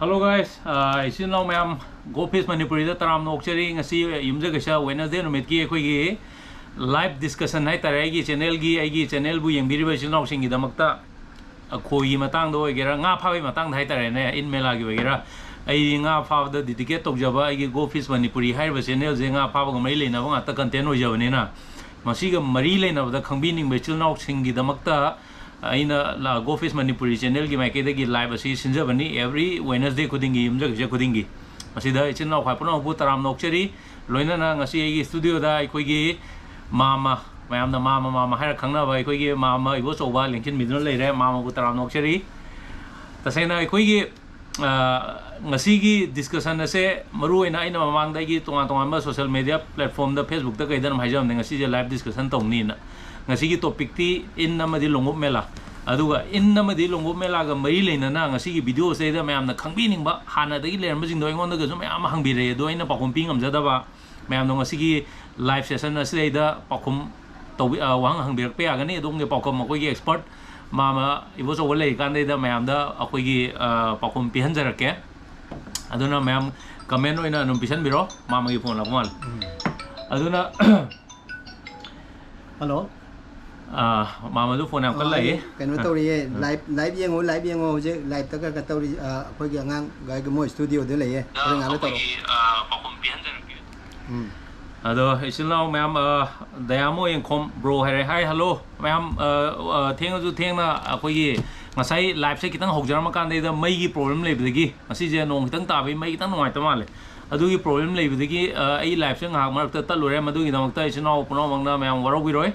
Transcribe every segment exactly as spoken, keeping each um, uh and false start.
Hello guys, ꯑ, ꯏꯆꯤꯟ ꯏꯅꯥꯎ ꯃꯌꯥꯝ, Go Fish ꯃꯅꯤꯄꯨꯔꯤꯗ ꯇꯔꯥꯝꯅ ꯑꯣꯛꯆꯔꯤ꯫ ꯉꯁꯤ ꯌꯨꯝꯖꯀꯩꯁ Wednesday ꯅꯨꯃꯤꯠꯀꯤ ꯑꯩꯈꯣꯏꯒꯤ live discussion ꯍꯥꯏꯇꯥꯔꯦ, ꯑꯩꯒꯤ channelꯒꯤ, ꯑꯩꯒꯤ channelꯕꯨ ꯌꯦꯡꯕꯤꯔꯤꯕ ꯏꯆꯤꯟ ꯏꯅꯥꯎꯁꯤꯡꯒꯤꯗꯃꯛꯇ, ꯑ, ꯈꯣꯏꯒꯤ ꯃꯇꯥꯡꯗ ꯑꯣꯏꯒꯦꯔꯥ, ꯉꯥ ꯐꯥꯕꯒꯤ ꯃꯇꯥꯡꯗ ꯍꯥꯏꯇꯥꯔꯦꯅꯦ, ꯏꯟ ꯃꯦꯂꯥꯒꯤ ꯑꯣꯏꯒꯦꯔꯥ, ꯑꯩ ꯉꯥ ꯐꯥꯕꯗ dedicate ꯇꯧꯖꯕ ꯑꯩꯒꯤ Go Fish ꯃꯅꯤꯄꯨꯔꯤ ꯍꯥꯏꯔꯤꯕ channelꯁꯦ ꯉꯥ ꯐꯥꯕꯒ ꯃꯔꯤ ꯂꯩꯅꯕ ꯉꯥꯛꯇ content ꯑꯣꯏꯖꯕꯅꯤꯅ, ꯃꯁꯤꯒ ꯃꯔꯤ ꯂꯩꯅꯕꯗ ꯈꯪꯕꯤꯅꯤꯡꯕ ꯏꯆꯤꯜ ꯏꯅꯥꯎꯁꯤꯡꯒꯤꯗꯃꯛꯇ ꯑꯩꯅ ꯂ-, Go Fish ꯃꯅꯤꯄꯨꯔꯤ channelꯒꯤ ꯃꯥꯏꯀꯩꯗꯒꯤ live ꯑꯁꯤ ꯁꯤꯟꯖꯕꯅꯤ, every Wednesday ꯈꯨꯗꯤꯡꯒꯤ, ꯌꯨꯝꯖꯀꯩꯁ ꯈꯨꯗꯤꯡꯒꯤ꯫ ꯃꯁꯤꯗ ꯏꯆꯤꯟ ꯏꯅꯥꯎ ꯈ꯭ꯋꯥꯏ ꯄꯨꯝꯅꯃꯛꯄꯨ ꯇꯔꯥꯝꯅ ꯑꯣꯛꯆꯔꯤ꯫ ꯂꯣꯏꯅꯅ ꯉꯁꯤ ꯑꯩꯒꯤ studioꯗ ꯑꯩꯈꯣꯏꯒꯤ ꯃꯥꯝꯃ, ꯃꯌꯥꯝꯅ ꯃꯥꯝꯃ, ꯃꯥꯝꯃ ꯍꯥꯏꯔ ꯈꯪꯅꯕ ꯑꯩꯈꯣꯏꯒꯤ ꯃꯥꯝꯃ ꯏꯕꯣꯆꯧꯕ ꯂꯦꯡꯁꯤꯟꯕꯤꯗꯨꯅ ꯂꯩꯔꯦ꯫ ꯃꯥꯝꯃꯕꯨ ꯇꯔꯥꯝꯅ ꯑꯣꯛꯆꯔꯤ꯫ ꯇꯁꯦꯡꯅ ꯑꯩꯈꯣꯏꯒꯤ, ꯑ, ꯉꯁꯤꯒꯤ discussion ꯑꯁꯦ ꯃꯔꯨ ꯑꯣꯏꯅ ꯑꯩꯅ ꯃꯃꯥꯡꯗ ꯑꯩꯒꯤ ꯇꯣꯉꯥꯟ ꯇꯣꯉꯥꯟꯕ social media platformꯗ, Facebookꯇ ꯀꯩꯗ ꯑꯗꯨꯝ ꯍꯥꯏꯖꯕꯅꯦ, ꯉꯁꯤꯁꯦ live discussion ꯇꯧꯅꯤꯅ꯫ ꯉꯁꯤꯒꯤ topicꯇꯤ ꯏꯟ ꯑꯃꯗꯤ ꯂꯣꯡꯎꯞ ꯃꯦꯂꯥ꯫ ꯑꯗꯨꯒ ꯏꯟ ꯑꯃꯗꯤ ꯂꯣꯡꯎꯞ ꯃꯦꯂꯥꯒ ꯃꯔꯤ ꯂꯩꯅꯅ ꯉꯁꯤꯒꯤ videoꯁꯤꯗꯩꯗ ꯃꯌꯥꯝꯅ ꯈꯪꯕꯤꯅꯤꯡꯕ, ꯍꯥꯟꯅꯗꯒꯤ ꯂꯩꯔꯝꯕꯁꯤꯡꯗꯣ ꯑꯩꯉꯣꯟꯗꯒꯁꯨ ꯃꯌꯥꯝ ꯑꯃ ꯍꯪꯕꯤꯔꯛꯑꯦ, ꯑꯗꯣ ꯑꯩꯅ ꯄꯥꯎꯈꯨꯝ ꯄꯤ ꯉꯝꯖꯗꯕ ꯃꯌꯥꯝꯗꯣ ꯉꯁꯤꯒꯤ live session ꯑꯁꯤꯗꯩꯗ ꯄꯥꯎꯈꯨꯝ ꯇꯧꯕꯤ-, ꯑ, ꯋꯥꯍꯪ ꯍꯪꯕꯤꯔꯛꯄ ꯌꯥꯒꯅꯤ꯫ ꯑꯗꯣꯝꯒꯤ ꯄꯥꯎꯈꯨꯝ ꯑꯩꯈꯣꯏꯒꯤ expert ꯃꯥꯝꯃ ꯏꯕꯣꯆꯧꯕ ꯂꯩꯔꯤꯀꯥꯟꯗꯩꯗ ꯃꯌꯥꯝꯗ ꯑꯩꯈꯣꯏꯒꯤ, ꯑ, ꯄꯥꯎꯈꯨꯝ ꯄꯤꯍꯟꯖꯔꯛꯀꯦ꯫ ꯑꯗꯨꯅ ꯃꯌꯥꯝ comment ꯑꯣꯏꯅ ꯑꯗꯨꯝ ꯄꯤꯁꯟꯕꯤꯔꯣ꯫ ꯃꯥꯝꯃꯒꯤ phone ꯂꯥꯛꯄ ꯃꯥꯜꯂꯦ꯫ ꯎꯝ꯫ ꯑꯗꯨꯅ hello꯫ ꯑ, ꯃꯥꯝꯃꯗꯨ phone ꯌꯥꯝ ꯀꯟꯅ ꯑ, ꯂꯥꯛꯏ꯫ ꯑꯩ ꯀꯩꯅꯣ ꯑ꯫ ꯇꯧꯔꯤꯌꯦ, ꯑ꯫ Live, live ꯌꯦꯡꯉꯣ, live ꯌꯦꯡꯉꯣ꯫ ꯍꯧꯖꯤꯛ liveꯇ ꯈꯔ ꯈꯔ ꯇꯧꯔꯤ, ꯑ, ꯑꯩꯈꯣꯏꯒꯤ ꯑꯉꯥꯡ ꯒꯥꯏꯒ ꯃꯣꯏ studioꯗ ꯂꯩꯌꯦ꯫ ꯍꯣꯔꯦꯟ ꯉꯥꯛ ꯂꯩ ꯇꯧꯔꯣ꯫ ꯑꯩꯈꯣꯏꯒꯤ, ꯑ, ꯄꯥꯎꯈꯨꯝ ꯄꯤꯍꯟꯖꯔꯛꯀꯦ꯫ ꯎꯝ꯫ ꯑꯗꯣ ꯏꯆꯤꯜ ꯏꯅꯥꯎ ꯃꯌꯥꯝ, ꯑ, ꯗꯌꯥꯃꯣ ꯌꯦꯡꯈꯣꯝ bro ꯍꯥꯏꯔꯦ꯫ Hi, hello꯫ ꯃꯌꯥꯝ, ꯑ, ꯑ, ꯊꯦꯡꯉꯁꯨ ꯊꯦꯡꯅ ꯑꯩꯈꯣꯏꯒꯤ ꯉꯁꯥꯏ liveꯁꯦ ꯈꯤꯇꯪ ꯍꯧꯖꯔꯝꯃꯀꯥꯟꯗꯩꯗ ꯃꯩꯒꯤ problem ꯂꯩꯕꯗꯒꯤ, ꯉꯁꯤꯁꯦ ꯅꯣꯡ ꯈꯤꯇꯪ ꯇꯥꯕꯒꯤ ꯃꯩ ꯈꯤꯇꯪ ꯅꯨꯡꯉꯥꯏꯇ ꯃꯥꯜꯂꯦ꯫ ꯑꯗꯨꯒꯤ problem ꯂꯩꯕꯗꯒꯤ, ꯑ, ꯑꯩ liveꯁꯦ ꯉꯥꯏꯍꯥꯛ ꯃꯔꯛꯇ ꯇꯠꯂꯨꯔꯦ꯫ ꯃꯗꯨꯒꯤꯗꯃꯛꯇ ꯏꯆꯤꯟ ꯏꯅꯥꯎ ꯄꯨꯝꯅꯃꯛꯅ ꯃꯌꯥꯝ ꯋꯥꯔꯧꯕꯤꯔꯣꯏ꯫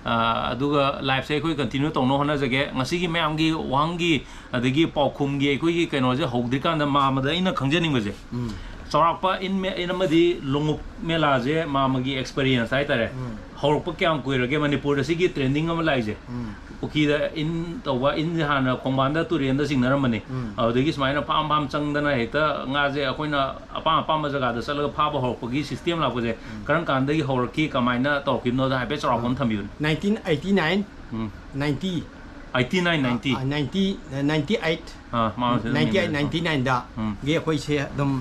ꯑ, ꯑꯗꯨꯒ liveꯁꯦ ꯑꯩꯈꯣꯏ continue ꯇꯧꯅꯕ ꯍꯣꯠꯅꯖꯒꯦ꯫ ꯉꯁꯤꯒꯤ ꯃꯌꯥꯝꯒꯤ ꯋꯥꯍꯪꯒꯤ ꯑꯗꯒꯤ ꯄꯥꯎꯈꯨꯝꯒꯤ ꯑꯩꯈꯣꯏꯒꯤ ꯀꯩꯅꯣꯁꯦ ꯍꯧꯗ꯭ꯔꯤꯀꯥꯟꯗ ꯃꯥꯝꯃꯗ ꯑꯩꯅ ꯈꯪꯖꯅꯤꯡꯕꯁꯦ, ꯎꯝ꯫ ꯆꯥꯎꯔꯥꯛꯄ ꯏꯟ ꯃꯦ-, ꯏꯟ ꯑꯃꯗꯤ ꯂꯣꯡꯎꯞ ꯃꯦꯂꯥꯁꯦ ꯃꯥꯝꯃꯒꯤ experience ꯍꯥꯏꯇꯥꯔꯦ, ꯎꯝ꯫ ꯍꯧꯔꯛꯄ ꯀꯌꯥꯝ ꯀꯨꯏꯔꯒꯦ ꯃꯅꯤꯄꯨꯔꯗ ꯁꯤꯒꯤ trending ꯑꯃ ꯂꯥꯛꯏꯁꯦ? ꯎꯝ꯫ ꯄꯨꯈ꯭ꯔꯤꯗ ꯏꯟ ꯇꯧꯕ, ꯏꯟꯁꯦ ꯍꯥꯟꯅ ꯈꯣꯡꯕꯥꯟꯗ ꯇꯨꯔꯦꯟꯗ ꯆꯤꯡꯅꯔꯝꯕꯅꯤ꯫ ꯎꯝ꯫ ꯑꯗꯨꯗꯒꯤ ꯁꯨꯃꯥꯏꯅ farm farm ꯆꯪꯗꯅ ꯍꯦꯛꯇ ꯉꯥꯁꯦ ꯑꯩꯈꯣꯏꯅ ꯑꯄꯥꯝ ꯑꯄꯥꯝꯕ ꯖꯒꯥꯗ ꯆꯠꯂꯒ ꯐꯥꯕ ꯍꯧꯔꯛꯄꯒꯤ system ꯂꯥꯛꯄꯁꯦ ꯎꯝ꯫ ꯀꯔꯝ ꯀꯥꯟꯗꯒꯤ ꯍꯧꯔꯛꯈꯤ, ꯀꯃꯥꯏꯅ ꯇꯧꯔꯛꯈꯤꯕꯅꯣꯗ ꯍꯥꯏꯐꯦꯠ ꯆꯥꯎꯔꯥꯛꯄ ꯑꯃ ꯎꯝ꯫ ꯊꯝꯕꯤꯌꯨꯅꯦ꯫ Nineteen eighty nine, ꯎꯝ꯫ Ninety꯫ Eighty nine, ninety. Ninety, ninety eight, ꯑꯥ, ꯃꯥ ꯁꯤꯗ ꯅꯥꯏꯟꯇꯤ ꯑꯩꯠ, ꯃꯦꯂꯥ꯫ ꯅꯥꯏꯟꯇꯤ ꯅꯥꯏꯟꯗ ꯎꯝ꯫ ꯒꯤ ꯑꯩꯈꯣꯏꯁꯦ ꯑꯗꯨꯝ,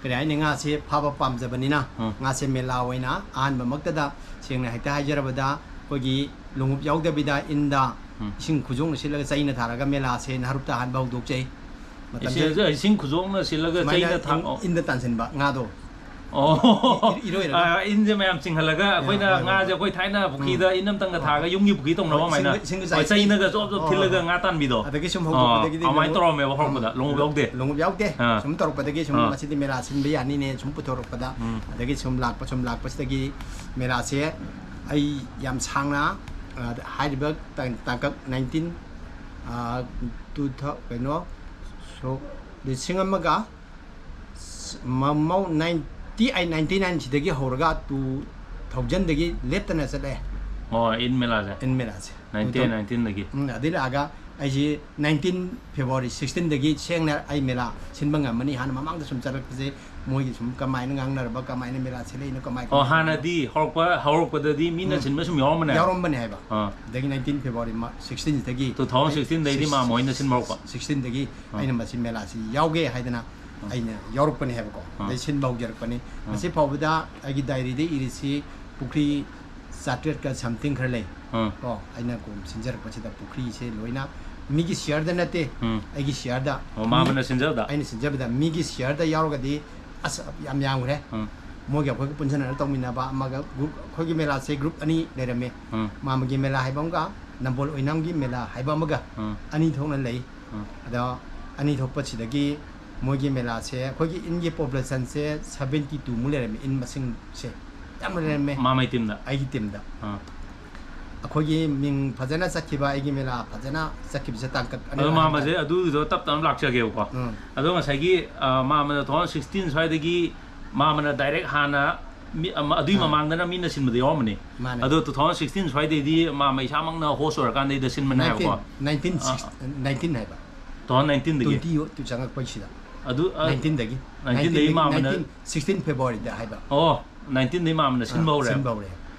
ꯀꯔꯤ ꯍꯥꯏꯅꯤ, ꯉꯥꯁꯦ ꯐꯥꯕ ꯄꯥꯝꯖꯕꯅꯤꯅ ꯎꯝ꯫ ꯉꯥꯁꯦ ꯃꯦꯂꯥ ꯑꯣꯏꯅ ꯑꯍꯥꯟꯕꯃꯛꯇꯗ, ꯁꯦꯡꯅ ꯍꯦꯛꯇ ꯍꯥꯏꯖꯔꯕꯗ, ꯑꯩꯈꯣꯏꯒꯤ ꯂꯣꯡꯎꯞ ꯌꯥꯎꯗꯕꯤꯗ ꯏꯟꯗ ꯎꯝ꯫ ꯏꯁꯤꯡ ꯈꯨꯖꯣꯡꯅ ꯁꯤꯠꯂꯒ ꯆꯩꯅ ꯊꯥꯔꯒ ꯃꯦꯂꯥꯁꯦ ꯅꯍꯥꯔꯨꯞꯇ ꯑꯍꯥꯟꯕ ꯍꯧꯗꯣꯛꯆꯩ꯫ ꯃꯇꯝꯁꯦ ꯏꯁꯤꯡ, ꯏꯁꯤꯡ ꯈꯨꯖꯣꯡꯅ ꯁꯤꯠꯂꯒ ꯁꯨꯃꯥꯏꯅ ꯆꯩꯅ ꯊꯥ-, ꯏꯟ-, ꯑꯣ꯫ ꯏꯟꯗ ꯇꯥꯟꯁꯤꯟꯕ ꯉꯥꯗꯣ꯫ ꯑꯣ꯫ ꯏ-, ꯏꯔꯣꯏꯔꯒ꯫ ꯑꯥ, ꯏꯟꯁꯦ ꯃꯌꯥꯝ ꯆꯤꯡꯍꯜꯂꯒ ꯑꯩꯈꯣꯏꯅ ꯍꯣꯏ, ꯍꯣꯏ, ꯉꯥꯁꯦ ꯍꯣꯏ꯫ ꯑꯩꯈꯣꯏ ꯊꯥꯏꯅ ꯎꯝ꯫ ꯄꯨꯈ꯭ꯔꯤꯗ ꯏꯟ ꯑꯝꯇꯪꯒ ꯊꯥꯔꯒ ꯌꯨꯝꯒꯤ ꯄꯨꯈ꯭ꯔꯤ ꯇꯧꯅꯕ ꯍꯣꯏ, ꯑꯗꯨꯃꯥꯏꯅ꯫ ꯏꯁꯤꯡꯒ, ꯏꯁꯤꯡꯒ ꯍꯣꯏ, ꯆꯥꯏꯁꯤꯟ-, ꯆꯩꯅꯒ ꯖꯣꯕ ꯖꯣꯕ ꯍꯣꯏ, ꯊꯤꯜꯂꯒ ꯍꯣꯏ꯫ ꯉꯥ ꯇꯥꯟꯕꯤꯗꯣ꯫ ꯑꯗꯒꯤ ꯁꯨꯝ ꯑꯥ, ꯍꯧꯗꯣꯛꯄꯗꯒꯤꯗꯤ ꯑꯗꯨꯃꯥꯏꯅ ꯂꯣꯡꯎꯞ-, ꯇꯧꯔꯝꯃꯦꯕ ꯍꯧꯔꯛꯄꯗ꯫ ꯎꯝ꯫ ꯂꯣꯡꯎꯞ ꯌꯥꯎꯗꯦ꯫ ꯂꯣꯡꯎꯞ ꯌꯥꯎꯗꯦ꯫ ꯑꯥ꯫ ꯁꯨꯝ ꯇꯧꯔꯛꯄꯗꯒꯤ ꯁꯨꯝ ꯑꯥ꯫ ꯃꯁꯤꯗꯤ ꯃꯦꯂꯥ ꯁꯤꯟꯕ ꯌꯥꯅꯤꯅꯦ ꯁꯨꯝ ꯄꯨꯊꯣꯔꯛꯄꯗ꯫ ꯎꯝ꯫ ꯑꯗꯒꯤ ꯁꯨꯝ ꯂꯥꯛꯄ, ꯁꯨꯝ ꯂꯥꯛꯄꯁꯤꯗꯒꯤ ꯃꯦꯂꯥꯁꯦ ꯑꯩ ꯌꯥꯝ ꯁꯥꯡꯅ, ꯑ, ꯍꯥꯏꯔꯤꯕ ꯇꯥꯡ-, ꯇꯥꯡꯀꯛ ꯅꯥꯏꯟꯇꯤꯟ, ꯑ, ꯇꯨ ꯊꯥꯎ-, ꯀꯩꯅꯣ, ꯁꯣꯛ, ꯂꯤꯁꯤꯡ ꯑꯃꯒ ꯃꯃꯧ ꯅꯥꯏꯟꯇꯤ ꯑꯩꯠ, ꯅꯥꯏꯟꯇꯤ ꯅꯥꯏꯟ ꯁꯤꯗꯒꯤ ꯍꯧꯔꯒ ꯇꯨ ꯊꯥꯎꯖꯟꯗꯒꯤ ꯂꯦꯞꯇꯅ ꯆꯠꯂꯦ꯫ ꯑꯣ, ꯏꯟ ꯃꯦꯂꯥꯁꯦ? ꯏꯟ ꯃꯦꯂꯥꯁꯦ꯫ ꯅꯥꯏꯟꯇꯤꯟ ꯇꯨ ꯊꯥꯎ-, ꯅꯥꯏꯟꯇꯤꯟꯗꯒꯤ? ꯎꯝ, ꯑꯗꯩ ꯂꯥꯛꯑꯒ ꯑꯩꯁꯤ ꯅꯥꯏꯟꯇꯤꯟ ꯐꯦꯕ꯭ꯔꯨꯋꯥꯔꯤ ꯁꯤꯛꯁꯇꯤꯟꯗꯒꯤ ꯁꯦꯡꯅ ꯑꯩ ꯃꯦꯂꯥ ꯁꯤꯟꯕ ꯉꯝꯃꯅꯤ꯫ ꯍꯥꯟꯅ ꯃꯃꯥꯡꯗ ꯁꯨꯝ ꯆꯠꯂꯛꯄꯁꯦ, ꯃꯣꯏꯒꯤ ꯁꯨꯝ ꯀꯃꯥꯏꯅ ꯉꯥꯡꯅꯔꯕ, ꯀꯃꯥꯏꯅ ꯃꯦꯂꯥ ꯁꯤꯜꯂꯛꯏꯅꯣ, ꯀꯃꯥꯏ ꯑꯣ, ꯀꯃꯥꯏꯅ ꯍꯥꯟꯅꯗꯤ ꯍꯧꯔꯛꯄ, ꯍꯧꯔꯛꯄꯗꯗꯤ ꯃꯤꯅ ꯎꯝ꯫ ꯁꯤꯟꯕ ꯁꯨꯝ ꯌꯥꯎꯔꯝꯕꯅꯦ ꯍꯥꯏꯕ? ꯌꯥꯎꯔꯝꯕꯅꯦ ꯍꯥꯏꯕ꯫ ꯑꯥ꯫ ꯑꯗꯒꯤ ꯅꯥꯏꯟꯇꯤꯟ ꯐꯦꯕ꯭ꯔꯨꯋꯥꯔꯤ ꯃꯥ-, ꯁꯤꯛꯁꯇꯤꯟꯁꯤꯗꯒꯤ ꯇꯨ ꯊꯥꯎꯖꯟ ꯁꯤꯛꯁꯇꯤꯟꯗꯩꯗꯤ ꯁꯤꯛꯁ-, ꯃꯥꯝꯃ ꯍꯣꯏꯅ ꯁꯤꯟꯕ ꯍꯧꯔꯛꯄ? ꯁꯤꯛꯁꯇꯤꯟꯗꯒꯤ ꯑꯥ꯫ ꯑꯩꯅ ꯃꯁꯤ ꯃꯦꯂꯥꯁꯤ ꯌꯥꯎꯒꯦ ꯍꯥꯏꯗꯅ ꯑꯥ꯫ ꯑꯩꯅ ꯌꯥꯎꯔꯛꯄꯅꯦ ꯍꯥꯏꯕꯀꯣ꯫ ꯑꯥ꯫ ꯑꯗꯩ ꯁꯤꯟꯕ ꯍꯧꯖꯔꯛꯄꯅꯤ꯫ ꯑꯥ꯫ ꯉꯁꯤ ꯐꯥꯎꯕꯗ ꯑꯩꯒꯤ ꯗꯥꯏꯔꯤꯗ ꯏꯔꯤꯁꯤ ꯄꯨꯈ꯭ꯔꯤ ꯆꯥꯇ꯭ꯔꯦꯠꯀ something ꯈꯔ ꯂꯩ꯫ ꯑꯥ꯫ ꯀꯣ, ꯑꯩꯅ ꯀꯣꯝ ꯁꯤꯟꯖꯔꯛꯄꯁꯤꯗ ꯄꯨꯈ꯭ꯔꯤꯁꯦ ꯂꯣꯏꯅ ꯃꯤꯒꯤ ꯁꯤꯌꯔꯗ ꯅꯠꯇꯦ, ꯎꯝ꯫ ꯑꯩꯒꯤ ꯁꯤꯌꯔꯗ꯫ ꯑꯣ, ꯃꯥꯝꯃꯅ ꯃꯤ-, ꯁꯤꯟꯖꯕꯗ? ꯑꯩꯅ ꯁꯤꯟꯖꯕꯗ ꯃꯤꯒꯤ ꯁꯤꯌꯔꯗ ꯌꯥꯎꯔꯒꯗꯤ ꯑꯁ, ꯌꯥꯝ ꯌꯥꯝꯈ꯭ꯔꯦ꯫ ꯎꯝ꯫ ꯃꯣꯏꯒꯤ ꯑꯩꯈꯣꯏꯒ ꯄꯨꯟꯁꯤꯟꯅꯔꯒ ꯇꯧꯃꯤꯟꯅꯕ ꯑꯃꯒ group, ꯑꯩꯈꯣꯏꯒꯤ ꯃꯦꯂꯥꯁꯦ group ꯑꯅꯤ ꯂꯩꯔꯝꯃꯦ꯫ ꯎꯝ꯫ ꯃꯥꯝꯃꯒꯤ ꯃꯦꯂꯥ ꯍꯥꯏꯕ ꯑꯃꯒ ꯅꯝꯕꯣꯜ ꯑꯣꯏꯅꯥꯝꯒꯤ ꯃꯦꯂꯥ ꯍꯥꯏꯕ ꯑꯃꯒ ꯎꯝ꯫ ꯑꯅꯤ ꯊꯣꯛꯅ ꯂꯩ꯫ ꯎꯝ꯫ ꯑꯗꯣ ꯑꯅꯤ ꯊꯣꯛꯄꯁꯤꯗꯒꯤ ꯃꯣꯏꯒꯤ ꯃꯦꯂꯥꯁꯦ, ꯑꯩꯈꯣꯏꯒꯤ ꯏꯟꯒꯤ populationꯁꯦ seventy two ꯃꯨꯛ ꯂꯩꯔꯝꯃꯦ, ꯏꯟ ꯃꯁꯤꯡꯁꯦ ꯌꯥꯝꯅ ꯂꯩꯔꯝꯃꯦ꯫ ꯃꯥꯝꯃꯩ teamꯗ? ꯑꯩꯒꯤ teamꯗ꯫ ꯑꯥ꯫ ꯑꯩꯈꯣꯏꯒꯤ ꯃꯤꯡ ꯐꯖꯅ ꯆꯠꯈꯤꯕ, ꯑꯩꯒꯤ ꯃꯦꯂꯥ ꯐꯖꯅ ꯆꯠꯈꯤꯕꯁꯦ ꯇꯥꯡꯀꯛ ꯑꯅꯤ ꯑꯗꯣ ꯃꯥꯝꯃꯁꯦ ꯍꯥꯏꯇꯥꯔꯦ꯫ ꯑꯗꯨꯒꯤꯗꯣ ꯇꯞ ꯇꯞꯅ ꯂꯥꯛꯆꯒꯦꯕꯀꯣ꯫ ꯎꯝ꯫ ꯑꯗꯣ ꯉꯁꯥꯏꯒꯤ, ꯑ, ꯃꯥꯝꯃꯅ two thousand sixteen ꯁ꯭ꯋꯥꯏꯗꯒꯤ ꯃꯥꯝꯃꯅ direct ꯍꯥꯟꯅ ꯃꯤ-, ꯑꯃ-, ꯑꯗꯨꯒꯤ ꯑꯥ꯫ ꯃꯃꯥꯡꯗꯅ ꯃꯤꯅ ꯁꯤꯟꯕꯗ ꯌꯥꯎꯔꯝꯕꯅꯤ꯫ ꯃꯥꯅꯦ꯫ ꯑꯗꯣ two thousand sixteen ꯁ꯭ꯋꯥꯏꯗꯩꯗꯤ ꯃꯥꯝꯃ ꯏꯁꯥꯃꯛꯅ host ꯑꯣꯏꯔꯀꯥꯟꯗꯩꯗ ꯁꯤꯟꯕꯅꯦ ꯍꯥꯏꯕꯀꯣ꯫ Nineteen, nineteen ꯑꯥ꯫ Nineteen ꯍꯥꯏꯕ꯫ Two thousand nineteenꯗꯒꯤ? Twenty ꯆꯪꯉꯛꯄꯩꯁꯤꯗ꯫ ꯑꯗꯨ, ꯑ, nineteenꯗꯒꯤ꯫ Nineteenꯗꯒꯤ nineteenꯗꯒꯤ ꯃꯥꯝꯃꯅ nineteen, sixteen Februaryꯗ ꯍꯥꯏꯕ꯫ ꯑꯣ, nineteenꯗꯒꯤ ꯃꯥꯝꯃꯅ ꯁꯤꯟꯕ ꯑꯥ, ꯍꯧꯔꯦ꯫ ꯁꯤꯟꯕ ꯍꯧꯔꯦ꯫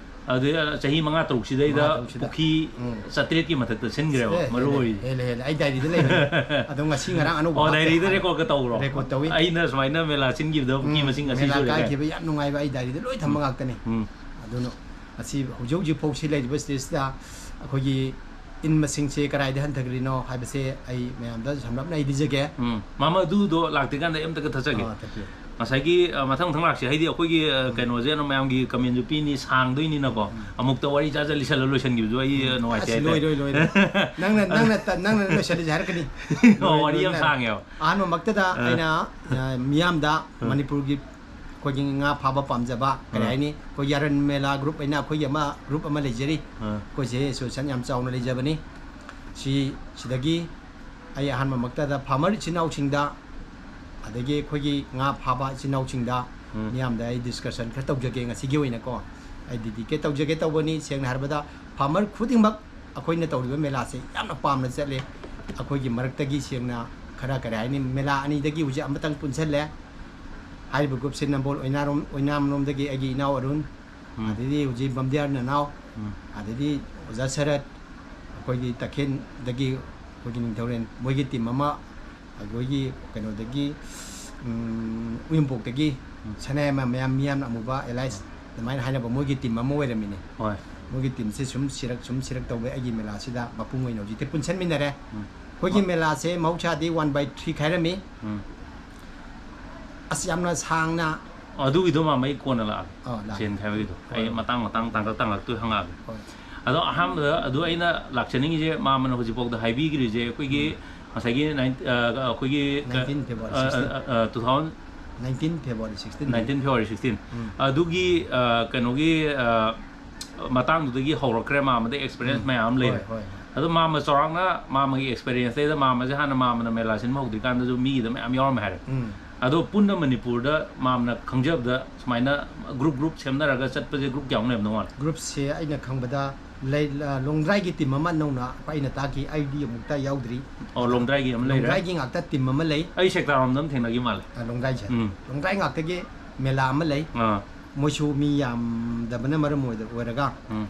ꯑꯗꯨꯗꯩ, ꯑ, ꯆꯍꯤ ꯃꯉꯥ ꯇꯔꯨꯛꯁꯤꯗꯩꯗ ꯃꯉꯥ ꯇꯔꯨꯛꯁꯤꯗ꯫ ꯄꯨꯈ꯭ꯔꯤ ꯎꯝ꯫ ꯆꯥꯇ꯭ꯔꯦꯠꯀꯤ ꯃꯊꯛꯇ ꯁꯤꯟꯈ꯭ꯔꯦꯕ, ꯑꯦ, ꯃꯔꯨ ꯍꯦꯜꯂꯦ, ꯑꯣꯏꯔꯤꯁꯦ꯫ ꯍꯦꯜꯂꯦ, ꯍꯦꯜꯂꯦ꯫ ꯑꯩ diaryꯗ ꯂꯩꯕꯅꯦ꯫ ꯑꯗꯣ ꯉꯁꯤ ꯉꯔꯥꯡ ꯑꯅꯧꯕ ꯑꯣ, ꯍꯥꯞꯄꯦ diaryꯗ ꯍꯥꯏꯔꯒ recordꯀ ꯇꯧꯕ꯭ꯔꯣ? Record ꯇꯧꯏ꯫ ꯑꯩꯅ ꯁꯨꯃꯥꯏꯅ ꯃꯦꯂꯥ ꯁꯤꯟꯈꯤꯕꯗ ꯄꯨꯈ꯭ꯔꯤ ꯎꯝ, ꯃꯁꯤꯡ ꯑꯁꯤ ꯃꯦꯂꯥ ꯁꯨꯔꯦ ꯀꯥꯏ꯫ ꯀꯥꯏꯈꯤꯕ ꯌꯥꯝ ꯅꯨꯡꯉꯥꯏꯕ ꯑꯩ diaryꯗ ꯂꯣꯏ ꯊꯝꯕ ꯎꯝ꯫ ꯉꯥꯛꯇꯅꯤ꯫ ꯎꯝ꯫ ꯑꯗꯨꯅ ꯑꯁꯤ ꯍꯧꯖꯤꯛ ꯍꯧꯖꯤꯛ ꯐꯥꯎ ꯁꯤ ꯂꯩꯔꯤꯕ stageꯇ ꯑꯩꯈꯣꯏꯒꯤ ꯏꯟ ꯃꯁꯤꯡꯁꯦ ꯀꯗꯥꯏꯗ ꯍꯟꯊꯈ꯭ꯔꯤꯅꯣ ꯍꯥꯏꯕꯁꯦ ꯑꯩ ꯃꯌꯥꯝꯗ ꯁꯝꯂꯞꯅ ꯑꯩ ꯂꯤꯖꯒꯦ꯫ ꯎꯝ꯫ ꯃꯥꯃ, ꯑꯗꯨꯗꯣ ꯂꯥꯛꯇ꯭ꯔꯤꯀꯥꯟꯗ ꯑꯩ ꯑꯝꯇꯒ ꯊꯠꯆꯒꯦ꯫ ꯑꯥ, ꯊꯠꯄꯤꯌꯨ꯫ ꯉꯁꯥꯏꯒꯤ, ꯑ, ꯃꯊꯪ ꯃꯊꯪ ꯂꯥꯛꯁꯦ꯫ ꯍꯥꯏꯗꯤ ꯑꯩꯈꯣꯏꯒꯤ, ꯑ, ꯎꯝ꯫ ꯀꯩꯅꯣꯁꯦ ꯑꯗꯨꯝ ꯃꯌꯥꯝꯒꯤ commentꯁꯨ ꯄꯤꯅꯤ, ꯁꯥꯡꯗꯣꯏꯅꯤꯅꯀꯣ꯫ ꯎꯝ꯫ ꯑꯃꯨꯛꯇ ꯋꯥꯔꯤ ꯖꯥꯠ ꯖꯥꯠ ꯂꯤꯁꯜꯂ ꯂꯣꯏꯁꯤꯟꯈꯤꯕꯁꯨ ꯑꯩ, ꯑ, ꯅꯨꯡꯉꯥꯏꯇꯦ ꯑꯁ, ꯍꯥꯏꯇꯥꯔꯦ꯫ ꯂꯣꯏ, ꯂꯣꯏ, ꯂꯣꯏ, ꯂꯣꯏ꯫ ꯅꯪꯅ, ꯅꯪꯅ ꯇ-, ꯅꯪꯅ ꯂꯣꯏꯁꯤꯜꯂꯁꯦ ꯍꯥꯏꯔꯛꯀꯅꯤ꯫ ꯑꯣ, ꯂꯣꯏ, ꯋꯥꯔꯤ ꯂꯣꯏ, ꯌꯥꯝ ꯂꯣꯏ꯫ ꯁꯥꯡꯉꯦꯕ꯫ ꯑꯍꯥꯟꯕꯃꯛꯇꯗ ꯑ꯫ ꯑꯩꯅ, ꯑ, ꯃꯤꯌꯥꯝꯗ ꯑ꯫ ꯃꯅꯤꯄꯨꯔꯒꯤ ꯑꯩꯈꯣꯏꯒꯤ ꯉꯥ ꯐꯥꯕ ꯄꯥꯝꯖꯕ, ꯀꯔꯤ ꯑ꯫ ꯍꯥꯏꯅꯤ, ꯑꯩꯈꯣꯏꯒꯤ ꯑꯔꯟ ꯃꯦꯂꯥ group ꯍꯥꯏꯅ ꯑꯩꯈꯣꯏꯒꯤ ꯑꯃ group ꯑꯃ ꯂꯩꯖꯔꯤ꯫ ꯑ꯫ ꯑꯩꯈꯣꯏꯁꯦ association ꯌꯥꯝ ꯆꯥꯎꯅ ꯂꯩꯖꯕꯅꯤ꯫ ꯁꯤ, ꯁꯤꯗꯒꯤ ꯑꯩ ꯑꯍꯥꯟꯕꯃꯛꯇꯗ farmer ꯏꯆꯤꯟ ꯏꯅꯥꯎꯁꯤꯡꯗ, ꯑꯗꯒꯤ ꯑꯩꯈꯣꯏꯒꯤ ꯉꯥ ꯐꯥꯕ ꯏꯆꯤꯟ ꯏꯅꯥꯎꯁꯤꯡꯗ ꯎꯝ꯫ ꯃꯤꯌꯥꯝꯗ ꯑꯩ discussion ꯈꯔ ꯇꯧꯖꯒꯦ ꯉꯁꯤꯒꯤ ꯑꯣꯏꯅꯀꯣ꯫ ꯑꯩ dedicate ꯇꯧꯖꯒꯦ ꯇꯧꯕꯅꯤ꯫ ꯁꯦꯡꯅ ꯍꯥꯏꯔꯕꯗ farmer ꯈꯨꯗꯤꯡꯃꯛ ꯑꯩꯈꯣꯏꯅ ꯇꯧꯔꯤꯕ ꯃꯦꯂꯥꯁꯦ ꯌꯥꯝꯅ ꯄꯥꯝꯅ ꯆꯠꯂꯦ꯫ ꯑꯩꯈꯣꯏꯒꯤ ꯃꯔꯛꯇꯒꯤ ꯁꯦꯡꯅ ꯈꯔ, ꯀꯔꯤ ꯍꯥꯏꯅꯤ, ꯃꯦꯂꯥ ꯑꯅꯤꯗꯒꯤ ꯍꯧꯖꯤꯛ ꯑꯃꯇꯪ ꯄꯨꯟꯁꯤꯜꯂꯦ꯫ ꯍꯥꯏꯔꯤꯕ groupꯁꯦ ꯅꯝꯕꯣꯜ ꯑꯣꯏꯅꯥꯔꯣꯝ-, ꯑꯣꯏꯅꯥꯝꯂꯣꯝꯗꯒꯤ ꯑꯩꯒꯤ ꯏꯅꯥꯎ ꯑꯔꯨꯟ, ꯎꯝ꯫ ꯑꯗꯩꯗꯤ ꯍꯧꯖꯤꯛ ꯕꯝꯗꯤꯌꯥꯔ ꯅꯅꯥꯎ, ꯎꯝ꯫ ꯑꯗꯩꯗꯤ ꯑꯣꯖꯥ ꯁꯔꯠ, ꯑꯩꯈꯣꯏꯒꯤ ꯇꯈꯦꯜꯗꯒꯤ ꯑꯩꯈꯣꯏꯒꯤ ꯅꯤꯡꯊꯧꯔꯦꯟ, ꯃꯣꯏꯒꯤ team ꯑꯃ, ꯑꯩꯈꯣꯏꯒꯤ ꯀꯩꯅꯣꯗꯒꯤ, ꯎꯝ, ꯎꯌꯨꯝꯄꯣꯛꯇꯒꯤ ꯎꯝ꯫ ꯁꯅꯥꯌꯥꯏꯃ ꯃꯌꯥꯝ, ꯃꯤꯌꯥꯝꯅ ꯑꯃꯨꯕ alliance, ꯎꯝ꯫ ꯑꯗꯨꯃꯥꯏꯅ ꯍꯥꯏꯅꯕ ꯃꯣꯏꯒꯤ team ꯑꯃ ꯑꯣꯏꯔꯝꯃꯤꯅꯦ꯫ ꯍꯣꯏ꯫ ꯃꯣꯏꯒꯤ teamꯁꯦ ꯁꯨꯝ ꯁꯤꯔꯛ, ꯁꯨꯝ ꯁꯤꯔꯛ ꯇꯧꯕꯩ ꯑꯩꯒꯤ ꯃꯦꯂꯥꯁꯤꯗ ꯃꯄꯨꯡ ꯑꯣꯏꯅ ꯍꯧꯖꯤꯛꯇꯤ ꯄꯨꯟꯁꯟꯃꯤꯟꯅꯔꯦ꯫ ꯎꯝ꯫ ꯑꯩꯈꯣꯏꯒꯤ ꯍꯣꯏ꯫ ꯃꯦꯂꯥꯁꯦ ꯃꯍꯧꯁꯥꯗꯤ one by three ꯈꯥꯏꯔꯝꯃꯤ꯫ ꯎꯝ꯫ ꯑꯁ, ꯌꯥꯝꯅ ꯁꯥꯡꯅ ꯑꯗꯨꯒꯤꯗꯣ ꯃꯥꯃ ꯑꯩ ꯀꯣꯟꯅ ꯂꯥꯛꯑꯒꯦ꯫ ꯑꯣ, ꯂꯥꯛꯑꯒꯦ꯫ ꯁꯦꯟ ꯈꯥꯏꯕꯒꯤꯗꯣ꯫ ꯑꯩ ꯍꯣꯏ꯫ ꯃꯇꯥꯡ, ꯃꯇꯥꯡ, ꯇꯥꯡꯀꯛ, ꯇꯥꯡꯀꯛꯇꯨ ꯍꯪꯉꯛꯑꯒꯦ꯫ ꯍꯣꯏ꯫ ꯑꯗꯣ ꯑꯍꯥꯟꯕꯗ ꯑꯗꯨ ꯑꯩꯅ ꯂꯥꯛꯆꯅꯤꯡꯉꯤꯁꯦ, ꯃꯥꯃꯅ ꯍꯧꯖꯤꯛꯐꯥꯎꯗ ꯍꯥꯏꯕꯤꯈ꯭ꯔꯤꯁꯦ, ꯑꯩꯈꯣꯏꯒꯤ ꯎꯝ꯫ ꯉꯁꯥꯏꯒꯤ ꯅꯥꯏꯟ-, ꯑ, ꯑꯩꯈꯣꯏꯒꯤ ꯀ-, nineteen February ꯑ, ꯑ, sixteen꯫ ꯑ, ꯑ, two thousand nineteen February sixteen꯫ Nineteen February sixteen꯫ ꯎꯝ꯫ ꯑꯗꯨꯒꯤ, ꯑ, ꯀꯩꯅꯣꯒꯤ, ꯑ, ꯃꯇꯥꯡꯗꯨꯗꯒꯤ ꯍꯧꯔꯛꯈ꯭ꯔꯦ, ꯃꯥꯃꯗ experience ꯎꯝ꯫ ꯃꯌꯥꯝ ꯑꯃ ꯂꯩꯔꯦ꯫ ꯍꯣꯏ, ꯍꯣꯏ, ꯍꯣꯏ꯫ ꯑꯗꯣ ꯃꯥꯃ ꯆꯥꯎꯔꯥꯛꯅ ꯃꯥꯃꯒꯤ experienceꯇꯩꯗ ꯃꯥꯃꯁꯦ ꯍꯥꯟꯅ ꯃꯥꯃꯅ ꯃꯦꯂꯥ ꯁꯤꯟꯕ ꯍꯧꯗ꯭ꯔꯤꯀꯥꯟꯗꯁꯨ ꯃꯤꯒꯤꯗ ꯃꯌꯥꯝ ꯌꯥꯎꯔꯝꯃꯦ ꯍꯥꯏꯔꯦ꯫ ꯎꯝ꯫ ꯑꯗꯣ ꯄꯨꯟꯅ ꯃꯅꯤꯄꯨꯔꯗ ꯃꯥꯃꯅ ꯈꯪꯖꯕꯗ ꯁꯨꯃꯥꯏꯅ group group ꯁꯦꯝꯅꯔꯒ ꯆꯠꯄꯁꯦ group ꯀꯌꯥꯃꯨꯛ ꯂꯩꯔꯝꯗꯧ ꯃꯥꯜꯂꯦ? Groupꯁꯦ ꯑꯩꯅ ꯈꯪꯕꯗ ꯂꯩ-, ꯑ, ꯂꯣꯡꯗ꯭ꯔꯥꯏꯒꯤ team ꯑꯃ ꯅꯧꯅ ꯑꯩꯅ ꯇꯥꯈꯤ, ꯑꯩꯗꯤ ꯑꯃꯨꯛꯇ ꯌꯥꯎꯗ꯭ꯔꯤ꯫ ꯑꯣ, ꯂꯣꯡꯗ꯭ꯔꯥꯏꯒꯤ ꯑꯃ ꯂꯩꯔꯦ꯫ ꯂꯣꯡꯗ꯭ꯔꯥꯏꯒꯤ ꯉꯥꯛꯇ team ꯑꯃ ꯂꯩ꯫ ꯑꯩ ꯁꯦꯛꯇꯥꯔꯣꯝꯗ ꯑꯃ ꯊꯦꯡꯅꯈꯤ ꯃꯥꯜꯂꯦ꯫ ꯑ, ꯂꯣꯡꯗ꯭ꯔꯥꯏꯁꯦ꯫ ꯎꯝ꯫ ꯂꯣꯡꯗ꯭ꯔꯥꯏ ꯉꯥꯛꯇꯒꯤ ꯃꯦꯂꯥ ꯑꯃ ꯂꯩ꯫ ꯑꯥ꯫ ꯃꯣꯏꯁꯨ ꯃꯤ ꯌꯥꯝꯗꯕꯅ ꯃꯔꯝ ꯑꯣꯏꯗ-, ꯑꯣꯏꯔꯒ ꯎꯝ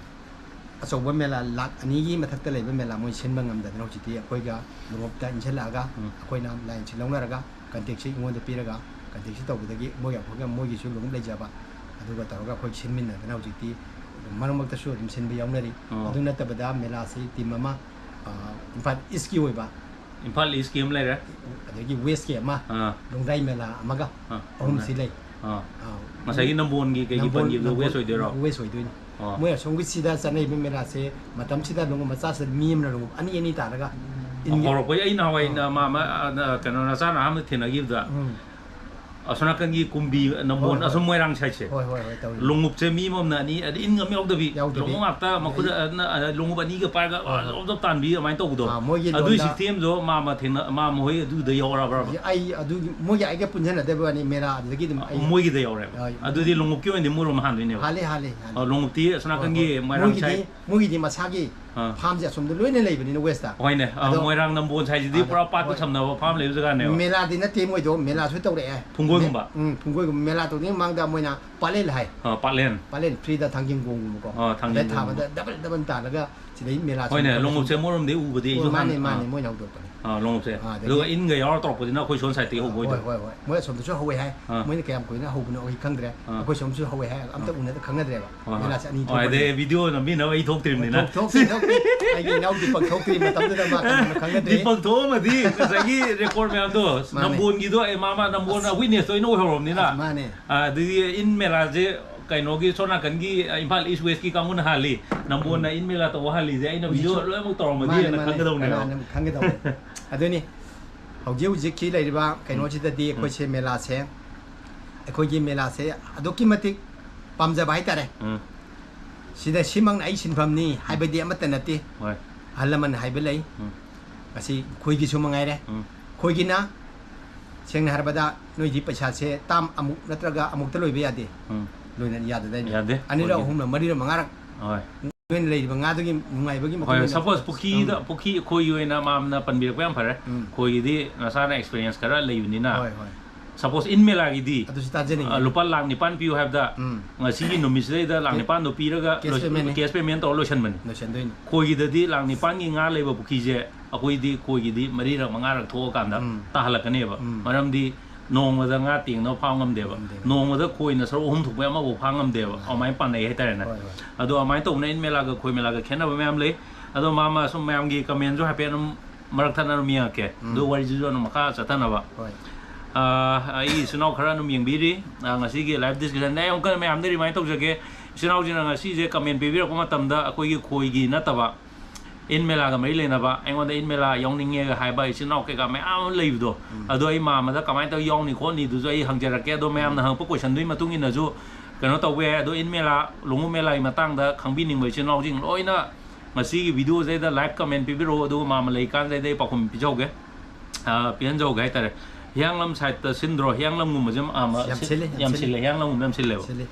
ꯑꯆꯧꯕ ꯃꯦꯂꯥ ꯂꯥꯛ ꯑꯅꯤꯒꯤ ꯃꯊꯛꯇ ꯂꯩꯕ ꯃꯦꯂꯥ ꯃꯣꯏ ꯁꯤꯟꯕ ꯉꯝꯗꯗꯅ ꯍꯧꯖꯤꯛꯇꯤ ꯑꯩꯈꯣꯏꯒ ꯂꯣꯡꯎꯞꯇ ꯏꯟꯁꯤꯜꯂꯛꯑꯒ ꯎꯝ. ꯑꯩꯈꯣꯏꯅ ꯂꯥꯏꯟꯁꯤ ꯂꯧꯅꯔꯒ ꯀꯟꯇꯦꯛꯁꯤ ꯑꯩꯉꯣꯟꯗ ꯄꯤꯔꯒ ꯀꯟꯇꯦꯛꯁꯤ ꯇꯧꯕꯗꯒꯤ ꯃꯣꯏꯒꯤ ꯑꯩꯈꯣꯏꯒ ꯃꯣꯏꯒꯤꯁꯨ ꯂꯣꯡꯎꯞ ꯂꯩꯖꯕ ꯑꯗꯨꯒ ꯇꯧꯔꯒ ꯑꯩꯈꯣꯏ ꯁꯤꯟꯃꯤꯟꯅꯗꯅ ꯍꯧꯖꯤꯛꯇꯤ ꯃꯔꯛ ꯃꯔꯛꯇꯁꯨ ꯑꯗꯨꯝ ꯁꯤꯟꯕ ꯌꯥꯎꯅꯔꯤ꯫ ꯑꯣ. ꯑꯗꯨ ꯅꯠꯇꯕꯗ ꯃꯦꯂꯥꯁꯤ ꯇꯤꯝ ꯑꯃ, ꯑ, ꯏꯝꯐꯥꯜ ꯏꯁꯀꯤ ꯑꯣꯏꯕ, ꯏꯝꯐꯥꯜ ꯏꯁꯀꯤ ꯑꯃ ꯂꯩꯔꯦ꯫ ꯑꯗꯒꯤ ꯋꯦꯁꯀꯤ ꯑꯃ, ꯑꯥ. ꯂꯣꯡꯗ꯭ꯔꯥꯏ ꯃꯦꯂꯥ ꯑꯃꯒ, ꯑꯥ. ꯑꯍꯨꯝꯁꯤ ꯂꯩ꯫ ꯑꯥ. ꯑꯥ. ꯉꯁꯥꯏꯒꯤ ꯅꯝꯕꯣꯟꯒꯤ ꯀꯩꯒꯤ ꯅꯝꯕꯣꯟ-, ꯄꯟꯈꯤꯕꯗꯣ ꯅꯝꯕꯣꯟ-, ꯋꯦꯁ ꯑꯣꯏꯗꯣꯏꯔꯣ? ꯋꯦꯁ ꯑꯣꯏꯗꯣꯏꯅꯤ꯫ ꯑꯣ. ꯃꯣꯏ ꯑꯁꯣꯝꯒꯤ ꯁꯤꯗ ꯆꯠꯅꯔꯤꯕ ꯃꯦꯂꯥꯁꯦ ꯃꯇꯝꯁꯤꯗ ꯂꯣꯡꯎꯞ ꯃꯆꯥꯁꯤꯗ ꯃꯤ ꯑꯃꯅ ꯂꯣꯡꯎꯞ ꯑꯅꯤ ꯑꯅꯤ ꯇꯥꯔꯒ ꯏꯟ-, ꯍꯧꯔꯛꯄꯩ ꯑꯩ ꯅꯍꯥꯟꯋꯥꯏ ꯑꯥ. ꯅ-, ꯃꯥ-, ꯃꯥ-, ꯑ, ꯅ-, ꯀꯩꯅꯣ ꯅꯆꯥꯅ ꯑꯍꯥꯟꯕ ꯊꯦꯡꯅꯈꯤꯕꯗ ꯎꯝ. ꯑꯁꯣꯝ ꯅꯥꯀꯟꯒꯤ ꯀꯨꯝꯕꯤ ꯅꯝꯕꯣꯟ ꯍꯣꯏ, ꯍꯣꯏ. ꯑꯁꯣꯝ ꯃꯣꯏꯔꯥꯡ ꯁꯥꯏꯠꯁꯦ꯫ ꯍꯣꯏ, ꯍꯣꯏ, ꯍꯣꯏ, ꯇꯧꯔꯤ꯫ ꯂꯣꯡꯎꯞꯁꯦ ꯃꯤ ꯑꯃꯃꯝꯅ ꯑꯅꯤ, ꯑꯗꯩ ꯏꯟ ꯑꯃ ꯌꯥꯎꯗꯕꯤ, ꯌꯥꯎꯗꯕꯤ. ꯂꯣꯡꯎꯞ ꯉꯥꯛꯇ ꯃꯈꯨꯠ, ꯑꯗꯩ ꯑ, ꯅ-, ꯑ, ꯂꯣꯡꯎꯞ ꯑꯅꯤꯒ ꯄꯥꯏꯔꯒ ꯍꯣꯏ, ꯍꯣꯏ. ꯖꯣꯞ ꯖꯣꯞ ꯇꯥꯟꯕꯤ ꯑꯗꯨꯃꯥꯏꯅ ꯇꯧꯕꯗꯣ꯫ ꯑꯥ, ꯃꯣꯏꯒꯤ ꯑꯗꯨꯒꯤ ꯂꯣꯟꯗ ꯁꯤꯁꯇꯦꯝꯗꯣ ꯃꯥꯃ ꯊꯦꯡꯅ-, ꯃꯥꯃ ꯍꯣꯏ ꯑꯗꯨꯗ ꯌꯥꯎꯔꯛꯑꯕ꯭ꯔꯕ? ꯑꯩ ꯑꯗꯨꯒꯤ, ꯃꯣꯏꯒꯤ ꯑꯩꯒ ꯄꯨꯟꯁꯤꯟꯅꯗꯕ ꯋꯥꯅꯤ, ꯃꯦꯂꯥ ꯑꯗꯨꯗꯒꯤ ꯑꯗꯨꯝ ꯑꯩ ꯃꯣꯏꯒꯤꯗ ꯌꯥꯎꯔꯦꯕ꯫ ꯍꯣꯏ. ꯑꯗꯨꯗꯤ ꯂꯣꯡꯎꯞꯀꯤ ꯑꯣꯏꯅꯗꯤ ꯃꯣꯏꯔꯣꯝ ꯍꯥꯟꯗꯣꯏꯅꯦꯕ꯫ ꯍꯥꯜꯂꯦ, ꯍꯥꯜꯂꯦ, ꯍꯥꯜꯂꯦ. ꯑ, ꯂꯣꯡꯎꯞꯇꯤ ꯑꯁꯣꯝ ꯍꯣꯏ, ꯅꯥꯀꯟꯒꯤ ꯍꯣꯏ. ꯃꯣꯏꯔꯥꯡ ꯃꯣꯏꯒꯤꯗꯤ, ꯁꯥꯏꯠ꯫ ꯃꯣꯏꯒꯤꯗꯤ ꯃꯁꯥꯒꯤ ꯑꯥ. ꯐꯥꯝꯁꯦ ꯑꯁꯣꯝꯗ ꯂꯣꯏꯅ ꯂꯩꯕꯅꯤꯅ ꯋꯦꯁꯇ. ꯍꯣꯏꯅꯦ, ꯑ, ꯑꯗꯣ ꯃꯣꯏꯔꯥꯡ ꯅꯝꯕꯣꯜ ꯁꯥꯏꯠꯁꯤꯗꯤ ꯑꯗ ꯄꯨꯔꯥ ꯄꯥꯠꯀ ꯍꯣꯏ. ꯁꯝꯅꯕ ꯐꯥꯝ ꯂꯩꯕ ꯖꯒꯥꯅꯦꯕ꯫ ꯃꯦꯂꯥꯗꯤ ꯅꯠꯇꯦ ꯃꯣꯏꯗꯣ, ꯃꯦꯂꯥꯁꯨ ꯇꯧꯔꯛꯑꯦ. ꯐꯨꯡꯒꯣꯏꯒꯨꯝꯕ? ꯎꯝ, ꯐꯨꯡꯒꯣꯏꯒꯨꯝꯕ꯫ ꯃꯦꯂꯥ ꯇꯧꯗ꯭ꯔꯤꯉꯩ ꯃꯃꯥꯡꯗ ꯃꯣꯏꯅ ꯄꯥꯂꯦꯟ ꯍꯥꯏ. ꯑ, ꯄꯥꯠꯂꯦꯟ꯫ ꯄꯥꯂꯦꯟ ꯐ꯭ꯔꯤꯗ ꯊꯥꯡꯖꯤꯡ ꯀꯣꯡꯒꯨꯝꯕꯀꯣ. ꯑ, ꯊꯥꯡꯖꯤꯡ ꯑꯗ ꯊꯥꯕꯗ ꯀꯣꯡꯒꯨꯝꯕ. ꯗꯕꯜ ꯗꯕꯜ ꯇꯥꯜꯂꯒ ꯁꯤꯗꯩ ꯃꯦꯂꯥ ꯍꯣꯏꯅꯦ, ꯁꯤꯟꯕ ꯂꯣꯡꯎꯞꯁꯦ ꯁꯤꯟꯕ. ꯃꯣꯏꯔꯣꯝꯗꯒꯤ ꯎꯕꯗꯤ ꯑꯣ, ꯑꯩꯁꯨ ꯃꯥꯅꯦ, ꯍꯥꯟꯅ, ꯃꯥꯅꯦ, ꯑꯥ. ꯃꯣꯏꯅ ꯍꯧꯗꯣꯔꯛꯄꯅꯦ. ꯑ, ꯂꯣꯡꯎꯞꯁꯦ꯫ ꯑꯥ, ꯑꯗꯒꯤ ꯑꯗꯨꯒ ꯏꯟꯒ ꯌꯥꯎꯔ ꯇꯧꯔꯛꯄꯁꯤꯅ ꯑꯩꯈꯣꯏ ꯁꯣꯝ ꯁꯥꯏꯠꯇꯒꯤ ꯍꯧꯕ ꯍꯣꯏ, ꯑꯣꯏꯗꯣꯏꯅꯦ꯫ ꯍꯣꯏ, ꯍꯣꯏ. ꯃꯣꯏ ꯑꯁꯣꯝꯗꯁꯨ ꯍꯧꯋꯦ ꯍꯥꯏ. ꯑꯥ. ꯃꯣꯏꯅ ꯀꯌꯥꯝ ꯀꯨꯏꯅ ꯍꯧꯕꯅꯣ ꯑꯩ ꯈꯪꯗ꯭ꯔꯦ. ꯑꯥ. ꯑꯩꯈꯣꯏ ꯁꯣꯝꯁꯨ ꯍꯧꯋꯦ ꯍꯥꯏ. ꯑꯝꯇ ꯑꯥ. ꯎꯅꯗ ꯈꯪꯅꯗ꯭ꯔꯦꯕ. ꯍꯣꯏ, ꯍꯣꯏ. ꯃꯦꯂꯥꯁꯦ ꯑꯅꯤ ꯍꯣꯏ, ꯊꯣꯛꯄꯅꯦ. ꯑꯗꯩ ꯚꯤꯗꯤꯑꯣ ꯅꯝꯕꯤꯅꯕ ꯑꯩ ꯊꯣꯛꯇ꯭ꯔꯤꯕꯅꯤꯅ꯫ ꯊꯣꯛ-, ꯊꯣꯛꯇꯦ, ꯊꯣꯛꯇꯦ. ꯑꯩꯒꯤ ꯏꯅꯥꯎ ꯗꯤꯄꯛ ꯊꯣꯛꯇ꯭ꯔꯤ ꯃꯇꯝꯗꯨꯗ ꯃꯥ ꯀꯅꯥꯅꯣ ꯈꯪꯅꯗ꯭ꯔꯦ. ꯗꯤꯄꯛ ꯊꯣꯛꯑꯝꯃꯗꯤ ꯉꯁꯥꯏꯒꯤ ꯔꯦꯀꯣꯔꯗ ꯃꯌꯥꯝꯗꯣ, ꯃꯥꯅꯦ. ꯅꯝꯕꯣꯟꯒꯤꯗꯣ, ꯑꯦ, ꯃꯥ, ꯃꯥ, ꯅꯝꯕꯣꯟꯅ ꯑꯁ. ꯋꯤꯠꯅꯦꯁꯇꯣ ꯑꯩꯅ ꯑꯣꯏꯍꯧꯔꯕꯅꯤꯅ꯫ ꯑꯁ, ꯃꯥꯅꯦ. ꯑꯗꯒꯤ ꯏꯟ ꯃꯦꯂꯥꯁꯦ ꯀꯩꯅꯣꯒꯤ ꯁꯣꯝ ꯅꯥꯀꯟꯒꯤ, ꯑ, ꯏꯝꯐꯥꯜ ꯏꯁ ꯋꯦꯁꯀꯤ ꯀꯥꯡꯕꯨꯅ ꯍꯥꯜꯂꯤ, ꯅꯝꯕꯣꯟꯅ ꯏꯟ ꯃꯦꯂꯥ ꯇꯧꯕ ꯍꯥꯜꯂꯤꯁꯦ ꯑꯩꯅ ꯚꯤꯗꯤꯑꯣ ꯃꯤꯁꯨ-, ꯂꯣꯏꯅꯃꯛ ꯇꯧꯔꯝꯃꯗꯤ ꯃꯥꯅꯦ, ꯍꯦꯟꯅ ꯃꯥꯅꯦ. ꯈꯪꯒꯗꯧꯅꯦꯕ꯫ ꯀꯅꯥꯅ ꯈꯪꯒꯗꯧꯅꯦ. ꯑꯗꯨꯅꯤ ꯍꯧꯖꯤꯛ ꯍꯧꯖꯤꯛꯀꯤ ꯂꯩꯔꯤꯕ ꯀꯩꯅꯣꯁꯤꯗꯗꯤ ꯑꯩꯈꯣꯏꯁꯦ ꯃꯦꯂꯥꯁꯦ, ꯑꯩꯈꯣꯏꯒꯤ ꯃꯦꯂꯥꯁꯦ ꯑꯗꯨꯛꯀꯤ ꯃꯇꯤꯛ ꯄꯥꯝꯖꯕ ꯍꯥꯏꯇꯥꯔꯦ. ꯎꯝ. ꯁꯤꯗ ꯁꯤꯃꯛꯅ ꯑꯩ ꯁꯤꯟꯐꯝꯅꯤ ꯍꯥꯏꯕꯗꯤ ꯑꯃꯠꯇ ꯅꯠꯇꯦ. ꯍꯣꯏ. ꯑꯍꯜ ꯂꯃꯟ ꯍꯥꯏꯕ ꯂꯩ. ꯎꯝ. ꯃꯁꯤ ꯑꯩꯈꯣꯏꯒꯤꯁꯨ ꯃꯉꯥꯏꯔꯦ. ꯎꯝ. ꯑꯩꯈꯣꯏꯒꯤꯅ ꯁꯦꯡꯅ ꯍꯥꯏꯔꯕꯗ ꯅꯣꯏꯗꯤ ꯄꯩꯁꯥꯁꯦ ꯇꯥꯝ ꯑꯃꯨꯛ ꯅꯠꯇ꯭ꯔꯒ ꯑꯃꯨꯛꯇ ꯂꯣꯏꯕ ꯌꯥꯗꯦ. ꯎꯝ. ꯂꯣꯏꯅ ꯌꯥꯗꯗꯥꯏꯅꯦ? ꯌꯥꯗꯦ. ꯑꯅꯤꯔꯛ, ꯑꯩꯈꯣꯏꯒꯤ. ꯑꯍꯨꯝꯂꯛ, ꯃꯔꯤꯔꯛ, ꯃꯉꯥꯔꯛ ꯍꯣꯏ. ꯅꯣꯏꯅ ꯂꯩꯔꯤꯕ ꯉꯥꯗꯨꯒꯤ ꯅꯨꯡꯉꯥꯏꯕꯒꯤ ꯃꯇꯨꯡ ꯍꯣꯏ, ꯏꯟꯅ. ꯁꯄꯣꯁ ꯄꯨꯈ꯭ꯔꯤꯗ, ꯎꯝ. ꯄꯨꯈ꯭ꯔꯤ ꯑꯩꯈꯣꯏꯒꯤ ꯑꯣꯏꯅ ꯃꯥꯝꯅ ꯄꯟꯕꯤꯔꯛꯄ ꯌꯥꯝ ꯐꯔꯦ꯫ ꯎꯝ. ꯑꯩꯈꯣꯏꯒꯤꯗꯤ ꯅꯁꯥꯅ ꯑꯦꯛꯁꯄꯤꯔꯤꯌꯦꯟꯁ ꯈꯔ ꯂꯩꯕꯅꯤꯅ, ꯍꯣꯏ, ꯍꯣꯏ. ꯁꯄꯣꯁ ꯏꯟ ꯃꯦꯂꯥꯒꯤꯗꯤ ꯑꯗꯨꯁꯨ ꯇꯥꯖꯅꯤꯡꯉꯤ꯫ ꯑ, ꯂꯨꯄꯥ ꯂꯥꯛ ꯅꯤꯄꯥꯟ ꯄꯤꯌꯨ ꯍꯥꯏꯕꯗ ꯎꯝ꯫ ꯉꯁꯤꯒꯤ ꯅꯨꯃꯤꯠꯁꯤꯗꯩꯗ ꯂꯥꯛ ꯅꯤꯄꯥꯟꯗꯣ ꯄꯤꯔꯒ Cash payment ꯅꯤ꯫ ꯀꯦꯁ ꯄꯦꯃꯦꯟ ꯇꯧꯔ ꯂꯣꯏꯁꯟꯕꯅꯤ꯫ ꯂꯣꯏꯁꯟꯗꯣꯏꯅꯤ꯫ ꯈꯣꯏꯒꯤꯗꯗꯤ ꯂꯥꯛ ꯅꯤꯄꯥꯟꯒꯤ ꯉꯥ ꯂꯩꯕ ꯄꯨꯈ꯭ꯔꯤꯁꯦ ꯑꯩꯈꯣꯏꯗꯤ ꯈꯣꯏꯒꯤꯗꯤ ꯃꯔꯤꯔꯛ ꯃꯉꯥꯔꯛ ꯊꯣꯛꯑꯀꯥꯟꯗ ꯎꯝ꯫ ꯇꯥꯍꯜꯂꯛꯀꯅꯦꯕ꯫ ꯎꯝ꯫ ꯃꯔꯝꯗꯤ ꯅꯣꯡꯃꯗ ꯉꯥ ꯇꯦꯡꯅꯕ ꯐꯥꯕ ꯉꯝꯗꯦꯕ꯫ ꯉꯝꯗꯦꯕ꯫ ꯅꯣꯡꯃꯗ ꯈꯣꯏꯅ ꯁꯔꯨꯛ ꯑꯍꯨꯝ ꯊꯣꯛꯄ ꯑꯃꯐꯥꯎ ꯐꯥ ꯉꯝꯗꯦꯕ꯫ ꯑꯗꯨꯃꯥꯏꯅ ꯄꯥꯅꯩ ꯍꯥꯏꯇꯥꯔꯦꯅꯦ꯫ ꯍꯣꯏ, ꯍꯣꯏ꯫ ꯑꯗꯣ ꯑꯗꯨꯃꯥꯏꯅ ꯇꯧꯕꯅ ꯏꯟ ꯃꯦꯂꯥꯒ ꯈꯣꯏ ꯃꯦꯂꯥꯒ ꯈꯦꯠꯅꯕ ꯃꯌꯥꯝ ꯂꯩ꯫ ꯑꯗꯣ ꯃꯥ ꯃꯥ ꯁꯨꯝ ꯃꯌꯥꯝꯒꯤ ꯀꯃꯦꯟꯁꯨ ꯍꯥꯏꯐꯦꯠ ꯑꯗꯨꯝ ꯃꯔꯛ ꯊꯠꯅ ꯑꯗꯨꯝ ꯌꯦꯡꯉꯛꯀꯦ꯫ ꯎꯝ꯫ ꯑꯗꯨ ꯋꯥꯔꯤꯁꯤꯁꯨ ꯑꯗꯨꯝ ꯃꯈꯥ ꯆꯠꯊꯅꯕ꯫ ꯍꯣꯏ꯫ ꯑꯥ, ꯑꯩ ꯏꯆꯤꯟ ꯏꯅꯥꯎ ꯈꯔ ꯑꯗꯨꯝ ꯌꯦꯡꯕꯤꯔꯤ꯫ ꯑꯥ, ꯉꯁꯤꯒꯤ ꯂꯥꯏꯐ ꯗꯤꯁꯀꯁꯟꯗ ꯑꯩ ꯑꯃꯨꯛꯀ ꯃꯌꯥꯝꯗ ꯔꯤꯃꯥꯏꯟ ꯇꯧꯖꯒꯦ꯫ ꯏꯆꯤꯟ ꯏꯅꯥꯎꯁꯤꯡꯅ ꯉꯁꯤꯁꯦ ꯀꯃꯦꯟ ꯄꯤꯕꯤꯔꯛꯄ ꯃꯇꯝꯗ ꯑꯩꯈꯣꯏꯒꯤ ꯈꯣꯏꯒꯤ ꯅꯠꯇꯕ ꯏꯟ ꯃꯦꯂꯥꯒ ꯃꯔꯤ ꯂꯩꯅꯕ ꯑꯩꯉꯣꯟꯗ ꯏꯟ ꯃꯦꯂꯥ ꯌꯥꯎꯅꯤꯡꯉꯦꯒ ꯍꯥꯏꯕ ꯏꯆꯤꯟ ꯏꯅꯥꯎ ꯀꯩꯀꯥ ꯃꯌꯥꯝ ꯑꯃ ꯂꯩꯕꯗꯣ꯫ ꯑꯗꯣ ꯑꯩ ꯃꯥꯃꯗ ꯀꯃꯥꯏꯅ ꯇꯧꯔ ꯌꯥꯎꯅꯤ ꯈꯣꯠꯅꯤꯗꯨꯁꯨ ꯑꯩ ꯍꯪꯖꯔꯛꯀꯦ꯫ ꯑꯗꯣ ꯃꯌꯥꯝꯅ ꯍꯪꯉꯛꯄ ꯀꯣꯏꯁꯟꯗꯨꯒꯤ ꯃꯇꯨꯡ ꯏꯟꯅꯁꯨ ꯀꯩꯅꯣ ꯇꯧꯕ ꯌꯥꯏ꯫ ꯑꯗꯣ ꯏꯟ ꯃꯦꯂꯥ, ꯂꯣꯡꯎꯞ ꯃꯦꯂꯥꯒꯤ ꯃꯇꯥꯡꯗ ꯈꯪꯕꯤꯅꯤꯡꯕ ꯏꯆꯤꯟ ꯏꯅꯥꯎꯁꯤꯡ ꯂꯣꯏꯅ ꯉꯁꯤꯒꯤ ꯚꯤꯗꯤꯑꯣꯁꯤꯗ ꯂꯥꯏꯚ ꯀꯃꯦꯟ ꯄꯤꯕꯤꯔꯛꯑꯣ꯫ ꯑꯗꯨꯒ ꯃꯥꯃ ꯂꯩꯀꯥꯟꯁꯤꯗ ꯑꯩ ꯄꯥꯎꯈꯨꯝ ꯄꯤꯖꯍꯧꯒꯦ꯫ ꯑꯥ, ꯄꯤꯍꯟꯖꯍꯧꯒꯦ ꯍꯥꯏꯇꯥꯔꯦ꯫ ꯍꯤꯌꯥꯡꯂꯝ ꯁꯥꯏꯠꯇ ꯁꯤꯟꯗ꯭ꯔꯣ? ꯍꯤꯌꯥꯡꯂꯝꯒꯨꯝꯕꯁꯦ, ꯑꯥ, ꯃ-, ꯌꯥꯝ ꯁꯤ-, ꯁꯤꯜꯂꯦ, ꯌꯥꯝ ꯌꯥꯝ ꯁꯤꯜꯂꯦ꯫ ꯁꯤꯜꯂꯦ, ꯍꯤꯌꯥꯡꯂꯝꯒꯨꯝꯕ ꯌꯥꯝ ꯁꯤꯜꯂꯦꯕ꯫ ꯁꯤꯜꯂꯤ꯫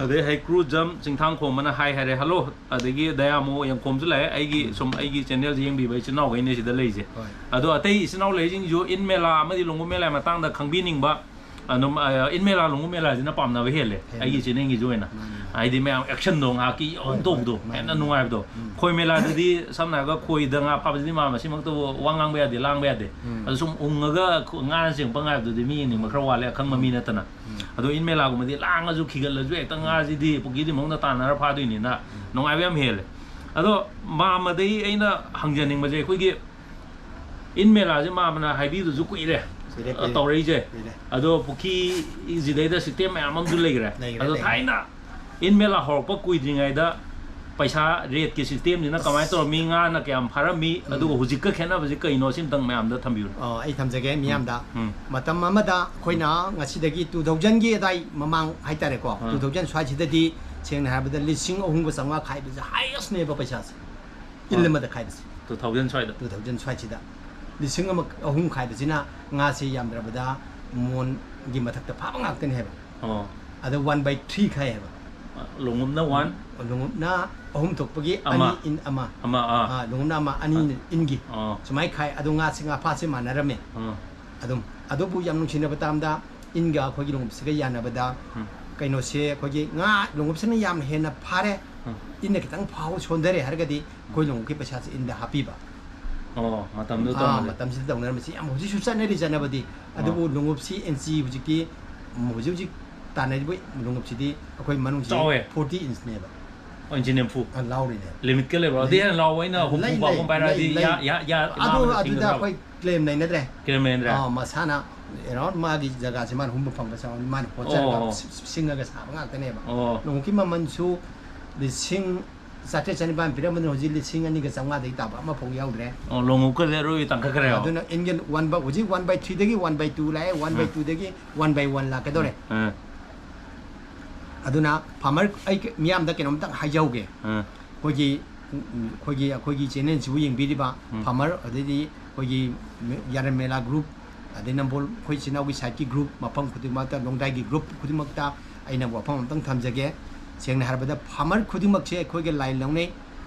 ꯑꯗꯩ ꯍꯩꯀ꯭ꯔꯨꯖꯝ ꯆꯤꯡꯊꯥꯡꯈꯣꯝꯕꯅ ꯍꯥꯏ ꯍꯥꯏꯔꯦ, "ꯍꯜꯂꯣ", ꯑꯗꯒꯤ ꯗꯌꯥꯃꯣ ꯌꯦꯡꯈꯣꯝꯁꯨ ꯂꯥꯛꯑꯦ꯫ ꯑꯩꯒꯤ ꯁꯨꯝ ꯑꯩꯒꯤ ꯆꯦꯅꯦꯜꯁꯦ ꯌꯦꯡꯕꯤꯕ ꯏꯆꯤꯟ ꯏꯅꯥꯎꯈꯩꯅꯦ ꯁꯤꯗ ꯂꯩꯔꯤꯁꯦ꯫ ꯍꯣꯏ꯫ ꯑꯗꯣ ꯑꯇꯩ ꯏꯆꯤꯟ ꯏꯅꯥꯎ ꯂꯩꯔꯤꯁꯤꯡꯁꯨ ꯏꯟ ꯃꯦꯂꯥ ꯑꯃꯗꯤ ꯂꯣꯡꯒꯨ ꯃꯦꯂꯥꯒꯤ ꯃꯇꯥꯡꯗ ꯈꯪꯕꯤꯅꯤꯡꯕ ꯑꯗꯨꯝ, ꯑ, ꯏꯟ ꯃꯦꯂꯥ, ꯂꯣꯡꯒꯨ ꯃꯦꯂꯥꯁꯤꯅ ꯄꯥꯝꯅꯕ ꯍꯦꯜꯂꯦ, ꯍꯦꯜꯂꯦ꯫ ꯑꯩꯒꯤ ꯆꯦꯅꯦꯜꯒꯤꯁꯨ ꯑꯣꯏꯅ꯫ ꯃꯥꯅꯤ꯫ ꯍꯥꯏꯗꯤ ꯃꯌꯥꯝ ꯑꯦꯛꯁꯟꯗꯣ ꯉꯥꯏꯍꯥꯛꯀꯤ ꯌꯧ ꯍꯣꯏ, ꯇꯧꯕꯗꯣ, ꯍꯣꯏ, ꯃꯥꯅꯤ, ꯍꯦꯟꯅ ꯃꯥꯅꯤ꯫ ꯅꯨꯡꯉꯥꯏꯕꯗꯣ꯫ ꯎꯝ꯫ ꯈꯣꯏ ꯃꯦꯂꯥꯗꯗꯤ ꯁꯝꯅ ꯍꯥꯏꯔꯒ ꯈꯣꯏꯗ ꯉꯥ ꯐꯥꯕꯁꯤꯗꯤ ꯃꯥ ꯃꯁꯤꯃꯛꯇꯕꯨ ꯋꯥ ꯉꯥꯡꯕ ꯌꯥꯗꯦ, ꯂꯥꯡꯕ ꯌꯥꯗꯦ꯫ ꯎꯝ꯫ ꯑꯗꯨ ꯁꯨꯝ ꯎꯪꯉꯒ ꯈꯣ-, ꯉꯥꯅ ꯆꯦꯡꯄ ꯉꯥꯏꯕꯗꯨꯗꯤ ꯃꯤ ꯌꯦꯡꯅꯤꯡꯕ ꯈꯔ ꯋꯥꯠꯂꯦ, ꯑꯈꯪꯕ ꯃꯤ ꯅꯠꯇꯅ꯫ ꯎꯝ꯫ ꯑꯗꯣ ꯏꯟ ꯃꯦꯂꯥꯒꯨꯝꯕꯗꯤ ꯂꯥꯡꯉꯁꯨ ꯈꯤꯒꯠꯂꯁꯨ ꯍꯦꯛꯇ ꯉꯥꯁꯤꯗꯤ ꯄꯨꯈ꯭ꯔꯤꯗꯤ ꯃꯅꯨꯡꯗ ꯇꯥꯟꯅꯔ ꯐꯥꯗꯣꯏꯅꯤꯅ ꯅꯨꯡꯉꯥꯏꯕ ꯌꯥꯝ ꯍꯦꯜꯂꯦ꯫ ꯑꯗꯣ ꯃꯥꯃꯗꯩ ꯑꯩꯅ ꯍꯪꯖꯅꯤꯡꯕꯁꯦ, ꯑꯩꯈꯣꯏꯒꯤ ꯏꯟ ꯃꯦꯂꯥꯁꯦ ꯃꯥꯃꯅ ꯍꯥꯏꯕꯤꯕꯗꯨꯁꯨ ꯀꯨꯏꯔꯦ, ꯀꯨꯏꯔꯦ, ꯑ, ꯀꯨꯏꯔꯦ꯫ ꯇꯧꯔꯛꯏꯁꯦ꯫ ꯀꯨꯏꯔꯦ꯫ ꯑꯗꯣ ꯄꯨꯈ꯭ꯔꯤꯁꯤꯗꯩꯗ ꯁꯤꯁꯇꯦꯝ ꯃꯌꯥꯝ ꯑꯃꯁꯨ ꯂꯩꯈ꯭ꯔꯦ꯫ ꯂꯩꯈ꯭ꯔꯦ, ꯑꯗꯣ ꯂꯩꯈ꯭ꯔꯦ꯫ ꯊꯥꯏꯅ ꯏꯟ ꯃꯦꯂꯥ ꯍꯧꯔꯛꯄ ꯀꯨꯏꯗ꯭ꯔꯤꯉꯩꯗ ꯄꯩꯁꯥ ꯔꯦꯠꯀꯤ ꯁꯤꯁꯇꯦꯝꯁꯤꯅ ꯀꯃꯥꯏꯅ ꯇꯧꯔꯝꯃꯤ, ꯉꯥꯅ ꯀꯌꯥꯝ ꯐꯥꯔꯝꯃꯤ, ꯑꯗꯨꯒ ꯍꯧꯖꯤꯛꯀ ꯈꯦꯠꯅꯕꯁꯦ ꯀꯩꯅꯣ, ꯁꯤꯝꯇꯪ ꯃꯌꯥꯝꯗ ꯊꯝꯕꯤꯌꯨꯅꯦ꯫ ꯑꯣ, ꯑꯩ ꯊꯝꯖꯒꯦ ꯃꯤꯌꯥꯝꯗ꯫ ꯎꯝ꯫ ꯃꯇꯝ ꯑꯃꯗ ꯑꯩꯈꯣꯏꯅ ꯉꯁꯤꯗꯒꯤ two thousandꯒꯤ ꯑꯗꯥꯏ ꯃꯃꯥꯡ ꯍꯥꯏꯇꯥꯔꯦꯀꯣ, ꯑꯥ꯫ two thousand ꯁ꯭ꯋꯥꯏꯁꯤꯗꯗꯤ ꯁꯦꯡꯅ ꯍꯥꯏꯔꯕꯗ ꯂꯤꯁꯤꯡ ꯑꯍꯨꯝꯒ ꯆꯥꯝꯃꯉꯥ ꯈꯥꯏꯕꯁꯦ highestꯅꯦꯕ ꯄꯩꯁꯥꯁꯦ꯫ ꯏꯜ ꯑꯥ꯫ ꯑꯃꯗ ꯈꯥꯏꯕꯁꯦ꯫ Two thousand ꯁ꯭ꯋꯥꯏꯗ꯫ Two thousand ꯁ꯭ꯋꯥꯏꯁꯤꯗ ꯂꯤꯁꯤꯡ ꯑꯃ ꯑꯍꯨꯝ ꯈꯥꯏꯕꯁꯤꯅ ꯉꯥꯁꯦ ꯌꯥꯝꯗ꯭ꯔꯕꯗ ꯃꯣꯟꯒꯤ ꯃꯊꯛꯇ ꯐꯥꯕ ꯉꯥꯛꯇꯅꯦ ꯍꯥꯏꯕ꯫ ꯑꯣ꯫ ꯑꯗ one by three ꯈꯥꯏ ꯍꯥꯏꯕ꯫ ꯂꯣꯡꯎꯞꯅ one꯫ ꯂꯣꯡꯎꯞꯅ ꯑꯍꯨꯝ ꯊꯣꯛꯄꯒꯤ ꯑꯃ꯫ ꯑꯅꯤ in ꯑꯃ꯫ ꯑꯃ, ꯑꯥ꯫ ꯑꯥ, ꯂꯣꯡꯎꯞꯅ ꯑꯃ, ꯑꯅꯤ inꯒꯤ꯫ ꯑꯣ꯫ ꯁꯨꯃꯥꯏꯅ ꯈꯥꯏ꯫ ꯑꯗꯣ ꯉꯥꯁꯦ, ꯉꯥꯐꯥꯁꯦ ꯃꯥꯟꯅꯔꯝꯃꯦ꯫ ꯑꯥ꯫ ꯑꯗꯨꯝ꯫ ꯑꯗꯨꯕꯨ ꯌꯥꯝ ꯅꯨꯡꯁꯤꯅꯕ ꯇꯥꯝꯗ ꯏꯟꯒ ꯑꯩꯈꯣꯏꯒꯤ ꯂꯣꯡꯎꯞꯁꯤꯒ ꯌꯥꯅꯕꯗ ꯎꯝ꯫ ꯀꯩꯅꯣꯁꯦ ꯑꯩꯈꯣꯏꯒꯤ ꯉꯥ ꯂꯣꯡꯎꯞꯁꯤꯅ ꯌꯥꯝ ꯍꯦꯟꯅ ꯐꯥꯔꯦ, ꯎꯝ꯫ ꯏꯟꯅ ꯈꯤꯇꯪ ꯐꯥꯕ ꯁꯣꯟꯊꯔꯦ ꯍꯥꯏꯔꯒꯗꯤ ꯑꯩꯈꯣꯏ ꯂꯣꯡꯎꯞꯀꯤ ꯄꯩꯁꯥꯁꯦ ꯏꯟꯗ ꯍꯥꯞꯄꯤꯕ꯫ ꯑꯣ, ꯃꯇꯝꯗꯨ ꯑꯥ, ꯇꯧꯅꯔꯦ꯫ ꯃꯇꯝꯁꯤꯗ ꯇꯧꯅꯔꯝꯃꯤꯁꯤ ꯌꯥꯝ ꯍꯧꯖꯤꯛꯁꯨ ꯆꯠꯅꯔꯤ ꯆꯠꯅꯕꯗꯤ꯫ ꯑꯗꯨꯕꯨ ꯑꯣ꯫ ꯂꯣꯡꯎꯞꯁꯤ ꯏꯟꯆꯤ ꯍꯧꯖꯤꯛꯇꯤ, ꯎꯝ, ꯍꯧꯖꯤꯛ ꯍꯧꯖꯤꯛ ꯇꯥꯟꯅꯔꯤꯕ ꯂꯣꯡꯎꯞꯁꯤꯗꯤ ꯑꯩꯈꯣꯏ ꯃꯅꯨꯡꯁꯤ ꯆꯥꯎꯋꯦ꯫ ꯐꯣꯔꯇꯤ ꯏꯟꯆꯅꯦꯕ꯫ ꯑꯣ, ꯏꯟꯆꯤ ꯅꯤꯐꯨ꯫ ꯑ, ꯂꯥꯎꯔꯤꯅꯦꯕ꯫ ꯂꯤꯃꯤꯠꯀ ꯂꯩꯕ꯭ꯔꯣ? ꯑꯗꯨ ꯂꯩ꯫ ꯍꯦꯟꯅ ꯂꯥꯎꯕ ꯑꯩꯅ ꯍꯨꯝꯐꯨ ꯂꯩ, ꯐꯥꯎꯕ ꯂꯩ, ꯄꯥꯏꯔꯛꯑꯗꯤ ꯂꯩ, ꯂꯩ꯫ ꯌꯥ-, ꯌꯥ-, ꯌꯥ-, ꯑꯗꯨ, ꯃꯥꯃꯅ ꯑꯗꯨꯗ ꯊꯤꯡꯒꯗ꯭ꯔꯕ? ꯑꯩꯈꯣꯏ ꯀ꯭ꯂꯦꯝ ꯂꯩꯅꯗ꯭ꯔꯦ꯫ ꯀ꯭ꯂꯦꯝ ꯂꯩꯅꯗ꯭ꯔꯦ? ꯑꯥ, ꯃꯁꯥꯅ around ꯃꯥꯒꯤ ꯖꯒꯥꯁꯦ ꯃꯥꯅ ꯍꯨꯝꯕ ꯐꯪꯕ ꯆꯥꯎꯅꯤ, ꯃꯥꯅ ꯍꯣꯠꯆꯔꯒ ꯑꯣ꯫ ꯁꯤ-, ꯁꯤ-, ꯁꯤꯡꯉꯒ ꯁꯥꯕ ꯉꯥꯛꯇꯅꯦꯕ꯫ ꯑꯣ꯫ ꯂꯣꯡꯎꯞꯀꯤ ꯃꯃꯜꯁꯨ ꯂꯤꯁꯤꯡ ꯆꯥꯇ꯭ꯔꯦꯠ ꯆꯅꯤꯄꯥꯟ ꯄꯤꯔꯝꯕꯗꯨꯅ ꯍꯧꯖꯤꯛ ꯂꯤꯁꯤꯡ ꯑꯅꯤꯒ ꯆꯥꯝꯃꯉꯥꯗꯒꯤ ꯇꯥꯕ ꯑꯃꯐꯥꯎ ꯌꯥꯎꯗ꯭ꯔꯦ꯫ ꯑꯣ, ꯂꯣꯡꯎꯞꯀꯁꯦ ꯑꯔꯣꯏꯕꯤ ꯇꯥꯡꯈꯠꯈ꯭ꯔꯦꯕ? ꯑꯗꯨꯅ ꯏꯟꯒꯤ one by, ꯍꯧꯖꯤꯛ one by threeꯗꯒꯤ one by two ꯂꯥꯛꯑꯦ, one by um. twoꯗꯒꯤ one by one ꯂꯥꯛꯀꯗꯧꯔꯦ꯫ ꯎꯝ꯫ ꯑꯗꯨꯅ farmer, ꯑꯩ ꯀ-, ꯃꯤꯌꯥꯝꯗ ꯀꯩꯅꯣꯝꯇꯪ ꯍꯥꯏꯖꯍꯧꯒꯦ꯫ ꯎꯝ꯫ ꯑꯩꯈꯣꯏꯒꯤ, ꯎꯝ, ꯎꯝ, ꯑꯩꯈꯣꯏꯒꯤ, ꯑꯩꯈꯣꯏꯒꯤ channelꯁꯤꯕꯨ ꯌꯦꯡꯕꯤꯔꯤꯕ ꯎꯝ꯫ farmer, ꯑꯗꯩꯗꯤ ꯑꯩꯈꯣꯏꯒꯤ ꯃꯦ-, ꯌꯥꯔꯟ ꯃꯦꯂꯥ group, ꯑꯗꯩ ꯅꯝꯕꯣꯜ ꯑꯩꯈꯣꯏ ꯏꯆꯤꯟ ꯏꯅꯥꯎꯒꯤ sideꯀꯤ group, ꯃꯐꯝ ꯈꯨꯗꯤꯡꯃꯛꯇ, ꯂꯣꯡꯗꯥꯏꯒꯤ group ꯈꯨꯗꯤꯡꯃꯛꯇ ꯑꯩꯅ ꯋꯥꯐꯝ ꯑꯝꯇꯪ ꯊꯝꯖꯒꯦ꯫ ꯁꯦꯡꯅ ꯍꯥꯏꯔꯕꯗ farmer ꯈꯨꯗꯤꯡꯃꯛꯁꯦ ꯑꯩꯈꯣꯏꯒ line ꯂꯧꯅꯩ꯫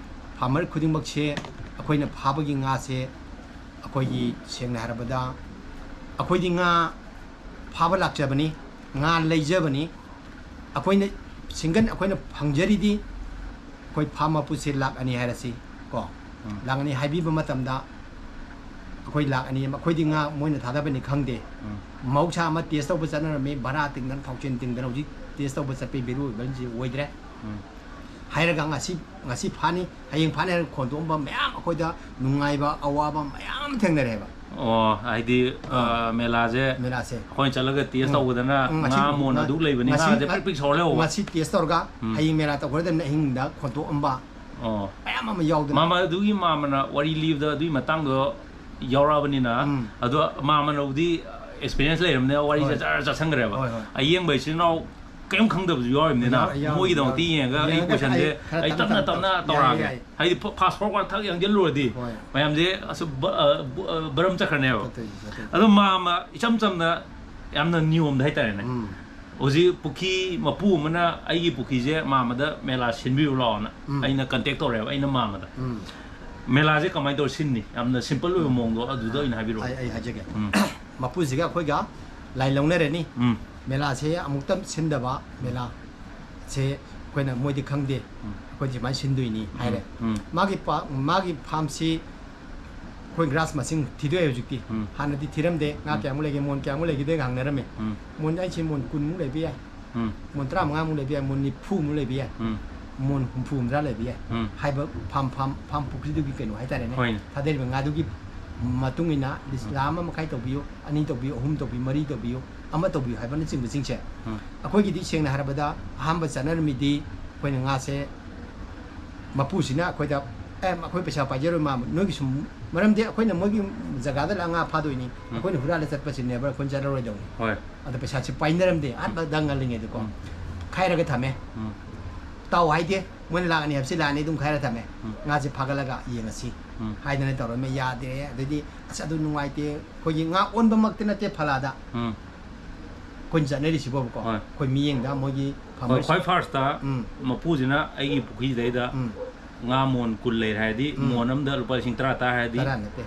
Farmer ꯈꯨꯗꯤꯡꯃꯛꯁꯦ ꯑꯩꯈꯣꯏꯅ ꯐꯥꯕꯒꯤ ꯉꯥꯁꯦ ꯑꯩꯈꯣꯏꯒꯤ, ꯁꯦꯡꯅ ꯍꯥꯏꯔꯕꯗ, ꯑꯩꯈꯣꯏꯗꯤ ꯉꯥ ꯐꯥꯕ ꯂꯥꯛꯆꯕꯅꯤ, ꯉꯥ ꯂꯩꯖꯕꯅꯤ꯫ ꯑꯩꯈꯣꯏꯅ single ꯑꯩꯈꯣꯏꯅ ꯐꯪꯖꯔꯤꯗꯤ ꯑꯩꯈꯣꯏ farm ꯃꯄꯨꯁꯦ ꯂꯥꯛ ꯑꯅꯤ ꯍꯥꯏꯔꯁꯤ ꯀꯣ꯫ ꯎꯝ꯫ ꯂꯥꯛ ꯑꯅꯤ ꯍꯥꯏꯕꯤꯕ ꯃꯇꯝꯗ ꯑꯩꯈꯣꯏ ꯂꯥꯛ ꯑꯅꯤ, ꯑꯩꯈꯣꯏꯗꯤ ꯉꯥ ꯃꯣꯏꯅ ꯊꯥꯗꯕꯅꯤ ꯈꯪꯗꯦ꯫ ꯎꯝ꯫ ꯃꯍꯧꯁꯥ ꯑꯃ test ꯇꯧꯕ ꯆꯠꯅꯔꯝꯃꯤ, ꯚꯔꯥ ꯇꯤꯡꯗꯅ, ꯊꯥꯎꯁꯦꯟ ꯇꯤꯡꯗꯅ꯫ ꯍꯧꯖꯤꯛ test ꯇꯧꯕ ꯆꯠꯄꯒꯤ value ꯑꯣꯏꯕꯁꯤ ꯑꯣꯏꯗ꯭ꯔꯦ꯫ ꯎꯝ꯫ ꯍꯥꯏꯔꯒ ꯉꯁꯤ, ꯉꯁꯤ ꯐꯥꯅꯤ, ꯍꯌꯦꯡ ꯐꯥꯅꯤ ꯍꯥꯏꯔꯒ ꯈꯣꯟꯗꯣꯛꯑꯝꯕ ꯃꯌꯥꯝ, ꯑꯩꯈꯣꯏꯗ ꯅꯨꯡꯉꯥꯏꯕ, ꯑꯋꯥꯕ ꯃꯌꯥꯝ ꯊꯦꯡꯅꯔꯦꯕ꯫ ꯑꯣ, ꯍꯥꯏꯗꯤ, ꯑ, ꯑꯥ꯫ ꯃꯦꯂꯥꯁꯦ ꯃꯦꯂꯥꯁꯦ꯫ ꯑꯩꯈꯣꯏꯅ ꯆꯠꯂꯒ test ꯎꯝ꯫ ꯇꯧꯕꯗꯅ ꯎꯝ, ꯉꯁꯤ ꯉꯥ ꯃꯣꯟ ꯉ-, ꯑꯗꯨꯛ ꯂꯩꯕꯅꯤ, ꯉꯁꯤ ꯉꯥꯁꯦ ꯉ-, ꯄ꯭ꯔꯤꯛ ꯄ꯭ꯔꯤꯛ ꯁꯧꯔ ꯂꯩꯍꯧꯕ꯫ ꯉꯁꯤ test ꯇꯧꯔꯒ ꯎꯝ꯫ ꯍꯌꯦꯡ ꯃꯦꯂꯥ ꯇꯧꯈ꯭ꯔꯗꯝꯅ ꯑꯍꯤꯡꯗ ꯈꯣꯟꯇꯣꯛꯑꯝꯕ ꯑꯣ꯫ ꯃꯌꯥꯝ ꯑꯃ ꯌꯥꯎꯗꯅ꯫ ꯃꯥꯃ ꯑꯗꯨꯒꯤ ꯃꯥꯃꯅ ꯋꯥꯔꯤ ꯂꯤꯕꯗ ꯑꯗꯨꯒꯤ ꯃꯇꯥꯡꯗꯣ ꯌꯥꯎꯔꯛꯑꯕꯅꯤꯅ, ꯎꯝ꯫ ꯑꯗꯣ ꯃꯥꯃꯅꯕꯨꯗꯤ experience ꯂꯩꯔꯕꯅꯤꯅ ꯋꯥꯔꯤꯁꯦ ꯍꯣꯏ꯫ ꯖꯔ ꯆꯠꯁꯟꯈ꯭ꯔꯦꯕ꯫ ꯍꯣꯏ, ꯍꯣꯏ꯫ ꯑꯌꯦꯡꯕ ꯏꯆꯤꯟ ꯏꯅꯥꯎ ꯀꯩꯝ ꯈꯪꯗꯕꯁꯨ ꯌꯥꯎꯔꯤꯕꯅꯤꯅ, ꯌꯥꯎ-, ꯌꯥꯎ-, ꯃꯣꯏꯒꯤꯗꯃꯛꯇꯤ ꯌꯥꯎ-, ꯌꯦꯡꯉꯒ ꯑꯩ ꯌꯦꯡꯉꯒ questionꯁꯦ ꯑꯩ ꯈꯔ ꯑꯩ ꯇꯞꯅ ꯇꯞꯅ ꯇꯞꯅ ꯇꯞꯅ ꯇꯧꯔꯛꯑꯒꯦ꯫ ꯌꯥꯏ, ꯌꯥꯏ꯫ ꯍꯥꯏꯗꯤ ꯐ-, fast forward ꯊꯛ ꯌꯥꯡꯁꯤꯜꯂꯨꯔꯗꯤ ꯍꯣꯏ꯫ ꯃꯌꯥꯝꯁꯦ ꯑꯁ ꯕ-, ꯑ, ꯕ-, ꯑ, ꯕꯔꯝ ꯆꯠꯈ꯭ꯔꯅꯦꯕ꯫ ꯆꯠꯇꯣꯏꯅꯤ, ꯆꯠꯇꯣꯏꯅꯤ꯫ ꯑꯗꯣ ꯃꯥꯃ ꯏꯆꯝ ꯆꯝꯅ ꯌꯥꯝꯅ ꯅꯤꯌꯣꯝꯗ ꯍꯥꯏꯇꯥꯔꯦꯅꯦ꯫ ꯎꯝ꯫ ꯍꯧꯖꯤꯛ ꯄꯨꯈ꯭ꯔꯤ ꯃꯄꯨ ꯑꯃꯅ ꯑꯩꯒꯤ ꯄꯨꯈ꯭ꯔꯤꯁꯦ ꯃꯥꯃꯗ ꯃꯦꯂꯥ ꯁꯤꯟꯕꯤꯔꯨ ꯂꯥꯛꯑꯣꯅ ꯎꯝ꯫ ꯑꯩꯅ contact ꯇꯧꯔꯦꯕ, ꯑꯩꯅ ꯃꯥꯃꯗ꯫ ꯎꯝ꯫ ꯃꯦꯂꯥꯁꯦ ꯀꯃꯥꯏꯅ ꯇꯧꯔ ꯁꯤꯟꯅꯤ? ꯌꯥꯝꯅ simple ꯑꯣꯏꯕ ꯃꯑꯣꯡꯗꯣ ꯑꯗꯨꯗ ꯑꯣꯏꯅ ꯍꯥꯏꯕꯤꯔꯛꯑꯣ꯫ ꯑꯩ, ꯑꯩ ꯍꯥꯏꯖꯒꯦ꯫ ꯎꯝ꯫ ꯃꯄꯨꯁꯤꯒ ꯑꯩꯈꯣꯏꯒ ꯂꯥꯏ ꯂꯧꯅꯔꯅꯤ꯫ ꯎꯝ꯫ ꯃꯦꯂꯥꯁꯦ ꯑꯃꯨꯛꯇ ꯁꯤꯟꯗꯕ ꯃꯦꯂꯥꯁꯦ ꯑꯩꯈꯣꯏꯅ, ꯃꯣꯏꯗꯤ ꯈꯪꯗꯦ, ꯎꯝ꯫ ꯑꯩꯈꯣꯏꯗꯤ ꯁꯨꯃꯥꯏꯅ ꯁꯤꯟꯗꯣꯏꯅꯤ ꯍꯥꯏꯔꯦ꯫ ꯎꯝ꯫ ꯃꯥꯒꯤ ꯄꯥ-, ꯃꯥꯒꯤ ꯐꯥꯝꯁꯤ ꯑꯩꯈꯣꯏ ꯒ꯭ꯔꯥꯁ ꯃꯁꯤꯡ ꯊꯤꯗꯣꯛꯑꯦ ꯍꯧꯖꯤꯛꯇꯤ꯫ ꯎꯝ꯫ ꯍꯥꯟꯅꯗꯤ ꯊꯤꯔꯝꯗꯦ, ꯉꯥ ꯎꯝ꯫ ꯀꯌꯥꯃꯨꯛ ꯂꯩꯒꯦ, ꯃꯣꯟ ꯀꯌꯥꯃꯨꯛ ꯂꯩꯒꯦꯗꯒ ꯍꯪꯅꯔꯝꯃꯦ꯫ ꯎꯝ꯫ ꯃꯣꯟ ꯑꯩꯁꯦ ꯃꯣꯟ ꯀꯨꯟꯃꯨꯛ ꯂꯩꯕ ꯌꯥꯏ, ꯎꯝ꯫ ꯃꯣꯟ ꯇꯔꯥꯃꯉꯥꯃꯨꯛ ꯂꯩꯕ ꯌꯥꯏ, ꯃꯣꯟ ꯅꯤꯐꯨꯃꯨꯛ ꯂꯩꯕ ꯌꯥꯏ, ꯎꯝ꯫ ꯃꯣꯟ ꯍꯨꯝꯐꯨ ꯍꯨꯝꯗ꯭ꯔꯥ ꯂꯩꯕ ꯌꯥꯏ꯫ ꯎꯝ꯫ ꯍꯥꯏꯕ ꯐꯥꯝ, ꯐꯥꯝ, ꯐꯥꯝ ꯄꯨꯈ꯭ꯔꯤꯗꯨꯒꯤ ꯀꯩꯅꯣ ꯍꯥꯏꯇꯥꯔꯦꯅꯦ꯫ ꯍꯣꯏꯅꯦ꯫ ꯊꯥꯗꯔꯤꯕ ꯉꯥꯗꯨꯒꯤ ꯃꯇꯨꯡ ꯏꯟꯅ ꯂꯤꯁ ꯎꯝ꯫ ꯂꯥꯈ ꯑꯃ ꯃꯈꯥꯏ ꯇꯧꯕꯤꯌꯨ, ꯑꯅꯤ ꯇꯧꯕꯤꯌꯨ, ꯑꯍꯨꯝ ꯇꯧꯕꯤꯌꯨ, ꯃꯔꯤ ꯇꯧꯕꯤꯌꯨ, ꯑꯃ ꯇꯧꯕꯤꯌꯨ ꯍꯥꯏꯕꯅꯆꯤꯡꯕꯁꯤꯡꯁꯦ꯫ ꯎꯝ꯫ ꯑꯩꯈꯣꯏꯒꯤꯗꯤ ꯁꯦꯡꯅ ꯍꯥꯏꯔꯕꯗ ꯑꯍꯥꯟꯕ ꯆꯠꯅꯔꯝꯃꯤꯗꯤ ꯑꯩꯈꯣꯏꯅ ꯉꯥꯁꯦ ꯃꯄꯨꯁꯤꯅ ꯑꯩꯈꯣꯏꯗ, "ꯑꯦ, ꯑꯩꯈꯣꯏ ꯄꯩꯁꯥ ꯄꯥꯏꯖꯔꯣꯏ ꯃꯥ, ꯅꯣꯏꯒꯤ ꯁꯨꯝ", ꯃꯔꯝꯗꯤ ꯑꯩꯈꯣꯏꯅ ꯃꯣꯏꯒꯤ ꯖꯒꯥꯗ ꯂꯥꯛꯑ ꯉꯥ ꯐꯥꯗꯣꯏꯅꯤ, ꯎꯝ꯫ ꯑꯩꯈꯣꯏꯅ ꯍꯨꯔꯥꯜꯂ ꯆꯠꯄꯁꯤ never ꯑꯩꯈꯣꯏꯅ ꯆꯠꯂꯔꯣꯏꯗꯧꯅꯤ꯫ ꯍꯣꯏ꯫ ꯑꯗ ꯄꯩꯁꯥꯁꯤ ꯄꯥꯏꯅꯔꯝꯗꯦ, ꯑꯍꯥꯟꯕꯗ ꯉꯜꯂꯤꯉꯩꯗꯀꯣ꯫ ꯎꯝ꯫ ꯈꯥꯏꯔꯒ ꯊꯝꯃꯦ꯫ ꯎꯝ꯫ ꯇꯥꯎ ꯍꯥꯏꯗꯦ, ꯃꯣꯏꯅ ꯂꯥꯛꯑꯅꯤ ꯍꯥꯏꯕꯁꯤ ꯂꯥꯛꯑꯅꯤ, ꯑꯗꯨꯝ ꯈꯥꯏꯔ ꯊꯝꯃꯦ꯫ ꯎꯝ꯫ ꯉꯥꯁꯦ ꯐꯥꯒꯠꯂꯒ ꯌꯦꯡꯉꯁꯤ ꯎꯝ꯫ ꯍꯥꯏꯗꯅ ꯇꯧꯔꯝꯃꯦ, ꯌꯥꯗ꯭ꯔꯦ꯫ ꯑꯗꯩꯗꯤ, "ꯑꯁ, ꯑꯗꯨ ꯅꯨꯡꯉꯥꯏꯇꯦ, ꯑꯩꯈꯣꯏꯒꯤ ꯉꯥ ꯑꯣꯟꯕꯃꯛꯇꯤ ꯅꯠꯇꯦ ꯐꯂꯥꯗ꯫ ꯎꯝ꯫ ꯑꯩꯈꯣꯏꯅ ꯆꯠꯅꯔꯤꯁꯤꯕꯣꯕꯀꯣ, ꯍꯣꯏ꯫ ꯑꯩꯈꯣꯏ ꯃꯤꯠꯌꯦꯡꯗ ꯃꯣꯏꯒꯤ ꯍꯣꯏ, farmers" ꯈ꯭ꯋꯥꯏ ꯐꯥꯔꯁꯇ ꯎꯝ꯫ ꯃꯄꯨꯁꯤꯅ ꯑꯩꯒꯤ ꯄꯨꯈ꯭ꯔꯤꯁꯤꯗꯩꯗ ꯎꯝ꯫ ꯉꯥ ꯃꯣꯟ ꯀꯨꯟ ꯂꯩꯔꯦ ꯍꯥꯏꯔꯗꯤ, ꯎꯝ꯫ ꯃꯣꯟ ꯑꯃꯗ ꯂꯨꯄꯥ ꯂꯤꯁꯤꯡ ꯇꯔꯥ ꯇꯥ ꯍꯥꯏꯔꯗꯤ, ꯇꯔꯥ ꯅꯠꯇꯦ꯫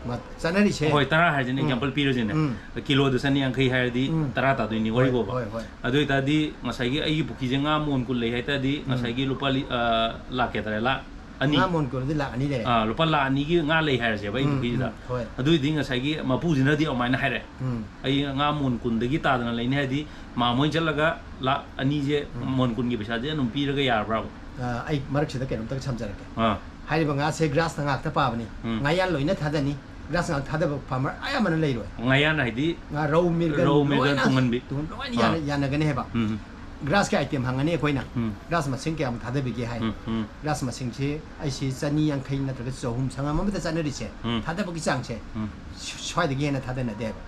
ꯃ-, ꯆꯠꯅꯔꯤꯁꯦ꯫ ꯍꯣꯏ, ꯇꯔꯥ ꯍꯥꯏꯔꯁꯤꯅꯦ, ꯎꯝ꯫ Example ꯄꯤꯔꯁꯤꯅꯦ꯫ ꯎꯝ꯫ ꯀꯤꯂꯣꯗ ꯆꯅꯤ ꯌꯥꯡꯈꯩ ꯍꯥꯏꯔꯗꯤ ꯎꯝ꯫ ꯇꯔꯥ ꯇꯥꯗꯣꯏꯅꯤ, ꯍꯣꯏ, ꯋꯥꯔꯤꯕꯣꯕ꯫ ꯍꯣꯏ, ꯍꯣꯏ꯫ ꯑꯗꯨ ꯑꯣꯏꯇꯥꯔꯗꯤ ꯉꯁꯥꯏꯒꯤ ꯑꯩꯒꯤ ꯄꯨꯈ꯭ꯔꯤꯁꯦ ꯉꯥ ꯃꯣꯟ ꯀꯨꯟ ꯂꯩ ꯍꯥꯏꯇꯥꯔꯗꯤ, ꯎꯝ꯫ ꯉꯁꯥꯏꯒꯤ ꯂꯨꯄꯥ ꯂꯤ-, ꯑ, ꯂꯥꯛ ꯀꯌꯥ ꯇꯥꯔꯦ? ꯂꯥꯛ ꯑꯅꯤ꯫ ꯉꯥ ꯃꯣꯟ ꯀꯨꯟꯗꯤ ꯂꯥꯛ ꯑꯅꯤ ꯂꯩꯔꯦ꯫ ꯑꯥ, ꯂꯨꯄꯥ ꯂꯥꯛ ꯑꯅꯤꯒꯤ ꯉꯥ ꯂꯩ ꯍꯥꯏꯔꯁꯦꯕ, ꯑꯩꯒꯤ ꯎꯝ, ꯄꯨꯈ꯭ꯔꯤꯁꯤꯗ꯫ ꯎꯝ, ꯍꯣꯏ꯫ ꯑꯗꯨꯏꯗꯤ ꯉꯁꯥꯏꯒꯤ ꯃꯄꯨꯁꯤꯅꯗꯤ ꯑꯗꯨꯃꯥꯏꯅ ꯍꯥꯏꯔꯦ꯫ ꯎꯝ꯫ "ꯑꯩ ꯉꯥ ꯃꯣꯟ ꯀꯨꯟꯗꯒꯤ ꯇꯥꯗꯅ ꯂꯩꯅꯤ" ꯍꯥꯏꯗꯤ, ꯃꯥꯝꯃ ꯍꯣꯏ ꯆꯠꯂꯒ ꯂꯥꯛ ꯑꯅꯤꯁꯦ, ꯎꯝ꯫ ꯃꯣꯟ ꯀꯨꯟꯒꯤ ꯄꯩꯁꯥꯁꯦ ꯑꯗꯨꯝ ꯄꯤꯔꯒ ꯌꯥꯔꯕ꯭ꯔꯥꯕ? ꯑ, ꯑꯩ ꯃꯔꯛꯁꯤꯗ ꯀꯩꯅꯣꯝꯇꯒ ꯁꯝꯖꯔꯛꯀꯦ꯫ ꯑꯥ꯫ ꯍꯥꯏꯔꯤꯕ ꯉꯥꯁꯦ ꯒ꯭ꯔꯥꯁꯇ ꯉꯥꯛꯇ ꯄꯥꯕꯅꯤ꯫ ꯎꯝ꯫ ꯉꯥꯌꯥꯟ ꯂꯣꯏꯅ ꯊꯥꯗꯅꯤ꯫ ꯒ꯭ꯔꯥꯁ ꯉꯥꯛ ꯊꯥꯗꯕ farmer ꯑꯌꯥꯝꯕꯅ ꯂꯩꯔꯣꯏ꯫ ꯉꯥꯌꯥꯟ ꯍꯥꯏꯗꯤ ꯉꯥ, ꯔꯧ, ꯃꯤꯔꯒꯟ ꯔꯧ, ꯃꯤꯔꯒꯟ, ꯂꯣꯏꯅ ꯇꯨꯡꯍꯟꯕꯤ꯫ ꯇꯨꯡ-, ꯂꯣꯏꯅ ꯌꯥꯅ-, ꯑꯥ꯫ ꯌꯥꯅꯒꯅꯤ ꯍꯥꯏꯕ꯫ ꯎꯝ꯫ ꯒ꯭ꯔꯥꯁꯀꯤ item ꯍꯪꯉꯅꯤ ꯑꯩꯈꯣꯏꯅ꯫ ꯎꯝ꯫ ꯒ꯭ꯔꯥꯁ ꯃꯁꯤꯡ ꯀꯌꯥꯃꯨꯛ ꯊꯥꯗꯕꯤꯒꯦ ꯍꯥꯏ꯫ ꯎꯝ, ꯎꯝ꯫ ꯒ꯭ꯔꯥꯁ ꯃꯁꯤꯡꯁꯤ ꯑꯩꯁꯤ ꯆꯅꯤ ꯌꯥꯡꯈꯩ ꯅꯠꯇ꯭ꯔꯒ ꯆꯍꯨꯝ, ꯁꯪꯒꯝ ꯑꯃꯗ ꯆꯠꯅꯔꯤꯁꯦ, ꯎꯝ꯫ ꯊꯥꯗꯕꯒꯤ ꯆꯥꯡꯁꯦ, ꯎꯝ꯫ ꯁ꯭ꯋꯥꯏꯗꯒꯤ ꯍꯦꯟꯅ ꯊꯥꯗꯅꯗꯦ ꯍꯥꯏꯕ꯫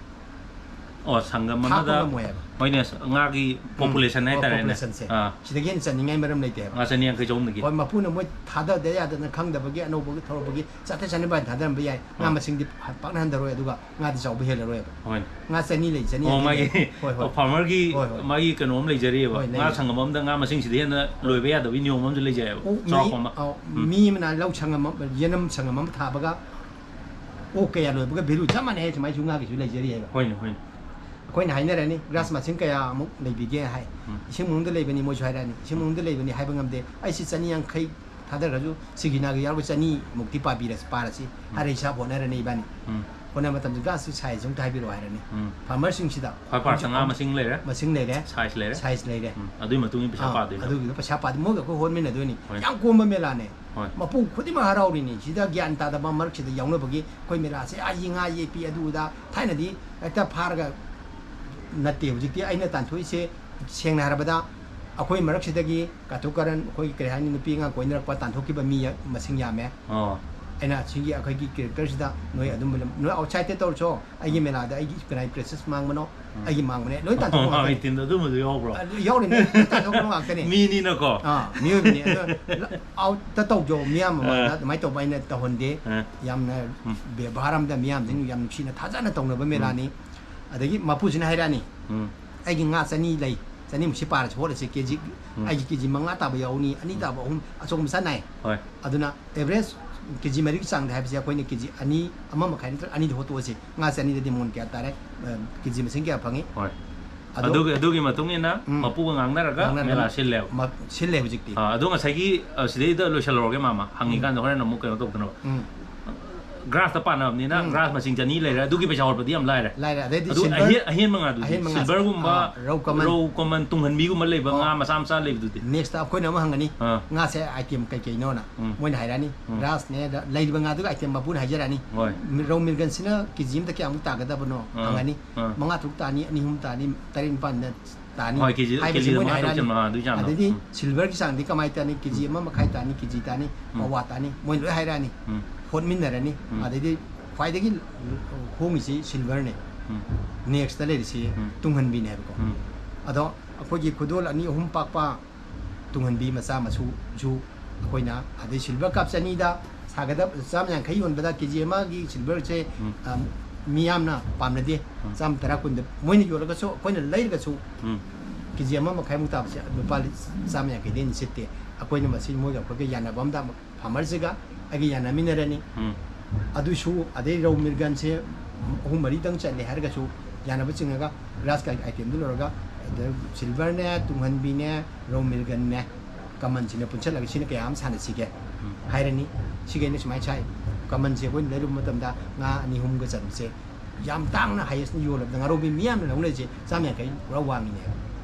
ꯑꯣ, ꯁꯪꯒꯝ ꯍꯥꯞꯄ ꯑꯃꯗ ꯉꯝꯃꯣꯏ ꯍꯥꯏꯕ꯫ ꯍꯣꯏꯅꯦ, ꯉꯥꯒꯤ ꯎꯝ꯫ population ꯑꯣ, ꯍꯥꯏꯇꯥꯔꯦꯅꯦ꯫ Populationꯁꯦ꯫ ꯑꯥ꯫ ꯁꯤꯗꯒꯤ ꯍꯦꯟꯅ ꯆꯠꯅꯤꯡꯉꯥꯏ ꯃꯔꯝ ꯂꯩꯇꯦ ꯍꯥꯏꯕ꯫ ꯉꯥ ꯆꯅꯤ ꯌꯥꯡꯈꯩ ꯆꯍꯨꯝꯗꯒꯤ꯫ ꯍꯣꯏ, ꯃꯄꯨꯅ ꯃꯣꯏ ꯊꯥꯗꯗ ꯌꯥꯗꯅ ꯈꯪꯗꯕꯒꯤ ꯑꯅꯧꯕꯒꯤ ꯊꯧꯔꯛꯄꯒꯤ ꯆꯥꯇ꯭ꯔꯦꯠ ꯆꯅꯤꯄꯥꯟ ꯊꯥꯗꯔꯝꯕ ꯌꯥꯏ꯫ ꯉꯥ ꯑꯥ꯫ ꯃꯁꯤꯡꯗꯤ ꯄꯥꯛꯅ ꯍꯟꯊꯔꯣꯏ, ꯑꯗꯨꯒ ꯉꯥꯗꯤ ꯆꯥꯎꯕ ꯍꯦꯜꯂꯔꯣꯏꯕ꯫ ꯍꯣꯏꯅꯦ꯫ ꯉꯥ ꯆꯅꯤ ꯂꯩ, ꯆꯅꯤ ꯑꯣ, ꯌꯥꯡꯈꯩ ꯃꯥꯒꯤ ꯂꯩ꯫ ꯍꯣꯏ, ꯍꯣꯏ꯫ ꯑꯣ, farmerꯒꯤ ꯍꯣꯏ, ꯍꯣꯏ꯫ ꯃꯥꯒꯤ ꯀꯩꯅꯣ ꯑꯃ ꯂꯩꯖꯔꯤꯑꯕ꯫ ꯍꯣꯏ, ꯉꯥ ꯂꯩ꯫ ꯁꯪꯒꯝ ꯑꯃꯗ ꯉꯥ ꯃꯁꯤꯡꯁꯤꯗꯤ ꯍꯦꯟꯅ ꯂꯣꯏꯕ ꯌꯥꯗꯕꯒꯤ ꯅꯤꯌꯣꯝ ꯑꯃꯁꯨ ꯂꯩꯖꯩꯑꯕ꯫ ꯑꯣ, ꯃꯤ, ꯆꯥꯎꯔꯥꯛꯄ ꯑꯃ꯫ ꯑ, ꯎꯝ꯫ ꯃꯤ ꯑꯃꯅ ꯂꯧ ꯁꯪꯒꯝ ꯑꯃ, ꯌꯦꯅꯝ ꯁꯪꯒꯝ ꯑꯃ ꯊꯥꯕꯒ ꯑꯣꯛ ꯀꯌꯥ ꯂꯣꯏꯕꯒ ꯚꯦꯂꯨ ꯆꯞ ꯃꯥꯟꯅꯩ ꯍꯥꯏ, ꯁꯨꯃꯥꯏꯁꯨ ꯉꯥꯒꯤꯁꯨ ꯂꯩꯖꯔꯤ ꯍꯥꯏꯕ꯫ ꯍꯣꯏꯅꯦ, ꯍꯣꯏꯅꯦ꯫ ꯑꯩꯈꯣꯏꯅ ꯍꯥꯏꯅꯔꯅꯤ ꯒ꯭ꯔꯥꯁ ꯃꯁꯤꯡ ꯀꯌꯥꯃꯨꯛ ꯂꯩꯕꯤꯒꯦ ꯍꯥꯏ꯫ ꯎꯝ꯫ ꯏꯁꯤꯡ ꯃꯅꯨꯡꯗ ꯂꯩꯕꯅꯤ ꯃꯣꯏꯁꯨ ꯍꯥꯏꯔꯛꯑꯅꯤ, ꯏꯁꯤꯡ ꯃꯅꯨꯡꯗ ꯂꯩꯕꯅꯤ ꯍꯥꯏꯕ ꯉꯝꯗꯦ, ꯑꯩꯁꯤ ꯆꯅꯤ ꯌꯥꯡꯈꯩ ꯊꯥꯗꯈ꯭ꯔꯁꯨ ꯁꯤꯒꯤ ꯅꯥꯒꯤ ꯌꯥꯎꯔꯒ ꯆꯅꯤꯃꯨꯛꯇꯤ ꯄꯥꯕꯤꯔꯁꯤ, ꯄꯥꯔꯁꯤ ꯍꯥꯏꯔ ꯍꯤꯁꯥꯞ ꯍꯣꯠꯅꯔꯅꯤ ꯏꯕꯥꯅꯤ꯫ ꯎꯝ꯫ ꯍꯣꯠꯅꯕ ꯃꯇꯝꯗ ꯒ꯭ꯔꯥꯁꯀꯤ ꯁꯥꯏꯖ ꯑꯃꯨꯛꯇ ꯍꯥꯏꯕꯤꯔꯛꯑꯣ ꯍꯥꯏꯔꯅꯤ꯫ ꯎꯝ꯫ ꯐꯥꯔꯃꯔꯁꯤꯡꯁꯤꯗ ꯈ꯭ꯋꯥꯏ ꯐꯥꯔꯁꯇ ꯉꯥ ꯃꯁꯤꯡ ꯂꯩꯔꯦ, ꯃꯁꯤꯡ ꯂꯩꯔꯦ, ꯁꯥꯏꯖ ꯂꯩꯔꯦ꯫ ꯁꯥꯏꯖ ꯂꯩꯔꯦ꯫ ꯎꯝ, ꯑꯗꯨꯒꯤ ꯃꯇꯨꯡ ꯏꯟꯅ ꯄꯩꯁꯥ ꯑꯥ, ꯄꯥꯗꯣꯏꯅꯦ꯫ ꯑꯗꯨꯒꯤꯗꯣ ꯄꯩꯁꯥ ꯄꯥꯗꯣꯏꯅꯤ꯫ ꯃꯣꯏꯒ ꯑꯩꯈꯣꯏ ꯍꯣꯠꯃꯤꯟꯅꯗꯣꯏꯅꯤ꯫ ꯍꯣꯏ꯫ ꯌꯥꯝ ꯀꯣꯝꯕ ꯃꯦꯂꯥꯅꯦ꯫ ꯍꯣꯏ꯫ ꯃꯄꯨ ꯈꯨꯗꯤꯡꯃꯛ ꯍꯔꯥꯎꯔꯤꯅꯤ꯫ ꯁꯤꯗ ꯒ꯭ꯌꯥꯟ ꯇꯥꯗꯕ ꯃꯔꯛꯁꯤꯗ ꯌꯥꯎꯅꯕꯒꯤ ꯑꯩꯈꯣꯏ ꯃꯦꯂꯥꯁꯦ, ꯑꯩꯒꯤ ꯉꯥ ꯌꯦꯛꯄꯤ ꯑꯗꯨ ꯑꯗꯥ, ꯊꯥꯏꯅꯗꯤ ꯍꯦꯛꯇ ꯐꯥꯔꯒ ꯅꯠꯇꯦ꯫ ꯍꯧꯖꯤꯛꯇꯤ ꯑꯩꯅ ꯇꯥꯟꯊꯣꯛꯏꯁꯦ, ꯁꯦꯡꯅ ꯍꯥꯏꯔꯕꯗ, ꯑꯩꯈꯣꯏ ꯃꯔꯛꯁꯤꯗꯒꯤ ꯀꯥꯇꯨ ꯀꯥꯔꯟ, ꯑꯩꯈꯣꯏꯒꯤ ꯀꯔꯤ ꯍꯥꯏꯅꯤ, ꯅꯨꯄꯤ ꯑꯉꯥꯡ ꯀꯣꯏꯅꯔꯛꯄ, ꯇꯥꯟꯊꯣꯛꯈꯤꯕ ꯃꯤ ꯃꯁꯤꯡ ꯌꯥꯝꯃꯦ꯫ ꯑꯣ꯫ ꯑꯩꯅ ꯁꯤꯒꯤ ꯑꯩꯈꯣꯏꯒꯤ ꯀꯦꯔꯦꯛꯇꯔꯁꯤꯗ ꯅꯣꯏ ꯑꯗꯨꯝꯕ ꯂꯝ-, ꯅꯣꯏ ꯑꯥꯎꯠꯁꯥꯏꯗꯇ ꯇꯧꯔꯁꯨ, ꯑꯩꯒꯤ ꯃꯦꯂꯥꯗ ꯑꯩꯒꯤ ꯀꯅꯥꯏ ꯄ꯭ꯔꯦꯁꯦꯁ ꯃꯥꯡꯕꯅꯣ? ꯎꯝ꯫ ꯑꯩꯒꯤ ꯃꯥꯡꯕꯅꯦ꯫ ꯂꯣꯏ ꯇꯥꯟꯊꯣꯛꯄ ꯉꯥꯛꯇꯅꯦ꯫ ꯃꯥꯡꯉꯤꯇꯤꯟꯗꯣ ꯑꯗꯨꯝꯕꯁꯨ ꯌꯥꯎꯕ꯭ꯔꯣ? ꯑꯗꯨ ꯌꯥꯎꯔꯤꯅꯦ꯫ ꯂꯣꯏ ꯇꯥꯟꯊꯣꯛꯄ ꯉꯥꯛꯇꯅꯦ꯫ ꯃꯤꯅꯤꯅꯀꯣ꯫ ꯑꯥ, ꯃꯤꯑꯣꯏꯕꯅꯦ꯫ ꯑꯗꯣ ꯑꯥꯎꯠꯇ ꯇꯧꯖꯧ, ꯃꯤꯌꯥꯝ ꯃꯃꯥꯡꯗ ꯑꯥ꯫ ꯑꯗꯨꯃꯥꯏꯅ ꯇꯧꯕ ꯑꯩꯅ ꯇꯧꯍꯟꯗꯦ꯫ ꯑꯥ꯫ ꯌꯥꯝꯅ ꯎꯝ꯫ ꯕꯦꯕꯥꯔ ꯑꯃꯗ ꯃꯤꯌꯥꯝꯁꯤꯡ ꯌꯥꯝ ꯅꯨꯡꯁꯤꯅ ꯊꯥꯖꯅ ꯇꯧꯅꯕ ꯃꯦꯂꯥꯅꯤ꯫ ꯑꯗꯒꯤ ꯃꯄꯨꯁꯤꯅ ꯍꯥꯏꯔꯛꯑꯅꯤ, ꯎꯝ꯫ "ꯑꯩꯒꯤ ꯉꯥ ꯆꯅꯤ ꯂꯩ, ꯆꯅꯤꯃꯨꯛꯁꯤ ꯄꯥꯔꯁꯤ, ꯍꯣꯠꯂꯁꯤ, ꯀꯦꯖꯤ, ꯎꯝ꯫ ꯑꯩꯒꯤ ꯀꯦꯖꯤ ꯃꯉꯥ ꯇꯥꯕ ꯌꯥꯎꯅꯤ, ꯑꯅꯤ ꯇꯥꯕ, ꯑꯍꯨꯝ, ꯑꯆꯧꯕ ꯃꯆꯥ ꯅꯥꯏ꯫ ꯍꯣꯏ꯫ ꯑꯗꯨꯅ ꯑꯦꯚꯔꯦꯖ ꯀꯦꯖꯤ ꯃꯔꯤꯒꯤ ꯆꯥꯡꯗ ꯍꯥꯏꯕꯁꯦ ꯑꯩꯈꯣꯏꯅ ꯀꯦꯖꯤ ꯑꯅꯤ, ꯑꯃ ꯃꯈꯥꯏ ꯅꯠꯇ꯭ꯔꯒ ꯑꯅꯤꯗ ꯍꯣꯠꯇꯣꯛꯑꯁꯤ꯫ ꯉꯥ ꯆꯅꯤꯗꯗꯤ ꯃꯣꯟ ꯀꯌꯥ ꯇꯥꯔꯦ? ꯑ, ꯀꯦꯖꯤ ꯃꯁꯤꯡ ꯀꯌꯥ ꯐꯪꯉꯤ?" ꯍꯣꯏ꯫ ꯑꯗꯣ ꯑꯗꯨꯒꯤ, ꯑꯗꯨꯒꯤ ꯃꯇꯨꯡ ꯏꯟꯅ ꯎꯝ꯫ ꯃꯄꯨꯒ ꯉꯥꯡꯅꯔꯒ ꯉꯥꯡꯅꯔꯒ ꯃꯦꯂꯥ ꯁꯤꯜꯂꯦꯕ꯫ ꯃ-, ꯁꯤꯜꯂꯦ ꯍꯧꯖꯤꯛꯇꯤ꯫ ꯑꯥ, ꯑꯗꯣ ꯉꯁꯥꯏꯒꯤ, ꯑ, ꯁꯤꯗꯩꯗ ꯂꯣꯏꯁꯜꯍꯧꯔꯒꯦ ꯃꯥꯃ, ꯍꯪꯉꯤꯀꯥꯟꯗ ꯍꯣꯔꯦꯟ ꯑꯃꯨꯛ ꯀꯩꯅꯣ ꯇꯧꯗꯅꯕ꯫ ꯎꯝ꯫ ꯒ꯭ꯔꯥꯁꯇ ꯄꯥꯟꯅꯕꯅꯤꯅ ꯎꯝ꯫ ꯒ꯭ꯔꯥꯁ ꯃꯁꯤꯡ ꯆꯅꯤ ꯂꯩꯔꯦ, ꯑꯗꯨꯒꯤ ꯄꯩꯁꯥ ꯍꯣꯠꯄꯗꯤ ꯌꯥꯝ ꯂꯥꯏꯔꯦ꯫ ꯂꯥꯏꯔꯦ꯫ ꯑꯗꯩꯗꯤ ꯑꯗꯨ ꯁꯤꯜꯚꯔ, ꯑꯍꯦꯟ-, ꯑꯍꯦꯟꯕ ꯉꯥꯗꯨꯗꯤ, ꯑꯍꯦꯟꯕ ꯉꯥꯁꯦ, ꯁꯤꯜꯚꯔꯒꯨꯝꯕ, ꯑꯥ, ꯔꯧ ꯀꯃꯟ꯫ ꯔꯧ ꯀꯃꯟ, ꯇꯨꯡꯍꯟꯕꯤꯒꯨꯝꯕ ꯂꯩꯕ ꯑꯣ꯫ ꯉꯥ ꯃꯆꯥ ꯃꯆꯥ ꯂꯩꯕꯗꯨꯗꯤ꯫ ꯅꯦꯛꯁꯇ ꯑꯩꯈꯣꯏꯅ ꯑꯃꯨꯛ ꯍꯪꯒꯅꯤ, ꯑꯥ꯫ "ꯉꯥꯁꯦ ꯑꯥꯏꯇꯦꯝ ꯀꯩꯀꯩꯅꯣꯅ?" ꯎꯝ꯫ ꯃꯣꯏꯅ ꯍꯥꯏꯔꯛꯑꯅꯤ꯫ ꯎꯝ꯫ ꯒ꯭ꯔꯥꯁꯅꯦ, ꯂꯩꯔꯤꯕ ꯉꯥꯗꯨꯒꯤ ꯑꯥꯏꯇꯦꯝ ꯃꯄꯨꯅ ꯍꯥꯏꯖꯔꯛꯑꯅꯤ꯫ ꯍꯣꯏ꯫ ꯃꯤ-, ꯔꯧ ꯃꯤꯔꯒꯟꯁꯤꯅ ꯀꯦꯖꯤ ꯑꯃꯗ ꯀꯌꯥꯃꯨꯛ ꯇꯥꯒꯗꯕꯅꯣ ꯑꯥ꯫ ꯍꯪꯉꯅꯤ꯫ ꯑꯥ꯫ ꯃꯉꯥ ꯇꯔꯨꯛ ꯇꯥꯅꯤ, ꯑꯅꯤ ꯑꯍꯨꯝ ꯇꯥꯅꯤ, ꯇꯔꯦꯠ ꯅꯤꯄꯥꯟꯗ ꯇꯥꯅꯤ ꯍꯣꯏ, ꯀꯦꯖꯤ, ꯍꯥꯏꯕꯁꯤ ꯀꯦꯖꯤꯗ ꯃꯣꯏꯅ ꯃꯉꯥ ꯇꯔꯨꯛ ꯍꯥꯏꯔꯛꯑꯅꯤ꯫ ꯆꯟꯕ, ꯑꯥ, ꯑꯗꯨꯒꯤ ꯆꯥꯡꯗꯣ꯫ ꯑꯗꯩꯗꯤ ꯎꯝ꯫ ꯁꯤꯜꯚꯔꯒꯤ ꯆꯥꯡꯗꯤ ꯀꯃꯥꯏꯅ ꯇꯥꯅꯤ? ꯀꯦꯖꯤ ꯑꯃ ꯃꯈꯥꯏ ꯇꯥꯅꯤ, ꯀꯦꯖꯤ ꯇꯥꯅꯤ, ꯎꯝ꯫ ꯄꯋꯥ ꯇꯥꯅꯤ, ꯃꯣꯏ ꯂꯣꯏ ꯍꯥꯏꯔꯛꯑꯅꯤ꯫ ꯎꯝ꯫ ꯍꯣꯠꯃꯤꯟꯅꯔꯅꯤ꯫ ꯎꯝ꯫ ꯑꯗꯩꯗꯤ ꯈ꯭ꯋꯥꯏꯗꯒꯤ ꯍꯣꯡꯉꯤꯁꯤ ꯁꯤꯜꯚꯔꯅꯦ꯫ ꯎꯝ꯫ ꯅꯦꯛꯁꯇ ꯂꯩꯔꯤꯁꯤ ꯎꯝ꯫ ꯇꯨꯡꯍꯟꯕꯤꯅꯦ ꯍꯥꯏꯕꯀꯣ꯫ ꯎꯝ꯫ ꯑꯗꯣ ꯑꯩꯈꯣꯏꯒꯤ ꯈꯨꯗꯣꯜ ꯑꯅꯤ ꯑꯍꯨꯝ ꯄꯥꯛꯄ ꯇꯨꯡꯍꯟꯕꯤ ꯃꯆꯥ ꯃꯁꯨꯁꯨ ꯑꯩꯈꯣꯏꯅ, ꯑꯗꯩ ꯁꯤꯜꯚꯔ ꯀꯞ ꯆꯅꯤꯗ ꯁꯥꯒꯗꯕ, ꯆꯥꯝꯃ ꯌꯥꯡꯈꯩ ꯌꯣꯟꯕꯗ ꯀꯦꯖꯤ ꯑꯃꯒꯤ ꯁꯤꯜꯚꯔꯁꯦ, ꯎꯝ꯫ ꯑ, ꯃꯤꯌꯥꯝꯅ ꯄꯥꯝꯅꯗꯦ꯫ ꯎꯝ꯫ ꯆꯥꯝꯃ ꯇꯔꯥ ꯀꯨꯟꯗ ꯃꯣꯏꯅ ꯌꯣꯜꯂꯒꯁꯨ, ꯑꯩꯈꯣꯏꯅ ꯂꯩꯔꯒꯁꯨ ꯎꯝ꯫ ꯀꯦꯖꯤ ꯑꯃ ꯃꯈꯥꯏꯃꯨꯛ ꯇꯥꯕꯁꯦ ꯂꯨꯄꯥ ꯆꯥꯝꯃ ꯌꯥꯡꯈꯩꯗꯩ ꯍꯦꯟꯅ ꯁꯤꯠꯇꯦ꯫ ꯑꯩꯈꯣꯏꯅ ꯃꯁꯤ ꯃꯣꯏꯒ ꯑꯩꯈꯣꯏꯒ ꯌꯥꯅꯕ ꯑꯃꯗ, ꯐꯥꯔꯃꯔꯁꯤꯒ ꯑꯩꯒ ꯌꯥꯅꯃꯤꯟꯅꯔꯅꯤ꯫ ꯎꯝ꯫ ꯑꯗꯨꯁꯨ ꯑꯗꯩ ꯔꯧ ꯃꯤꯔꯒꯟꯁꯦ ꯑꯍꯨꯝ ꯃꯔꯤꯗꯪ ꯆꯠꯂꯦ ꯍꯥꯏꯔꯒꯁꯨ ꯌꯥꯅꯕ ꯆꯤꯡꯉꯒ ꯒ꯭ꯔꯥꯁ ꯀꯞ ꯑꯥꯏꯇꯦꯝꯗꯨ ꯂꯣꯏꯔꯒ, ꯑꯗ ꯁꯤꯜꯚꯔꯅꯦ, ꯇꯨꯡꯍꯟꯕꯤꯅꯦ, ꯔꯧ ꯃꯤꯔꯒꯟꯅꯦ, ꯀꯃꯟꯁꯤꯅ ꯄꯨꯟꯁꯤꯜꯂꯒ ꯁꯤꯅ ꯀꯌꯥ ꯑꯃ ꯁꯥꯟꯅꯁꯤꯒꯦ ꯎꯝ꯫ ꯍꯥꯏꯔꯅꯤ꯫ ꯁꯤꯈꯩꯅ ꯁꯨꯃꯥꯏꯅ ꯁꯥꯏ꯫ ꯀꯃꯟꯁꯦ ꯑꯩꯈꯣꯏꯅ ꯂꯩꯔꯨꯕ ꯃꯇꯝꯗ ꯉꯥ ꯑꯅꯤ ꯑꯍꯨꯝꯒ ꯆꯟꯕꯁꯦ ꯌꯥꯝ ꯇꯥꯡꯅ ꯍꯥꯏꯌꯦꯁꯅ ꯌꯣꯜꯂꯕꯗ ꯉꯥꯔꯧꯕꯤ ꯃꯤꯌꯥꯝꯅ ꯂꯧꯅꯔꯤꯁꯦ ꯆꯥꯝ ꯌꯥꯡꯈꯩ ꯄꯨꯔꯥ ꯋꯥꯡꯉꯤꯅꯦꯕ꯫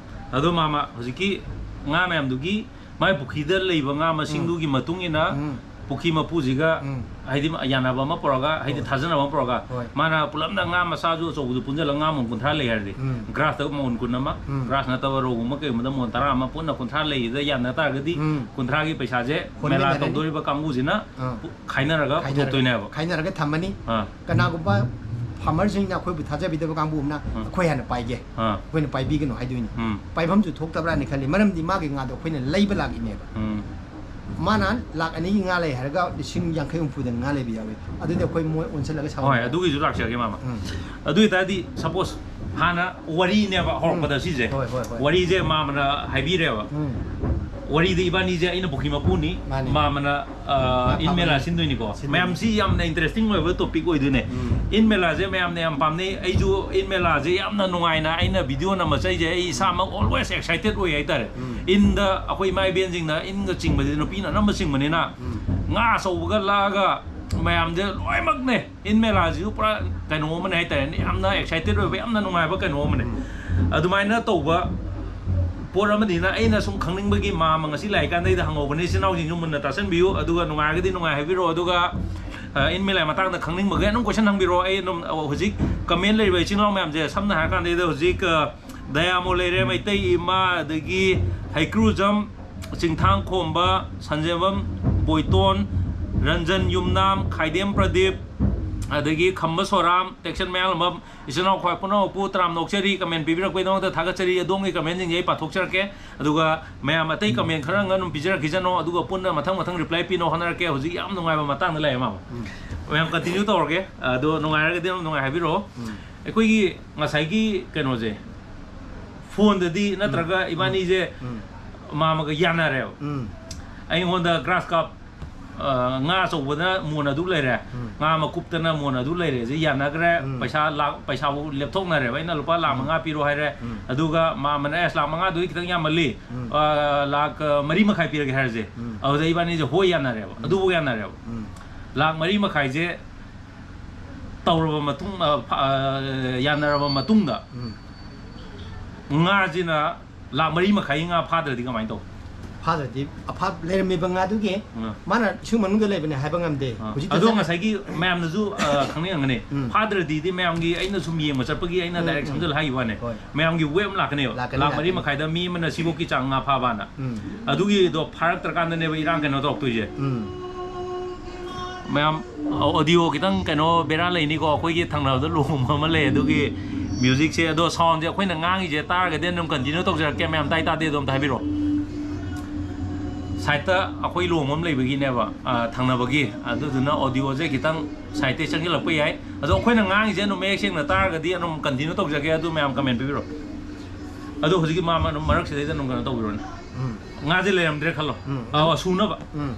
ꯑꯗꯣ ꯃꯥꯃ, ꯍꯧꯖꯤꯛꯀꯤ ꯉꯥ ꯃꯌꯥꯝꯗꯨꯒꯤ ꯃꯥꯏ ꯄꯨꯈ꯭ꯔꯤꯗ ꯂꯩꯕ ꯉꯥ ꯃꯁꯤꯡꯗꯨꯒꯤ ꯃꯇꯨꯡ ꯏꯟꯅ ꯎꯝ꯫ ꯄꯨꯈ꯭ꯔꯤ ꯃꯄꯨꯁꯤꯒ ꯎꯝ꯫ ꯍꯥꯏꯗꯤ ꯌꯥꯅꯕ ꯑꯃ ꯄꯨꯔꯒ, ꯍꯥꯏꯗꯤ ꯍꯣꯏ꯫ ꯊꯥꯖꯅꯕ ꯑꯃ ꯄꯨꯔꯒ, ꯍꯣꯏ꯫ ꯃꯥꯅ ꯄꯨꯂꯞꯅ ꯉꯥ ꯃꯆꯥꯁꯨ ꯑꯆꯧꯕꯁꯨ ꯄꯨꯟꯁꯤꯜꯂꯒ ꯉꯥ ꯃꯣꯟ ꯀꯨꯟꯊ꯭ꯔꯥ ꯂꯩ ꯍꯥꯏꯔꯗꯤ, ꯎꯝ꯫ ꯒ꯭ꯔꯥꯁꯇ ꯃꯣꯟ ꯀꯨꯟ ꯑꯃ, ꯎꯝ꯫ ꯒ꯭ꯔꯥꯁ ꯅꯠꯇꯕ ꯔꯧꯒꯨꯝꯕ ꯀꯩꯒꯨꯝꯕꯗ ꯃꯣꯟ ꯇꯔꯥ ꯑꯃ ꯄꯨꯟꯅ ꯀꯨꯟꯊ꯭ꯔꯥ ꯂꯩꯁꯤꯗ ꯌꯥꯅ ꯇꯥꯔꯒꯗꯤ, ꯎꯝ꯫ ꯀꯨꯟꯊ꯭ꯔꯥꯒꯤ ꯄꯩꯁꯥꯁꯦ ꯃꯦꯂꯥ ꯍꯣꯟꯃꯤꯟꯅꯔꯅꯤ꯫ ꯇꯧꯗꯣꯔꯤꯕ ꯀꯥꯡꯕꯨꯁꯤꯅ ꯑꯥ꯫ ꯄꯨ-, ꯈꯥꯏꯅꯔꯒ ꯈꯥꯏꯅꯔꯒ, ꯄꯨꯊꯣꯛꯇꯣꯏꯅꯦꯕ꯫ ꯈꯥꯏꯅꯔꯒ ꯊꯝꯃꯅꯤ꯫ ꯑꯥ꯫ ꯀꯅꯥꯒꯨꯝꯕ ꯐꯥꯔꯃꯔꯁꯤꯡꯅ ꯑꯩꯈꯣꯏꯕꯨ ꯊꯥꯖꯕꯤꯗꯕ ꯀꯥꯡꯕꯨ ꯑꯃꯅ ꯎꯝ꯫ ꯑꯩꯈꯣꯏ ꯍꯥꯟꯅ ꯄꯥꯏꯒꯦ, ꯑꯥ꯫ ꯑꯩꯈꯣꯏꯅ ꯄꯥꯏꯕꯤꯒꯅꯨ ꯍꯥꯏꯗꯣꯏꯅꯤ꯫ ꯎꯝ꯫ ꯄꯥꯏꯐꯝꯁꯨ ꯊꯣꯛꯇꯕ꯭ꯔꯥꯅ ꯈꯜꯂꯤ꯫ ꯃꯔꯝꯗꯤ ꯃꯥꯒꯤ ꯉꯥꯗꯣ ꯑꯩꯈꯣꯏꯅ ꯂꯩꯕ ꯂꯥꯛꯏꯅꯦꯕ꯫ ꯎꯝ꯫ ꯃꯥꯅ ꯂꯥꯛ ꯑꯅꯤꯒꯤ ꯉꯥ ꯂꯩ ꯍꯥꯏꯔꯒ ꯂꯤꯁꯤꯡ ꯌꯥꯡꯈꯩ ꯍꯨꯝꯐꯨꯗ ꯉꯥ ꯂꯩꯕ ꯌꯥꯎꯏ꯫ ꯑꯗꯨꯗꯤ ꯑꯩꯈꯣꯏ ꯃꯣꯏ ꯑꯣꯟꯁꯤꯜꯂꯒ ꯍꯣꯏ, ꯁꯥꯎꯅꯤꯡꯉꯦ꯫ ꯑꯗꯨꯒꯤꯁꯨ ꯂꯥꯛꯆꯔꯒꯦ, ꯃꯥꯃ꯫ ꯎꯝ꯫ ꯑꯗꯨ ꯑꯣꯏꯇꯥꯔꯗꯤ, ꯁꯄꯣꯁ, ꯍꯥꯟꯅ ꯋꯥꯔꯤꯅꯦꯕ ꯍꯧꯔꯛꯄꯗ ꯎꯝ꯫ ꯁꯤꯁꯦ꯫ ꯍꯣꯏ, ꯍꯣꯏ, ꯍꯣꯏ꯫ ꯋꯥꯔꯤꯁꯦ ꯃꯥꯃꯅ ꯍꯥꯏꯕꯤꯔꯦꯕ꯫ ꯎꯝ꯫ ꯋꯥꯔꯤꯗ ꯏꯕꯥꯅꯤꯁꯦ ꯑꯩꯅ ꯄꯨꯈ꯭ꯔꯤ ꯃꯄꯨꯅꯤ, ꯃꯥꯅꯤ꯫ ꯃꯥꯃꯅ, ꯑ, ꯃꯥ ꯏꯟ ꯃꯦꯂꯥ ꯐꯝꯃꯤ꯫ ꯁꯤꯟꯗꯣꯏꯅꯤꯀꯣ꯫ ꯁꯤꯟꯗꯣꯏꯅꯤ꯫ ꯃꯌꯥꯝꯁꯤ ꯌꯥꯝꯅ ꯏꯟꯇꯔꯦꯁꯇꯤꯡ ꯑꯣꯏꯕ ꯇꯣꯄꯤꯛ ꯑꯣꯏꯗꯣꯏꯅꯦ꯫ ꯎꯝ꯫ ꯏꯟ ꯃꯦꯂꯥꯁꯦ ꯃꯌꯥꯝꯅ ꯌꯥꯝ ꯄꯥꯝꯅꯩ꯫ ꯑꯩꯁꯨ ꯏꯟ ꯃꯦꯂꯥꯁꯦ ꯌꯥꯝꯅ ꯅꯨꯡꯉꯥꯏꯅ ꯑꯩꯅ ꯚꯤꯗꯤꯑꯣ ꯅꯝꯕ ꯆꯠꯂꯤꯁꯦ ꯑꯩ ꯏꯁꯥꯃꯛ always excited ꯑꯣꯏ ꯍꯥꯏꯇꯥꯔꯦ꯫ ꯎꯝ꯫ ꯏꯟꯗ ꯑꯩꯈꯣꯏ ꯏꯃꯥ ꯏꯕꯦꯟꯁꯤꯡꯅ ꯏꯟꯒ ꯆꯤꯡꯕꯁꯦ ꯅꯨꯄꯤꯅ ꯑꯅꯝꯕ ꯆꯤꯡꯕꯅꯤꯅ ꯎꯝ꯫ ꯉꯥ ꯑꯆꯧꯕꯒ ꯂꯥꯛꯑꯒ ꯃꯌꯥꯝꯁꯦ ꯂꯣꯏꯅꯃꯛꯅꯦ꯫ ꯏꯟ ꯃꯦꯂꯥꯁꯤꯁꯨ ꯄꯨꯔꯥ ꯀꯩꯅꯣ ꯑꯃꯅꯦ ꯍꯥꯏꯇꯥꯔꯦꯅꯦ, ꯌꯥꯝꯅ excited ꯑꯣꯏꯕ, ꯌꯥꯝꯅ ꯅꯨꯡꯉꯥꯏꯕ ꯀꯩꯅꯣ ꯑꯃꯅꯦ꯫ ꯎꯝ꯫ ꯑꯗꯨꯃꯥꯏꯅ ꯇꯧꯕ ꯄꯣꯠ ꯑꯃꯅꯤꯅ ꯑꯩꯅ ꯁꯨꯝ ꯈꯪꯅꯤꯡꯕꯒꯤ ꯃꯥꯃ ꯉꯁꯤ ꯂꯥꯛꯏꯀꯥꯟꯗ ꯑꯩꯗ ꯍꯪꯍꯧꯕꯅꯦ꯫ ꯏꯆꯤꯟ ꯏꯅꯥꯎꯁꯤꯡꯁꯨ ꯃꯨꯟꯅ ꯇꯥꯁꯟꯕꯤꯌꯨ, ꯑꯗꯨꯒ ꯅꯨꯡꯉꯥꯏꯔꯒꯗꯤ ꯅꯨꯡꯉꯥꯏ ꯍꯥꯏꯕꯤꯔꯛꯑꯣ, ꯑꯗꯨꯒ, ꯑ, ꯏꯟ ꯃꯦꯂꯥꯒꯤ ꯃꯇꯥꯡꯗ ꯈꯪꯅꯤꯡꯕꯒꯩ ꯑꯗꯨꯝ question ꯍꯪꯕꯤꯔꯛꯑꯣ꯫ ꯑꯩ ꯑꯗꯨꯝ, ꯑ, ꯍꯧꯖꯤꯛ comment ꯂꯩꯔꯤꯕ ꯏꯆꯤꯟ ꯏꯅꯥꯎ ꯃꯌꯥꯝꯁꯦ ꯁꯝꯅ ꯍꯥꯏꯔꯀꯥꯟꯗ ꯍꯧꯖꯤꯛ, ꯑ, ꯗꯌꯥꯃꯣ ꯂꯩꯔꯦ, ꯃꯩꯇꯩ ꯏꯃꯥ, ꯑꯗꯒꯤ ꯍꯩꯀ꯭ꯔꯨꯖꯝ, ꯆꯤꯡꯊꯥꯡ ꯈꯣꯝꯕ, ꯁꯟꯖꯦꯝꯕꯝ ꯕꯣꯏꯇꯣꯟ, ꯔꯟꯖꯟ ꯌꯨꯝꯅꯥꯝ, ꯈꯥꯏꯗꯦꯝ ꯄ꯭ꯔꯗꯤꯞ, ꯑꯗꯒꯤ ꯈꯝꯕ ꯁꯣꯔꯥꯝ, ꯇꯦꯛꯁꯟ ꯃꯌꯥꯡꯂꯝꯕꯝ, ꯏꯆꯤꯟ ꯏꯅꯥꯎ ꯈ꯭ꯋꯥꯏ ꯄꯨꯝꯅꯃꯛꯄꯨ ꯇꯔꯥꯝꯅ ꯑꯣꯛꯆꯔꯤ꯫ Comment ꯄꯤꯕꯤꯔꯛꯄꯒꯤꯗꯃꯛꯇ ꯊꯥꯒꯠꯆꯔꯤ꯫ ꯑꯗꯣꯝꯒꯤ commentꯁꯤꯡꯁꯦ ꯑꯩ ꯄꯥꯊꯣꯛꯆꯔꯛꯀꯦ꯫ ꯑꯗꯨꯒ ꯃꯌꯥꯝ ꯑꯇꯩ comment ꯈꯔ ꯑꯃ ꯑꯗꯨꯝ ꯄꯤꯖꯔꯛꯈꯤꯁꯅꯣ, ꯑꯗꯨꯒ ꯄꯨꯟꯅ ꯃꯊꯪ ꯃꯊꯪ reply ꯄꯤꯅꯕ ꯍꯣꯠꯅꯔꯛꯀꯦ꯫ ꯍꯧꯖꯤꯛ ꯌꯥꯝ ꯅꯨꯡꯉꯥꯏꯕ ꯃꯇꯥꯡꯗ ꯂꯩꯔꯦ, ꯃꯥꯃ꯫ ꯎꯝ꯫ ꯃꯌꯥꯝ continue ꯇꯧꯔꯒꯦ꯫ ꯑꯗꯣ ꯅꯨꯡꯉꯥꯏꯔꯒꯗꯤ ꯑꯗꯨꯝ ꯅꯨꯡꯉꯥꯏ ꯍꯥꯏꯕꯤꯔꯛꯑꯣ꯫ ꯎꯝ꯫ ꯑꯩꯈꯣꯏꯒꯤ ꯉꯁꯥꯏꯒꯤ ꯀꯩꯅꯣꯁꯦ, phoneꯗꯗꯤ ꯅꯠꯇ꯭ꯔꯒ ꯎꯝ꯫ ꯏꯕꯥꯅꯤꯁꯦ ꯎꯝ꯫ ꯃꯥꯃꯒ ꯌꯥꯅꯔꯦꯕ꯫ ꯎꯝ꯫ ꯑꯩꯉꯣꯟꯗ grass carp ꯑ, ꯉꯥ ꯑꯆꯧꯕꯗ ꯃꯣꯟ ꯑꯗꯨ ꯂꯩꯔꯦ, ꯎꯝ꯫ ꯉꯥ ꯃꯀꯨꯞꯇꯅ ꯃꯣꯟ ꯑꯗꯨ ꯂꯩꯔꯦ, ꯁꯤ ꯌꯥꯅꯈ꯭ꯔꯦ꯫ ꯎꯝ꯫ ꯄꯩꯁꯥ ꯂꯥꯛ, ꯄꯩꯁꯥꯐꯥꯎ ꯂꯦꯞꯊꯣꯛꯅꯔꯦꯕ꯫ ꯑꯩꯅ ꯂꯨꯄꯥ ꯂꯥꯛ ꯎꯝ꯫ ꯃꯉꯥ ꯄꯤꯔꯣ ꯍꯥꯏꯔꯦ꯫ ꯎꯝ꯫ ꯑꯗꯨꯒ ꯃꯥ ꯑꯃꯅ, "ꯑꯦꯁ, ꯂꯥꯛ ꯃꯉꯥꯗꯨꯗꯤ ꯈꯤꯇꯪ ꯌꯥꯝꯃꯜꯂꯤ꯫ ꯎꯝ꯫ ꯑ, ꯂꯥꯛ, ꯑ, ꯃꯔꯤ ꯃꯈꯥꯏ ꯄꯤꯔꯒꯦ" ꯍꯥꯏꯔꯁꯦ꯫ ꯎꯝ꯫ ꯑꯗꯨꯗ ꯏꯕꯥꯅꯤꯁꯦ ꯍꯣꯏ ꯌꯥꯅꯔꯦꯕ꯫ ꯎꯝ꯫ ꯑꯗꯨꯐꯥꯎ ꯌꯥꯅꯔꯦꯕ꯫ ꯎꯝ꯫ ꯂꯥꯛ ꯃꯔꯤ ꯃꯈꯥꯏꯁꯦ ꯇꯧꯔꯕ ꯃꯇꯨꯡ, ꯑ, ꯐ-, ꯑ, ꯌꯥꯅꯔꯕ ꯃꯇꯨꯡꯗ ꯎꯝ꯫ ꯉꯥꯁꯤꯅ ꯂꯥꯛ ꯃꯔꯤ ꯃꯈꯥꯏꯒꯤ ꯉꯥ ꯐꯥꯗ꯭ꯔꯗꯤ ꯀꯃꯥꯏꯅ ꯇꯧ? ꯐꯥꯗ꯭ꯔꯗꯤ ꯑꯐ-, ꯂꯩꯔꯝꯃꯤꯕ ꯉꯥꯗꯨꯒꯤ ꯎꯝ꯫ ꯃꯥꯅ ꯏꯁꯤꯡ ꯃꯅꯨꯡꯗ ꯂꯩꯕꯅꯦ ꯍꯥꯏꯕ ꯉꯝꯗꯦ꯫ ꯑꯥ꯫ ꯍꯧꯖꯤꯛꯇ ꯑꯗꯣ ꯆꯠꯅ- ꯉꯁꯥꯏꯒꯤ ꯃꯌꯥꯝꯅꯁꯨ, ꯑ, ꯈꯪꯅꯤꯡꯉꯝꯒꯅꯤ꯫ ꯎꯝ꯫ ꯐꯥꯗ꯭ꯔꯗꯤꯗꯤ ꯃꯌꯥꯝꯒꯤ, ꯑꯩꯅ ꯁꯨꯝ ꯌꯦꯡꯕ ꯆꯠꯄꯒꯤ ꯑꯩꯅ ꯎꯝ, direct ꯎꯝ꯫ ꯁꯝꯖꯜꯂ ꯍꯥꯏꯈꯤꯕ ꯋꯥꯅꯦ꯫ ꯍꯣꯏ꯫ ꯃꯌꯥꯝꯒꯤ wave ꯑꯃ ꯂꯥꯛꯀꯅꯦꯕ꯫ ꯂꯥꯛꯀꯅꯤ, ꯂꯥꯛ ꯃꯔꯤ ꯂꯥꯛꯀꯅꯤ꯫ ꯃꯈꯥꯏꯗ ꯃꯤ ꯑꯃꯅ ꯁꯤꯕꯣꯛꯀꯤ ꯆꯥꯡ ꯉꯥ ꯐꯥꯕꯅ꯫ ꯎꯝ꯫ ꯑꯗꯨꯒꯤꯗꯣ ꯐꯥꯔꯛꯇ꯭ꯔꯀꯥꯟꯗꯅꯦꯕ ꯏꯔꯥꯡ ꯀꯩꯅꯣ ꯇꯧꯔꯛꯇꯣꯏꯁꯦ꯫ ꯎꯝ꯫ ꯃꯌꯥꯝ, ꯑ, audio ꯈꯤꯇꯪ ꯀꯩꯅꯣ ꯕꯦꯔꯥ ꯂꯩꯅꯤꯀꯣ꯫ ꯑꯩꯈꯣꯏꯒꯤ ꯊꯪꯅꯕꯗ ꯂꯨꯍꯣꯡꯕ ꯑꯃ ꯂꯩ, ꯑꯗꯨꯒꯤ musicꯁꯦ, ꯑꯗꯣ soundꯁꯦ ꯑꯩꯈꯣꯏꯅ ꯉꯥꯡꯉꯤꯁꯦ ꯇꯥꯔꯒꯗꯤ ꯑꯗꯨꯝ continue ꯇꯧꯖꯔꯛꯀꯦ꯫ ꯃꯌꯥꯝ ꯇꯥꯏ ꯇꯥꯗꯦ ꯑꯗꯨꯝ ꯍꯥꯏꯕꯤꯔꯣ꯫ Sideꯇ ꯑꯩꯈꯣꯏ ꯂꯨꯍꯣꯡꯕ ꯑꯃ ꯂꯩꯕꯒꯤꯅꯦꯕ, ꯑ, ꯊꯪꯅꯕꯒꯤ, ꯑꯗꯨꯗꯨꯅ audioꯁꯦ ꯈꯤꯇꯪ sideꯇꯩ ꯆꯪꯁꯤꯜꯂꯛꯄ ꯌꯥꯏ꯫ ꯑꯗꯣ ꯑꯩꯈꯣꯏꯅ ꯉꯥꯡꯉꯤꯁꯦ ꯑꯗꯨꯝ ꯃꯌꯦꯛ ꯁꯦꯡꯅ ꯇꯥꯔꯒꯗꯤ ꯑꯗꯨꯝ continue ꯇꯧꯖꯒꯦ꯫ ꯑꯗꯨ ꯃꯌꯥꯝ comment ꯄꯤꯕꯤꯔꯣ꯫ ꯑꯗꯣ ꯍꯧꯖꯤꯛꯀꯤ ꯃꯥ-, ꯃꯥ-, ꯃꯔꯛꯁꯤꯗꯩꯗ ꯑꯗꯨꯝ ꯀꯩꯅꯣ ꯇꯧꯕꯤꯔꯣꯅꯦ꯫ ꯎꯝ꯫ ꯉꯥꯁꯦ ꯂꯩꯔꯝꯗ꯭ꯔꯦ ꯈꯜꯂꯣ꯫ ꯎꯝ꯫ ꯑꯥ, ꯁꯨꯅꯕ꯫ ꯎꯝ꯫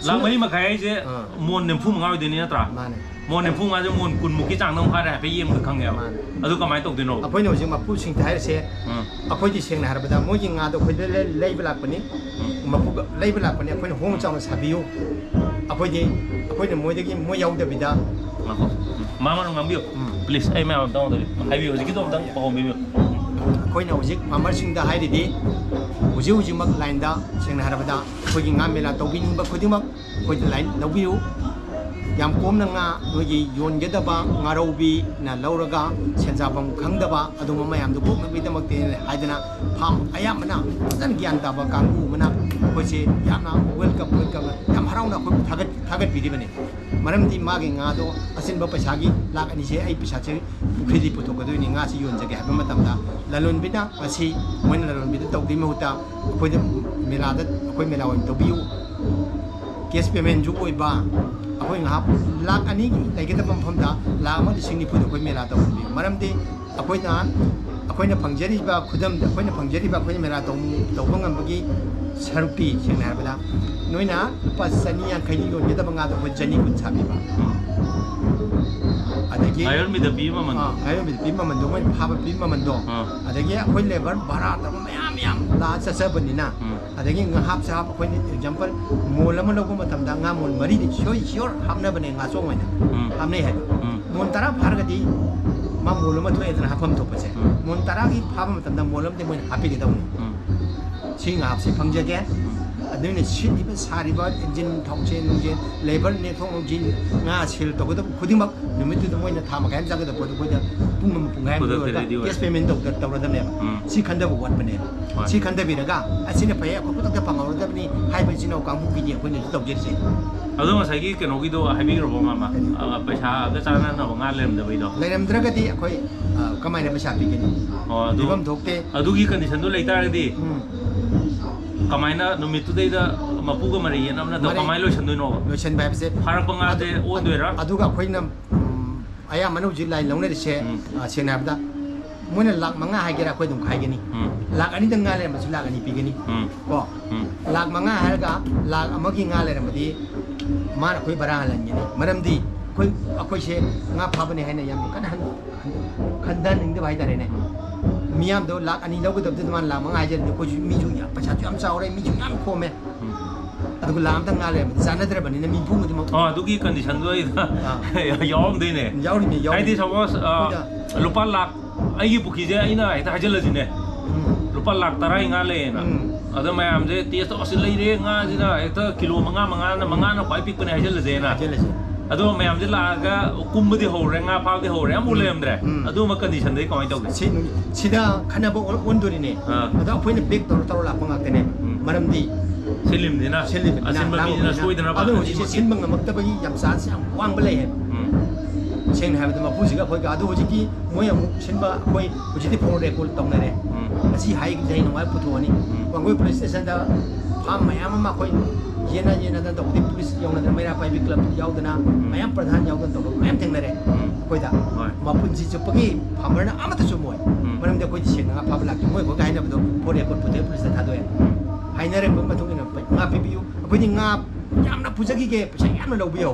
ꯂꯥꯛ ꯁꯨꯅ-, ꯃꯔꯤ ꯃꯈꯥꯏ ꯍꯥꯏꯁꯦ ꯑꯥ꯫ ꯃꯣꯟ ꯅꯤꯐꯨ ꯃꯉꯥ ꯑꯣꯏꯗꯣꯏꯅꯤ ꯅꯠꯇ꯭ꯔꯥ? ꯃꯥꯅꯦ꯫ ꯃꯣꯟ ꯅꯤꯐꯨ ꯃꯉꯥꯁꯦ ꯃꯣꯟ ꯀꯨꯟꯃꯨꯛꯀꯤ ꯆꯥꯡꯗ ꯑꯃꯨꯛ ꯐꯥꯔꯦ, ꯍꯥꯏꯐꯦꯠ ꯌꯦꯡꯕꯗ ꯈꯪꯉꯦꯕ꯫ ꯃꯥꯅꯦ꯫ ꯑꯗꯨ ꯀꯃꯥꯏꯅ ꯇꯧꯗꯣꯏꯅꯣ? ꯑꯩꯈꯣꯏꯅ ꯍꯧꯖꯤꯛ ꯃꯄꯨꯁꯤꯡꯗ ꯍꯥꯏꯔꯤꯁꯦ, ꯎꯝ꯫ ꯑꯩꯈꯣꯏꯗꯤ ꯁꯦꯡꯅ ꯍꯥꯏꯔꯕꯗ ꯃꯣꯏꯒꯤ ꯉꯥꯗꯣ ꯑꯩꯈꯣꯏꯗ ꯂꯩ-, ꯂꯩꯕ ꯂꯥꯛꯄꯅꯤ꯫ ꯎꯝ꯫ ꯃꯄꯨ ꯂꯩꯕ ꯂꯥꯛꯄꯅꯤ, ꯑꯩꯈꯣꯏꯅ ꯍꯣꯡꯅ ꯆꯥꯎꯅ ꯁꯥꯕꯤꯌꯨ꯫ ꯑꯩꯈꯣꯏꯗꯤ, ꯑꯩꯈꯣꯏꯅ ꯃꯣꯏꯗꯒꯤ, ꯃꯣꯏ ꯌꯥꯎꯗꯕꯤꯗ ꯉꯥꯏꯈꯣ꯫ ꯎꯝ꯫ ꯃꯥ, ꯃꯥꯅ ꯉꯥꯡꯕꯤꯌꯨ꯫ ꯎꯝ꯫ Please, ꯑꯩ ꯃꯌꯥꯝ ꯑꯝꯇ ꯉꯥꯡꯗꯣꯔꯤ꯫ ꯍꯥꯏꯕꯤꯌꯨ, ꯍꯧꯖꯤꯛꯀꯤꯗꯣ ꯑꯝꯇꯪ ꯄꯥꯎꯈꯨꯝ ꯄꯤꯕꯤꯌꯨ꯫ ꯑꯩꯈꯣꯏꯅ ꯍꯧꯖꯤꯛ farmerꯁꯤꯡꯗ ꯍꯥꯏꯔꯤꯗꯤ, ꯍꯧꯖꯤꯛ ꯍꯧꯖꯤꯛꯃꯛ lineꯗ, ꯁꯦꯡꯅ ꯍꯥꯏꯔꯕꯗ, ꯑꯩꯈꯣꯏꯒꯤ ꯉꯥ ꯃꯦꯂꯥ ꯇꯧꯕꯤꯅꯤꯡꯕ ꯈꯨꯗꯤꯡꯃꯛ ꯑꯩꯈꯣꯏꯗ line ꯂꯧꯕꯤꯌꯨ꯫ ꯌꯥꯝ ꯀꯣꯝꯅ ꯉꯥ ꯅꯣꯏꯒꯤ ꯌꯣꯟꯒꯗꯕ ꯉꯥꯔꯧꯕꯤꯅ ꯂꯧꯔꯒ ꯁꯦꯟꯖꯥꯐꯝ ꯈꯪꯗꯕ ꯑꯗꯨꯒꯨꯝꯕ ꯃꯌꯥꯝꯗꯨ ꯀꯣꯛꯅꯕꯒꯤꯗꯃꯛꯇ ꯍꯥꯏꯗꯅ farm ꯑꯌꯥꯝꯕꯅ ꯐꯖꯅ ꯒ꯭ꯌꯥꯟ ꯇꯥꯕ ꯀꯥꯡꯕꯨ ꯑꯃꯅ ꯑꯩꯈꯣꯏꯁꯦ ꯌꯥꯝꯅ welcome, welcome, ꯌꯥꯝ ꯍꯔꯥꯎꯅ ꯑꯩꯈꯣꯏꯕꯨ ꯊꯥꯒꯠ-, ꯊꯥꯒꯠꯄꯤꯔꯤꯕꯅꯤ꯫ ꯃꯔꯝꯗꯤ ꯃꯥꯒꯤ ꯉꯥꯗꯣ ꯑꯆꯤꯟꯕ ꯄꯩꯁꯥꯒꯤ ꯂꯥꯛ ꯑꯅꯤꯁꯦ ꯑꯩ ꯄꯩꯁꯥꯁꯦ ꯄꯨꯈ꯭ꯔꯤꯗꯤ ꯄꯨꯊꯣꯛꯀꯗꯣꯏꯅꯤ, ꯉꯥꯁꯤ ꯌꯣꯟꯖꯒꯦ ꯍꯥꯏꯕ ꯃꯇꯝꯗ ꯂꯂꯣꯟꯕꯤꯅ ꯉꯁꯤ ꯃꯣꯏꯅ ꯂꯂꯣꯟꯕꯤꯗ ꯇꯧꯗꯣꯏ ꯃꯍꯨꯠꯇ ꯑꯩꯈꯣꯏꯗ ꯃꯦꯂꯥꯗ, ꯑꯩꯈꯣꯏ ꯃꯦꯂꯥ ꯑꯣꯏꯅ ꯇꯧꯕꯤꯌꯨ, cash paymentꯁꯨ ꯑꯣꯏꯕ, ꯑꯩꯈꯣꯏ ꯉꯥꯏꯍꯥꯛ ꯂꯥꯛ ꯑꯅꯤꯒꯤ ꯂꯩꯒꯗꯕ ꯃꯐꯝꯗ ꯂꯥꯛ ꯑꯃ ꯂꯤꯁꯤꯡ ꯅꯤꯐꯨꯗ ꯑꯩꯈꯣꯏ ꯃꯦꯂꯥ ꯇꯧꯍꯟꯕꯤꯌꯨ꯫ ꯃꯔꯝꯗꯤ ꯑꯩꯈꯣꯏꯅ, ꯑꯩꯈꯣꯏꯅ ꯐꯪꯖꯔꯤꯕ ꯈꯨꯗꯝꯗ, ꯑꯩꯈꯣꯏꯅ ꯐꯪꯖꯔꯤꯕ ꯑꯩꯈꯣꯏꯅ ꯃꯦꯂꯥ ꯇꯧ-, ꯇꯧꯕ ꯉꯝꯕꯒꯤ ꯁꯔꯨꯛꯇꯤ, ꯁꯦꯡꯅ ꯍꯥꯏꯔꯕꯗ, ꯅꯣꯏꯅ ꯂꯨꯄꯥ ꯆꯅꯤ ꯌꯥꯡꯈꯩꯗ ꯌꯣꯟꯒꯗꯕ ꯉꯥꯗꯣ ꯑꯩꯈꯣꯏ ꯆꯅꯤ ꯀꯨꯟ ꯁꯥꯕꯤꯕ꯫ ꯑꯗꯒꯤ ꯉꯥꯌꯣꯟꯕꯤꯗ ꯄꯤꯕ ꯃꯃꯜ꯫ ꯑꯥ, ꯉꯥꯌꯣꯟꯕꯤꯗ ꯄꯤꯕ ꯃꯃꯜꯗꯣ, ꯃꯣꯏꯅ ꯐꯥꯕ ꯄꯤꯕ ꯃꯃꯜꯗꯣ, ꯑꯥ꯫ ꯑꯗꯒꯤ ꯑꯩꯈꯣꯏ ꯂꯦꯕꯔ ꯚꯔꯥ ꯇꯧꯔꯒ ꯃꯌꯥꯝ ꯃꯌꯥꯝ ꯂꯥꯛꯑ ꯆꯠꯆꯕꯅꯤꯅ, ꯎꯝ꯫ ꯑꯗꯒꯤ ꯉꯥꯍꯥꯞ ꯁꯥꯍꯥꯞ ꯑꯩꯈꯣꯏꯅ ꯑꯦꯛꯖꯥꯝꯄꯜ ꯃꯣꯜ ꯑꯃ ꯂꯧꯕ ꯃꯇꯝꯗ ꯉꯥ ꯃꯣꯜ ꯃꯔꯤꯗꯤ ꯁꯤꯌꯣꯔ, ꯁꯤꯌꯣꯔ ꯍꯥꯞꯅꯕꯅꯦ, ꯉꯥꯆꯣꯡ ꯑꯣꯏꯅ ꯎꯝ꯫ ꯍꯥꯞꯅꯩ ꯍꯥꯏꯕ꯫ ꯎꯝ꯫ ꯃꯣꯜ ꯇꯔꯥ ꯐꯥꯔꯒꯗꯤ ꯃꯥ ꯃꯣꯜ ꯑꯃ ꯊꯣꯛꯑꯦꯗꯅ ꯍꯥꯞꯐꯝ ꯊꯣꯛꯄꯁꯦ꯫ ꯎꯝ꯫ ꯃꯣꯜ ꯇꯔꯥꯒꯤ ꯐꯥꯕ ꯃꯇꯝꯗ ꯃꯣꯜ ꯑꯃꯗꯤ ꯃꯣꯏꯅ ꯍꯥꯞꯄꯤꯒꯗꯧꯅꯤ꯫ ꯎꯝ꯫ ꯁꯤ ꯉꯥꯍꯥꯞꯁꯤ ꯐꯪꯖꯒꯦ꯫ ꯎꯝ꯫ ꯑꯗꯨꯅ ꯁꯤꯠꯂꯤꯕ, ꯁꯥꯔꯤꯕ, ꯏꯟꯖꯤꯟ, ꯊꯥꯎꯁꯦꯟ, ꯅꯨꯡꯖꯦꯟ, ꯂꯦꯕꯔ ꯅꯦꯛꯊꯣꯛ ꯅꯦꯛꯁꯤꯟ, ꯉꯥ ꯁꯦꯜ ꯇꯧꯒꯗꯕ ꯈꯨꯗꯤꯡꯃꯛ ꯅꯨꯃꯤꯠꯇꯨꯗ ꯃꯣꯏꯅ ꯊꯥ ꯃꯈꯥꯏ ꯑꯃ ꯆꯪꯒꯗꯕ ꯄꯣꯠꯇꯨ ꯑꯩꯈꯣꯏꯗ ꯄꯨꯡ ꯑꯃ, ꯄꯨꯡꯈꯥꯏ ꯑꯃ ꯈꯨꯗꯛꯇ ꯂꯣꯏꯔꯒ ready ꯑꯣꯏꯔꯦ꯫ ꯀꯦꯁ ꯄꯦꯃꯦꯟ ꯇꯧꯗ-, ꯇꯧꯔꯗꯕꯅꯦꯕ꯫ ꯎꯝ꯫ ꯁꯤ ꯈꯟꯊꯕ ꯋꯥꯠꯄꯅꯦꯕ꯫ ꯍꯣꯏ꯫ ꯁꯤ ꯈꯟꯊꯕꯤꯔꯒ ꯑꯁꯤꯅ ꯐꯩ, ꯑꯩꯈꯣꯏ ꯈꯨꯗꯛꯇ ꯐꯪꯍꯧꯔꯗꯕꯅꯤ ꯍꯥꯏꯕ ꯏꯆꯤꯟ ꯏꯅꯥꯎ ꯀꯥꯡꯕꯨꯒꯤꯅꯤ ꯑꯩꯈꯣꯏꯅꯁꯨ ꯇꯧꯖꯔꯤꯁꯦ꯫ ꯑꯗꯣ ꯉꯁꯥꯏꯒꯤ ꯀꯩꯅꯣꯒꯤꯗꯣ ꯍꯥꯏꯕꯤꯈ꯭ꯔꯕꯣ, ꯃꯥꯃ? ꯀꯔꯤ? ꯑ, ꯄꯩꯁꯥꯒ ꯆꯥꯟꯅꯅꯕ ꯉꯥ ꯂꯩꯔꯝꯗꯕꯩꯗꯣ? ꯂꯩꯔꯝꯗ꯭ꯔꯒꯗꯤ ꯑꯩꯈꯣꯏ, ꯑ, ꯀꯃꯥꯏꯅ ꯄꯩꯁꯥ ꯄꯤꯒꯅꯤ? ꯑꯣ, ꯑꯗꯨ, ꯄꯤꯐꯝ ꯊꯣꯛꯇꯦ꯫ ꯑꯗꯨꯒꯤ ꯀꯟꯗꯤꯁꯟꯗꯣ ꯂꯩꯇꯥꯔꯒꯗꯤ ꯎꯝ꯫ ꯀꯃꯥꯏꯅ ꯅꯨꯃꯤꯠꯇꯨꯗꯩꯗ ꯃꯄꯨꯒ ꯃꯔꯩ ꯌꯦꯠꯅꯕ ꯅꯠꯇ꯭ꯔꯒ ꯃꯔꯩ ꯀꯃꯥꯏꯅ ꯂꯣꯏꯁꯟꯗꯣꯏꯅꯣꯕ? ꯂꯣꯏꯁꯟꯕ ꯍꯥꯏꯕꯁꯦ ꯐꯥꯔꯛꯄ ꯉꯥꯁꯦ ꯑꯗꯨ-, ꯑꯣꯟꯗꯣꯏꯔꯥ? ꯑꯗꯨꯒ ꯑꯩꯈꯣꯏꯅ, ꯎꯝ, ꯑꯌꯥꯝꯕꯅ ꯍꯧꯖꯤꯛ ꯂꯥꯏꯟ ꯂꯧꯅꯔꯤꯁꯦ, ꯎꯝ꯫ ꯑ, ꯁꯦꯡꯅ ꯍꯥꯏꯔꯕꯗ, ꯃꯣꯏꯅ ꯂꯥꯛ ꯃꯉꯥ ꯍꯥꯏꯒꯦꯔꯥ, ꯑꯩꯈꯣꯏ ꯑꯗꯨꯝ ꯈꯥꯏꯒꯅꯤ꯫ ꯎꯝ꯫ ꯂꯥꯛ ꯑꯅꯤꯗ ꯉꯥ ꯂꯩꯔꯝꯃꯁꯨ ꯂꯥꯛ ꯑꯅꯤ ꯄꯤꯒꯅꯤ꯫ ꯎꯝ꯫ ꯀꯣ? ꯎꯝ꯫ ꯂꯥꯛ ꯃꯉꯥ ꯍꯥꯏꯔꯒ ꯂꯥꯛ ꯑꯃꯒꯤ ꯉꯥ ꯂꯩꯔꯝꯃꯗꯤ ꯃꯥꯅ ꯑꯩꯈꯣꯏ ꯚꯔꯥ ꯍꯜꯍꯟꯒꯅꯤ꯫ ꯃꯔꯝꯗꯤ ꯑꯩꯈꯣꯏ, ꯑꯩꯈꯣꯏꯁꯦ ꯉꯥ ꯐꯥꯕꯅꯦ ꯍꯥꯏꯅ ꯌꯥꯝ ꯀꯟꯅ ꯍꯟ-, ꯍꯟ-, ꯈꯟꯊꯍꯟꯅꯤꯡꯗꯕ ꯍꯥꯏꯇꯥꯔꯦꯅꯦ꯫ ꯃꯤꯌꯥꯝꯗꯣ ꯂꯥꯛ ꯑꯅꯤ ꯂꯧꯒꯗꯕꯗꯨꯗ ꯃꯥꯅ ꯂꯥꯛ ꯃꯉꯥ ꯍꯥꯏꯖꯔꯗꯤ ꯑꯩꯈꯣꯏꯁꯨ ꯃꯤꯁꯨ ꯌꯥꯝ, ꯄꯩꯁꯥꯁꯨ ꯌꯥꯝ ꯆꯥꯎꯔꯦ, ꯃꯤꯁꯨ ꯌꯥꯝ ꯈꯣꯝꯃꯦ꯫ ꯎꯝ꯫ ꯑꯗꯨꯒ ꯂꯥꯛ ꯑꯝꯇ ꯉꯥ ꯂꯩꯔꯝꯃꯗꯤ ꯆꯥꯟꯅꯗ꯭ꯔꯕꯅꯤꯅ ꯃꯤꯄꯨꯝ ꯈꯨꯗꯤꯡꯃꯛ ꯑꯣ, ꯑꯗꯨꯒꯤ ꯀꯟꯗꯤꯁꯟꯗꯣ ꯑꯩ ꯑꯥ꯫ ꯌꯥꯎꯔꯝꯗꯣꯏꯅꯦ꯫ ꯌꯥꯎꯔꯤꯅꯦ, ꯌꯥꯎꯔꯤꯅꯦ꯫ ꯍꯥꯏꯗꯤ suppose, ꯑ, ꯑꯩꯈꯣꯏꯗ ꯂꯨꯄꯥ ꯂꯥꯛ, ꯑꯩꯒꯤ ꯄꯨꯈ꯭ꯔꯤꯁꯦ ꯑꯩꯅ ꯍꯦꯛꯇ ꯍꯥꯏꯖꯤꯜꯂꯁꯤꯅꯦ꯫ ꯎꯝ꯫ ꯂꯨꯄꯥ ꯂꯥꯛ ꯇꯔꯥꯒꯤ ꯉꯥ ꯂꯩꯌꯦꯅ꯫ ꯎꯝ꯫ ꯑꯗꯣ ꯃꯌꯥꯝꯁꯦ ꯇꯦꯁ ꯇꯧꯔ, "ꯑꯁꯤ ꯂꯩꯔꯦ, ꯉꯥꯁꯤꯅ ꯍꯦꯛꯇ ꯀꯤꯂꯣ ꯃꯉꯥ, ꯃꯉꯥꯅ, ꯃꯉꯥꯅ ꯈ꯭ꯋꯥꯏ ꯄꯤꯛꯄꯅꯦ" ꯍꯥꯏꯖꯤꯜꯂꯁꯦꯅ꯫ ꯍꯥꯏꯖꯤꯜꯂꯁꯦ꯫ ꯑꯗꯣ ꯃꯌꯥꯝꯁꯦ ꯂꯥꯛꯑꯒ ꯀꯨꯝꯕꯗꯤ ꯍꯧꯔꯦ, ꯉꯥ ꯐꯥꯕꯗꯤ ꯍꯧꯔꯦ, ꯑꯃꯨꯛ ꯎꯝ꯫ ꯂꯩꯔꯝꯗ꯭ꯔꯦ꯫ ꯎꯝ꯫ ꯑꯗꯨꯝꯕ ꯀꯟꯗꯤꯁꯟꯗꯗꯤ ꯀꯃꯥꯏꯅ ꯇꯧꯒꯦ? ꯁꯤ ꯅꯨꯃꯤꯠ ꯁꯤꯗ ꯈꯠꯅꯕ ꯑꯣꯟ-, ꯑꯣꯟꯗꯣꯔꯤꯅꯦ꯫ ꯑꯥ꯫ ꯑꯗꯣ ꯑꯩꯈꯣꯏꯅ ꯕꯦꯛ ꯇꯧꯔ ꯇꯧꯔ ꯂꯥꯛꯄ ꯉꯥꯛꯇꯅꯦꯕ꯫ ꯎꯝ꯫ ꯃꯔꯝꯗꯤ ꯁꯤꯜꯂꯤꯕꯅꯤꯅ, ꯁꯤꯜꯂꯤꯕꯅꯤꯅ, ꯑꯁꯤꯟꯕ ꯃꯤꯁꯤꯅ ꯂꯥꯡꯕꯅꯤꯅ꯫ ꯁꯣꯏꯗꯅꯕ ꯑꯗꯨꯅ ꯍꯧꯖꯤꯛꯁꯦ ꯍꯥꯏꯅꯤꯡꯕꯒꯤ꯫ ꯁꯤꯟꯕ ꯉꯝꯃꯛꯇꯕꯒꯤ ꯌꯥꯝ ꯆꯥꯟꯁ ꯌꯥꯝ ꯋꯥꯡꯕ ꯂꯩꯌꯦꯕ꯫ ꯎꯝ꯫ ꯁꯦꯡꯅ ꯍꯥꯏꯕꯗ ꯃꯄꯨꯁꯤꯒ ꯑꯩꯈꯣꯏꯒ꯫ ꯑꯗꯨ ꯍꯧꯖꯤꯛꯀꯤ ꯃꯣꯏ ꯑꯃꯨꯛ ꯁꯤꯟꯕ, ꯑꯩꯈꯣꯏ ꯍꯧꯖꯤꯛꯇꯤ ꯐꯣꯟ ꯔꯦꯀꯣꯔꯗ ꯇꯧꯅꯔꯦ꯫ ꯎꯝ꯫ ꯉꯁꯤ ꯍꯥꯏꯈꯤꯕꯁꯦ ꯍꯌꯦꯡ ꯅꯨꯡꯉꯥꯏ ꯄꯨꯊꯣꯛꯑꯅꯤ꯫ ꯎꯝ꯫ ꯋꯥꯡꯒꯣꯏ ꯄꯨꯂꯤꯁ ꯁ꯭ꯇꯦꯁꯟꯗ ꯐꯥꯝ ꯃꯌꯥꯝ ꯑꯃ ꯑꯩꯈꯣꯏ ꯌꯦꯟꯅ ꯌꯦꯟꯅꯗꯅ ꯇꯧꯕꯗꯤ, ꯄꯨꯂꯤꯁ ꯌꯧꯅꯗꯅ, ꯃꯩꯔꯥ ꯄꯥꯏꯕꯤ ꯀ꯭ꯂꯕ ꯌꯥꯎꯗꯅ, ꯃꯌꯥꯝ ꯄ꯭ꯔꯙꯥꯟ ꯌꯥꯎꯗꯅ ꯇꯧꯕ ꯃꯌꯥꯝ ꯊꯦꯡꯅꯔꯦ꯫ ꯑꯩꯈꯣꯏꯗ ꯍꯣꯏ꯫ ꯃꯄꯨꯟꯁꯤ ꯆꯨꯞꯄꯒꯤ ꯐꯥꯔꯃꯔꯅ ꯑꯃꯠꯇ ꯆꯨꯝꯃꯣꯏ꯫ ꯃꯔꯝꯗꯤ ꯑꯩꯈꯣꯏꯗꯤ ꯁꯦꯡꯅ ꯉꯥ ꯐꯥꯕ ꯂꯥꯛꯇꯦ꯫ ꯃꯣꯏ ꯈꯛꯇ ꯍꯥꯏꯅꯕꯗꯣ ꯐꯣꯔ ꯔꯦꯀꯣꯔꯗ ꯄꯨꯊꯣꯛꯑꯦ, ꯄꯨꯂꯤꯁꯇ ꯊꯥꯗꯣꯛꯑꯦ꯫ ꯍꯥꯏꯅꯔꯛꯄ ꯃꯇꯨꯡ ꯏꯟꯅ ꯉꯥ ꯄꯤꯕꯤꯌꯨ, ꯑꯩꯈꯣꯏꯗꯤ ꯉꯥ ꯌꯥꯝꯅ ꯄꯨꯖꯈꯤꯒꯦ, ꯄꯩꯁꯥ ꯌꯥꯝꯅ ꯂꯧꯕꯤꯌꯣ꯫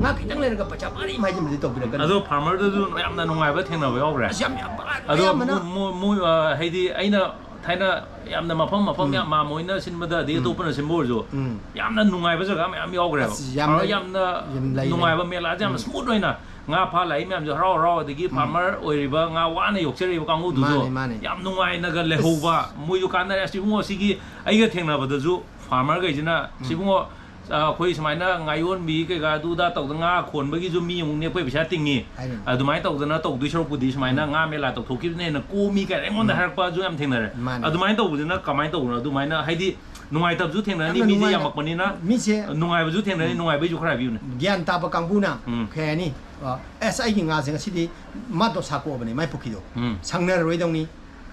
ꯉꯥ ꯈꯤꯇꯪ ꯂꯩꯔꯒ ꯄꯩꯁꯥ ꯄꯥꯔꯤ ꯍꯥꯏꯖꯤꯟꯕꯗꯤ ꯇꯧꯕꯤꯔꯛꯀꯅꯨ꯫ ꯑꯗꯣ ꯐꯥꯔꯃꯔꯗꯁꯨ ꯌꯥꯝꯅ ꯅꯨꯡꯉꯥꯏꯕ ꯊꯦꯡꯅꯕ ꯌꯥꯎꯈ꯭ꯔꯦ꯫ ꯑꯁ, ꯌꯥꯝ, ꯌꯥꯝ, ꯑꯗꯣ ꯑꯌꯥꯝꯕꯅ ꯃꯣꯏ, ꯃꯣꯏ, ꯃꯣꯏ, ꯑ, ꯍꯥꯏꯗꯤ ꯑꯩꯅ ꯊꯥꯏꯅ ꯌꯥꯝꯅ ꯃꯐꯝ ꯃꯐꯝ ꯎꯝ꯫ ꯌꯥꯝ ꯃꯥꯝꯃ ꯍꯣꯏꯅ ꯁꯤꯟꯕꯗ, ꯑꯗꯩ ꯎꯝ꯫ ꯑꯇꯣꯞꯄꯅ ꯁꯤꯟꯕ ꯑꯣꯏꯔꯁꯨ, ꯎꯝ꯫ ꯌꯥꯝꯅ ꯅꯨꯡꯉꯥꯏꯕ ꯖꯒꯥ ꯃꯌꯥꯝ ꯌꯥꯎꯈ꯭ꯔꯦꯕ꯫ ꯑꯁ, ꯌꯥꯝ ꯐꯥꯔꯃꯔ ꯂꯩ꯫ ꯌꯥꯝꯅ ꯌꯥꯝ ꯂꯩ, ꯂꯩ꯫ ꯅꯨꯡꯉꯥꯏꯕ ꯃꯦꯂꯥꯁꯦ ꯌꯥꯝꯅ ꯎꯝ꯫ ꯁ꯭ꯃꯨꯠ ꯑꯣꯏꯅ ꯉꯥ ꯐꯥ ꯂꯥꯛꯏ ꯃꯌꯥꯝꯁꯦ ꯍꯔꯥꯎ ꯍꯔꯥꯎ, ꯑꯗꯒꯤ ꯎꯝ꯫ ꯐꯥꯔꯃꯔ ꯑꯣꯏꯔꯤꯕ ꯉꯥ ꯋꯥꯅ ꯌꯣꯛꯆꯔꯤꯕ ꯀꯥꯡꯕꯨꯗꯨꯁꯨ ꯃꯥꯅꯦ, ꯃꯥꯅꯦ꯫ ꯌꯥꯝ ꯅꯨꯡꯉꯥꯏꯅꯒ ꯂꯩꯍꯧꯕ꯫ ꯑꯁ꯫ ꯃꯣꯏꯁꯨ ꯀꯥꯟꯅꯔꯦ꯫ ꯑꯁ, ꯏꯕꯨꯡꯉꯣ, ꯁꯤꯒꯤ ꯑꯩꯒ ꯊꯦꯡꯅꯕꯗꯁꯨ ꯐꯥꯔꯃꯔꯈꯩꯁꯤꯅ, ꯎꯝ꯫ "ꯁꯤꯕꯨꯡꯉꯣ, ꯑ, ꯑꯩꯈꯣꯏ ꯁꯨꯃꯥꯏꯅ ꯉꯥ ꯌꯣꯟꯕꯤ ꯀꯩꯀꯥ ꯑꯗꯨꯗ ꯇꯧꯗ ꯉꯥ ꯈꯣꯟꯕꯒꯤꯁꯨ ꯃꯤ ꯑꯃꯨꯛ ꯅꯦꯛꯄꯩ ꯄꯩꯁꯥ ꯇꯤꯡꯉꯤ꯫ ꯍꯥꯏꯅꯤ꯫ ꯑꯗꯨꯃꯥꯏꯅ ꯇꯧꯗꯅ ꯇꯧꯗꯣꯏ ꯁꯔꯨꯛꯄꯨꯗꯤ ꯁꯨꯃꯥꯏꯅ ꯎꯝ꯫ ꯉꯥ ꯃꯦꯂꯥ ꯇꯧꯊꯣꯛꯈꯤꯕꯅ ꯍꯦꯟꯅ ꯀꯣꯝꯃꯤ" ꯀꯥꯏꯅ ꯑꯩꯉꯣꯟꯗ ꯎꯝ꯫ ꯍꯥꯏꯔꯛꯄꯁꯨ ꯌꯥꯝ ꯊꯦꯡꯅꯔꯦ꯫ ꯃꯥꯅꯦ꯫ ꯑꯗꯨꯃꯥꯏꯅ ꯇꯧꯕꯗꯨꯅ ꯀꯃꯥꯏꯅ ꯇꯧꯕꯅꯣ? ꯑꯗꯨꯃꯥꯏꯅ ꯍꯥꯏꯗꯤ ꯅꯨꯡꯉꯥꯏꯇꯕꯁꯨ ꯊꯦꯡꯅꯅꯤ, ꯌꯥꯝꯅ ꯃꯤꯁꯦ ꯅꯨꯡꯉꯥꯏꯅ ꯌꯥꯝꯃꯛꯄꯅꯤꯅ꯫ ꯃꯤꯁꯦ ꯅꯨꯡꯉꯥꯏꯕꯁꯨ ꯊꯦꯡꯅꯅꯤ, ꯎꯝ꯫ ꯅꯨꯡꯉꯥꯏꯕꯩꯁꯨ ꯈꯔ ꯍꯥꯏꯕꯤꯌꯨꯅꯦ꯫ ꯒ꯭ꯌꯥꯟ ꯇꯥꯕ ꯀꯥꯡꯕꯨꯅ ꯎꯝ꯫ ꯀꯩ ꯍꯥꯏꯅꯤ? ꯑ, "ꯑꯁ, ꯑꯩꯒꯤ ꯉꯥꯁꯦ ꯉꯁꯤꯗꯤ ꯃꯥ ꯗꯣꯁꯥ ꯀꯣꯛꯑꯕꯅꯦ, ꯃꯥꯏ ꯄꯨꯈ꯭ꯔꯤꯗꯣ ꯎꯝ꯫ ꯁꯪꯅꯔꯔꯣꯏꯗꯧꯅꯤ,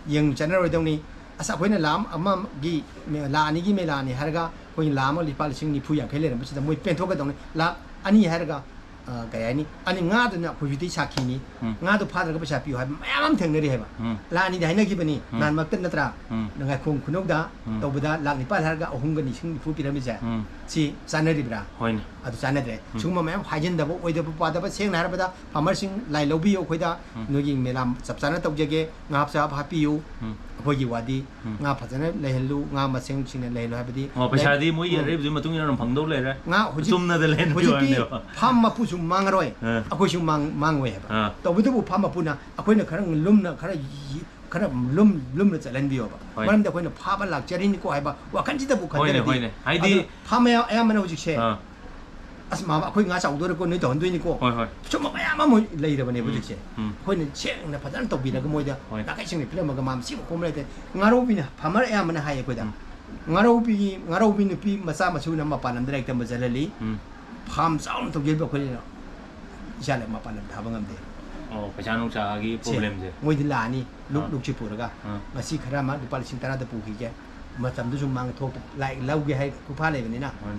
ꯌꯦꯡ ꯆꯠꯅꯔꯣꯏꯗꯧꯅꯤ꯫ ꯑꯁ, ꯑꯩꯈꯣꯏꯅ ꯂꯥꯈ ꯑꯃꯒꯤ, ꯂꯥꯈ ꯑꯅꯤꯒꯤ ꯃꯦꯂꯥꯅꯤ ꯍꯥꯏꯔꯒ ꯑꯩꯈꯣꯏꯅ ꯂꯥꯈ ꯑꯃ ꯂꯨꯄꯥ ꯂꯤꯁꯤꯡ ꯅꯤꯐꯨ ꯌꯥꯡꯈꯩ ꯂꯩꯔꯝꯕꯁꯤꯗ ꯃꯣꯏ ꯄꯦꯟꯊꯣꯛꯀꯗꯧꯅꯤ꯫ ꯂꯥꯈ ꯑꯅꯤ ꯍꯥꯏꯔꯒ, ꯑ, ꯀꯩ ꯍꯥꯏꯅꯤ? ꯑꯅꯤ, ꯉꯥꯗꯨꯅ ꯑꯩꯈꯣꯏ ꯍꯧꯖꯤꯛꯇꯤ ꯁꯥꯈꯤꯅꯤ꯫ ꯎꯝ꯫ ꯉꯥꯗꯣ ꯐꯥꯗ꯭ꯔꯒ ꯄꯩꯁꯥ ꯄꯤꯌꯨ" ꯍꯥꯏꯕ ꯃꯌꯥꯝ ꯑꯃ ꯊꯦꯡꯅꯔꯤ ꯍꯥꯏꯕ꯫ ꯎꯝ꯫ ꯂꯥꯈ ꯑꯅꯤꯗꯤ ꯍꯥꯏꯅꯈꯤꯕꯅꯤ꯫ ꯎꯝ꯫ ꯅꯍꯥꯟꯃꯛꯇ ꯅꯠꯇ꯭ꯔꯥ? ꯎꯝ꯫ ꯉꯥꯏꯈꯣꯡ ꯈꯨꯅꯧꯗ ꯎꯝ꯫ ꯇꯧꯕꯗ ꯂꯥꯈ ꯅꯤꯄꯥꯜ ꯍꯥꯏꯔꯒ ꯑꯍꯨꯝꯒ ꯂꯤꯁꯤꯡ ꯅꯤꯐꯨ ꯄꯤꯔꯝꯃꯤꯁꯦ꯫ ꯎꯝ꯫ ꯁꯤ ꯆꯥꯟꯅꯔꯤꯕ꯭ꯔꯥ? ꯍꯣꯏꯅꯦ꯫ ꯑꯗꯨ ꯆꯥꯟꯅꯗ꯭ꯔꯦ꯫ ꯎꯝ꯫ ꯁꯤꯒꯨꯝꯕ ꯃꯌꯥꯝ ꯍꯥꯏꯖꯤꯟꯗꯕ, ꯑꯣꯏꯗꯕ ꯄꯥꯗꯕ, ꯁꯦꯡꯅ ꯍꯥꯏꯔꯕꯗ ꯐꯥꯔꯃꯔꯁꯤꯡ ꯂꯥꯏ ꯂꯧꯕꯤꯌꯨ ꯑꯩꯈꯣꯏꯗ꯫ ꯎꯝ꯫ ꯅꯣꯏꯒꯤ ꯃꯦꯂꯥ ꯆꯞ ꯆꯥꯅ ꯇꯧꯖꯒꯦ, ꯉꯥ ꯆꯥꯕ ꯍꯥꯞꯄꯤꯌꯨ꯫ ꯎꯝ꯫ ꯑꯩꯈꯣꯏꯒꯤ ꯋꯥꯗꯤ ꯎꯝ꯫ ꯉꯥ ꯐꯖꯅ ꯂꯩꯍꯜꯂꯨ, ꯉꯥ ꯃꯁꯤꯡ ꯁꯤꯡꯅ ꯂꯩꯍꯜꯂꯨ ꯍꯥꯏꯕꯗꯤ ꯑꯣ, ꯂꯩ-, ꯄꯩꯁꯥꯗꯤ ꯃꯣꯏꯒꯤ ꯎꯝ꯫ ꯑꯔꯩꯕꯗꯨꯒꯤ ꯃꯇꯨꯡ ꯏꯟꯅ ꯑꯗꯨꯝ ꯐꯪꯗꯧ ꯂꯩꯔꯦ꯫ ꯉꯥ ꯍꯧꯖꯤꯛ, ꯆꯨꯝꯅꯗ ꯂꯩꯍꯟꯕꯒꯤ ꯍꯧꯖꯤꯛꯇꯤ ꯋꯥꯅꯦꯕ꯫ ꯐꯥꯝ ꯃꯄꯨꯁꯨ ꯃꯥꯡꯉꯔꯣꯏ, ꯑꯥ꯫ ꯑꯩꯈꯣꯏꯁꯨ ꯃꯥꯡ-, ꯃꯥꯡꯉꯣꯏ ꯍꯥꯏꯕ꯫ ꯑꯥ꯫ ꯇꯧꯕꯇꯕꯨ ꯐꯥꯝ ꯃꯄꯨꯅ ꯑꯩꯈꯣꯏꯅ ꯈꯔ ꯂꯨꯝꯅ, ꯈꯔ ꯌꯤ-, ꯈꯔ ꯂꯨꯝ-, ꯂꯨꯝꯅ ꯆꯠꯍꯟꯕꯤꯌꯣꯕ꯫ ꯍꯣꯏ꯫ ꯃꯔꯝꯗꯤ ꯑꯩꯈꯣꯏꯅ ꯐꯥꯕ ꯂꯥꯛꯆꯔꯤꯅꯤꯀꯣ ꯍꯥꯏꯕ ꯋꯥꯈꯜꯁꯤꯗꯕꯨ ꯍꯣꯏꯅꯦ, ꯈꯟꯖꯔꯗꯤ꯫ ꯍꯣꯏꯅꯦ꯫ ꯍꯥꯏꯗꯤ ꯑꯗꯨꯅ ꯐꯥꯝ ꯑꯌꯥ-, ꯑꯌꯥꯝꯕꯅ ꯍꯧꯖꯤꯛꯁꯦ ꯑꯥ꯫ "ꯑꯁ, ꯃꯥꯃ, ꯑꯩꯈꯣꯏ ꯉꯥ ꯆꯥꯎꯗꯣꯔꯦꯀꯣ, ꯅꯣꯏ ꯇꯧꯍꯟꯗꯣꯏꯅꯤꯀꯣ"꯫ ꯍꯣꯏ, ꯍꯣꯏ꯫ ꯁꯨꯝꯕ ꯃꯌꯥꯝ ꯑꯃ ꯂꯩꯔꯕꯅꯦꯕ ꯎꯝ, ꯍꯧꯖꯤꯛꯁꯦ꯫ ꯎꯝ꯫ ꯑꯩꯈꯣꯏꯅ ꯁꯦꯡꯅ ꯐꯖꯅ ꯇꯧꯕꯤꯔꯒ ꯃꯣꯏꯗ ꯍꯣꯏ꯫ ꯅꯥꯀꯩ ꯁꯦꯡꯅ ꯄꯤꯔꯝꯃꯒ ꯃꯥ ꯃꯁꯤꯃ ꯀꯣꯝꯕ ꯂꯩꯇꯦ꯫ ꯉꯥꯔꯧꯕꯤꯅ, ꯐꯥꯔꯃꯔ ꯑꯌꯥꯝꯕꯅ ꯍꯥꯏꯌꯦ ꯑꯩꯈꯣꯏꯗ, ꯎꯝ꯫ ꯉꯥꯔꯧꯕꯤꯒꯤ, ꯉꯥꯔꯧꯕꯤ ꯅꯨꯄꯤ ꯃꯆꯥ ꯃꯁꯨꯅ ꯃꯄꯥꯟ ꯂꯝꯗ ꯂꯥꯏꯔꯤꯛ ꯇꯝꯕ ꯆꯠꯍꯜꯂꯤ꯫ ꯎꯝ꯫ ꯐꯥꯝ ꯆꯥꯎꯅ ꯇꯧꯖꯔꯤꯕ ꯑꯩꯈꯣꯏꯅ ꯏꯆꯥ ꯂꯥꯏꯔꯤꯛ ꯃꯄꯥꯟ ꯂꯝ ꯊꯥꯕ ꯉꯝꯗꯦ꯫ ꯑꯣ, ꯄꯩꯁꯥ ꯅꯨꯡꯁꯥꯒꯤ ꯁꯦ, ꯄ꯭ꯔꯣꯕ꯭ꯂꯦꯝꯁꯦ꯫ ꯃꯣꯏꯗꯤ ꯂꯥꯛꯑꯅꯤ, ꯂꯨꯞ ꯑꯥ꯫ ꯂꯨꯞꯁꯤ ꯄꯨꯔꯒ, ꯑꯥ꯫ ꯉꯁꯤ ꯈꯔ ꯑꯃ ꯂꯨꯄꯥ ꯂꯤꯁꯤꯡ ꯇꯔꯥꯗ ꯄꯨꯈꯤꯒꯦ, ꯃꯇꯝꯗꯨꯁꯨ ꯃꯥꯡ ꯊꯣꯛꯄ, ꯂꯥꯏ ꯂꯧꯒꯦ ꯍꯥꯏ ꯈꯨꯐꯥ ꯂꯩꯕꯅꯤꯅ꯫ ꯍꯣꯏ꯫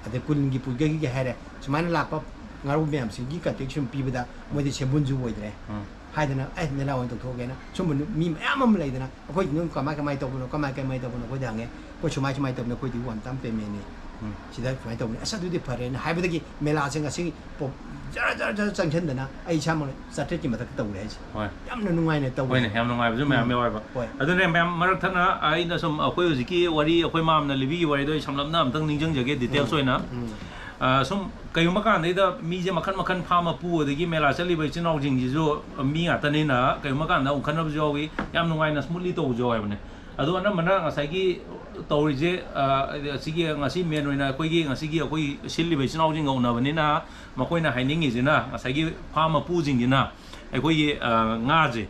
ꯑꯗꯩ ꯀꯨꯟꯒꯤ ꯄꯨꯒꯦꯒꯤ ꯍꯥꯏꯔꯦ, ꯁꯨꯃꯥꯏꯅ ꯂꯥꯛꯄ ꯉꯥꯔꯧ ꯃꯌꯥꯝꯁꯤꯒꯤ ꯀꯟꯇꯦꯛ ꯁꯨꯝ ꯄꯤꯕꯗ ꯃꯣꯏꯗꯤ ꯁꯦꯝꯕꯨꯟꯁꯨ ꯑꯣꯏꯗ꯭ꯔꯦ꯫ ꯎꯝ꯫ ꯍꯥꯏꯗꯅ, "ꯑꯦ, ꯃꯦꯂꯥ ꯑꯣꯏꯅ ꯇꯧꯊꯣꯛꯑꯒꯦꯅ", ꯁꯨꯝꯕ ꯅꯨ-, ꯃꯤ ꯃꯌꯥꯝ ꯑꯃ ꯂꯩꯗꯅ, ꯑꯩꯈꯣꯏꯗꯤ ꯑꯗꯨꯝ ꯀꯃꯥꯏ, ꯀꯃꯥꯏ ꯇꯧꯕꯅꯣ, ꯀꯃꯥꯏ, ꯀꯃꯥꯏ ꯇꯧꯕꯅꯣ ꯑꯩꯈꯣꯏꯗ ꯍꯪꯉꯦ꯫ "ꯑꯩꯈꯣꯏ ꯁꯨꯃꯥꯏ, ꯁꯨꯃꯥꯏ ꯇꯧꯕꯅꯤ, ꯑꯩꯈꯣꯏꯗꯤ one time payment ꯅꯤ꯫ ꯎꯝ꯫ ꯁꯤꯗ ꯁꯨꯃꯥꯏꯅ ꯇꯧꯕꯅꯤ꯫" "ꯑꯁ, ꯑꯗꯨꯗꯤ ꯐꯔꯦꯅ" ꯍꯥꯏꯕꯗꯒꯤ ꯃꯦꯂꯥꯁꯦ ꯉꯁꯤ ꯄꯣꯞ-, ꯖꯔ, ꯖꯔ, ꯖꯔ ꯆꯪꯁꯤꯟꯗꯅ ꯑꯩ ꯏꯁꯥꯃꯛ ꯆꯥꯇ꯭ꯔꯦꯠꯀꯤ ꯃꯊꯛꯇ ꯇꯧꯔꯦ ꯍꯥꯏꯁꯦ꯫ ꯍꯣꯏ꯫ ꯌꯥꯝꯅ ꯅꯨꯡꯉꯥꯏꯅ ꯇꯧꯋꯦ꯫ ꯍꯣꯏꯅꯦ, ꯌꯥꯝ ꯅꯨꯡꯉꯥꯏꯕꯁꯨ ꯃꯌꯥꯝ ꯎꯝ꯫ ꯌꯥꯎꯋꯦꯕ꯫ ꯍꯣꯏ꯫ ꯑꯗꯨꯅꯦ, ꯃꯌꯥꯝ ꯃꯔꯛ ꯊꯠꯅ ꯑꯩꯅ ꯁꯨꯝ ꯑꯩꯈꯣꯏ ꯍꯧꯖꯤꯛꯀꯤ ꯋꯥꯔꯤ, ꯑꯩꯈꯣꯏ ꯃꯥꯝꯅ ꯂꯤꯕꯤꯒꯤ ꯋꯥꯔꯤꯗꯣ ꯑꯩ ꯁꯝꯂꯞꯅ ꯑꯝꯇꯪ ꯅꯤꯡꯁꯤꯡꯖꯒꯦ, details ꯎꯝ꯫ ꯑꯣꯏꯅ꯫ ꯎꯝ꯫ ꯑ, ꯁꯨꯝ ꯀꯩꯒꯨꯝꯕ ꯀꯥꯟꯗꯩꯗ ꯃꯤꯁꯦ ꯃꯈꯟ ꯃꯈꯟ, ꯐꯥꯝ ꯃꯄꯨ ꯑꯗꯒꯤ ꯃꯦꯂꯥ ꯆꯠꯂꯤꯕ ꯏꯆꯤꯟ ꯏꯅꯥꯎꯁꯤꯡꯁꯤꯁꯨ ꯃꯤ ꯉꯥꯛꯇꯅꯤꯅ ꯀꯩꯒꯨꯝꯕ ꯀꯥꯟꯗ ꯑꯃꯨꯛ ꯈꯠꯅꯕꯁꯨ ꯌꯥꯎꯏ, ꯌꯥꯝ ꯅꯨꯡꯉꯥꯏꯅ smoothly ꯇꯧꯕꯁꯨ ꯌꯥꯎꯋꯦꯕꯅꯦ꯫ ꯑꯗꯣ ꯑꯅꯝꯕꯅ ꯉꯁꯥꯏꯒꯤ ꯇꯧꯔꯤꯁꯦ, ꯑ, ꯑꯁꯤꯒꯤ ꯉꯁꯤ main ꯑꯣꯏꯅ ꯑꯩꯈꯣꯏꯒꯤ ꯉꯁꯤꯒꯤ ꯑꯩꯈꯣꯏ ꯁꯤꯜꯂꯤꯕ ꯏꯆꯤꯟ ꯏꯅꯥꯎꯁꯤꯡꯒ ꯎꯅꯕꯅꯤꯅ ꯃꯈꯣꯏꯅ ꯍꯥꯏꯅꯤꯡꯉꯤꯁꯤꯅ, ꯉꯁꯥꯏꯒꯤ ꯐꯥꯝ ꯃꯄꯨꯁꯤꯡꯁꯤꯅ ꯑꯩꯈꯣꯏꯒꯤ, ꯑ, ꯉꯥꯁꯦ,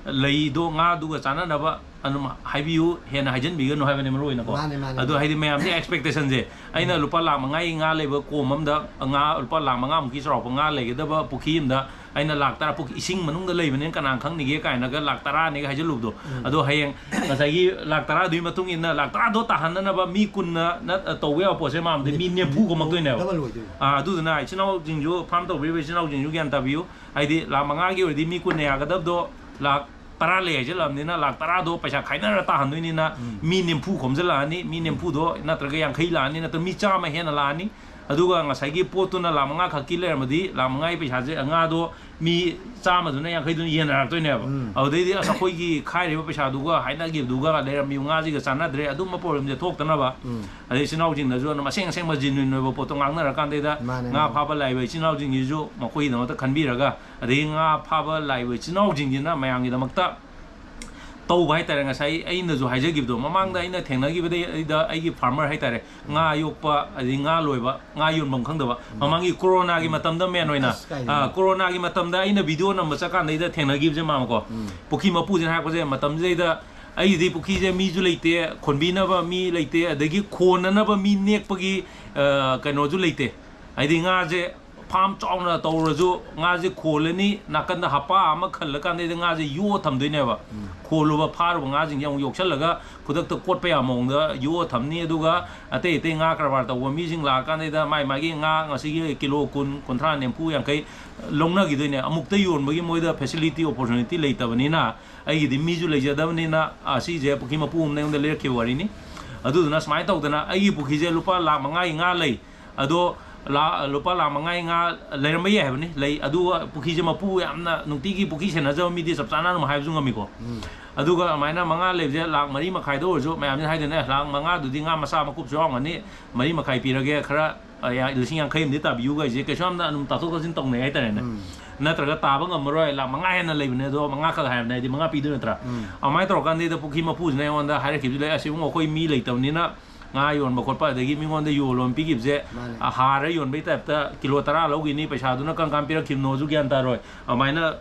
ꯂꯩꯗꯣ ꯉꯥꯗꯨꯒ ꯆꯥꯟꯅꯅꯕ ꯑꯗꯨꯝ ꯍꯥꯏꯕꯤꯌꯨ, ꯍꯦꯟꯅ ꯍꯥꯏꯖꯤꯟꯕꯤꯒꯅꯨ ꯍꯥꯏꯕꯅꯦ ꯃꯔꯨ ꯑꯣꯏꯅꯀꯣ꯫ ꯃꯥꯅꯦ, ꯃꯥꯅꯦ, ꯑꯗꯣ ꯃꯥꯅꯦ꯫ ꯍꯥꯏꯗꯤ ꯃꯌꯥꯝꯗꯤ expectationꯁꯦ, ꯑꯩꯅ ꯎꯝ꯫ ꯂꯨꯄꯥ ꯂꯥꯈ ꯃꯉꯥꯒꯤ ꯉꯥ ꯂꯩꯕ ꯀꯣꯝ ꯑꯝꯗ ꯉꯥ ꯂꯨꯄꯥ ꯂꯥꯈ ꯃꯉꯥꯃꯨꯛꯀꯤ ꯆꯥꯎꯔꯥꯛꯄ ꯉꯥ ꯂꯩꯒꯗꯕ ꯄꯨꯈ꯭ꯔꯤ ꯑꯝꯗ ꯑꯩꯅ ꯂꯥꯈ ꯇꯔꯥ, ꯄꯨꯈ꯭ꯔꯤ ꯏꯁꯤꯡ ꯃꯅꯨꯡꯗ ꯂꯩꯕꯅꯤꯅ ꯀꯅꯥꯅ ꯈꯪꯅꯤꯒꯦ ꯀꯥꯏꯅꯒ ꯂꯥꯈ ꯇꯔꯥꯅꯦꯒ ꯍꯥꯏꯖꯤꯜꯂꯨꯕꯗꯣ꯫ ꯎꯝ꯫ ꯑꯗꯣ ꯍꯌꯦꯡ ꯉꯁꯥꯏꯒꯤ ꯂꯥꯈ ꯇꯔꯥꯗꯨꯒꯤ ꯃꯇꯨꯡ ꯏꯟꯅ ꯂꯥꯈ ꯇꯔꯥꯗꯣ ꯇꯥꯍꯟꯅꯅꯕ ꯃꯤ ꯀꯨꯟꯅ ꯅꯠ-, ꯇꯧꯕ ꯌꯥꯕ ꯄꯣꯠꯁꯦ ꯃꯥꯝꯗꯤ ꯃꯤ ꯅꯤꯐꯨ ꯈꯣꯝꯃꯛꯇꯣꯏꯅꯦꯕ꯫ Double ꯑꯣꯏꯗꯣꯏꯅꯦ꯫ ꯑꯥ, ꯑꯗꯨꯗꯨꯅ ꯏꯆꯤꯟ ꯏꯅꯥꯎꯁꯤꯡꯁꯨ, ꯐꯥꯝ ꯇꯧꯕꯤꯔꯤꯕ ꯏꯆꯤꯟ ꯏꯅꯥꯎꯁꯤꯡꯁꯨ ꯒ꯭ꯌꯥꯟ ꯇꯥꯕꯤꯌꯨ꯫ ꯍꯥꯏꯗꯤ ꯂꯥꯈ ꯃꯉꯥꯒꯤ ꯑꯣꯏꯔꯗꯤ ꯃꯤ ꯀꯨꯟꯅ ꯌꯥꯒꯗꯕꯗꯣ ꯂꯥꯈ ꯇꯔꯥ ꯂꯩ ꯍꯥꯏꯖꯤꯜꯂꯛꯑꯕꯅꯤꯅ ꯂꯥꯈ ꯇꯔꯥꯗꯣ ꯄꯩꯁꯥ ꯈꯥꯏꯅꯔ ꯇꯥꯍꯟꯗꯣꯏꯅꯤꯅ ꯎꯝ꯫ ꯃꯤ ꯅꯤꯐꯨ ꯈꯣꯝꯖꯤꯜꯂꯛꯑꯅꯤ, ꯃꯤ ꯎꯝ꯫ ꯅꯤꯐꯨꯗꯣ ꯅꯠꯇ꯭ꯔꯒ ꯌꯥꯡꯈꯩ ꯂꯥꯛꯑꯅꯤ, ꯅꯠꯇ꯭ꯔꯒ ꯃꯤ ꯆꯥꯝꯃ ꯍꯦꯟꯅ ꯂꯥꯛꯑꯅꯤ꯫ ꯑꯗꯨꯒ ꯉꯁꯥꯏꯒꯤ ꯄꯣꯠꯇꯨꯅ ꯂꯥꯈ ꯃꯉꯥ ꯈꯛꯀꯤ ꯂꯩꯔꯝꯃꯗꯤ ꯂꯥꯈ ꯃꯉꯥꯒꯤ ꯄꯩꯁꯥꯁꯦ, ꯉꯥꯗꯣ ꯃꯤ ꯆꯥꯝꯃꯗꯨꯅ ꯌꯥꯡꯈꯩꯗꯨꯅ ꯌꯦꯟꯅꯔꯛꯇꯣꯏꯅꯦꯕ꯫ ꯎꯝ꯫ ꯑꯗꯨꯗꯩꯗꯤ ꯑꯁ, ꯑꯩꯈꯣꯏꯒꯤ ꯈꯥꯏꯔꯤꯕ ꯄꯩꯁꯥꯗꯨꯒ ꯍꯥꯏꯅꯈꯤꯕꯗꯨꯒ ꯂꯩꯔꯝꯃꯤꯕ ꯉꯥꯁꯤꯒ ꯆꯥꯟꯅꯗ꯭ꯔꯦ, ꯑꯗꯨꯝꯕ problemꯁꯦ ꯊꯣꯛꯇꯅꯕ꯫ ꯎꯝ꯫ ꯑꯗꯩ ꯏꯆꯤꯟ ꯏꯅꯥꯎꯁꯤꯡꯅꯁꯨ ꯑꯗꯨꯝ ꯑꯁꯦꯡ ꯑꯁꯦꯡꯕ genuine ꯑꯣꯏꯕ ꯄꯣꯠꯇꯣ ꯉꯥꯡꯅꯔꯀꯥꯟꯗꯩꯗ ꯃꯥꯅꯦ, ꯉꯥ ꯃꯥꯅꯦ꯫ ꯐꯥꯕ ꯂꯥꯛꯏꯕ ꯏꯆꯤꯟ ꯏꯅꯥꯎꯁꯤꯡꯁꯤꯁꯨ ꯃꯈꯣꯏꯒꯤꯗꯃꯛꯇ ꯈꯟꯕꯤꯔꯒ, ꯑꯗꯒꯤ ꯉꯥ ꯐꯥꯕ ꯂꯥꯛꯏꯕ ꯏꯆꯤꯟ ꯏꯅꯥꯎꯁꯤꯡꯁꯤꯅ ꯃꯌꯥꯝꯒꯤꯗꯃꯛꯇ ꯇꯧꯕ ꯍꯥꯏꯇꯥꯔꯦ꯫ ꯉꯁꯥꯏ ꯑꯩꯅꯁꯨ ꯍꯥꯏꯖꯈꯤꯕꯗꯣ, ꯃꯃꯥꯡꯗ ꯎꯝ꯫ ꯑꯩꯅ ꯊꯦꯡꯅꯈꯤꯕꯗꯩꯗ ꯑꯩꯒꯤ farmer ꯍꯥꯏꯇꯥꯔꯦ, ꯉꯥ ꯌꯣꯛꯄ, ꯑꯗꯒꯤ ꯉꯥ ꯂꯣꯏꯕ, ꯉꯥ ꯌꯣꯟꯐꯝ ꯈꯪꯗꯕ, ꯎꯝ꯫ ꯃꯃꯥꯡꯒꯤ ꯀꯣꯔꯣꯅꯥꯒꯤ ꯎꯝ꯫ ꯃꯇꯝꯗ main ꯑꯣꯏꯅ, ꯑꯁ, ꯀꯥꯏꯗꯩꯅꯣ? ꯑ, ꯀꯣꯔꯣꯅꯥꯒꯤ ꯃꯇꯝꯗ ꯑꯩꯅ video ꯅꯝꯕ ꯆꯠꯀꯥꯟꯗꯩꯗ ꯊꯦꯡꯅꯈꯤꯕꯁꯦ ꯃꯥꯃꯀꯣ, ꯎꯝ꯫ ꯄꯨꯈ꯭ꯔꯤ ꯃꯄꯨꯁꯤꯅ ꯍꯥꯏꯔꯛꯄꯁꯦ, ꯃꯇꯝꯁꯤꯗꯩꯗ ꯑꯩꯒꯤꯗꯤ ꯄꯨꯈ꯭ꯔꯤꯁꯦ ꯃꯤꯁꯨ ꯂꯩꯇꯦ, ꯈꯣꯟꯕꯤꯅꯕ ꯃꯤ ꯂꯩꯇꯦ, ꯑꯗꯒꯤ ꯈꯣꯟꯅꯅꯕ ꯃꯤ ꯅꯦꯛꯄꯒꯤ, ꯑ, ꯀꯩꯅꯣꯁꯨ ꯂꯩꯇꯦ꯫ ꯍꯥꯏꯗꯤ ꯉꯥꯁꯦ ꯐꯥꯝ ꯆꯥꯎꯅ ꯇꯧꯔꯁꯨ ꯉꯥꯁꯦ ꯈꯣꯜꯂꯅꯤ, ꯅꯥꯀꯟꯗ ꯍꯞꯄꯥ ꯑꯃ ꯈꯜꯂꯀꯥꯟꯗꯩꯗ ꯉꯥꯁꯦ ꯌꯣꯛꯑ ꯊꯝꯗꯣꯏꯅꯦꯕ꯫ ꯈꯣꯜꯂꯨꯕ ꯐꯥꯔꯨꯕ ꯉꯥꯁꯤꯡꯁꯦ ꯑꯃꯨꯛ ꯌꯣꯛꯁꯜꯂꯒ ꯈꯨꯗꯛꯇ ꯀꯣꯠꯄ ꯌꯥꯕ ꯃꯑꯣꯡꯗ ꯌꯣꯛꯑ ꯊꯝꯅꯤ꯫ ꯑꯗꯨꯒ ꯑꯇꯩ ꯑꯇꯩ ꯉꯥ ꯀꯔꯕꯥꯔ ꯇꯧꯕ ꯃꯤꯁꯤꯡ ꯂꯥꯛꯑꯀꯥꯟꯗꯩꯗ ꯃꯥꯏ ꯃꯥꯒꯤ ꯉꯥ ꯉꯁꯤꯒꯤ ꯀꯤꯂꯣ ꯀꯨꯟ, ꯀꯨꯟꯊ꯭ꯔꯥ, ꯅꯤꯐꯨ, ꯌꯥꯡꯈꯩ ꯂꯧꯅꯈꯤꯗꯣꯏꯅꯦ꯫ ꯑꯃꯨꯛꯇ ꯌꯣꯟꯕꯒꯤ ꯃꯣꯏꯗ facility, opportunity ꯂꯩꯇꯕꯅꯤꯅ, ꯑꯩꯒꯤꯗꯤ ꯃꯤꯁꯨ ꯂꯩꯖꯗꯕꯅꯤꯅ, ꯑꯁꯤꯁꯦ ꯄꯨꯈ꯭ꯔꯤ ꯃꯄꯨ ꯑꯃꯅ ꯑꯩꯉꯣꯟꯗ ꯂꯩꯔꯛꯈꯤꯕ ꯋꯥꯔꯤꯅꯤ꯫ ꯑꯗꯨꯗꯨꯅ ꯁꯨꯃꯥꯏꯅ ꯇꯧꯗꯅ ꯑꯩꯒꯤ ꯄꯨꯈ꯭ꯔꯤꯁꯦ ꯂꯨꯄꯥ ꯂꯥꯈ ꯃꯉꯥꯒꯤ ꯉꯥ ꯂꯩ꯫ ꯑꯗꯣ ꯂꯥ-, ꯂꯨꯄꯥ ꯂꯥꯈ ꯃꯉꯥꯒꯤ ꯉꯥ ꯂꯩꯔꯝꯕ ꯌꯥꯏ ꯍꯥꯏꯕꯅꯤ, ꯂꯩ꯫ ꯑꯗꯨꯒ ꯄꯨꯈ꯭ꯔꯤꯁꯦ ꯃꯄꯨ ꯌꯥꯝꯅ ꯅꯨꯡꯇꯤꯒꯤ ꯄꯨꯈ꯭ꯔꯤ ꯁꯦꯟꯅꯖꯕ ꯃꯤꯗꯤ ꯆꯞ ꯆꯥꯅ ꯑꯗꯨꯝ ꯍꯥꯏꯕꯁꯨ ꯉꯝꯃꯤꯀꯣ꯫ ꯑꯗꯨꯒ ꯑꯗꯨꯃꯥꯏꯅ ꯃꯉꯥ ꯂꯩꯕꯁꯦ ꯂꯥꯈ ꯃꯔꯤ ꯃꯈꯥꯏꯗ ꯑꯣꯏꯔꯁꯨ ꯃꯌꯥꯝꯁꯤꯅ ꯍꯥꯏꯗꯣꯏꯅꯦ, "ꯑꯦ, ꯂꯥꯈ ꯃꯉꯥꯗꯨꯗꯤ ꯉꯥ ꯃꯆꯥ ꯃꯀꯨꯞꯁꯨ ꯌꯥꯎꯔꯝꯒꯅꯤ, ꯃꯔꯤ ꯃꯈꯥꯏ ꯄꯤꯔꯒꯦ, ꯈꯔ, ꯑ, ꯌꯥ-, ꯂꯤꯁꯤꯡ ꯌꯥꯡꯈꯩ ꯑꯃꯗꯤ ꯇꯥꯕꯤꯌꯨ" ꯀꯥꯏꯁꯦ ꯀꯩꯁꯨ ꯌꯥꯝꯅ ꯑꯗꯨꯝ ꯇꯥꯊꯣꯛ ꯇꯥꯁꯤꯟ ꯇꯧꯅꯩ ꯍꯥꯏꯇꯥꯔꯦꯅꯦ꯫ ꯅꯠꯇ꯭ꯔꯒ ꯇꯥꯕ ꯉꯝꯃꯔꯣꯏ, ꯂꯥꯈ ꯃꯉꯥ ꯍꯦꯟꯅ ꯂꯩꯕꯅꯦ, ꯑꯗꯣ ꯃꯉꯥꯈꯛ ꯍꯥꯏꯕꯅꯦ, ꯍꯥꯏꯗꯤ ꯃꯉꯥ ꯄꯤꯗꯣꯏ ꯅꯠꯇ꯭ꯔꯥ? ꯑꯗꯨꯃꯥꯏꯅ ꯇꯧꯔꯀꯥꯟꯗꯩꯗ ꯄꯨꯈ꯭ꯔꯤ ꯃꯄꯨꯁꯤꯅ ꯑꯩꯉꯣꯟꯗ ꯍꯥꯏꯔꯛꯈꯤꯕꯁꯨ ꯂꯩ, "ꯑꯁ ꯏꯕꯨꯡꯉꯣ, ꯑꯩꯈꯣꯏ ꯃꯤ ꯂꯩꯇꯕꯅꯤꯅ ꯉꯥ ꯌꯣꯟꯕ ꯈꯣꯠꯄ, ꯑꯗꯒꯤ ꯃꯤꯉꯣꯟꯗ ꯌꯣꯜꯂꯣꯅ ꯄꯤꯈꯤꯕꯁꯦ, ꯃꯥꯅꯦ꯫ ꯑ, ꯍꯥꯔ ꯌꯣꯟꯕꯒꯤ ꯇꯥꯏꯞꯇ ꯀꯤꯂꯣ ꯇꯔꯥ ꯂꯧꯈꯤꯅꯤ, ꯄꯩꯁꯥꯗꯨꯅ ꯀꯔꯝ ꯀꯥꯟ ꯄꯤꯔꯛꯈꯤꯕꯅꯣꯁꯨ ꯒ꯭ꯌꯥꯟ ꯇꯥꯔꯣꯏ"꯫ ꯑꯗꯨꯃꯥꯏꯅ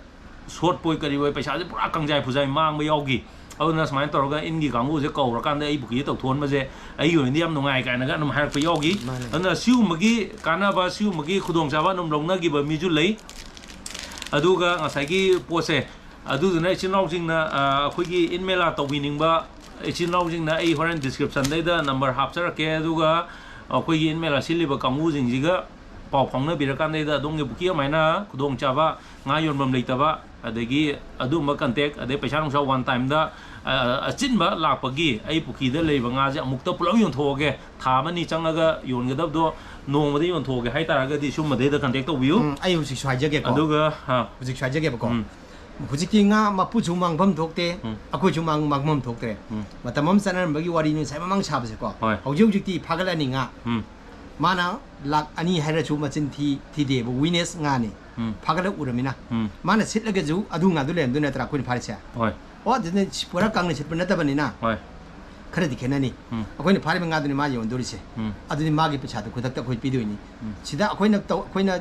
ꯁꯣꯠꯄꯣꯏ ꯀꯔꯤꯕꯣꯏ ꯄꯩꯁꯥꯁꯦ ꯄꯨꯔꯥ ꯀꯪꯖꯥꯏ ꯐꯨꯖꯥꯏ ꯃꯥꯡꯕ ꯌꯥꯎꯈꯤ꯫ ꯑꯗꯨꯅ ꯁꯨꯃꯥꯏꯅ ꯇꯧꯔꯒ ꯏꯟꯒꯤ ꯀꯥꯡꯕꯨꯁꯦ ꯀꯧꯔꯀꯥꯟꯗ ꯑꯩ ꯄꯨꯈ꯭ꯔꯤꯁꯦ ꯇꯧꯊꯣꯛꯍꯟꯕꯁꯦ ꯑꯩꯒꯤ ꯑꯣꯏꯅꯗꯤ ꯌꯥꯝ ꯅꯨꯡꯉꯥꯏ ꯀꯥꯏꯅꯒ ꯑꯗꯨꯝ ꯍꯥꯏꯔꯛꯄ ꯌꯥꯎꯈꯤ꯫ ꯃꯥꯅꯦ꯫ ꯑꯗꯨꯅ ꯁꯤꯒꯨꯝꯕꯒꯤ ꯀꯥꯟꯅꯕ, ꯁꯤꯒꯨꯝꯕꯒꯤ ꯈꯨꯗꯣꯡꯆꯥꯕ ꯑꯗꯨꯝ ꯂꯧꯅꯈꯤꯕ ꯃꯤꯁꯨ ꯂꯩ꯫ ꯑꯗꯨꯒ ꯉꯁꯥꯏꯒꯤ ꯄꯣꯠꯁꯦ, ꯑꯗꯨꯗꯨꯅ ꯏꯆꯤꯟ ꯏꯅꯥꯎꯁꯤꯡꯅ, ꯑ, ꯑꯩꯈꯣꯏꯒꯤ ꯏꯟ ꯃꯦꯂꯥ ꯇꯧꯕꯤꯅꯤꯡꯕ ꯏꯆꯤꯟ ꯏꯅꯥꯎꯁꯤꯡꯅ ꯑꯩ ꯍꯣꯔꯦꯟ description-ꯗꯩꯗ number ꯍꯥꯞꯆꯔꯛꯀꯦ, ꯑꯗꯨꯒ ꯑꯩꯈꯣꯏꯒꯤ ꯏꯟ ꯃꯦꯂꯥ ꯁꯤꯜꯂꯤꯕ ꯀꯥꯡꯕꯨꯁꯤꯡꯁꯤꯒ ꯄꯥꯎ ꯐꯥꯎꯅꯕꯤꯔꯀꯥꯟꯗꯩꯗ ꯑꯗꯣꯝꯒꯤ ꯄꯨꯈ꯭ꯔꯤ ꯑꯗꯨꯃꯥꯏꯅ ꯈꯨꯗꯣꯡꯆꯥꯕ, ꯉꯥ ꯌꯣꯟꯐꯝ ꯂꯩꯇꯕ, ꯑꯗꯒꯤ ꯑꯗꯨꯒꯨꯝꯕ contact, ꯑꯗꯩ ꯄꯩꯁꯥ ꯅꯨꯡꯁꯥ one time-ꯗ, ꯑ, ꯑꯆꯤꯟꯕ ꯂꯥꯛꯄꯒꯤ ꯑꯩ ꯄꯨꯈ꯭ꯔꯤꯗ ꯂꯩꯔꯤꯕ ꯉꯥꯁꯦ ꯑꯃꯨꯛꯇ ꯄꯨꯂꯞ ꯌꯣꯟꯊꯣꯛꯑꯒꯦ, ꯊꯥ ꯑꯃꯅꯤ ꯆꯪꯉꯒ ꯌꯣꯟꯒꯗꯕꯗꯣ ꯅꯣꯡꯃꯗ ꯌꯣꯟꯊꯣꯛꯑꯒꯦ ꯍꯥꯏꯇꯥꯔꯒꯗꯤ ꯁꯨꯝꯕꯗꯩꯗ contact ꯇꯧꯕꯤꯌꯨ꯫ ꯎꯝ, ꯑꯩ ꯍꯧꯖꯤꯛꯁꯨ ꯍꯥꯏꯖꯒꯦꯀꯣ꯫ ꯑꯗꯨꯒ, ꯑ, ꯍꯧꯖꯤꯛꯁꯨ ꯍꯥꯏꯖꯒꯦꯕꯀꯣ꯫ ꯎꯝ꯫ ꯍꯧꯖꯤꯛꯇꯤ ꯉꯥ ꯃꯄꯨꯁꯨ ꯃꯥꯡꯐꯝ ꯊꯣꯛꯇꯦ, ꯎꯝ꯫ ꯑꯩꯈꯣꯏꯁꯨ ꯃꯥꯡ-, ꯃꯥꯡꯐꯝ ꯊꯣꯛꯇ꯭ꯔꯦ꯫ ꯎꯝ꯫ ꯃꯇꯝ ꯑꯃ ꯆꯠꯅꯔꯝꯕꯒꯤ ꯋꯥꯔꯤꯅꯤ ꯉꯁꯥꯏ ꯃꯃꯥꯡ ꯁꯥꯕꯁꯦꯀꯣ꯫ ꯍꯣꯏ꯫ ꯍꯧꯖꯤꯛ ꯍꯧꯖꯤꯛꯇꯤ ꯐꯥꯒꯠꯂꯅꯤ ꯉꯥ꯫ ꯎꯝ꯫ ꯃꯥꯅ ꯂꯥꯛ ꯑꯅꯤ ꯍꯥꯏꯔꯁꯨ ꯃꯆꯤꯟ ꯊꯤ, ꯊꯤꯗꯦꯕ, witness ꯉꯥꯅꯤ꯫ ꯎꯝ꯫ ꯐꯥꯒꯠꯂ ꯎꯔꯃꯤꯅ꯫ ꯎꯝ꯫ ꯃꯥꯅ ꯁꯤꯠꯂꯒꯁꯨ ꯑꯗꯨ ꯉꯥꯗꯨ ꯂꯩꯔꯝꯗꯣꯏ ꯅꯠꯇ꯭ꯔꯥ ꯑꯩꯈꯣꯏꯅ ꯐꯥꯔꯤꯁꯦ? ꯍꯣꯏ꯫ ꯑꯣ, ꯑꯗꯨꯅ ꯁꯤ-, ꯄꯨꯔꯥ ꯀꯪꯅ ꯁꯤꯠꯄ ꯅꯠꯇꯕꯅꯤꯅ ꯍꯣꯏ꯫ ꯈꯔꯗꯤ ꯈꯦꯠꯅꯅꯤ꯫ ꯎꯝ꯫ ꯑꯩꯈꯣꯏꯅ ꯐꯥꯔꯤꯕ ꯉꯥꯗꯨꯅꯤ ꯃꯥ ꯌꯣꯟꯗꯣꯔꯤꯁꯦ꯫ ꯎꯝ꯫ ꯑꯗꯨꯗꯤ ꯃꯥꯒꯤ ꯄꯩꯁꯥꯗꯣ ꯈꯨꯗꯛꯇ ꯑꯩꯈꯣꯏ ꯄꯤꯗꯣꯏꯅꯤ꯫ ꯎꯝ꯫ ꯁꯤꯗ ꯑꯩꯈꯣꯏꯅ ꯇꯧ-, ꯑꯩꯈꯣꯏꯅ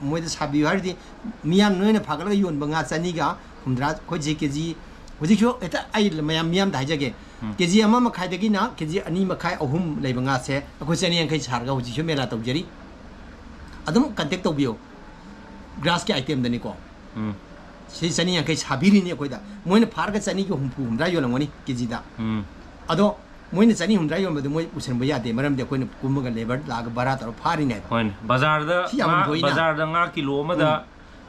ꯃꯣꯏꯗ ꯁꯥꯕꯤꯌꯨ ꯍꯥꯏꯔꯗꯤ, ꯃꯤꯌꯥꯝ ꯅꯣꯏꯅ ꯐꯥꯒꯠꯂꯒ ꯌꯣꯟꯕ ꯉꯥ ꯆꯅꯤꯒ ꯍꯨꯝꯗ꯭ꯔꯥ, ꯑꯩꯈꯣꯏꯁꯦ ꯀꯦ ꯖꯤ, ꯍꯧꯖꯤꯛꯁꯨ ꯍꯦꯛꯇ ꯑꯩ ꯃꯌꯥꯝ, ꯃꯤꯌꯥꯝꯗ ꯍꯥꯏꯖꯒꯦ, ꯎꯝ꯫ ꯀꯦ ꯖꯤ ꯑꯃ ꯃꯈꯥꯏꯗꯒꯤꯅ ꯀꯦ ꯖꯤ ꯑꯅꯤ ꯃꯈꯥꯏ, ꯑꯍꯨꯝ ꯂꯩꯕ ꯉꯥꯁꯦ ꯑꯩꯈꯣꯏ ꯆꯅꯤ ꯌꯥꯡꯈꯩ ꯁꯥꯔꯒ ꯍꯧꯖꯤꯛꯁꯨ ꯃꯦꯂꯥ ꯇꯧꯖꯔꯤ꯫ ꯑꯗꯨꯝ ꯀꯟꯇꯦꯛ ꯇꯧꯕꯤꯌꯨ꯫ ꯒ꯭ꯔꯥꯁꯀꯤ ꯑꯥꯏꯇꯦꯝꯗꯅꯤꯀꯣ꯫ ꯎꯝ ꯁꯤ ꯆꯅꯤ ꯌꯥꯡꯈꯩ ꯁꯥꯕꯤꯔꯤꯅꯤ ꯑꯩꯈꯣꯏꯗ꯫ ꯃꯣꯏꯅ ꯐꯥꯔꯒ ꯆꯅꯤꯒ ꯍꯨꯝꯐꯨ ꯍꯨꯝꯗ꯭ꯔꯥ ꯌꯣꯜꯂꯝꯒꯅꯤ ꯀꯦꯖꯤꯗ꯫ ꯎꯝ ꯑꯗꯣ ꯃꯣꯏꯅ ꯆꯅꯤ ꯍꯨꯝꯗ꯭ꯔꯥ ꯌꯣꯟꯕꯗꯨ ꯃꯣꯏ ꯎꯁꯟꯕ ꯌꯥꯗꯦ, ꯃꯔꯝꯗꯤ ꯑꯩꯈꯣꯏꯅ ꯀꯨꯝꯃꯒ ꯂꯦꯕꯔ ꯂꯥꯛꯑꯒ ꯚꯔꯥ ꯇꯧꯔꯒ ꯐꯥꯔꯤꯅꯦꯕ꯫ ꯍꯣꯏꯅꯦ, ꯕꯖꯥꯔꯗ ꯁꯤ ꯌꯥꯝ ꯉꯥ ꯊꯣꯛꯏꯅ꯫ ꯕꯖꯥꯔꯗ ꯉꯥ ꯀꯤꯂꯣ ꯑꯃꯗ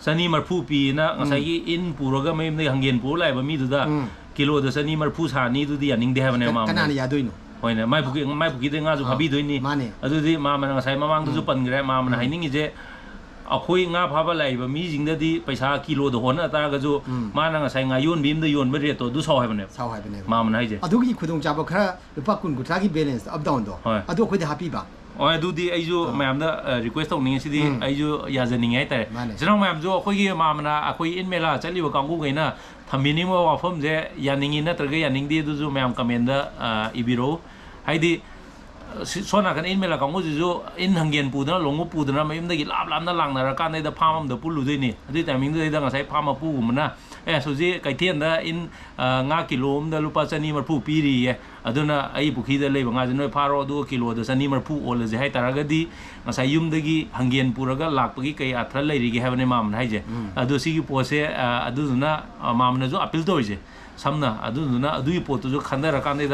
ꯆꯅꯤ ꯃꯔꯐꯨ ꯄꯤꯅ ꯉꯁꯥꯏꯒꯤ ꯏꯟ ꯄꯨꯔꯒ ꯃꯌꯨꯝꯗꯒꯤ ꯍꯪꯒꯦꯟ ꯄꯨꯔ ꯂꯥꯛꯏꯕ ꯃꯤꯗꯨꯗ ꯎꯝ꯫ ꯀꯤꯂꯣꯗ ꯆꯅꯤ ꯃꯔꯐꯨ ꯁꯥꯅꯤ ꯑꯗꯨꯗꯤ ꯌꯥꯅꯤꯡꯗꯦ ꯍꯥꯏꯕꯅꯦ ꯃꯥꯃꯅ꯫ ꯀꯅꯥꯅ ꯌꯥꯗꯣꯏꯅꯣ? ꯍꯣꯏꯅꯦ, ꯃꯥꯏ ꯄꯨꯈ꯭ꯔꯤ, ꯃꯥꯏ ꯄꯨꯈ꯭ꯔꯤꯗ ꯉꯥꯁꯨ ꯑꯥ, ꯐꯥꯕꯤꯗꯣꯏꯅꯤ꯫ ꯃꯥꯅꯦ꯫ ꯑꯗꯨꯗꯤ ꯃꯥꯃꯅ ꯉꯁꯥꯏ ꯃꯃꯥꯡꯗꯁꯨ ꯄꯟꯈ꯭ꯔꯦ, ꯃꯥꯃꯅ ꯎꯝ꯫ ꯍꯥꯏꯅꯤꯡꯉꯤꯁꯦ ꯑꯩꯈꯣꯏ ꯉꯥ ꯐꯥꯕ ꯂꯥꯛꯏꯕ ꯃꯤꯁꯤꯡꯗꯗꯤ ꯄꯩꯁꯥ ꯀꯤꯂꯣꯗ ꯍꯣꯠꯅ ꯇꯥꯔꯒꯁꯨ ꯎꯝ꯫ ꯃꯥꯅ ꯉꯁꯥꯏ ꯉꯥ ꯌꯣꯟꯕꯤ ꯑꯃꯗ ꯌꯣꯟꯕ ꯔꯦꯠꯇꯣ ꯑꯗꯨ ꯁꯥꯎ ꯍꯥꯏꯕꯅꯦꯕ꯫ ꯁꯥꯎ ꯍꯥꯏꯕꯅꯦꯕ꯫ ꯃꯥꯃꯅ ꯍꯥꯏꯁꯦ꯫ ꯑꯗꯨꯒꯤ ꯈꯨꯗꯣꯡꯆꯥꯕ ꯈꯔ ꯂꯨꯄꯥ ꯀꯨꯟ ꯀꯨꯟꯊ꯭ꯔꯥꯒꯤ ꯕꯦꯂꯦꯟꯁꯇꯣ ꯑꯞ ꯗꯥꯎꯟꯗꯣ ꯍꯣꯏ꯫ ꯑꯗꯨ ꯑꯩꯈꯣꯏꯗ ꯍꯥꯞꯄꯤꯕ꯫ ꯍꯣꯏ, ꯑꯗꯨꯗꯤ ꯑꯩꯁꯨ ꯑꯥ꯫ ꯃꯌꯥꯝꯗ ꯔꯤꯀ꯭ꯋꯦꯁ ꯇꯧꯅꯤꯡꯉꯦ ꯁꯤꯗꯤ, ꯎꯝ꯫ ꯑꯩꯁꯨ ꯌꯥꯖꯅꯤꯡꯉꯦ ꯍꯥꯏꯇꯥꯔꯦ꯫ ꯃꯥꯅꯦ꯫ ꯏꯆꯤꯟ ꯏꯅꯥꯎ ꯃꯌꯥꯝꯁꯨ ꯑꯩꯈꯣꯏꯒꯤ ꯃꯥꯃꯅ ꯑꯩꯈꯣꯏ ꯏꯟ ꯃꯦꯂꯥ ꯆꯠꯂꯤꯕ ꯀꯥꯡꯕꯨꯈꯩꯅ ꯊꯝꯕꯤꯅꯤꯡꯕ ꯋꯥꯐꯝꯁꯦ ꯌꯥꯅꯤꯡꯉꯤ ꯅꯠꯇ꯭ꯔꯒ ꯌꯥꯅꯤꯡꯗꯦ ꯑꯗꯨꯁꯨ ꯃꯌꯥꯝ ꯀꯃꯦꯟꯗ ꯏꯕꯤꯔꯛꯎ꯫ ꯍꯥꯏꯗꯤ ꯁꯤ-, ꯁꯣꯝ ꯅꯥꯀꯟ ꯏꯟ ꯃꯦꯂꯥ ꯀꯥꯡꯕꯨꯁꯤꯁꯨ ꯏꯟ ꯍꯪꯒꯦꯟ ꯄꯨꯗꯅ ꯂꯣꯡꯎꯞ ꯄꯨꯗꯅ ꯃꯌꯨꯝꯗꯒꯤ ꯂꯥꯞ ꯂꯥꯞꯅ ꯂꯥꯛꯅꯔꯀꯥꯟꯗꯩꯗ ꯐꯥꯝ ꯑꯃꯗ ꯄꯨꯜꯂꯨꯗꯣꯏꯅꯤ꯫ ꯑꯗꯨꯒꯤ ꯇꯥꯏꯃꯤꯡꯗꯨꯗꯩꯗ ꯉꯁꯥꯏ ꯐꯥꯝ ꯃꯄꯨꯒꯨꯝꯕꯅ ꯑꯦ ꯍꯧꯖꯤꯛ ꯀꯩꯊꯦꯜꯗ ꯏꯟ, ꯑ, ꯉꯥ ꯀꯤꯂꯣ ꯑꯃꯗ ꯂꯨꯄꯥ ꯆꯅꯤ ꯃꯔꯐꯨ ꯄꯤꯔꯤꯌꯦ, ꯑꯗꯨꯅ ꯑꯩ ꯄꯨꯈ꯭ꯔꯤꯗ ꯂꯩꯕ ꯉꯥꯁꯦ ꯅꯣꯏ ꯐꯥꯔꯣ ꯑꯗꯨꯒ ꯀꯤꯂꯣꯗ ꯆꯅꯤ ꯃꯔꯐꯨ ꯑꯣꯜꯂꯁꯦ ꯍꯥꯏꯇꯥꯔꯒꯗꯤ ꯉꯁꯥꯏ ꯌꯨꯝꯗꯒꯤ ꯍꯪꯒꯦꯟ ꯄꯨꯔꯒ ꯂꯥꯛꯄꯒꯤ ꯀꯩ ꯑꯥꯊ꯭ꯔ ꯂꯩꯔꯤꯒꯦ ꯍꯥꯏꯕꯅꯦ ꯃꯥꯃꯅ ꯍꯥꯏꯁꯦ꯫ ꯎꯝ꯫ ꯑꯗꯣ ꯁꯤꯒꯤ ꯄꯣꯠꯁꯦ, ꯑ, ꯑꯗꯨꯗꯨꯅ, ꯑ, ꯃꯥꯃꯅꯁꯨ ꯑꯄꯤꯜ ꯇꯧꯔꯤꯁꯦ ꯁꯝꯅ, ꯑꯗꯨꯗꯨꯅ ꯑꯗꯨꯒꯤ ꯄꯣꯠꯇꯨꯁꯨ ꯈꯟꯊꯔꯀꯥꯟꯗ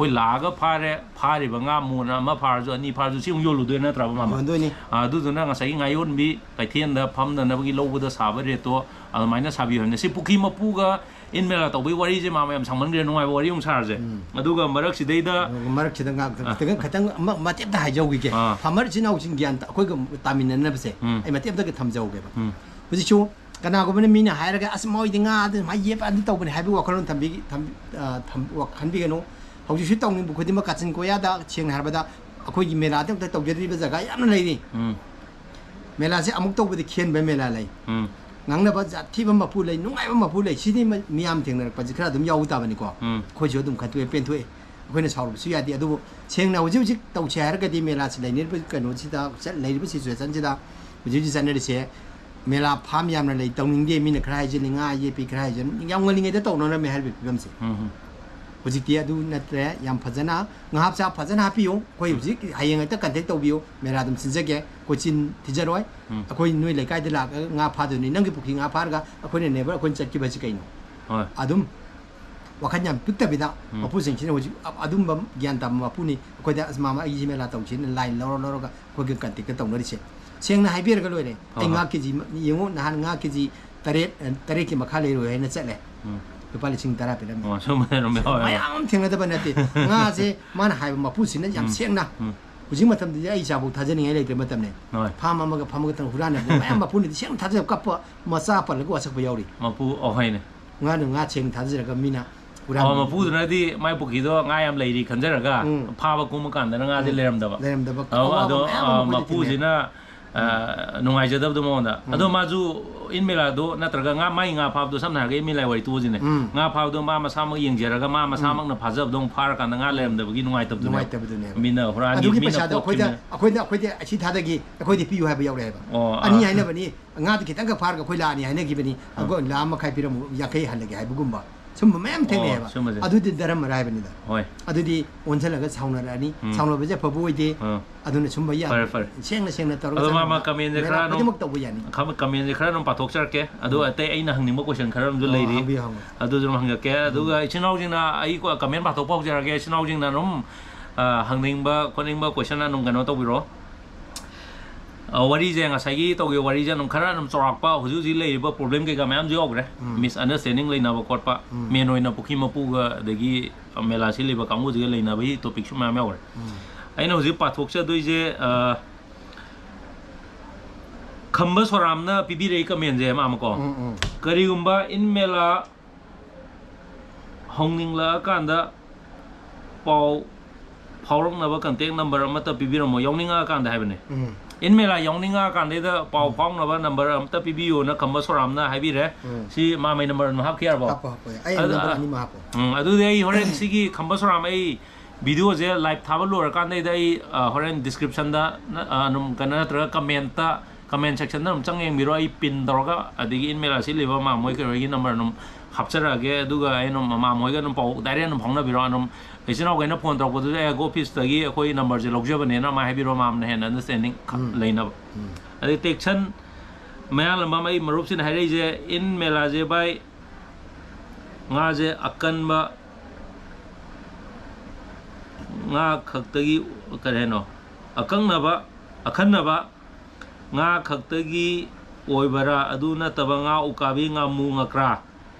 ꯑꯩꯈꯣꯏ ꯂꯥꯛꯑꯒ ꯐꯥꯔꯦ, ꯐꯥꯔꯤꯕ ꯉꯥ ꯃꯣꯟ ꯑꯃ ꯐꯥꯔꯁꯨ ꯑꯅꯤ ꯐꯥꯔꯁꯨ ꯁꯤ ꯑꯃꯨꯛ ꯌꯣꯜꯂꯨꯗꯣꯏ ꯅꯠꯇ꯭ꯔꯕ ꯃꯥꯃ? ꯌꯣꯟꯗꯣꯏꯅꯤ꯫ ꯑ, ꯑꯗꯨꯗꯨꯅ ꯉꯁꯥꯏꯒꯤ ꯉꯥ ꯌꯣꯟꯕꯤ ꯀꯩꯊꯦꯜꯗ ꯐꯝꯅꯅꯕꯒꯤ ꯂꯧꯕꯗ ꯁꯥꯕ ꯔꯦꯠꯇꯣ ꯑꯗꯨꯃꯥꯏꯅ ꯁꯥꯕꯤꯌꯨ ꯍꯥꯏꯕꯅꯦ꯫ ꯁꯤ ꯄꯨꯈ꯭ꯔꯤ ꯃꯄꯨꯒ ꯏꯟ ꯃꯦꯂꯥ ꯇꯧꯕꯒꯤ ꯋꯥꯔꯤꯁꯦ ꯃꯥꯃ ꯌꯥꯝ ꯁꯥꯡꯃꯟꯈ꯭ꯔꯦ, ꯅꯨꯡꯉꯥꯏꯕ ꯋꯥꯔꯤ ꯑꯃꯨꯛ ꯁꯥꯔꯁꯦ꯫ ꯎꯝ꯫ ꯑꯗꯨꯒ ꯃꯔꯛꯁꯤꯗꯩꯗ ꯑꯗꯨꯒ ꯃꯔꯛꯁꯤꯗ ꯉꯥꯛꯇ ꯑꯥ꯫ ꯈꯤꯇꯪ, ꯈꯤꯇꯪ ꯑꯃ, ꯃꯇꯦꯛ ꯑꯝꯇ ꯍꯥꯏꯖꯍꯧꯈꯤꯒꯦ꯫ ꯑꯥ꯫ ꯐꯥꯔꯃꯔ ꯏꯆꯤꯟ ꯏꯅꯥꯎꯁꯤꯡ ꯒ꯭ꯌꯥꯟ ꯇ-, ꯑꯩꯈꯣꯏꯒ ꯇꯥꯃꯤꯟꯅꯅꯕꯁꯦ ꯎꯝ꯫ ꯑꯩ ꯃꯇꯦꯛ ꯑꯝꯇꯒ ꯊꯝꯖꯍꯧꯒꯦꯕ꯫ ꯎꯝ꯫ ꯍꯧꯖꯤꯛꯁꯨ ꯀꯅꯥꯒꯨꯝꯕꯅ ꯃꯤꯅ ꯍꯥꯏꯔꯒ ꯑꯁ ꯃꯣꯏꯗꯤ ꯉꯥ ꯑꯗꯨ ꯃꯥꯏ ꯌꯦꯞ ꯑꯗꯨ ꯇꯧꯕꯅꯤ ꯍꯥꯏꯕꯒꯤ ꯋꯥꯈꯜꯂꯣꯟ ꯊꯝꯕꯤ-, ꯊꯝ-, ꯑ, ꯊꯝ-, ꯋꯥ-, ꯈꯟꯕꯤꯒꯅꯨ꯫ ꯍꯧꯖꯤꯛꯁꯨ ꯇꯧꯅꯤꯡꯕ ꯈꯨꯗꯤꯡꯃꯛ ꯀꯥꯆꯤꯟ ꯀꯣꯌꯥꯗ ꯁꯦꯡꯅ ꯍꯥꯏꯔꯕꯗ ꯑꯩꯈꯣꯏꯒꯤ ꯃꯦꯂꯥꯗ ꯑꯝꯇ ꯇꯧꯖꯗ꯭ꯔꯤꯕ ꯖꯒꯥ ꯌꯥꯝꯅ ꯂꯩꯔꯤ꯫ ꯎꯝ꯫ ꯃꯦꯂꯥꯁꯦ ꯑꯃꯨꯛ ꯇꯧꯕꯗꯤ ꯈꯦꯟꯕ ꯃꯦꯂꯥ ꯂꯩ꯫ ꯎꯝ꯫ ꯉꯥꯡꯅꯕ ꯖꯥꯠ ꯊꯤꯕ ꯃꯄꯨ ꯂꯩ, ꯅꯨꯡꯉꯥꯏꯕ ꯃꯄꯨ ꯂꯩ꯫ ꯁꯤꯗꯤ ꯃ-, ꯃꯤꯌꯥꯝ ꯊꯦꯡꯅꯔꯛꯄꯁꯤ ꯈꯔ ꯑꯗꯨꯝ ꯌꯥꯎꯕ ꯇꯥꯕꯅꯤꯀꯣ꯫ ꯎꯝ꯫ ꯑꯩꯈꯣꯏꯁꯨ ꯑꯗꯨꯝ ꯈꯟꯇꯣꯛꯑꯦ, ꯄꯦꯟꯊꯣꯛꯑꯦ꯫ ꯑꯩꯈꯣꯏꯅ ꯁꯥꯎꯔꯨꯕꯁꯨ ꯌꯥꯗꯦ꯫ ꯑꯗꯨꯕꯨ ꯁꯦꯡꯅ ꯍꯧꯖꯤꯛ ꯍꯧꯖꯤꯛ ꯇꯧꯁꯦ ꯍꯥꯏꯔꯒꯗꯤ ꯃꯦꯂꯥꯁꯤ ꯂꯩꯅꯔꯤꯕ ꯀꯩꯅꯣꯁꯤꯗ, ꯆꯠ-, ꯂꯩꯔꯤꯕ ꯁꯤꯆꯨꯋꯦꯁꯟꯁꯤꯗ ꯍꯧꯖꯤꯛ ꯍꯧꯖꯤꯛ ꯆꯠꯅꯔꯤꯁꯦ ꯃꯦꯂꯥ ꯐꯥꯝ ꯌꯥꯝꯅ ꯂꯩ, ꯇꯧꯅꯤꯡꯗꯦ, ꯃꯤꯅ ꯈꯔ ꯍꯥꯏꯖꯤꯜꯂꯤ, ꯉꯥ ꯌꯦꯞꯄꯤ ꯈꯔ ꯍꯥꯏꯖꯤꯜꯂꯤ, ꯌꯥꯝ ꯉꯜꯂꯤꯉꯩꯗ ꯇꯧꯅꯔꯝꯃꯦ ꯍꯥꯏꯔꯤꯕ ꯐꯤꯕꯝꯁꯦ꯫ ꯎꯝ꯫ ꯍꯧꯖꯤꯛꯇꯤ ꯑꯗꯨ ꯅꯠꯇ꯭ꯔꯦ꯫ ꯌꯥꯝ ꯐꯖꯅ ꯉꯥ ꯍꯥꯞꯆꯥ ꯐꯖꯅ ꯍꯥꯞꯄꯤꯌꯨ꯫ ꯑꯩꯈꯣꯏ ꯍꯧꯖꯤꯛ ꯍꯌꯦꯡ ꯍꯦꯛꯇ ꯀꯟꯇꯦꯛ ꯇꯧꯕꯤꯌꯨ꯫ ꯃꯦꯂꯥ ꯑꯗꯨꯝ ꯁꯤꯟꯖꯒꯦ꯫ ꯑꯩꯈꯣꯏ ꯆꯤꯟ ꯊꯤꯖꯔꯣꯏ꯫ ꯎꯝ꯫ ꯑꯩꯈꯣꯏ ꯅꯣꯏ ꯂꯩꯀꯥꯏꯗ ꯂꯥꯛꯑꯒ ꯉꯥ ꯐꯥꯗꯣꯏꯅꯤ꯫ ꯅꯪꯒꯤ ꯄꯨꯈ꯭ꯔꯤ ꯉꯥ ꯐꯥꯔꯒ ꯑꯩꯈꯣꯏꯅ ꯅꯦꯕꯔ ꯑꯩꯈꯣꯏꯅ ꯆꯠꯈꯤꯕ ꯍꯥꯏꯁꯤ ꯀꯩꯅꯣ? ꯍꯣꯏ꯫ ꯑꯗꯨꯝ ꯋꯥꯈꯜ ꯌꯥꯝ ꯄꯤꯛꯇꯕꯤꯗ ꯎꯝ꯫ ꯃꯄꯨꯁꯤꯡꯁꯤꯅ ꯍꯧꯖꯤꯛ ꯑ-, ꯑꯗꯨꯝꯕ ꯒ꯭ꯌꯥꯟ ꯇꯥꯕ ꯃꯄꯨꯅꯤ꯫ ꯑꯩꯈꯣꯏꯗ "ꯑꯁ ꯃꯥꯃ, ꯑꯩꯒꯤ ꯃꯦꯂꯥ ꯇꯧꯁꯤꯅ" ꯂꯥꯏꯟ ꯂꯧꯔ ꯂꯧꯔꯒ ꯑꯩꯈꯣꯏꯒ ꯀꯟꯇꯦꯛꯇ ꯇꯧꯅꯔꯤꯁꯦ꯫ ꯁꯦꯡꯅ ꯍꯥꯏꯕꯤꯔꯒ ꯂꯣꯏꯔꯦ꯫ ꯍꯣꯏ, ꯑꯩ ꯍꯣꯏ꯫ ꯉꯥ ꯀꯦꯖꯤ ꯃ-, ꯌꯦꯡꯉꯣ, ꯅꯍꯥꯟ ꯉꯥ ꯀꯦꯖꯤ ꯇꯔꯦꯠ, ꯑ, ꯇꯔꯦꯠꯀꯤ ꯃꯈꯥ ꯂꯩꯔꯣꯏ ꯍꯥꯏꯅ ꯆꯠꯂꯦ꯫ ꯎꯝ꯫ ꯂꯨꯄꯥ ꯂꯤꯁꯤꯡ ꯇꯔꯥ ꯄꯤꯔꯝꯃꯦ꯫ ꯑꯣ, ꯁꯨꯝꯕ ꯂꯩꯔꯝꯕ ꯌꯥꯎꯋꯦ꯫ ꯃꯌꯥꯝ ꯑꯃ ꯊꯦꯡꯅꯗꯕ ꯅꯠꯇꯦ꯫ ꯉꯥꯁꯦ ꯃꯥꯅ ꯍꯥꯏꯕ ꯃꯄꯨꯁꯤꯅ ꯌꯥꯝ ꯎꯝ꯫ ꯁꯦꯡꯅ, ꯎꯝ꯫ ꯍꯧꯖꯤꯛ ꯃꯇꯝꯗꯗꯤ ꯑꯩ ꯏꯆꯥꯐꯥꯎ ꯊꯥꯖꯅꯤꯡꯉꯥꯏ ꯂꯩꯇ꯭ꯔ ꯃꯇꯝꯅꯦ꯫ ꯍꯣꯏ꯫ ꯐꯥꯝ ꯑꯃꯒ ꯐꯥꯝ ꯑꯃꯒ ꯇꯧꯔꯒ ꯍꯨꯔꯥꯟꯅꯕ ꯃꯌꯥꯝ ꯃꯄꯨꯅꯗꯤ ꯁꯦꯡꯅ ꯊꯥꯖꯕ, ꯀꯞꯄ ꯃꯆꯥ ꯄꯜꯂꯒ ꯋꯥꯁꯛꯄ ꯌꯥꯎꯔꯤ꯫ ꯃꯄꯨ, ꯑꯣ, ꯍꯣꯏꯅꯦ꯫ ꯉꯥꯅ ꯉꯥ ꯁꯦꯡꯅ ꯊꯥꯖꯔꯒ ꯃꯤꯅ ꯍꯨꯔꯥꯟꯕ ꯑꯣ, ꯃꯄꯨꯗꯨꯅꯗꯤ ꯃꯥꯏ ꯄꯨꯈ꯭ꯔꯤꯗꯣ ꯉꯥ ꯌꯥꯝ ꯂꯩꯔꯤ ꯈꯟꯖꯔꯒ ꯎꯝ꯫ ꯐꯥꯕ ꯀꯨꯝꯕ ꯀꯥꯟꯗꯅ ꯉꯥꯁꯦ ꯎꯝ꯫ ꯂꯩꯔꯝꯗꯕ꯫ ꯂꯩꯔꯝꯗꯕ꯫ ꯑꯣ, ꯑꯋꯥꯕ ꯑꯗꯣ, ꯃꯌꯥꯝ ꯑꯃ ꯑ, ꯑꯩꯈꯣꯏꯗ ꯊꯦꯡꯅꯩ꯫ ꯃꯄꯨꯁꯤꯅ, ꯑ, ꯎꯝ꯫ ꯅꯨꯡꯉꯥꯏꯖꯗꯕꯗꯣ ꯃꯉꯣꯟꯗ꯫ ꯎꯝ꯫ ꯑꯗꯣ ꯃꯥꯁꯨ ꯏꯟ ꯃꯦꯂꯥꯗꯣ ꯅꯠꯇ꯭ꯔꯒ ꯉꯥ, ꯃꯥꯏ ꯉꯥ ꯐꯥꯕꯗꯣ ꯁꯝꯅ ꯍꯥꯏꯔꯒ ꯏꯟ ꯃꯦꯂꯥ ꯋꯥꯔꯤ ꯇꯣꯛꯑꯁꯤꯅꯦ꯫ ꯎꯝ꯫ ꯉꯥ ꯐꯥꯕꯗꯣ ꯃꯥ ꯃꯁꯥꯃꯛ ꯌꯦꯡꯖꯔꯒ ꯃꯥ ꯎꯝ꯫ ꯃꯁꯥꯃꯛꯅ ꯐꯥꯖꯕꯗꯣ ꯑꯃꯨꯛ ꯐꯥꯔꯀꯥꯟꯗ ꯉꯥ ꯎꯝ꯫ ꯂꯩꯔꯝꯗꯕꯒꯤ ꯅꯨꯡꯉꯥꯏꯇꯕꯗꯨꯅꯦꯕ꯫ ꯅꯨꯡꯉꯥꯏꯇꯕꯗꯨꯅꯦꯕ꯫ ꯃꯤꯅ ꯍꯨꯔꯥꯟꯒꯤ, ꯑꯗꯨꯒꯤ ꯃꯤꯅ ꯄꯩꯁꯥꯗꯣ ꯑꯩꯈꯣꯏꯗ, ꯄꯣꯠꯈꯤꯕꯅꯦ꯫ ꯑꯩꯈꯣꯏꯗ, ꯑꯩꯈꯣꯏꯗ ꯑꯁꯤ ꯊꯥꯗꯒꯤ, ꯑꯩꯈꯣꯏꯗꯤ ꯄꯤꯌꯨ ꯍꯥꯏꯕ ꯌꯥꯎꯔꯛꯑꯦꯕ꯫ ꯑꯣ, ꯑꯅꯤ ꯑꯥ꯫ ꯍꯥꯏꯅꯕꯅꯤ, ꯉꯥꯗꯤ ꯈꯤꯇꯪꯈꯛ ꯐꯥꯔꯒ ꯑꯩꯈꯣꯏ ꯂꯥꯛꯑꯅꯤ ꯍꯥꯏꯅꯈꯤꯕꯅꯤ, ꯑꯥ꯫ ꯑꯩꯈꯣꯏ ꯂꯥꯈ ꯑꯃ ꯃꯈꯥꯏ ꯄꯤꯔꯝꯃꯨ, ꯌꯥꯡꯈꯩ ꯍꯜꯂꯒꯦ ꯍꯥꯏꯕꯒꯨꯝꯕ꯫ ꯁꯨꯝꯕ ꯃꯌꯥꯝ ꯑꯣ, ꯊꯦꯡꯅꯩꯑꯕ꯫ ꯁꯨꯝꯕꯁꯦ꯫ ꯑꯗꯨꯗꯤ ꯙꯔꯃꯔ ꯍꯥꯏꯕꯅꯤꯗ꯫ ꯍꯣꯏ꯫ ꯑꯗꯨꯗꯤ ꯑꯣꯟꯁꯤꯜꯂꯒ ꯁꯥꯎꯅꯔꯛꯑꯅꯤ꯫ ꯎꯝ꯫ ꯁꯥꯎꯅꯕꯁꯦ ꯑꯐꯕ ꯑꯣꯏꯗꯦ꯫ ꯑꯥ꯫ ꯑꯗꯨꯅ ꯁꯨꯝꯕ ꯌꯥꯝ ꯐꯔꯦ, ꯐꯔꯦ꯫ ꯁꯦꯡꯅ ꯁꯦꯡꯅ ꯇꯧꯔꯒ ꯑꯗꯣ ꯃꯥ, ꯃꯥ ꯆꯠꯅꯕ comment ꯁꯦ ꯃꯦꯂꯥ ꯈꯔ ꯑꯗꯨꯝ, ꯈꯨꯗꯤꯡꯃꯛ ꯇꯧꯕ ꯌꯥꯅꯤ꯫ ꯈꯔ comment ꯁꯦ ꯈꯔ ꯑꯗꯨꯝ ꯄꯥꯊꯣꯛꯆꯔꯛꯀꯦ꯫ ꯑꯗꯨ ꯎꯝ꯫ ꯑꯇꯩ ꯑꯩꯅ ꯍꯪꯅꯤꯡꯕ question ꯈꯔ ꯑꯃꯁꯨ ꯑꯣ, ꯂꯩꯔꯤ꯫ ꯍꯪꯕꯤꯌꯨ, ꯍꯪꯕꯤꯌꯨ꯫ ꯑꯗꯨꯁꯨ ꯑꯗꯨꯝ ꯍꯪꯉꯛꯀꯦ꯫ ꯑꯗꯨꯒ ꯎꯝ꯫ ꯏꯆꯤꯟ ꯏꯅꯥꯎꯁꯤꯡꯅ ꯑꯩ ꯀꯣ-, comment ꯄꯥꯊꯣꯛꯄ ꯍꯧꯖꯔꯒꯦ꯫ ꯏꯆꯤꯟ ꯏꯅꯥꯎꯁꯤꯡꯅ ꯑꯗꯨꯝ, ꯑ, ꯍꯪꯅꯤꯡꯕ ꯈꯣꯠꯅꯤꯡꯕ question ꯑꯗꯨꯝ ꯀꯩꯅꯣ ꯇꯧꯕꯤꯔꯣ꯫ ꯑ, ꯋꯥꯔꯤꯁꯦ, ꯉꯁꯥꯏꯒꯤ ꯇꯧꯈꯤꯕ ꯋꯥꯔꯤꯁꯦ ꯑꯗꯨꯝ ꯈꯔ ꯑꯗꯨꯝ ꯆꯥꯎꯔꯥꯛꯄ ꯍꯧꯖꯤꯛ ꯍꯧꯖꯤꯛ ꯂꯩꯔꯤꯕ problem ꯀꯩꯀꯥ ꯃꯌꯥꯝꯁꯨ ꯌꯥꯎꯈ꯭ꯔꯦ꯫ ꯎꯝ꯫ Misunderstanding ꯂꯩꯅꯕ ꯈꯣꯠꯄ, ꯎꯝ꯫ Main ꯑꯣꯏꯅ ꯄꯨꯈ꯭ꯔꯤ ꯃꯄꯨꯒ ꯑꯗꯒꯤ ꯃꯦꯂꯥ ꯁꯤꯜꯂꯤꯕ ꯀꯥꯡꯕꯨꯁꯤꯒ ꯂꯩꯅꯕꯒꯤ topic ꯁꯨ ꯃꯌꯥꯝ ꯌꯥꯎꯈ꯭ꯔꯦ꯫ ꯎꯝ꯫ ꯑꯩꯅ ꯍꯧꯖꯤꯛ ꯄꯥꯊꯣꯛꯆꯗꯣꯏꯁꯦ, ꯑ, ꯈꯝꯕ ꯁꯣꯔꯥꯝꯅ ꯄꯤꯕꯤꯔꯛꯏ comment ꯁꯦ ꯃꯥ ꯑꯃꯀꯣ꯫ ꯎꯝ, ꯎꯝ꯫ ꯀꯔꯤꯒꯨꯝꯕ ꯏꯟ ꯃꯦꯂꯥ ꯍꯧꯅꯤꯡꯂꯛꯑꯀꯥꯟꯗ ꯄꯥꯎ ꯐꯥꯎꯔꯛꯅꯕ contact number ꯑꯃꯠꯇ ꯄꯤꯕꯤꯔꯝꯃꯣ, ꯌꯥꯎꯅꯤꯡꯉꯛꯑꯀꯥꯟꯗ ꯍꯥꯏꯕꯅꯦ꯫ ꯎꯝ꯫ ꯏꯟ ꯃꯦꯂꯥ ꯌꯥꯎꯅꯤꯡꯉꯛꯑꯀꯥꯟꯗꯩꯗ ꯄꯥꯎ ꯎꯝ꯫ ꯐꯥꯎꯅꯕ number ꯑꯃꯇ ꯄꯤꯕꯤꯌꯣꯅ ꯈꯝꯕ ꯁꯣꯔꯥꯝꯅ ꯍꯥꯏꯕꯤꯔꯦ꯫ ꯎꯝ꯫ ꯁꯤ ꯃꯥꯃꯩ number ꯑꯗꯨꯝ ꯍꯥꯞꯈꯤ ꯌꯥꯔꯕꯣ? ꯍꯥꯞꯄꯣ, ꯍꯥꯞꯄꯣ꯫ ꯑꯩ ꯑꯗ, number ꯑꯅꯤꯃꯛ ꯍꯥꯞꯄꯣ꯫ ꯎꯝ, ꯑꯗꯨꯗꯤ ꯑꯩ ꯍꯣꯔꯦꯟ ꯁꯤꯒꯤ ꯈꯝꯕ ꯁꯣꯔꯥꯝ ꯑꯩ video ꯁꯦ live ꯊꯥꯕ ꯂꯣꯏꯔꯀꯥꯟꯗꯩꯗ ꯑꯩ, ꯑ, ꯍꯣꯔꯦꯟ description ꯗ ꯅ-, ꯑ, ꯑꯗꯨꯝ ꯀꯩꯅꯣ ꯅꯠꯇ꯭ꯔꯒ comment ꯇ, comment section ꯗ ꯑꯗꯨꯝ ꯆꯪ ꯌꯦꯡꯕꯤꯔꯣ꯫ ꯑꯩ pin ꯇꯧꯔꯒ ꯑꯗꯒꯤ ꯏꯟ ꯃꯦꯂꯥ ꯁꯤꯜꯂꯤꯕ ꯃꯥꯃꯣꯏ ꯀꯩꯅꯣꯒꯤ number ꯑꯗꯨꯝ ꯍꯥꯞꯆꯔꯛꯑꯒꯦ꯫ ꯑꯗꯨꯒ ꯑꯩꯅ ꯃꯃꯥꯝ ꯍꯣꯏꯒ ꯑꯗꯨꯝ ꯄꯥꯎ direct ꯑꯗꯨꯝ ꯐꯥꯎꯅꯕꯤꯔꯣ꯫ ꯑꯗꯨꯝ ꯏꯆꯤꯟ ꯏꯅꯥꯎꯈꯩꯅ phone ꯇꯧꯔꯛꯄꯗꯨꯁꯨ, "ꯑꯦ, ꯑꯣꯐꯤꯁꯇꯒꯤ ꯑꯩꯈꯣꯏ numberꯁꯦ ꯂꯧꯖꯕꯅꯦꯅ" ꯃꯥ ꯍꯥꯏꯕꯤꯔꯣ, ꯃꯥꯝꯅ ꯍꯦꯟꯅ understanding ꯈ-, ꯎꯝ꯫ ꯂꯩꯅꯕ꯫ ꯎꯝ꯫ ꯑꯗꯩ ꯇꯦꯛꯁꯟ ꯃꯌꯥꯡꯂꯝꯕꯝ, ꯑꯩ ꯃꯔꯨꯞꯁꯤꯅ ꯍꯥꯏꯔꯛꯏꯁꯦ, "ꯏꯟ ꯃꯦꯂꯥꯁꯦ ꯚꯥꯏ, ꯉꯥꯁꯦ ꯑꯀꯟꯕ, ꯉꯥ ꯈꯛꯇꯒꯤ, ꯀꯔꯤ ꯍꯥꯏꯅꯣ, ꯑꯀꯪꯅꯕ, ꯑꯈꯟꯅꯕ ꯉꯥ ꯈꯛꯇꯒꯤ ꯑꯣꯏꯕꯔꯥ? ꯑꯗꯨ ꯅꯠꯇꯕ ꯉꯥ ꯎꯀꯥꯕꯤ, ꯉꯥꯃꯨ, ꯉꯀ꯭ꯔꯥ,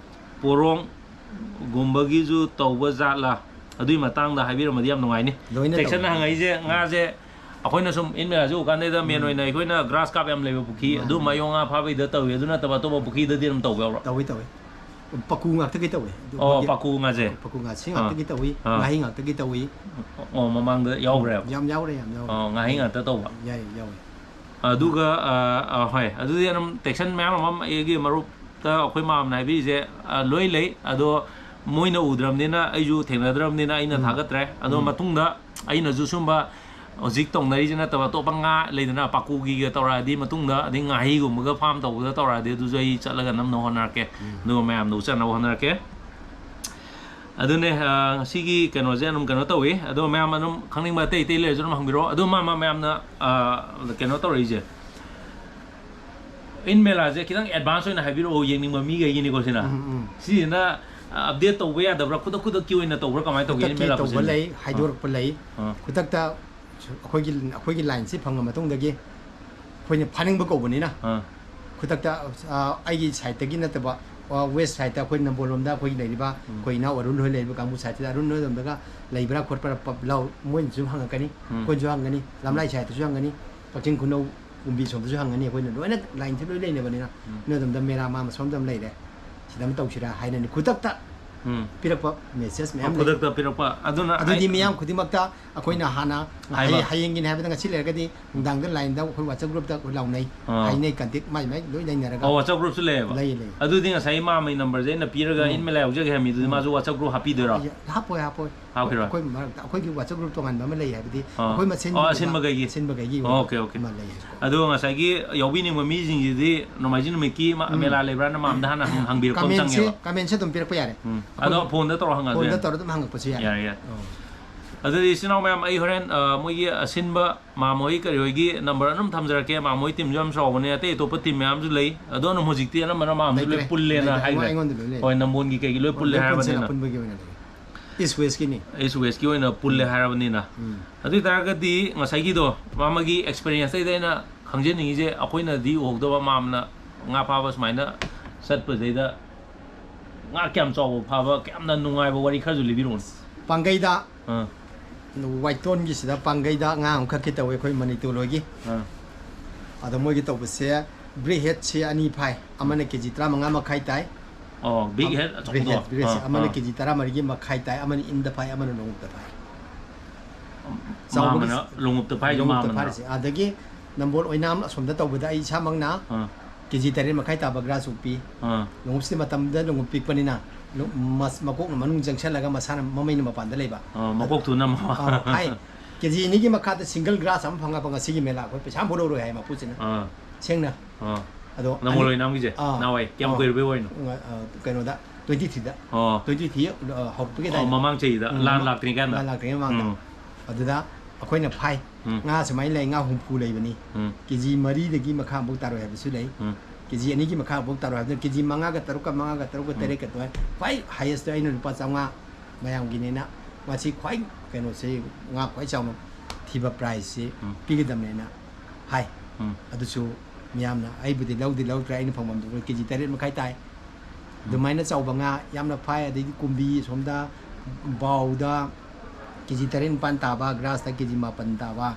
ꯄꯣꯔꯣꯡꯒꯨꯝꯕꯒꯤꯁꯨ ꯇꯧꯕ ꯖꯥꯠꯂꯥ?" ꯑꯗꯨꯒꯤ ꯃꯇꯥꯡꯗ ꯍꯥꯏꯕꯤꯔꯝꯃꯗꯤ ꯌꯥꯝ ꯅꯨꯡꯉꯥꯏꯅꯤ꯫ ꯂꯣꯏꯅ ꯇꯦꯛꯁꯟꯅ ꯇꯧꯏ꯫ ꯍꯪꯉꯛꯏꯁꯦ, ꯉꯥꯁꯦ ꯑꯩꯈꯣꯏꯅ ꯁꯨꯝ ꯏꯟ ꯃꯦꯂꯥꯁꯦ ꯎꯀꯥꯟꯗꯩꯗ main ꯎꯝ꯫ ꯑꯣꯏꯅ ꯑꯩꯈꯣꯏꯅ grass carp ꯌꯥꯝ ꯂꯩꯕ ꯄꯨꯈ꯭ꯔꯤ, ꯃꯥꯅꯤ꯫ ꯑꯗꯨꯝꯕ ꯌꯣꯡ ꯉꯥ ꯐꯥꯕꯩꯗ ꯇꯧꯏ꯫ ꯑꯗꯨ ꯅꯠꯇꯕ ꯑꯇꯣꯞꯄ ꯄꯨꯈ꯭ꯔꯤꯗꯗꯤ ꯑꯗꯨꯝ ꯇꯧꯕ ꯌꯥꯎꯕ꯭ꯔꯥ? ꯇꯧꯏ, ꯇꯧꯏ꯫ ꯄꯥꯀꯨ ꯉꯥꯛꯇꯒꯤ ꯇꯧꯏ꯫ ꯑꯗꯨ ꯑꯣ, ꯑꯩꯈꯣꯏꯒꯤ ꯄꯥꯀꯨ ꯉꯥꯁꯦ? ꯄꯥꯀꯨ ꯉꯥꯁꯤ ꯑꯥ꯫ ꯉꯥꯛꯇꯒꯤ ꯇꯧꯏ, ꯑꯥ꯫ ꯉꯥꯍꯩ ꯉꯥꯛꯇꯒꯤ ꯇꯧꯏ꯫ ꯑꯣ, ꯃꯃꯥꯡꯗ ꯌꯥꯎꯈ꯭ꯔꯦꯕ? ꯌꯥꯝ ꯌꯥꯎꯔꯦ, ꯌꯥꯝ ꯌꯥꯎꯔꯦ꯫ ꯑꯣ, ꯉꯥꯍꯩ ꯉꯥꯛꯇ ꯇꯧꯕ? ꯌꯥꯏ, ꯌꯥꯎꯋꯦ꯫ ꯑꯗꯨꯒ, ꯑ, ꯑ, ꯍꯣꯏ, ꯑꯗꯨꯗꯤ ꯑꯗꯨꯝ ꯇꯦꯛꯁꯟ ꯃꯌꯥꯝ ꯑꯃ ꯑꯩꯒꯤ ꯃꯔꯨꯞꯇ ꯑꯩꯈꯣꯏ ꯃꯥꯝꯅ ꯍꯥꯏꯕꯤꯔꯤꯁꯦ, ꯑ, ꯂꯣꯏ ꯂꯩ꯫ ꯑꯗꯣ ꯃꯣꯏꯅ ꯎꯗ꯭ꯔꯕꯅꯤꯅ, ꯑꯩꯁꯨ ꯊꯦꯡꯅꯗ꯭ꯔꯕꯅꯤꯅ ꯑꯩꯅ ꯎꯝ꯫ ꯊꯥꯒꯠꯇ꯭ꯔꯦ꯫ ꯑꯗꯣ ꯎꯝ꯫ ꯃꯇꯨꯡꯗ ꯑꯩꯅꯁꯨ ꯁꯨꯝꯕ ꯍꯧꯖꯤꯛ ꯇꯧꯅꯔꯤꯁꯦ ꯅꯠꯇꯕ ꯑꯇꯣꯞꯄ ꯉꯥ ꯂꯩꯗꯅ, ꯄꯥꯀꯨꯒꯤꯒ ꯇꯧꯔꯛꯑꯗꯤ ꯃꯇꯨꯡꯗ, ꯑꯗꯩ ꯉꯥꯍꯩꯒꯨꯝꯕꯒ farm ꯇꯧꯕꯗ ꯇꯧꯔꯛꯑꯗꯤ, ꯑꯗꯨꯁꯨ ꯑꯩ ꯆꯠꯂꯒ ꯅꯝꯅꯕ ꯍꯣꯠꯅꯔꯛꯀꯦ꯫ ꯎꯝ꯫ ꯑꯗꯨꯒ ꯃꯌꯥꯝꯗ ꯎꯠꯆꯅꯕ ꯍꯣꯠꯅꯔꯛꯀꯦ꯫ ꯑꯗꯨꯅꯦ, ꯑ, ꯉꯁꯤꯒꯤ ꯀꯩꯅꯣꯁꯦ ꯑꯗꯨꯝ ꯀꯩꯅꯣ ꯇꯧꯏ꯫ ꯑꯗꯣ ꯃꯌꯥꯝ ꯑꯗꯨꯝ ꯈꯪꯅꯤꯡꯕ ꯑꯇꯩ ꯑꯇꯩ ꯂꯩꯔꯁꯨ ꯑꯗꯨꯝ ꯍꯪꯕꯤꯔꯛꯑꯣ꯫ ꯑꯗꯣ ꯃꯥ, ꯃꯥ, ꯃꯌꯥꯝꯅ, ꯑ, ꯀꯩꯅꯣ ꯇꯧꯔꯛꯏꯁꯦ, ꯏꯟ ꯃꯦꯂꯥꯁꯦ ꯈꯤꯇꯪ advance ꯑꯣꯏꯅ ꯍꯥꯏꯕꯤꯔꯛꯑꯣ, ꯌꯦꯡꯅꯤꯡꯕ ꯃꯤꯈꯩꯒꯤꯅꯤꯀꯣ ꯁꯤꯅ꯫ ꯎꯝ, ꯎꯝ꯫ ꯁꯤꯁꯤꯅ, ꯑ, update ꯇꯧꯕ ꯌꯥꯗꯕ꯭ꯔꯥ? ꯈꯨꯗꯛ ꯈꯨꯗꯛꯀꯤ ꯑꯣꯏꯅ ꯇꯧꯕ꯭ꯔꯥ? ꯀꯃꯥꯏꯅ ꯇꯧꯒꯦ, ꯏꯟ ꯈꯨꯗꯛꯀꯤ ꯃꯦꯂꯥ ꯇꯧꯕ ꯈꯨꯠꯁꯤꯟꯁꯦ? ꯂꯩ, ꯑꯥ꯫ ꯍꯥꯏꯗꯣꯔꯛꯄ ꯂꯩ꯫ ꯑꯥ꯫ ꯈꯨꯗꯛꯇ ꯑꯩꯈꯣꯏꯒꯤ, ꯑꯩꯈꯣꯏꯒꯤ lineꯁꯤ ꯐꯪꯉ ꯃꯇꯨꯡꯗꯒꯤ ꯑꯩꯈꯣꯏꯅ ꯐꯥꯅꯤꯡꯕ ꯀꯧꯕꯅꯤꯅ, ꯑꯥ꯫ ꯈꯨꯗꯛꯇ, ꯑ, ꯑꯩꯒꯤ sideꯇꯒꯤ ꯅꯠꯇꯕ, ꯑ, west sideꯇ ꯑꯩꯈꯣꯏ ꯅꯝꯕꯣꯜ ꯂꯣꯝꯗ ꯑꯩꯈꯣꯏꯒꯤ ꯂꯩꯔꯤꯕ, ꯎꯝ꯫ ꯑꯩꯈꯣꯏ ꯏꯅꯥꯎ ꯑꯔꯨꯟ ꯍꯣꯏ ꯂꯩꯔꯤꯕ ꯀꯥꯡꯕꯨ sideꯇꯨꯗ, "ꯑꯔꯨꯟ, ꯅꯣꯏꯔꯣꯝꯗꯒ ꯂꯩꯕ꯭ꯔꯥ ꯈꯣꯠꯄ꯭ꯔꯥ, ꯄꯞ ꯂꯥꯎ?" ꯃꯣꯏꯅꯁꯨ ꯍꯪꯉꯛꯀꯅꯤ, ꯎꯝ꯫ ꯑꯩꯈꯣꯏꯅꯁꯨ ꯍꯪꯒꯅꯤ, ꯂꯝꯂꯥꯏ sideꯇꯁꯨ ꯍꯪꯒꯅꯤ, ꯀꯛꯆꯤꯡ ꯈꯨꯅꯧ, ꯀꯨꯝꯕꯤ ꯁꯣꯝꯗꯁꯨ ꯍꯪꯒꯅꯤ꯫ ꯑꯩꯈꯣꯏꯅ ꯂꯣꯏꯅ lineꯁꯤ ꯂꯣꯏ ꯂꯩꯅꯕꯅꯤꯅ, ꯎꯝ꯫ "ꯅꯣꯏ ꯑꯗꯣꯝꯗ ꯃꯦꯔꯥ ꯃꯥ ꯁꯣꯝꯗ ꯑꯃ ꯂꯩꯔꯦ, ꯁꯤꯗ ꯑꯃ ꯇꯧꯁꯤꯔꯥ?" ꯍꯥꯏꯅꯅꯤ꯫ ꯈꯨꯗꯛꯇ ꯎꯝ꯫ ꯄꯤꯔꯛꯄ ꯃꯦꯁꯦꯖ ꯃꯌꯥꯝ ꯂꯩ꯫ ꯈꯨꯗꯛꯇ ꯄꯤꯔꯛꯄ ꯑꯗꯨꯅ ꯑꯗꯨꯗꯤ ꯑꯩ- ꯃꯤꯌꯥꯝ ꯈꯨꯗꯤꯡꯃꯛꯇ ꯑꯩꯈꯣꯏꯅ ꯍꯥꯟꯅ ꯍꯥꯏꯕ꯫ ꯍꯌꯦꯡ- ꯍꯌꯦꯡꯒꯤꯅꯤ ꯍꯥꯏꯕꯗ ꯉꯁꯤ ꯂꯩꯔꯒꯗꯤ ꯅꯨꯡꯗꯥꯡꯗ ꯂꯥꯏꯟꯗ ꯑꯩꯈꯣꯏ WhatsApp group ꯇ ꯑꯩꯈꯣꯏ ꯂꯥꯎꯅꯩ, ꯑꯥ꯫ ꯍꯥꯏꯅꯩ, contact ꯃꯥꯏ ꯃꯥꯏ ꯂꯣꯏ ꯂꯩꯅꯔꯒ꯫ ꯑꯣ, WhatsApp group ꯁꯨ ꯂꯩꯌꯦꯕ? ꯂꯩꯌꯦ, ꯂꯩꯌꯦ꯫ ꯑꯗꯨꯗꯤ ꯉꯁꯥꯏ ꯃꯥꯝꯃꯩ number ꯁꯦ ꯑꯩꯅ ꯄꯤꯔꯒ ꯎꯝ꯫ ꯏꯟ ꯃꯦꯂꯥ ꯌꯥꯎꯖꯒꯦ ꯍꯥꯏꯕ ꯃꯤꯗꯨꯗꯤ ꯎꯝ꯫ ꯃꯥꯁꯨ WhatsApp group ꯍꯥꯞꯄꯤꯗꯣꯏꯔꯣ? ꯑꯩ ꯍꯥꯞꯄꯣꯏ, ꯍꯥꯞꯄꯣꯏ꯫ ꯍꯥꯞꯈꯤꯔꯣꯏ? ꯑꯩꯈꯣꯏ ꯃꯔꯛꯇ ꯑꯩꯈꯣꯏꯒꯤ WhatsApp group ꯇꯣꯉꯥꯟꯕ ꯑꯃ ꯂꯩ ꯍꯥꯏꯕꯗꯤ ꯑꯥ꯫ ꯑꯩꯈꯣꯏ ꯃꯁꯦꯟꯒꯤ ꯑꯣ, ꯑꯣꯏꯕ, ꯑꯁꯤꯟꯕꯈꯩꯒꯤ? ꯑꯁꯤꯟꯕꯈꯩꯒꯤ ꯑꯣ, ꯑꯣꯏꯕ okay, okay꯫ ꯑꯃ ꯂꯩ ꯍꯥꯏꯕꯀꯣ꯫ ꯑꯗꯨꯒ ꯉꯁꯥꯏꯒꯤ ꯌꯥꯎꯕꯤꯅꯤꯡꯕ ꯃꯤꯁꯤꯡꯁꯤꯗꯤ ꯅꯣꯡꯃꯥꯏꯖꯤꯡ ꯅꯨꯃꯤꯠꯀꯤ ꯃ- ꯎꯝ꯫ ꯃꯦꯂꯥ ꯂꯩꯕ꯭ꯔꯥꯅ ꯃꯥꯝꯗ ꯍꯥꯟꯅ ꯍꯪ- ꯍꯪꯕꯤꯔꯛꯄ ꯑꯃ Comment ꯁꯦ, ꯆꯪꯉꯦꯕ꯫ comment ꯁꯦ ꯑꯗꯨꯝ ꯄꯤꯔꯛꯄ ꯌꯥꯔꯦ꯫ ꯎꯝ꯫ ꯑꯗꯣ ꯐꯣꯟꯗ ꯇꯧꯔ ꯍꯪꯉꯁꯨ ꯐꯣꯟꯗ ꯌꯥꯅꯤ? ꯇꯧꯔ ꯑꯗꯨꯝ ꯍꯪꯉꯛꯄꯁꯨ ꯌꯥꯔꯦ꯫ ꯌꯥꯔꯦ, ꯌꯥꯔꯦ꯫ ꯑꯣ꯫ ꯑꯗꯨꯗꯤ ꯏꯆꯤꯟ ꯏꯅꯥꯎ ꯃꯌꯥꯝ, ꯑꯩ ꯍꯣꯔꯦꯟ, ꯑ, ꯃꯣꯏꯒꯤ ꯑꯁꯤꯟꯕ ꯃꯥꯝꯃ ꯍꯣꯏ ꯀꯔꯤ ꯍꯣꯏꯒꯤ number ꯑꯗꯨꯝ ꯊꯝꯖꯔꯛꯀꯦ꯫ ꯃꯥꯝꯃ ꯍꯣꯏ team ꯁꯨ ꯌꯥꯝ ꯆꯥꯎꯕꯅꯦ, ꯑꯇꯩ ꯑꯇꯣꯞꯄ team ꯃꯌꯥꯝꯁꯨ ꯂꯩ꯫ ꯑꯗꯣ ꯑꯗꯨꯝ ꯍꯧꯖꯤꯛꯇꯤ ꯑꯅꯝꯕꯅ ꯃꯥꯝꯁꯨ ꯂꯣꯏ ꯂꯩꯇ꯭ꯔꯦ꯫ ꯄꯨꯜꯂꯦꯅ ꯂꯩꯇ꯭ꯔꯦ꯫ ꯍꯥꯏꯈ꯭ꯔꯦ꯫ ꯑꯩꯉꯣꯟꯗ ꯂꯣꯏ ꯂꯩ꯫ ꯍꯣꯏ, ꯅꯝꯕꯣꯜꯒꯤ ꯀꯩꯒꯤ ꯂꯣꯏ ꯄꯨꯜꯂꯦ ꯂꯣꯏ ꯄꯨꯟꯁꯤꯜꯂ ꯍꯥꯏꯔꯕꯅꯤꯅ꯫ ꯄꯨꯟꯕꯒꯤ ꯑꯣꯏꯅ ꯂꯩ꯫ East West ꯀꯤꯅꯤ꯫ East West ꯀꯤ ꯑꯣꯏꯅ ꯄꯨꯜꯂꯦ ꯎꯝ꯫ ꯍꯥꯏꯔꯕꯅꯤꯅ꯫ ꯎꯝ꯫ ꯑꯗꯨ ꯑꯣꯏꯇꯥꯔꯒꯗꯤ ꯉꯁꯥꯏꯒꯤꯗꯣ ꯃꯥꯝꯃꯒꯤ experience ꯇꯩꯗ ꯑꯩꯅ ꯈꯪꯖꯅꯤꯡꯉꯤꯁꯦ, ꯑꯩꯈꯣꯏꯅꯗꯤ ꯎꯍꯧꯗꯕ ꯃꯥꯝꯅ ꯉꯥ ꯐꯥꯕ ꯁꯨꯃꯥꯏꯅ ꯆꯠꯄꯁꯤꯗꯩꯗ ꯉꯥ ꯀꯌꯥꯝ ꯆꯥꯎꯕ ꯐꯥꯕ, ꯀꯌꯥꯝꯅ ꯅꯨꯡꯉꯥꯏꯕ ꯋꯥꯔꯤ ꯈꯔꯁꯨ ꯂꯤꯕꯤꯔꯛꯑꯣꯅꯦ꯫ ꯄꯥꯡꯒꯩꯗ, ꯑꯥ꯫ ꯋꯥꯏꯇꯣꯟꯒꯤꯁꯤꯗ ꯄꯥꯡꯒꯩꯗ ꯉꯥ ꯑꯃꯈꯛꯀꯤ ꯇꯧꯋꯦ ꯑꯩꯈꯣꯏ ꯃꯅꯤꯇꯨꯔ ꯍꯣꯏꯒꯤ꯫ ꯑꯥ꯫ ꯑꯗꯣ ꯃꯣꯏꯒꯤ ꯇꯧꯕꯁꯦ big head ꯁꯦ ꯑꯅꯤ ꯐꯥꯏ, ꯑꯃꯅ ꯀꯦ ꯖꯤ ꯇꯔꯥꯃꯉꯥ ꯃꯈꯥꯏ ꯇꯥꯏ꯫ ꯑꯣ, big head Big ꯑꯆꯧꯕꯗꯣ? head, big head ꯁꯦ ꯑꯥ, ꯑꯃꯅ ꯑꯥ꯫ ꯀꯦ ꯖꯤ ꯇꯔꯥꯃꯔꯤꯒꯤ ꯃꯈꯥꯏ ꯇꯥꯏ, ꯑꯃꯅ ꯏꯟꯗ ꯐꯥꯏ, ꯑꯃꯅ ꯂꯣꯡꯎꯞꯇ ꯐꯥꯏ꯫ ꯃꯥꯝꯃꯅ ꯂꯣꯡꯎꯞꯇ ꯐꯥꯏꯁꯦ ꯂꯣꯡꯎꯞꯇ ꯃꯥꯝꯃꯅ꯫ ꯐꯥꯔꯤꯁꯦ꯫ ꯑꯗꯒꯤ ꯅꯝꯕꯣꯜ ꯑꯣꯏꯅꯥꯝ ꯑꯁꯣꯝꯗ ꯇꯧꯕꯗ ꯑꯩ ꯏꯁꯥꯃꯛꯅ ꯑꯥ꯫ ꯀꯦ ꯖꯤ ꯇꯔꯦꯠ ꯃꯈꯥꯏ ꯇꯥꯕ grass ꯎꯞꯄꯤ꯫ ꯑꯥ꯫ ꯂꯣꯡꯎꯞꯁꯤꯗꯤ ꯃꯇꯝꯗ ꯂꯣꯡꯎꯞ ꯄꯤꯛꯄꯅꯤꯅ ꯂꯣ-, ꯃꯁ-, ꯃꯀꯣꯛꯅ ꯃꯅꯨꯡ ꯆꯪꯁꯜꯂꯒ ꯃꯁꯥꯅ ꯃꯃꯩꯅ ꯃꯄꯥꯟꯗ ꯂꯩꯕ꯫ ꯑꯥ, ꯃꯀꯣꯛꯇꯨꯅ ꯃ-, ꯑꯥ, ꯍꯥꯏ, ꯀꯦ ꯖꯤ ꯑꯅꯤꯒꯤ ꯃꯈꯥꯗ single grass ꯑꯃ ꯐꯪꯉꯛꯄ ꯉꯁꯤꯒꯤ ꯃꯦꯂꯥ ꯑꯩꯈꯣꯏ ꯄꯩꯁꯥ ꯑꯃꯐꯥꯎ ꯂꯧꯔꯣꯏ ꯍꯥꯏ ꯃꯄꯨꯁꯤꯅ꯫ ꯑꯥ꯫ ꯁꯦꯡꯅ꯫ ꯑꯥ꯫ ꯑꯗꯣ ꯅꯝꯕꯣꯜ ꯑꯅꯤ-, ꯑꯣꯏꯅꯥꯝꯒꯤꯁꯦ? ꯑꯥ, ꯅꯍꯥꯟꯋꯥꯏ ꯀꯌꯥꯝ ꯑꯥ, ꯀꯨꯏꯔꯕꯩ ꯋꯥꯔꯤꯅꯣ? ꯑꯥ, ꯀꯩꯅꯣꯗ, twenty three ꯗ꯫ ꯑꯣ꯫ Twenty three, ꯑꯥ, ꯍꯧꯔꯛꯄꯒꯤ ꯑꯣ, ꯑꯗꯥꯏꯗ꯫ ꯃꯃꯥꯡ ꯆꯍꯤꯗ, ꯎꯝ, ꯂꯥꯟ ꯃꯃꯥꯡ-, ꯂꯥꯛꯇ꯭ꯔꯤꯉꯩ ꯀꯥꯟꯗ? ꯂꯥꯟ ꯂꯥꯛꯇ꯭ꯔꯤꯉꯩ ꯃꯃꯥꯡꯗ꯫ ꯎꯝ꯫ ꯑꯗꯨꯗ ꯑꯩꯈꯣꯏꯅ ꯐꯥꯏ꯫ ꯎꯝ꯫ ꯉꯥ ꯁꯨꯃꯥꯏꯅ ꯂꯩ, ꯉꯥ ꯍꯨꯝꯐꯨ ꯂꯩꯕꯅꯤ꯫ ꯎꯝ꯫ ꯀꯦ ꯖꯤ ꯃꯔꯤꯗꯒꯤ ꯃꯈꯥ ꯑꯃꯨꯛ ꯇꯥꯔꯣꯏ ꯍꯥꯏꯕꯁꯨ ꯂꯩ꯫ ꯎꯝ꯫ ꯀꯦ ꯖꯤ ꯑꯅꯤꯒꯤ ꯃꯈꯥ ꯑꯃꯨꯛ ꯇꯥꯔꯣꯏ ꯍꯥꯏꯕꯗꯨ, ꯀꯦ ꯖꯤ ꯃꯉꯥꯒ ꯇꯔꯨꯛꯀ, ꯃꯉꯥꯒ ꯇꯔꯨꯛꯀ, ꯎꯝ꯫ ꯇꯔꯦꯠꯀ ꯑꯗꯨꯃꯥꯏꯅ ꯈ꯭ꯋꯥꯏ highest ꯑꯩꯅ ꯂꯨꯄꯥ ꯆꯥꯝꯃꯉꯥ ꯃꯌꯥꯝꯒꯤꯅꯦꯅ, ꯃꯁꯤ ꯈ꯭ꯋꯥꯏ ꯀꯩꯅꯣꯁꯤ, ꯉꯥ ꯈ꯭ꯋꯥꯏ ꯆꯥꯎꯅ ꯊꯤꯕ prize ꯁꯤ ꯎꯝ꯫ ꯄꯤꯒꯗꯕꯅꯦꯅ ꯍꯥꯏ꯫ ꯎꯝ꯫ ꯑꯗꯨꯁꯨ ꯃꯤꯌꯥꯝꯅ, ꯑꯩꯕꯨꯗꯤ ꯂꯧꯗꯤ ꯂꯧꯗ꯭ꯔꯦ, ꯑꯩꯅ ꯐꯪꯐꯝ ꯊꯣꯛꯄ ꯀꯦ ꯖꯤ ꯇꯔꯦꯠ ꯃꯈꯥꯏ ꯇꯥꯏ꯫ ꯑꯗꯨꯃꯥꯏꯅ ꯆꯥꯎꯕ ꯉꯥ ꯌꯥꯝꯅ ꯐꯥꯏ꯫ ꯑꯗꯩꯗꯤ ꯀꯨꯝꯕꯤ ꯁꯣꯝꯗ ꯕꯥꯎꯗ ꯀꯦ ꯖꯤ ꯇꯔꯦꯠ ꯅꯤꯄꯥꯟ ꯇꯥꯕ, grass ꯇ ꯀꯦ ꯖꯤ ꯃꯥꯄꯟ ꯇꯥꯕ꯫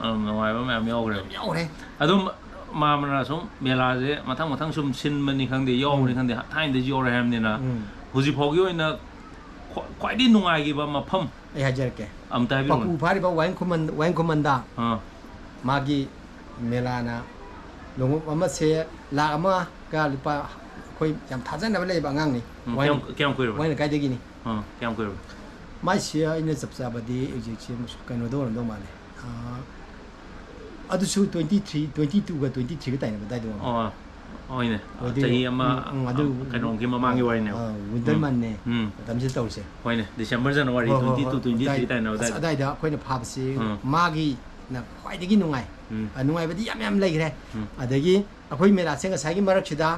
ꯑꯗꯨꯝ ꯅꯨꯡꯉꯥꯏꯕ ꯃꯌꯥꯝ ꯌꯥꯎꯈ꯭ꯔꯦ꯫ ꯌꯥꯝ ꯌꯥꯎꯔꯦ꯫ ꯑꯗꯨꯝ ꯃꯥꯝꯃꯅ ꯁꯨꯝ ꯃꯦꯂꯥꯁꯦ ꯃꯊꯪ ꯃꯊꯪ ꯁꯨꯝ ꯁꯤꯟꯕꯅꯤ ꯈꯪꯗꯦ, ꯌꯥꯎꯕꯅꯤ ꯎꯝ꯫ ꯈꯪꯗꯦ, ꯊꯥꯏꯅꯗꯩꯁꯨ ꯌꯥꯎꯔꯦ ꯍꯥꯏꯕꯅꯤꯅ, ꯎꯝ꯫ ꯍꯧꯖꯤꯛ ꯐꯥꯎꯒꯤ ꯑꯣꯏꯅ ꯈ꯭ꯋꯥ-, ꯈ꯭ꯋꯥꯏꯗꯒꯤ ꯅꯨꯡꯉꯥꯏꯈꯤꯕ ꯃꯐꯝ ꯑꯩ ꯍꯥꯏꯖꯔꯛꯀꯦ꯫ ꯑꯝꯇ ꯍꯥꯏꯕꯤꯔꯛꯎꯅꯦ꯫ ꯄꯥꯀꯨ ꯐꯥꯔꯤꯕ ꯋꯥꯍꯦꯡ ꯈꯨꯃꯟ-, ꯋꯥꯍꯦꯡ ꯈꯨꯃꯟꯗ ꯑꯥ꯫ ꯃꯥꯒꯤ ꯃꯦꯂꯥꯅ ꯂꯣꯡꯎꯞ ꯑꯃꯁꯦ ꯂꯥꯈ ꯑꯃꯒ ꯂꯨꯄꯥ, ꯑꯩꯈꯣꯏ ꯌꯥꯝ ꯊꯥꯖꯅꯕ ꯂꯩꯕ ꯑꯉꯥꯡꯅꯤ꯫ ꯎꯝ, ꯋꯥꯍꯦꯡ-, ꯀꯌꯥꯝ, ꯀꯌꯥꯝ ꯀꯨꯏꯔꯕ? ꯋꯥꯍꯦꯡ ꯂꯩꯀꯥꯏꯗꯒꯤꯅꯤ꯫ ꯑꯥ, ꯀꯌꯥꯝ ꯀꯨꯏꯔꯕ? ꯃꯥꯏꯁꯦ ꯑꯩꯅ ꯆꯞ ꯆꯥꯕꯗꯤ ꯑꯦꯛꯖꯦꯛꯁꯦ ꯀꯩꯅꯣꯗ ꯑꯣꯏꯔꯝꯗꯧ ꯃꯥꯜꯂꯦ꯫ ꯑꯥ, ꯑꯗꯨꯁꯨ twenty three, twenty two ꯒ twenty three ꯒ ꯇꯥꯏꯅꯕ ꯑꯗꯥꯏꯗ ꯑꯣꯏꯔꯝꯒꯅꯤ꯫ ꯑꯣ, ꯍꯣꯏꯅꯦ꯫ ꯑꯣꯏꯗꯣꯏꯅꯦ꯫ ꯆꯍꯤ ꯑꯃ, ꯎꯝ, ꯎꯝ, ꯑꯗꯨ, ꯀꯩꯅꯣꯒꯤ ꯃꯃꯥꯡꯒꯤ ꯋꯥꯔꯤꯅꯦꯕ꯫ ꯑꯥ, winter ꯎꯝ꯫ Month ꯅꯦ ꯎꯝ꯫ ꯃꯇꯝꯁꯤꯗ ꯇꯧꯔꯤꯁꯦ꯫ ꯍꯣꯏꯅꯦ, December, January ꯍꯣꯏ, ꯍꯣꯏ, twenty two, ꯍꯣꯏ꯫ twenty three ꯑꯗꯥꯏ-, ꯇꯥꯏꯅꯕ ꯑꯁ, ꯑꯗꯥꯏꯗ꯫ ꯑꯗꯥꯏꯗ ꯑꯩꯈꯣꯏꯅ ꯐꯥꯕꯁꯤ ꯎꯝ꯫ ꯃꯥꯒꯤꯅ ꯈ꯭ꯋꯥꯏꯗꯒꯤ ꯅꯨꯡꯉꯥꯏ꯫ ꯎꯝ꯫ ꯑ, ꯅꯨꯡꯉꯥꯏꯕꯗꯤ ꯌꯥꯝ ꯌꯥꯝ ꯂꯩꯈ꯭ꯔꯦ꯫ ꯎꯝ꯫ ꯑꯗꯒꯤ ꯑꯩꯈꯣꯏ ꯃꯦꯂꯥꯁꯦ ꯉꯁꯥꯏꯒꯤ ꯃꯔꯛꯁꯤꯗ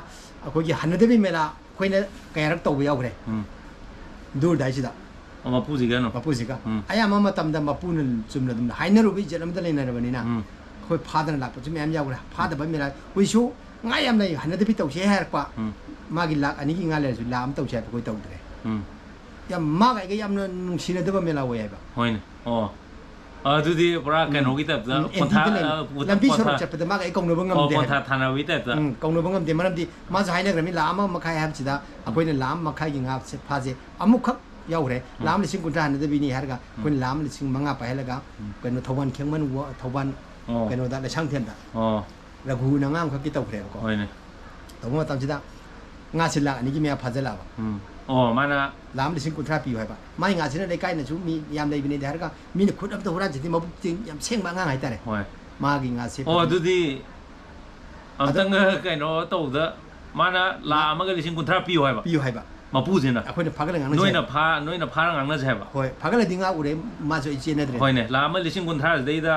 ꯑꯩꯈꯣꯏꯒꯤ ꯍꯟꯅꯗꯕꯤ ꯃꯦꯂꯥ ꯑꯩꯈꯣꯏꯅ ꯀꯌꯥꯔꯛ ꯇꯧꯕ ꯌꯥꯎꯈ꯭ꯔꯦ꯫ ꯎꯝ꯫ ꯗꯨꯔꯗꯥꯏꯁꯤꯗ꯫ ꯑꯣ, ꯃꯄꯨꯁꯤꯒꯅꯣ? ꯃꯄꯨꯁꯤꯒ꯫ ꯎꯝ꯫ ꯑꯌꯥꯝꯕ ꯃꯇꯝꯗ ꯃꯄꯨꯅ ꯆꯨꯝꯅ ꯑꯗꯨꯝ ꯍꯥꯏꯅꯔꯨꯕ ꯏꯖꯠ ꯑꯃꯗ ꯂꯩꯅꯔꯕꯅꯤꯅ ꯎꯝ꯫ ꯑꯩꯈꯣꯏ ꯐꯥꯗꯅ ꯂꯥꯛꯄꯁꯨ ꯃꯌꯥꯝ ꯌꯥꯎꯈ꯭ꯔꯦ꯫ ꯐꯥꯗꯕ ꯃꯦꯂꯥ ꯑꯩꯈꯣꯏꯁꯨ ꯉꯥ ꯌꯥꯝ ꯂꯩ, ꯍꯟꯅꯗꯕꯤ ꯇꯧꯁꯦ ꯍꯥꯏꯔꯛꯄ꯫ ꯎꯝ꯫ ꯃꯥꯒꯤ ꯂꯥꯛ ꯑꯅꯤꯒꯤ ꯉꯥ ꯂꯩꯔꯁꯨ ꯂꯥꯛ ꯑꯃ ꯇꯧꯁꯦ ꯍꯥꯏꯕ ꯑꯩꯈꯣꯏ ꯇꯧꯗ꯭ꯔꯦ꯫ ꯎꯝ꯫ ꯌꯥꯝ ꯃꯥꯒ ꯑꯩꯒ ꯌꯥꯝꯅ ꯅꯨꯡꯁꯤꯅꯗꯕ ꯃꯦꯂꯥ ꯑꯣꯏ ꯍꯥꯏꯕ꯫ ꯍꯣꯏꯅꯦ꯫ ꯑꯣ꯫ ꯑꯗꯨꯗꯤ ꯄꯨꯔꯥ ꯎꯝ꯫ ꯀꯩꯅꯣꯒꯤ type ꯇ ꯎꯝ, ꯀꯣꯟꯊꯥ, ꯑꯦꯟꯇꯤꯗ ꯂꯩ꯫ ꯑ, ꯂꯝꯕꯤ ꯀꯣꯟꯊꯥ-, ꯁꯣꯔꯣꯛ ꯆꯠꯄꯗ ꯃꯥꯒ ꯑꯩ ꯀꯧꯅꯕ ꯑꯣ, ꯉꯝꯗꯦ ꯀꯣꯟꯊꯥ ꯍꯥꯏꯕ꯫ ꯊꯥꯅꯕꯒꯤ type ꯇ꯫ ꯎꯝ, ꯀꯧꯅꯕ ꯉꯝꯗꯦ꯫ ꯃꯔꯝꯗꯤ ꯃꯥꯁꯨ ꯍꯥꯏꯅꯈ꯭ꯔꯕꯅꯤ, ꯂꯥꯛ ꯑꯃ ꯃꯈꯥꯏ ꯍꯥꯏꯕꯁꯤꯗ ꯑꯩꯈꯣꯏꯅ ꯂꯥꯛ ꯑꯃ ꯃꯈꯥꯏꯒꯤ ꯉꯥ ꯁꯦ ꯐꯥꯁꯦ ꯑꯃꯨꯛꯈꯛ ꯌꯥꯎꯈ꯭ꯔꯦ꯫ ꯎꯝ꯫ ꯂꯥꯛ ꯑꯃ ꯂꯤꯁꯤꯡ ꯀꯨꯟꯊ꯭ꯔꯥ ꯍꯟꯅꯗꯕꯤꯅꯤ ꯍꯥꯏꯔꯒ ꯎꯝ꯫ ꯑꯩꯈꯣꯏꯅ ꯂꯥꯛ ꯑꯃ ꯂꯤꯁꯤꯡ ꯃꯉꯥ ꯄꯥꯏꯍꯜꯂꯒ ꯎꯝ꯫ ꯀꯩꯅꯣ ꯊꯧꯕꯥꯜ ꯈꯦꯡꯃꯟ ꯋ-, ꯊꯧꯕꯥꯜ ꯑꯣ꯫ ꯀꯩꯅꯣꯗ ꯂꯩꯁꯥꯡꯊꯦꯝꯗ꯫ ꯑꯣ꯫ ꯔꯘꯨꯅ ꯑꯉꯥꯡ ꯑꯃꯈꯛꯀꯤ ꯇꯧꯈ꯭ꯔꯦꯕꯀꯣ꯫ ꯍꯣꯏꯅꯦ꯫ ꯇꯧꯕ ꯃꯇꯝꯁꯤꯗ ꯉꯥꯁꯦ ꯂꯥꯛ ꯑꯅꯤꯒꯤ ꯃꯌꯥ ꯐꯥꯖꯤꯜꯂꯛꯑꯕ꯫ ꯎꯝ꯫ ꯑꯣ, ꯃꯥꯅ ꯂꯥꯛ ꯑꯃ ꯂꯤꯁꯤꯡ ꯀꯨꯟꯊ꯭ꯔꯥ ꯄꯤꯌꯨ ꯍꯥꯏꯕ꯫ ꯃꯥꯏ ꯉꯥꯁꯤꯅ ꯂꯩꯀꯥꯏꯅꯁꯨ ꯃꯤ ꯌꯥꯝ ꯂꯩꯕꯅꯤꯗꯤ ꯍꯥꯏꯔꯒ ꯃꯤꯅ ꯈꯨꯠ ꯑꯝꯇ ꯍꯨꯔꯥꯟꯖꯗꯦ, ꯃꯕꯨꯛ ꯆꯦꯡ ꯌꯥꯝ ꯁꯦꯡꯕ ꯑꯉꯥꯡ ꯍꯥꯏꯇꯥꯔꯦ꯫ ꯍꯣꯏ꯫ ꯃꯥꯒꯤ ꯉꯥꯁꯦ ꯑꯣ, ꯐꯖꯅ ꯑꯗꯨꯗꯤ ꯑꯗꯣ ꯑꯝꯇꯪꯒ ꯀꯩꯅꯣ ꯇꯧꯕꯗ ꯃꯥꯅ ꯂꯥꯛ ꯃꯥ ꯑꯃꯒ ꯂꯤꯁꯤꯡ ꯀꯨꯟꯊ꯭ꯔꯥ ꯄꯤꯌꯨ ꯍꯥꯏꯕ꯫ ꯄꯤꯌꯨ ꯍꯥꯏꯕ꯫ ꯃꯄꯨꯁꯤꯅ꯫ ꯑꯩꯈꯣꯏꯅ ꯐꯥꯒꯠꯂ ꯉꯥꯡꯅꯁꯦ ꯅꯣꯏꯅ ꯍꯥꯏꯕ꯫ ꯐꯥ-, ꯅꯣꯏꯅ ꯐꯥꯔ ꯉꯥꯡꯅꯁꯦ ꯍꯥꯏꯕ꯫ ꯍꯣꯏ, ꯐꯥꯒꯠꯂꯗꯤ ꯉꯥ ꯎꯔꯦ, ꯃꯥꯁꯨ ꯑꯩ ꯆꯦꯟꯅꯗ꯭ꯔꯦ꯫ ꯍꯣꯏꯅꯦ, ꯂꯥꯛ ꯑꯃ ꯂꯤꯁꯤꯡ ꯀꯨꯟꯊ꯭ꯔꯥꯁꯤꯗꯩꯗ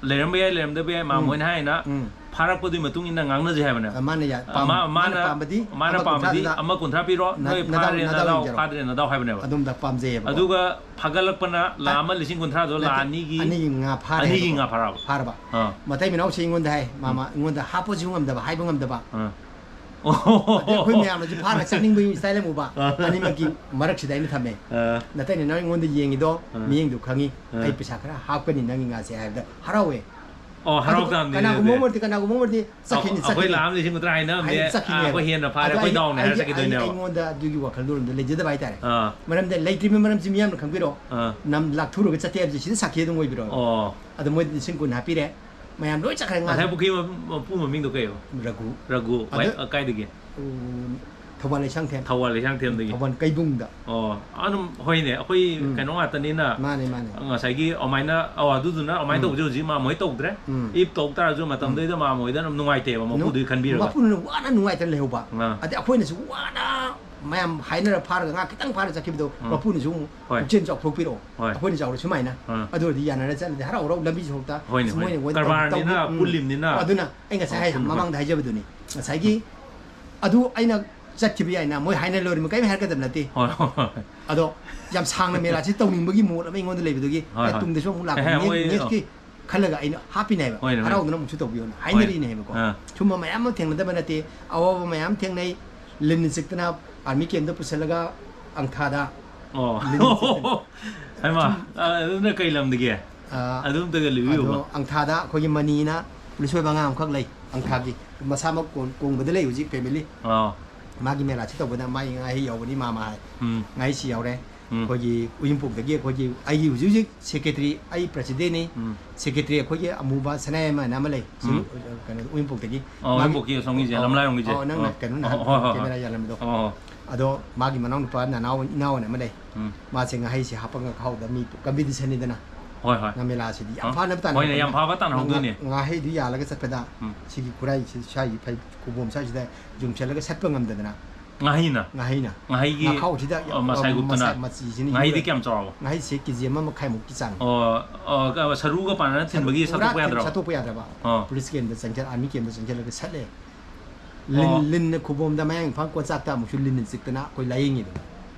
ꯂꯩꯔꯝꯕ ꯌꯥꯏ, ꯂꯩꯔꯝꯗꯕ ꯌꯥꯏ, ꯃꯥ ꯎꯝ꯫ ꯃꯣꯏꯅ ꯍꯥꯏꯅ ꯎꯝ꯫ ꯐꯥꯔꯛꯄꯗꯨꯒꯤ ꯃꯇꯨꯡ ꯏꯟꯅ ꯉꯥꯡꯅꯁꯦ ꯍꯥꯏꯕꯅꯦꯕ꯫ ꯑ, ꯃꯥꯅ ꯌꯥ-, ꯑ, ꯄꯥꯝ-, ꯃꯥ-, ꯃꯥꯅ ꯃꯥꯅ, ꯄꯥꯝꯕꯗꯤ ꯃꯥꯅ ꯑꯃ ꯄꯥꯝꯕꯗꯤ ꯀꯨꯟꯊ꯭ꯔꯥꯗꯨꯗ ꯑꯃ ꯀꯨꯟꯊ꯭ꯔꯥ ꯄꯤꯔꯣ, ꯅ-, ꯅꯣꯏ ꯅꯗꯥꯎ, ꯐꯥꯔꯦ ꯅꯗꯥꯎ ꯅꯗꯥꯎ, ꯌꯦꯡꯖꯔꯣ꯫ ꯐꯥꯗ꯭ꯔꯦ ꯅꯗꯥꯎ ꯍꯥꯏꯕꯅꯦꯕ꯫ ꯑꯗꯨꯝꯗ ꯄꯥꯝꯖꯩꯌꯦꯕ꯫ ꯑꯗꯨꯒ ꯐꯥꯒꯠꯂꯛꯄꯅ ꯂꯥ ꯅꯠ-, ꯑꯃ ꯂꯤꯁꯤꯡ ꯀꯨꯟꯊ꯭ꯔꯥꯗꯣ ꯂꯥ ꯅꯠꯇꯦ, ꯑꯅꯤꯒꯤ, ꯑꯅꯤꯒꯤ ꯉꯥ ꯐꯥꯔꯦ ꯑꯅꯤꯒꯤ ꯍꯥꯏꯕꯀꯣ꯫ ꯉꯥ ꯐꯥꯔꯕ? ꯑꯥ꯫ ꯃꯇꯩ ꯃꯅꯥꯎꯁꯦ ꯑꯩꯉꯣꯟꯗ ꯍꯥꯏ, ꯎꯝ꯫ "ꯃꯥꯃ, ꯑꯩꯉꯣꯟꯗ ꯍꯥꯞꯄꯁꯨ ꯉꯝꯗꯕ, ꯍꯥꯏꯕ ꯉꯝꯗꯕ"꯫ ꯑꯥ꯫ ꯑꯗꯩ ꯑꯩꯈꯣꯏ ꯃꯌꯥꯝꯅꯁꯨ ꯐꯥꯔꯒ ꯆꯠꯅꯤꯡꯕꯒꯤ style ꯑꯃ ꯎꯕ꯫ ꯑꯥ꯫ ꯑꯅꯤꯃꯛꯀꯤ ꯃꯔꯛꯁꯤꯗ ꯑꯩꯅ ꯊꯝꯃꯦ꯫ ꯑꯥ꯫ ꯅꯇꯩꯅ ꯅꯪ ꯑꯩꯉꯣꯟꯗ ꯌꯦꯡꯉꯤꯗꯣ, ꯑꯥ꯫ ꯃꯤꯠꯌꯦꯡꯗꯨ ꯈꯪꯉꯤ꯫ ꯑꯥ꯫ ꯑꯩ ꯄꯩꯁꯥ ꯈꯔ ꯍꯥꯞꯀꯅꯤ ꯅꯪꯒꯤ ꯉꯥꯁꯦ ꯍꯥꯏꯕꯗ ꯍꯔꯥꯎꯋꯦ꯫ ꯑꯣ, ꯍꯔꯥꯎ ꯑꯗꯨ ꯇꯥꯕꯅꯤ ꯀꯅꯥꯒꯨꯝꯕ ꯑꯗꯨꯗꯤ꯫ ꯑꯃ ꯑꯣꯏꯔꯗꯤ, ꯀꯅꯥꯒꯨꯝꯕ ꯑꯃ ꯑꯣꯏꯔꯗꯤ ꯆꯠꯈꯤꯅꯤ, ꯑꯩꯈꯣꯏ ꯆꯠꯈꯤꯅꯤ꯫ ꯂꯥꯛꯑꯝꯗꯤ ꯂꯤꯁꯤꯡ ꯀꯨꯟꯊ꯭ꯔꯥ ꯍꯥꯏꯅꯕꯅꯦ꯫ ꯍꯥꯏ-, ꯆꯠꯈꯤꯅꯦꯕ꯫ ꯑꯥ, ꯑꯩꯈꯣꯏ ꯍꯦꯟꯅ ꯐꯥꯔꯦ, ꯑꯗꯣ ꯑꯩꯈꯣꯏ ꯑꯩ-, ꯗꯥꯎꯅꯦ ꯍꯥꯏꯔ ꯑꯩꯒꯤ, ꯑꯩ-, ꯆꯠꯈꯤꯗꯣꯏꯅꯦꯕ꯫ ꯑꯩꯉꯣꯟꯗ ꯑꯗꯨꯒꯤ ꯋꯥꯈꯜꯂꯣꯟꯗꯣ ꯂꯩꯖꯗꯕ ꯍꯥꯏꯇꯥꯔꯦ꯫ ꯑꯥ꯫ ꯃꯔꯝꯗꯤ ꯂꯩꯇ꯭ꯔꯤꯕ ꯃꯔꯝꯁꯤ ꯃꯤꯌꯥꯝꯅ ꯈꯪꯕꯤꯔꯣ꯫ ꯑꯥ꯫ ꯅꯝ ꯂꯥꯛꯊꯨꯔꯒ ꯆꯠꯇꯦ ꯍꯥꯏꯕꯁꯦ ꯁꯤꯗ ꯁꯥꯈꯤ ꯑꯗꯨꯝ ꯑꯣꯏꯕꯤꯔꯣ꯫ ꯑꯣ꯫ ꯑꯗꯣ ꯃꯣꯏꯗꯤ ꯂꯤꯁꯤꯡ ꯀꯨꯟ ꯍꯥꯞꯄꯤꯔꯦ꯫ ꯃꯌꯥꯝ ꯂꯣꯏ ꯆꯠꯈ꯭ꯔꯦ, ꯉꯥ ꯉꯁꯥꯏ ꯄꯨꯈ꯭ꯔꯤ ꯃ-, ꯃꯄꯨ ꯃꯃꯤꯡꯗꯣ ꯀꯩꯕ? ꯔꯘꯨ꯫ ꯔꯘꯨ꯫ ꯑꯗ ꯋꯥꯏ-, ꯑ, ꯀꯥꯏꯗꯒꯤ? ꯎꯝ, ꯊꯧꯕꯥꯜ ꯂꯩꯁꯥꯡꯊꯦꯝ꯫ ꯊꯧꯕꯥꯜ ꯂꯩꯁꯥꯡꯊꯦꯝꯗꯒꯤ꯫ ꯊꯧꯕꯥꯜ ꯀꯩꯕꯨꯡꯗ꯫ ꯑꯣ, ꯑꯗꯨꯝ ꯍꯣꯏꯅꯦ, ꯑꯩꯈꯣꯏ ꯎꯝ꯫ ꯀꯩꯅꯣ ꯉꯥꯛꯇꯅꯤꯅ꯫ ꯃꯥꯅꯦ, ꯃꯥꯅꯦ꯫ ꯉꯁꯥꯏꯒꯤ ꯑꯗꯨꯃꯥꯏꯅ, ꯑꯣ, ꯑꯗꯨꯗꯨꯅ ꯑꯗꯨꯃꯥꯏꯅ ꯎꯝ꯫ ꯇꯧꯕꯁꯦ ꯍꯧꯖꯤꯛ ꯃꯥ ꯃꯣꯏ ꯇꯧꯗ꯭ꯔꯦ꯫ ꯎꯝ꯫ ꯏꯞ ꯇꯧ ꯇꯥꯔꯁꯨ ꯃꯇꯝꯗꯨꯗꯩꯗ ꯎꯝ꯫ ꯃꯥ ꯃꯣꯏꯗ ꯑꯗꯨꯝ ꯅꯨꯡꯉꯥꯏꯇꯦꯕ, ꯅꯨ-, ꯃꯄꯨꯗꯨꯒꯤ ꯈꯟꯕꯤꯔꯒ꯫ ꯃꯄꯨꯅ ꯋꯥꯅ ꯅꯨꯡꯉꯥꯏꯇꯅ ꯂꯩꯍꯧꯕ꯫ ꯑꯥ꯫ ꯑꯗꯩ ꯑꯩꯈꯣꯏꯅꯁꯨ ꯋꯥꯅ ꯃꯌꯥꯝ ꯍꯥꯏꯅꯔ ꯐꯥꯔꯒ ꯉꯥ ꯈꯤꯇꯪ ꯐꯥꯔ ꯆꯠꯈꯤꯕꯗꯣ, ꯎꯝ꯫ ꯃꯄꯨꯅꯁꯨ ꯑꯃꯨꯛ ꯍꯣꯏ꯫ ꯄꯨꯛꯆꯦꯜ ꯆꯥꯎꯊꯣꯛꯄꯤꯔꯛꯑꯣ꯫ ꯍꯣꯏ꯫ ꯑꯩꯈꯣꯏꯅ ꯆꯥꯎꯔ ꯁꯨꯃꯥꯏꯅ꯫ ꯑꯥ꯫ ꯑꯗꯨ ꯑꯣꯏꯔꯗꯤ ꯌꯥꯅꯔ ꯆꯠꯂꯗꯤ ꯍꯔꯥꯎ ꯍꯔꯥꯎ ꯂꯝꯕꯤꯁꯨ ꯍꯣꯛꯇ꯫ ꯍꯣꯏꯅꯦ, ꯑꯁ, ꯃꯣꯏꯅ ꯍꯣꯏꯅꯦ꯫ ꯃꯣꯏꯗ ꯀꯔꯕꯥꯔꯅꯤꯅ, ꯇꯧꯕꯤ-, ꯎꯝ꯫ ꯄꯨꯜꯂꯤꯕꯅꯤꯅ꯫ ꯑꯗꯨꯅ ꯑꯩ ꯉꯁꯥꯏ ꯑꯣ, ꯍꯥꯏ-, ꯆꯨꯝꯃꯦ, ꯆꯨꯝꯃꯦ꯫ ꯃꯃꯥꯡꯗ ꯍꯥꯏꯖꯕꯗꯨꯅꯤ꯫ ꯉꯁꯥꯏꯒꯤ ꯑꯗꯨ ꯑꯩꯅ ꯆꯠꯈꯤꯕ ꯌꯥꯏꯅ ꯃꯣꯏ ꯍꯥꯏꯅ ꯂꯣꯏꯔꯃꯤ, ꯀꯔꯤꯝ ꯍꯥꯏꯔꯛꯀꯗꯕ ꯅꯠꯇꯦ꯫ ꯍꯣꯏ, ꯍꯣꯏ, ꯍꯣꯏ꯫ ꯑꯗꯣ ꯌꯥꯝ ꯁꯥꯡꯅ ꯃꯦꯂꯥꯁꯤ ꯇꯧꯅꯤꯡꯕꯒꯤ ꯃꯣꯠ ꯑꯃ ꯑꯩꯉꯣꯟꯗ ꯂꯩꯕꯗꯨꯒꯤ ꯍꯣꯏ, ꯑꯩ ꯍꯣꯏ꯫ ꯇꯨꯡꯗꯁꯨ ꯑꯃꯨꯛ ꯂꯥꯛꯀꯅꯤ, ꯑꯦꯍꯦ, ꯃꯣꯏ, ꯅꯦꯛꯁꯀꯤ ꯑꯣ꯫ ꯈꯜꯂꯒ ꯑꯩꯅ ꯍꯥꯞꯄꯤꯅꯦ ꯍꯥꯏꯕ꯫ ꯍꯣꯏꯅꯦ, ꯍꯣꯏꯅꯦ꯫ ꯍꯔꯥꯎꯗꯅ ꯑꯃꯨꯛꯁꯨ ꯇꯧꯕꯤꯌꯣꯅ ꯍꯣꯏ꯫ ꯍꯥꯏꯅꯔꯤꯅꯦ ꯍꯥꯏꯕꯀꯣ꯫ ꯑꯥ꯫ ꯁꯨꯝꯕ ꯃꯌꯥꯝ ꯑꯃ ꯊꯦꯡꯅꯗꯕ ꯅꯠꯇꯦ, ꯑꯋꯥꯕ ꯃꯌꯥꯝ ꯊꯦꯡꯅꯩ꯫ ꯂꯤꯟꯅ ꯆꯤꯛꯇꯅ ꯑꯥꯔꯃꯤ ꯀꯦꯝꯗ ꯄꯨꯁꯤꯜꯂꯒ ꯑꯪꯊꯥꯗ ꯑꯣ꯫ ꯂꯤꯟ ꯆꯤꯛꯇꯅ ꯍꯩꯃꯥ, ꯁꯨꯝ ꯑ, ꯑꯗꯨꯅ ꯀꯩ ꯂꯝꯗꯒꯤ? ꯑꯥ, ꯑꯗꯨꯝꯇꯒ ꯂꯤꯕꯤꯌꯨꯕ꯫ ꯑꯗꯣ ꯑꯪꯊꯥꯗ ꯑꯩꯈꯣꯏꯒꯤ ꯃꯅꯤꯅ ꯄꯨꯂꯤꯁ ꯑꯣꯏꯕ ꯑꯉꯥꯡ ꯑꯃꯈꯛ ꯂꯩ, ꯑꯪꯊꯥꯒꯤ꯫ ꯃꯁꯥꯃꯛ ꯀꯣꯡ-, ꯀꯣꯡꯕꯗ ꯂꯩ ꯍꯧꯖꯤꯛ, ꯐꯦꯃꯤꯂꯤ꯫ ꯑꯥ꯫ ꯃꯥꯒꯤ ꯃꯦꯂꯥꯁꯤ ꯇꯧꯕꯗ ꯃꯥꯒꯤ ꯉꯥꯍꯩ ꯌꯥꯎꯕꯅꯤ, ꯃꯥ, ꯃꯥ ꯍꯥꯏ꯫ ꯎꯝ꯫ ꯉꯥꯍꯩꯁꯤ ꯌꯥꯎꯔꯦ꯫ ꯎꯝ꯫ ꯑꯩꯈꯣꯏꯒꯤ ꯎꯌꯨꯝꯄꯣꯛꯇꯒꯤ ꯑꯩꯈꯣꯏꯒꯤ, ꯑꯩꯒꯤ ꯍꯧꯖꯤꯛ ꯍꯧꯖꯤꯛ ꯁꯦꯀ꯭ꯔꯦꯇꯔꯤ, ꯑꯩ ꯄ꯭ꯔꯁꯤꯗꯦꯟꯅꯤ꯫ ꯎꯝ꯫ ꯁꯦꯀ꯭ꯔꯦꯇꯔꯤ ꯑꯩꯈꯣꯏꯒꯤ ꯑꯃꯨꯕ ꯁꯅꯥꯌꯥꯏꯃ ꯑꯅ ꯑꯃ ꯂꯩ꯫ ꯁꯤ, ꯎꯝ꯫ ꯀꯩꯅꯣꯗ, ꯎꯌꯨꯝꯄꯣꯛꯇꯒꯤ꯫ ꯑꯣ, ꯃꯥꯒꯤ ꯎꯌꯨꯝꯄꯣꯛꯀꯤ ꯑꯁꯣꯝꯒꯤꯁꯦ, ꯑꯣ, ꯂꯝꯂꯥꯏꯔꯣꯝꯒꯤꯁꯦ꯫ ꯑꯣ, ꯅꯪꯅ ꯑꯣ꯫ ꯀꯩꯅꯣ ꯅꯍꯥꯟ ꯑꯣ, ꯍꯣꯏ, ꯍꯣꯏ, ꯍꯣꯏ꯫ ꯀꯦꯃꯦꯔꯥ ꯌꯥꯜꯂꯝꯕꯗꯣ꯫ ꯑꯣ, ꯑꯣ꯫ ꯑꯗꯣ ꯃꯥꯒꯤ ꯃꯅꯥꯎꯅꯨꯄꯥ ꯅꯅꯥꯎ, ꯏꯅꯥꯎ ꯑꯅ ꯑꯃ ꯂꯩ꯫ ꯎꯝ꯫ ꯃꯥꯁꯦ ꯉꯥꯍꯩꯁꯦ ꯍꯥꯞꯄ ꯉꯥꯈꯥꯎꯗ ꯃꯤ ꯀꯝꯄꯤꯇꯤꯁꯟꯅꯤꯗꯅ꯫ ꯍꯣꯏ, ꯍꯣꯏ꯫ ꯉꯥ ꯃꯦꯂꯥꯁꯤꯗꯤ ꯌꯥꯝ ꯑ? ꯐꯥꯅꯕ ꯇꯥꯟꯅꯍꯧꯗꯣꯏꯅꯦ꯫ ꯍꯣꯏꯅꯦ, ꯌꯥꯝ ꯐꯕ ꯇꯥꯟꯅꯍꯧꯗꯣꯏꯅꯦ꯫ ꯉꯥ-, ꯉꯥꯍꯩꯗꯨ ꯌꯥꯜꯂꯒ ꯆꯠꯄꯗ ꯎꯝ꯫ ꯁꯤꯒꯤ ꯈꯨꯔꯥꯏꯁꯤ, ꯁ꯭ꯋꯥꯏꯒꯤ ꯐꯩ-, ꯈꯨꯕꯣꯝ ꯁ꯭ꯋꯥꯏꯁꯤꯗ ꯌꯨꯡꯁꯜꯂꯒ ꯁꯠꯄ ꯉꯝꯗꯗꯅ꯫ ꯉꯥꯍꯩꯅ? ꯉꯥꯍꯩꯅ꯫ ꯉꯥꯍꯩꯒꯤ, ꯉꯥꯈꯥꯎꯁꯤꯗ, ꯑ, ꯃꯁꯥꯏ ꯑ, ꯒꯨꯞꯇꯨꯅ? ꯃꯁꯥꯏ ꯃꯆꯤꯁꯤꯅ ꯉꯥꯍꯩꯗꯤ ꯌꯨꯔ-, ꯀꯌꯥꯝ ꯆꯥꯎꯔꯕ? ꯉꯥꯍꯩꯁꯦ ꯀꯦ ꯖꯤ ꯑꯃ ꯃꯈꯥꯏꯃꯨꯛꯀꯤ ꯆꯥꯡ꯫ ꯑꯣ, ꯑꯣ, ꯀ-, ꯁꯔꯨꯒ ꯄꯥꯟꯅꯅ ꯊꯤꯟꯕꯒꯤ ꯄꯨꯔꯥ ꯁꯠꯇꯣꯛꯄ ꯊꯤꯟ-, ꯌꯥꯗ꯭ꯔꯕ? ꯁꯠꯇꯣꯛꯄ ꯌꯥꯗ꯭ꯔꯕ꯫ ꯑꯣ꯫ ꯄꯨꯂꯤꯁ ꯀꯦꯝꯗ ꯆꯪꯁꯤꯜ-, ꯑꯥꯔꯃꯤ ꯀꯦꯝꯗ ꯆꯪꯁꯤꯜꯂꯒ ꯁꯠꯂꯦ꯫ ꯂꯤꯟ, ꯑꯣ꯫ ꯂꯤꯟꯅ ꯈꯨꯕꯣꯝꯗ ꯃꯌꯥꯡ ꯏꯝꯐꯥꯜ ꯀꯣꯟꯆꯥꯛꯇ ꯑꯃꯨꯛꯁꯨ ꯂꯤꯟꯅ ꯆꯤꯛꯇꯅ ꯑꯩꯈꯣꯏ ꯂꯥꯏꯌꯦꯡꯉꯤꯕꯅꯤ꯫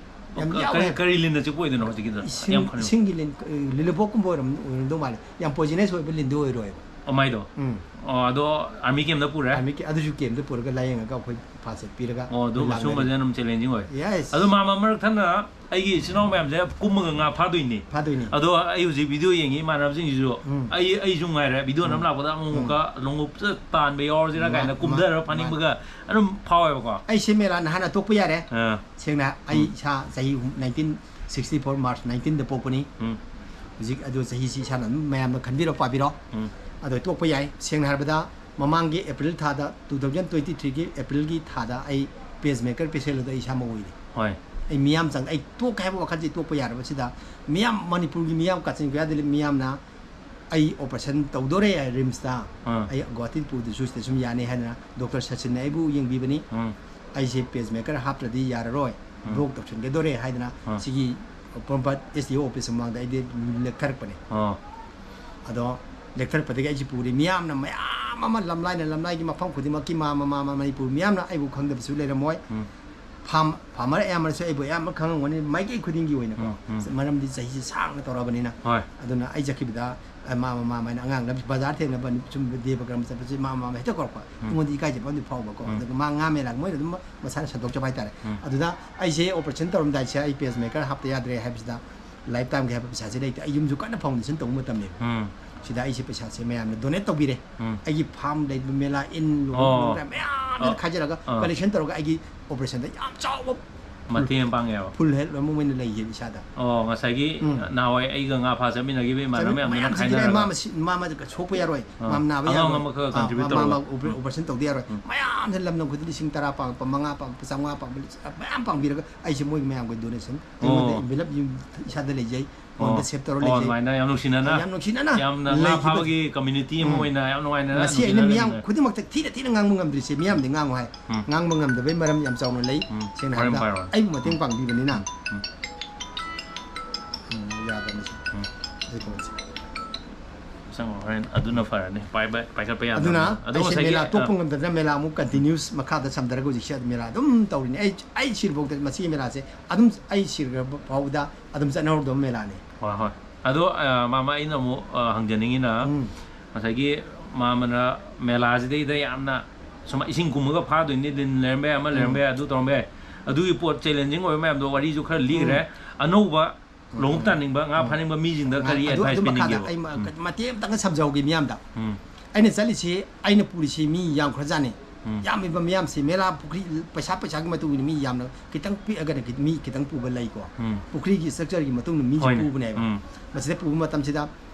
ꯌꯥꯝ ꯑꯣ, ꯀ-, ꯌꯥꯎꯋꯦ꯫ ꯀꯔꯤ, ꯀꯔꯤ ꯂꯤꯟꯅ ꯆꯤꯛꯄ ꯑꯣꯏꯗꯣꯏꯅꯣ ꯍꯧꯖꯤꯛꯀꯤꯗꯣ? ꯏꯁꯤꯡ, ꯌꯥꯝ ꯈꯪꯅꯤꯡꯉꯦ꯫ ꯏꯁꯤꯡꯒꯤ ꯂꯤꯟ, ꯑ, ꯂꯤꯂꯨꯕꯣꯛꯀꯨꯝꯕ ꯑꯣꯏꯔꯝ-, ꯑꯣꯏꯔꯝꯗꯧ ꯃꯥꯜꯂꯦ꯫ ꯌꯥꯝ ꯄꯣꯏꯖꯅꯁ ꯑꯣꯏꯕ ꯂꯤꯟꯗꯤ ꯑꯣꯏꯔꯣꯏꯕ꯫ ꯑꯃꯥꯏꯗꯣ? ꯎꯝ ꯑꯣ, ꯑꯗꯣ ꯑꯥꯔꯃꯤ ꯀꯦꯝꯗ ꯄꯨꯔꯦ? ꯑꯥꯔꯃꯤ ꯀꯦ- ꯑꯗꯨꯁꯨ ꯀꯦꯝꯗ ꯄꯨꯔꯒ ꯂꯥꯏꯌꯦꯡꯉꯒ ꯑꯩꯈꯣꯏ ꯐꯥꯁ ꯄꯤꯔꯒ ꯑꯣ, ꯑꯗꯨ ꯑꯩꯈꯣꯏ ꯁꯨꯝꯕꯁꯦ ꯂꯥꯛꯅꯔꯤ꯫ ꯑꯗꯨꯝ ꯆꯦꯂꯦꯟꯖꯤꯡ ꯑꯣꯏ꯫ Yes. ꯑꯗꯣ ꯃꯥꯃ ꯃꯔꯛ ꯊꯟꯅ ꯑꯩꯒꯤ ꯏꯆꯤꯟ ꯏꯅꯥꯎ ꯃꯌꯥꯝꯁꯦ ꯀꯨꯝꯃꯒ ꯉꯥ ꯐꯥꯗꯣꯏꯅꯤ꯫ ꯐꯥꯗꯣꯏꯅꯤ꯫ ꯑꯗꯣ ꯑꯩ ꯍꯧꯖꯤꯛ ꯚꯤꯗꯤꯑꯣ ꯌꯦꯡꯉꯤ ꯏꯃꯥꯟꯅꯕꯁꯤꯡꯁꯤꯁꯨ, ꯎꯝ꯫ ꯑꯩ ꯑꯩꯁꯨ ꯉꯥꯏꯔꯦ, ꯚꯤꯗꯤꯑꯣ ꯅꯝ ꯎꯝ꯫ ꯂꯥꯛꯄꯗ ꯑꯃꯨꯛ ꯑꯃꯨꯛꯀ ꯂꯣꯡꯎꯞꯁꯦ ꯇꯥꯟꯕ ꯌꯥꯎꯔꯁꯤꯔꯥ ꯃꯥ- ꯀꯥꯏꯅ ꯃꯥ- ꯀꯨꯝꯊꯔ ꯐꯥꯅꯤꯡꯕꯒ ꯑꯗꯨꯝ ꯐꯥꯎꯋꯦꯕꯀꯣ꯫ ꯑꯩꯁꯦ ꯃꯦꯂꯥ ꯅꯍꯥꯟꯅ ꯇꯣꯛꯄ ꯌꯥꯔꯦ꯫ ꯑꯥ, ꯁꯦꯡꯅ ꯑꯩ ꯎꯝ꯫ ꯏꯁꯥ ꯆꯍꯤ nineteen sixty four March nineteenꯗ ꯄꯣꯛꯄꯅꯤ꯫ ꯎꯝ, ꯍꯧꯖꯤꯛ ꯑꯗꯨ ꯆꯍꯤꯁꯤ ꯏꯁꯥꯅ ꯑꯗꯨꯝ ꯃꯌꯥꯝꯅ ꯈꯟꯕꯤꯔꯣ, ꯄꯥꯕꯤꯔꯣ꯫ ꯎꯝ, ꯑꯗꯣ ꯇꯣꯛꯄ ꯌꯥꯏ꯫ ꯁꯦꯡꯅ ꯍꯥꯏꯔꯕꯗ ꯃꯃꯥꯡꯒꯤ April ꯊꯥꯗ, two thousand twenty threeꯒꯤ Aprilꯒꯤ ꯊꯥꯗ ꯑꯩ pacemaker patient ꯑꯣꯏꯗ ꯑꯩ ꯏꯁꯥꯃꯛ ꯑꯣꯏꯔꯤ꯫ ꯍꯣꯏ꯫ ꯑꯩ ꯃꯤꯌꯥꯝ ꯆꯪ ꯑꯩ ꯇꯣꯛꯀꯦ ꯍꯥꯏꯕ ꯋꯥꯈꯜꯁꯦ ꯇꯣꯛꯄ ꯌꯥꯔꯕꯁꯤꯗ ꯃꯤꯌꯥꯝ, ꯃꯅꯤꯄꯨꯔꯒꯤ ꯃꯤꯌꯥꯝ, ꯀꯛꯆꯤꯡ ꯈꯨꯌꯥꯗ ꯂꯩꯕ ꯃꯤꯌꯥꯝꯅ ꯑꯩ operation ꯇꯧꯗꯣꯔꯦ ꯔꯤꯝꯁꯇ, ꯑꯥ꯫ ꯑꯩ ꯒꯨꯍꯥꯇꯤ ꯄꯨꯗꯁꯨ ꯁꯤꯗ ꯁꯨꯝ ꯌꯥꯅꯤ ꯍꯥꯏꯗꯅ ꯗꯣꯛꯇꯔ ꯁꯆꯤꯟꯅ ꯑꯩꯕꯨ ꯌꯦꯡꯕꯤꯕꯅꯤ꯫ ꯎꯝ, ꯑꯩꯁꯦ pacemaker ꯍꯥꯞꯇ꯭ꯔꯗꯤ ꯌꯥꯔꯔꯣꯏ, ꯎꯝ꯫ block ꯇꯧꯁꯤꯟꯒꯗꯣꯔꯦ ꯍꯥꯏꯗꯅ ꯑꯥ꯫ ꯁꯤꯒꯤ ꯄꯣꯔꯣꯝꯄꯥꯠ S D O office ꯃꯃꯥꯡꯗ ꯑꯩꯗꯤ ꯂꯦꯛꯊꯔꯛꯄꯅꯦ꯫ ꯑꯣ, ꯑꯗꯣ ꯂꯦꯛꯊꯔꯛꯄꯗꯒꯤ ꯑꯩꯁꯦ ꯄꯨꯔꯦ꯫ ꯃꯤꯌꯥꯝꯅ ꯃꯌꯥꯝ ꯑꯃ ꯂꯝꯂꯥꯏꯅ ꯂꯝꯂꯥꯏꯒꯤ ꯃꯐꯝ ꯈꯨꯗꯤꯡꯃꯛꯀꯤ ꯃꯥꯃ ꯃꯥꯃ ꯃꯅꯤꯄꯨꯔ ꯃꯤꯌꯥꯝꯅ ꯑꯩꯕꯨ ꯈꯪꯗꯕꯁꯨ ꯂꯩꯔꯝꯃꯣꯏ꯫ ꯎꯝ, ꯐꯥꯝ ꯐꯥꯔꯃꯔ ꯑꯌꯥꯝꯕꯅꯁꯨ ꯑꯩꯕꯨ ꯑꯌꯥꯝꯕ ꯈꯪꯉꯝꯒꯅꯤ ꯃꯥꯏꯀꯩ ꯈꯨꯗꯤꯡꯒꯤ ꯑꯣꯏꯅꯀꯣ꯫ ꯎꯝ, ꯎꯝ, ꯎꯝ꯫ ꯃꯔꯝꯗꯤ ꯆꯍꯤꯁꯦ ꯁꯥꯡꯅ ꯇꯧꯔꯛꯑꯕꯅꯤꯅ꯫ ꯍꯣꯏ꯫ ꯑꯗꯨꯅ ꯑꯩ ꯆꯠꯈꯤꯕꯗ ꯑ, ꯃꯥꯃ ꯃꯥꯃ ꯍꯥꯏꯅ ꯑꯉꯥꯡꯅ ꯕꯖꯥꯔ ꯊꯦꯡꯅꯕ ꯁꯨꯝ ꯗꯦꯕ ꯀꯔꯝ ꯆꯠꯄꯁꯦ ꯃꯥꯃ ꯃꯥꯃ ꯍꯦꯛꯇ ꯀꯧꯔꯛꯄ꯫ ꯎꯝ꯫ ꯑꯩꯉꯣꯟꯗ ꯏꯀꯥꯏꯖꯕ ꯑꯃꯗꯤ ꯐꯥꯎꯕꯀꯣ꯫ ꯎꯝ꯫ ꯑꯗꯨꯒ ꯃꯥ ꯉꯥ ꯃꯦꯂꯥꯒ ꯃꯣꯏꯅ ꯑꯗꯨꯝ ꯃꯁꯥꯅ ꯁꯟꯗꯣꯛꯆꯕ ꯍꯥꯏꯇꯥꯔꯦ꯫ ꯎꯝ꯫ ꯑꯗꯨꯗ ꯑꯩꯁꯦ operation ꯇꯧꯔꯝꯗꯥꯏꯁꯦ ꯑꯩ pacemaker ꯍꯥꯞꯇ ꯌꯥꯗ꯭ꯔꯦ ꯍꯥꯏꯕꯁꯤꯗ life timeꯒꯤ ꯍꯥꯏꯕ ꯄꯩꯁꯥꯁꯦ ꯂꯩꯇꯦ꯫ ꯑꯩ ꯌꯨꯝꯁꯨ ꯀꯟꯅ foundation ꯇꯧꯕ ꯃꯇꯝꯅꯦꯕ꯫ ꯎꯝ, ꯁꯤꯗ ꯑꯩꯁꯦ ꯄꯩꯁꯥꯁꯦ ꯃꯌꯥꯝꯅ donate ꯇꯧꯕꯤꯔꯦ꯫ ꯎꯝ꯫ ꯑꯩꯒꯤ farm ꯂꯩꯕ ꯃꯦꯂꯥ ꯏꯟ ꯑꯣ꯫ ꯃꯌꯥꯝ ꯑꯣ꯫ ꯈꯥꯏꯖꯔꯒ ꯑꯥ꯫ Collection ꯇꯧꯔꯒ ꯑꯩꯒꯤ operation ꯗ ꯌꯥꯝ ꯆꯥꯎꯕ ꯃꯇꯦꯡ ꯑꯃ ꯄꯥꯡꯉꯦꯕ꯫ Full health ꯑꯃ ꯑꯣꯏꯅ ꯂꯩꯌꯦ ꯏꯁꯥꯗ꯫ ꯑꯣ, ꯉꯁꯥꯏꯒꯤ ꯎꯝ꯫ ꯅꯍꯥꯟꯋꯥꯏ ꯑꯩꯒ ꯉꯥ ꯐꯥ ꯆꯠꯃꯤꯟꯅꯈꯤꯕ ꯏꯃꯥꯟꯅꯕ ꯃꯌꯥꯝꯗꯨꯅ ꯃꯌꯥꯝꯁꯤꯡꯁꯤꯅ ꯈꯥꯏꯅꯔꯒ꯫ ꯃꯥ ꯃꯁꯤ-, ꯃꯥ ꯑꯃ ꯁꯣꯛꯄ ꯌꯥꯔꯣꯏ, ꯑꯥ꯫ ꯃꯥ ꯅꯥꯕ ꯑꯉꯝ ꯌꯥꯔꯣꯏ, ꯑꯉꯝꯕ ꯈꯔ ꯑꯥ, contribute ꯃꯥ, ꯇꯧꯔꯣ꯫ ꯃꯥ ꯎꯝ꯫ operation ꯇꯧꯗ ꯌꯥꯔꯣꯏ꯫ ꯎꯝ꯫ ꯃꯌꯥꯝꯁꯦ ꯂꯝ ꯂꯝ ꯈꯨꯗꯤꯡ ꯂꯤꯁꯤꯡ ꯇꯔꯥ ꯄꯥꯡꯉꯛꯄ, ꯃꯉꯥ ꯄꯥꯡꯉꯛꯄ, ꯆꯥꯝꯃꯉꯥ ꯄꯥꯡꯉꯛꯄ, ꯃꯌꯥꯝ ꯄꯥꯡꯕꯤꯔꯒ ꯑꯩꯁꯦ ꯃꯣꯏ ꯃꯌꯥꯝꯒꯤ donation ꯑꯩꯉꯣꯟꯗ ꯑꯣ꯫ envelope ꯌꯨꯝ ꯏꯁꯥꯗ ꯂꯩꯖꯩ꯫ ꯑꯣ꯫ ꯐꯣꯟꯗ save ꯇꯧꯔ ꯑꯣ, ꯂꯩꯖꯩ꯫ ꯑꯗꯨꯃꯥꯏꯅ ꯌꯥꯝ ꯅꯨꯡꯁꯤꯅꯅ, ꯌꯥꯝ ꯅꯨꯡꯁꯤꯅꯅ ꯌꯥꯝꯅ ꯉꯥ ꯂꯩꯈꯤꯕ-, ꯐꯥꯕꯒꯤ community ꯑꯃ ꯎꯝ꯫ ꯑꯣꯏꯅ ꯌꯥꯝ ꯅꯨꯡꯉꯥꯏꯅ ꯉꯁꯤ ꯑꯩꯅ ꯅꯨꯡꯁꯤꯅꯅ ꯃꯤꯌꯥꯝ ꯂꯩꯃꯤꯟꯅꯔꯦ꯫ ꯈꯨꯗꯤꯡꯃꯛꯇ ꯊꯤꯅ ꯊꯤꯅ ꯉꯥꯡꯕ ꯉꯝꯗ꯭ꯔꯤꯁꯦ ꯃꯤꯌꯥꯝꯗꯤ ꯉꯥꯡꯉꯨ ꯍꯥꯏ꯫ ꯎꯝ꯫ ꯉꯥꯡꯕ ꯉꯝꯗꯕꯩ ꯃꯔꯝ ꯌꯥꯝ ꯆꯥꯎꯅ ꯂꯩ꯫ ꯎꯝ꯫ ꯁꯦꯡꯅ ꯋꯥꯔꯤ ꯑꯃ ꯍꯥꯏꯔꯕꯗ ꯄꯥꯏꯔꯣꯅꯦ꯫ ꯑꯩꯕꯨ ꯃꯇꯦꯡ ꯄꯥꯡꯕꯤꯕꯅꯤꯅ꯫ ꯎꯝ꯫ ꯎꯝ, ꯌꯥꯗꯕꯅꯤ ꯁꯤ꯫ ꯎꯝ꯫ ꯁꯤ ꯀꯩꯅꯣꯁꯦ꯫ ꯆꯪꯉꯣ, ꯍꯣꯔꯦꯟ ꯑꯗꯨꯅ ꯐꯔꯅꯤ꯫ ꯄꯥꯏꯕ-, ꯄꯥꯏꯈꯠꯄ ꯌꯥꯗꯕꯅꯤꯅ꯫ ꯑꯗꯨꯅ ꯑꯗꯣ ꯑꯩꯁꯦ ꯉꯁꯥꯏꯒꯤ, ꯃꯦꯂꯥ ꯇꯣꯛꯄ ꯑ, ꯉꯝꯗꯗꯅ ꯃꯦꯂꯥ ꯑꯃꯨꯛ continuous ꯃꯈꯥꯗ ꯁꯝꯊꯔꯒ ꯍꯧꯖꯤꯛꯁꯦ ꯑꯗꯨꯝ ꯃꯦꯂꯥ ꯑꯗꯨꯝ ꯇꯧꯔꯤꯅꯤ꯫ ꯑꯩ, ꯑꯩ ꯁꯤꯔꯐꯥꯎꯗ ꯃꯁꯤꯒꯤ ꯃꯦꯂꯥꯁꯦ ꯑꯗꯨꯝ, ꯑꯩ ꯁꯤꯔ ꯐꯥꯎꯕꯗ ꯑꯗꯨꯝ ꯆꯠꯅꯍꯧꯗꯕ ꯃꯦꯂꯥꯅꯤ꯫ ꯍꯣꯏ, ꯍꯣꯏ꯫ ꯑꯗꯣ, ꯑ, ꯃꯥꯃ, ꯑꯩꯅ ꯑꯃꯨꯛ, ꯑ, ꯍꯪꯖꯅꯤꯡꯉꯤꯅ, ꯎꯝ꯫ ꯉꯁꯥꯏꯒꯤ ꯃꯥꯃꯅ ꯃꯦꯂꯥꯁꯤꯗꯩꯗ ꯌꯥꯝꯅ ꯁꯨꯝ ꯏꯁꯤꯡ ꯀꯨꯝꯃꯒ ꯐꯥꯗꯣꯏꯅꯤ, ꯂꯤꯟ ꯂꯩꯔꯝꯕ ꯌꯥꯏ, ꯑꯃ ꯂꯩꯔꯝꯕ ꯌꯥꯏ, ꯑꯗꯨ ꯇꯧꯔꯝꯕ ꯌꯥꯏ, ꯑꯗꯨꯒꯤ ꯄꯣꯠ ꯆꯦꯂꯦꯟꯖꯤꯡ ꯑꯣꯏꯕ ꯃꯌꯥꯝꯗꯣ ꯋꯥꯔꯤꯁꯨ ꯈꯔ ꯂꯤꯈ꯭ꯔꯦ꯫ ꯑꯅꯧꯕ ꯂꯣꯡꯎꯞ ꯇꯥꯅꯤꯡꯕ, ꯉꯥ ꯐꯥꯅꯤꯡꯕ ꯃꯤꯁꯤꯡꯗ ꯀꯔꯤ ꯑꯗꯨ ꯑꯦꯗꯚꯥꯏꯁ ꯑꯗꯨ ꯃꯈꯥꯗ ꯄꯤꯅꯤꯡꯒꯦꯕ? ꯑꯩ ꯃ- ꯃꯇꯦꯛ ꯑꯃꯇꯪꯒ ꯁꯝꯖꯍꯧꯒꯦ ꯃꯤꯌꯥꯝꯗ꯫ ꯎꯝ꯫ ꯑꯩꯅ ꯆꯠꯂꯤꯁꯤ, ꯑꯩꯅ ꯄꯨꯔꯤꯁꯤ ꯃꯤ ꯌꯥꯝꯈ꯭ꯔꯖꯥꯠꯅꯤ꯫ ꯎꯝ꯫ ꯌꯥꯝꯃꯤꯕ ꯃꯤꯌꯥꯝꯁꯤ ꯃꯦꯂꯥ ꯄꯨꯈ꯭ꯔꯤ, ꯄꯩꯁꯥ ꯄꯩꯁꯥꯒꯤ ꯃꯇꯨꯡ ꯏꯟꯅ ꯃꯤ ꯌꯥꯝꯅ, ꯈꯤꯇꯪ ꯄꯤꯛꯑꯒꯅ ꯈꯤ- ꯃꯤ ꯈꯤꯇꯪ ꯄꯨꯕ ꯂꯩꯀꯣ꯫ ꯎꯝ꯫ ꯄꯨꯈ꯭ꯔꯤꯒꯤ ꯁ꯭ꯇ꯭ꯔꯛꯆꯔꯒꯤ ꯃꯇꯨꯡ ꯏꯟꯅ ꯃꯤꯁꯨ ꯍꯣꯏꯅꯦ꯫ ꯄꯨꯕꯅꯦꯕ꯫ ꯎꯝ꯫ ꯃꯁꯤꯗ ꯄꯨꯕ ꯃꯇꯝꯁꯤꯗ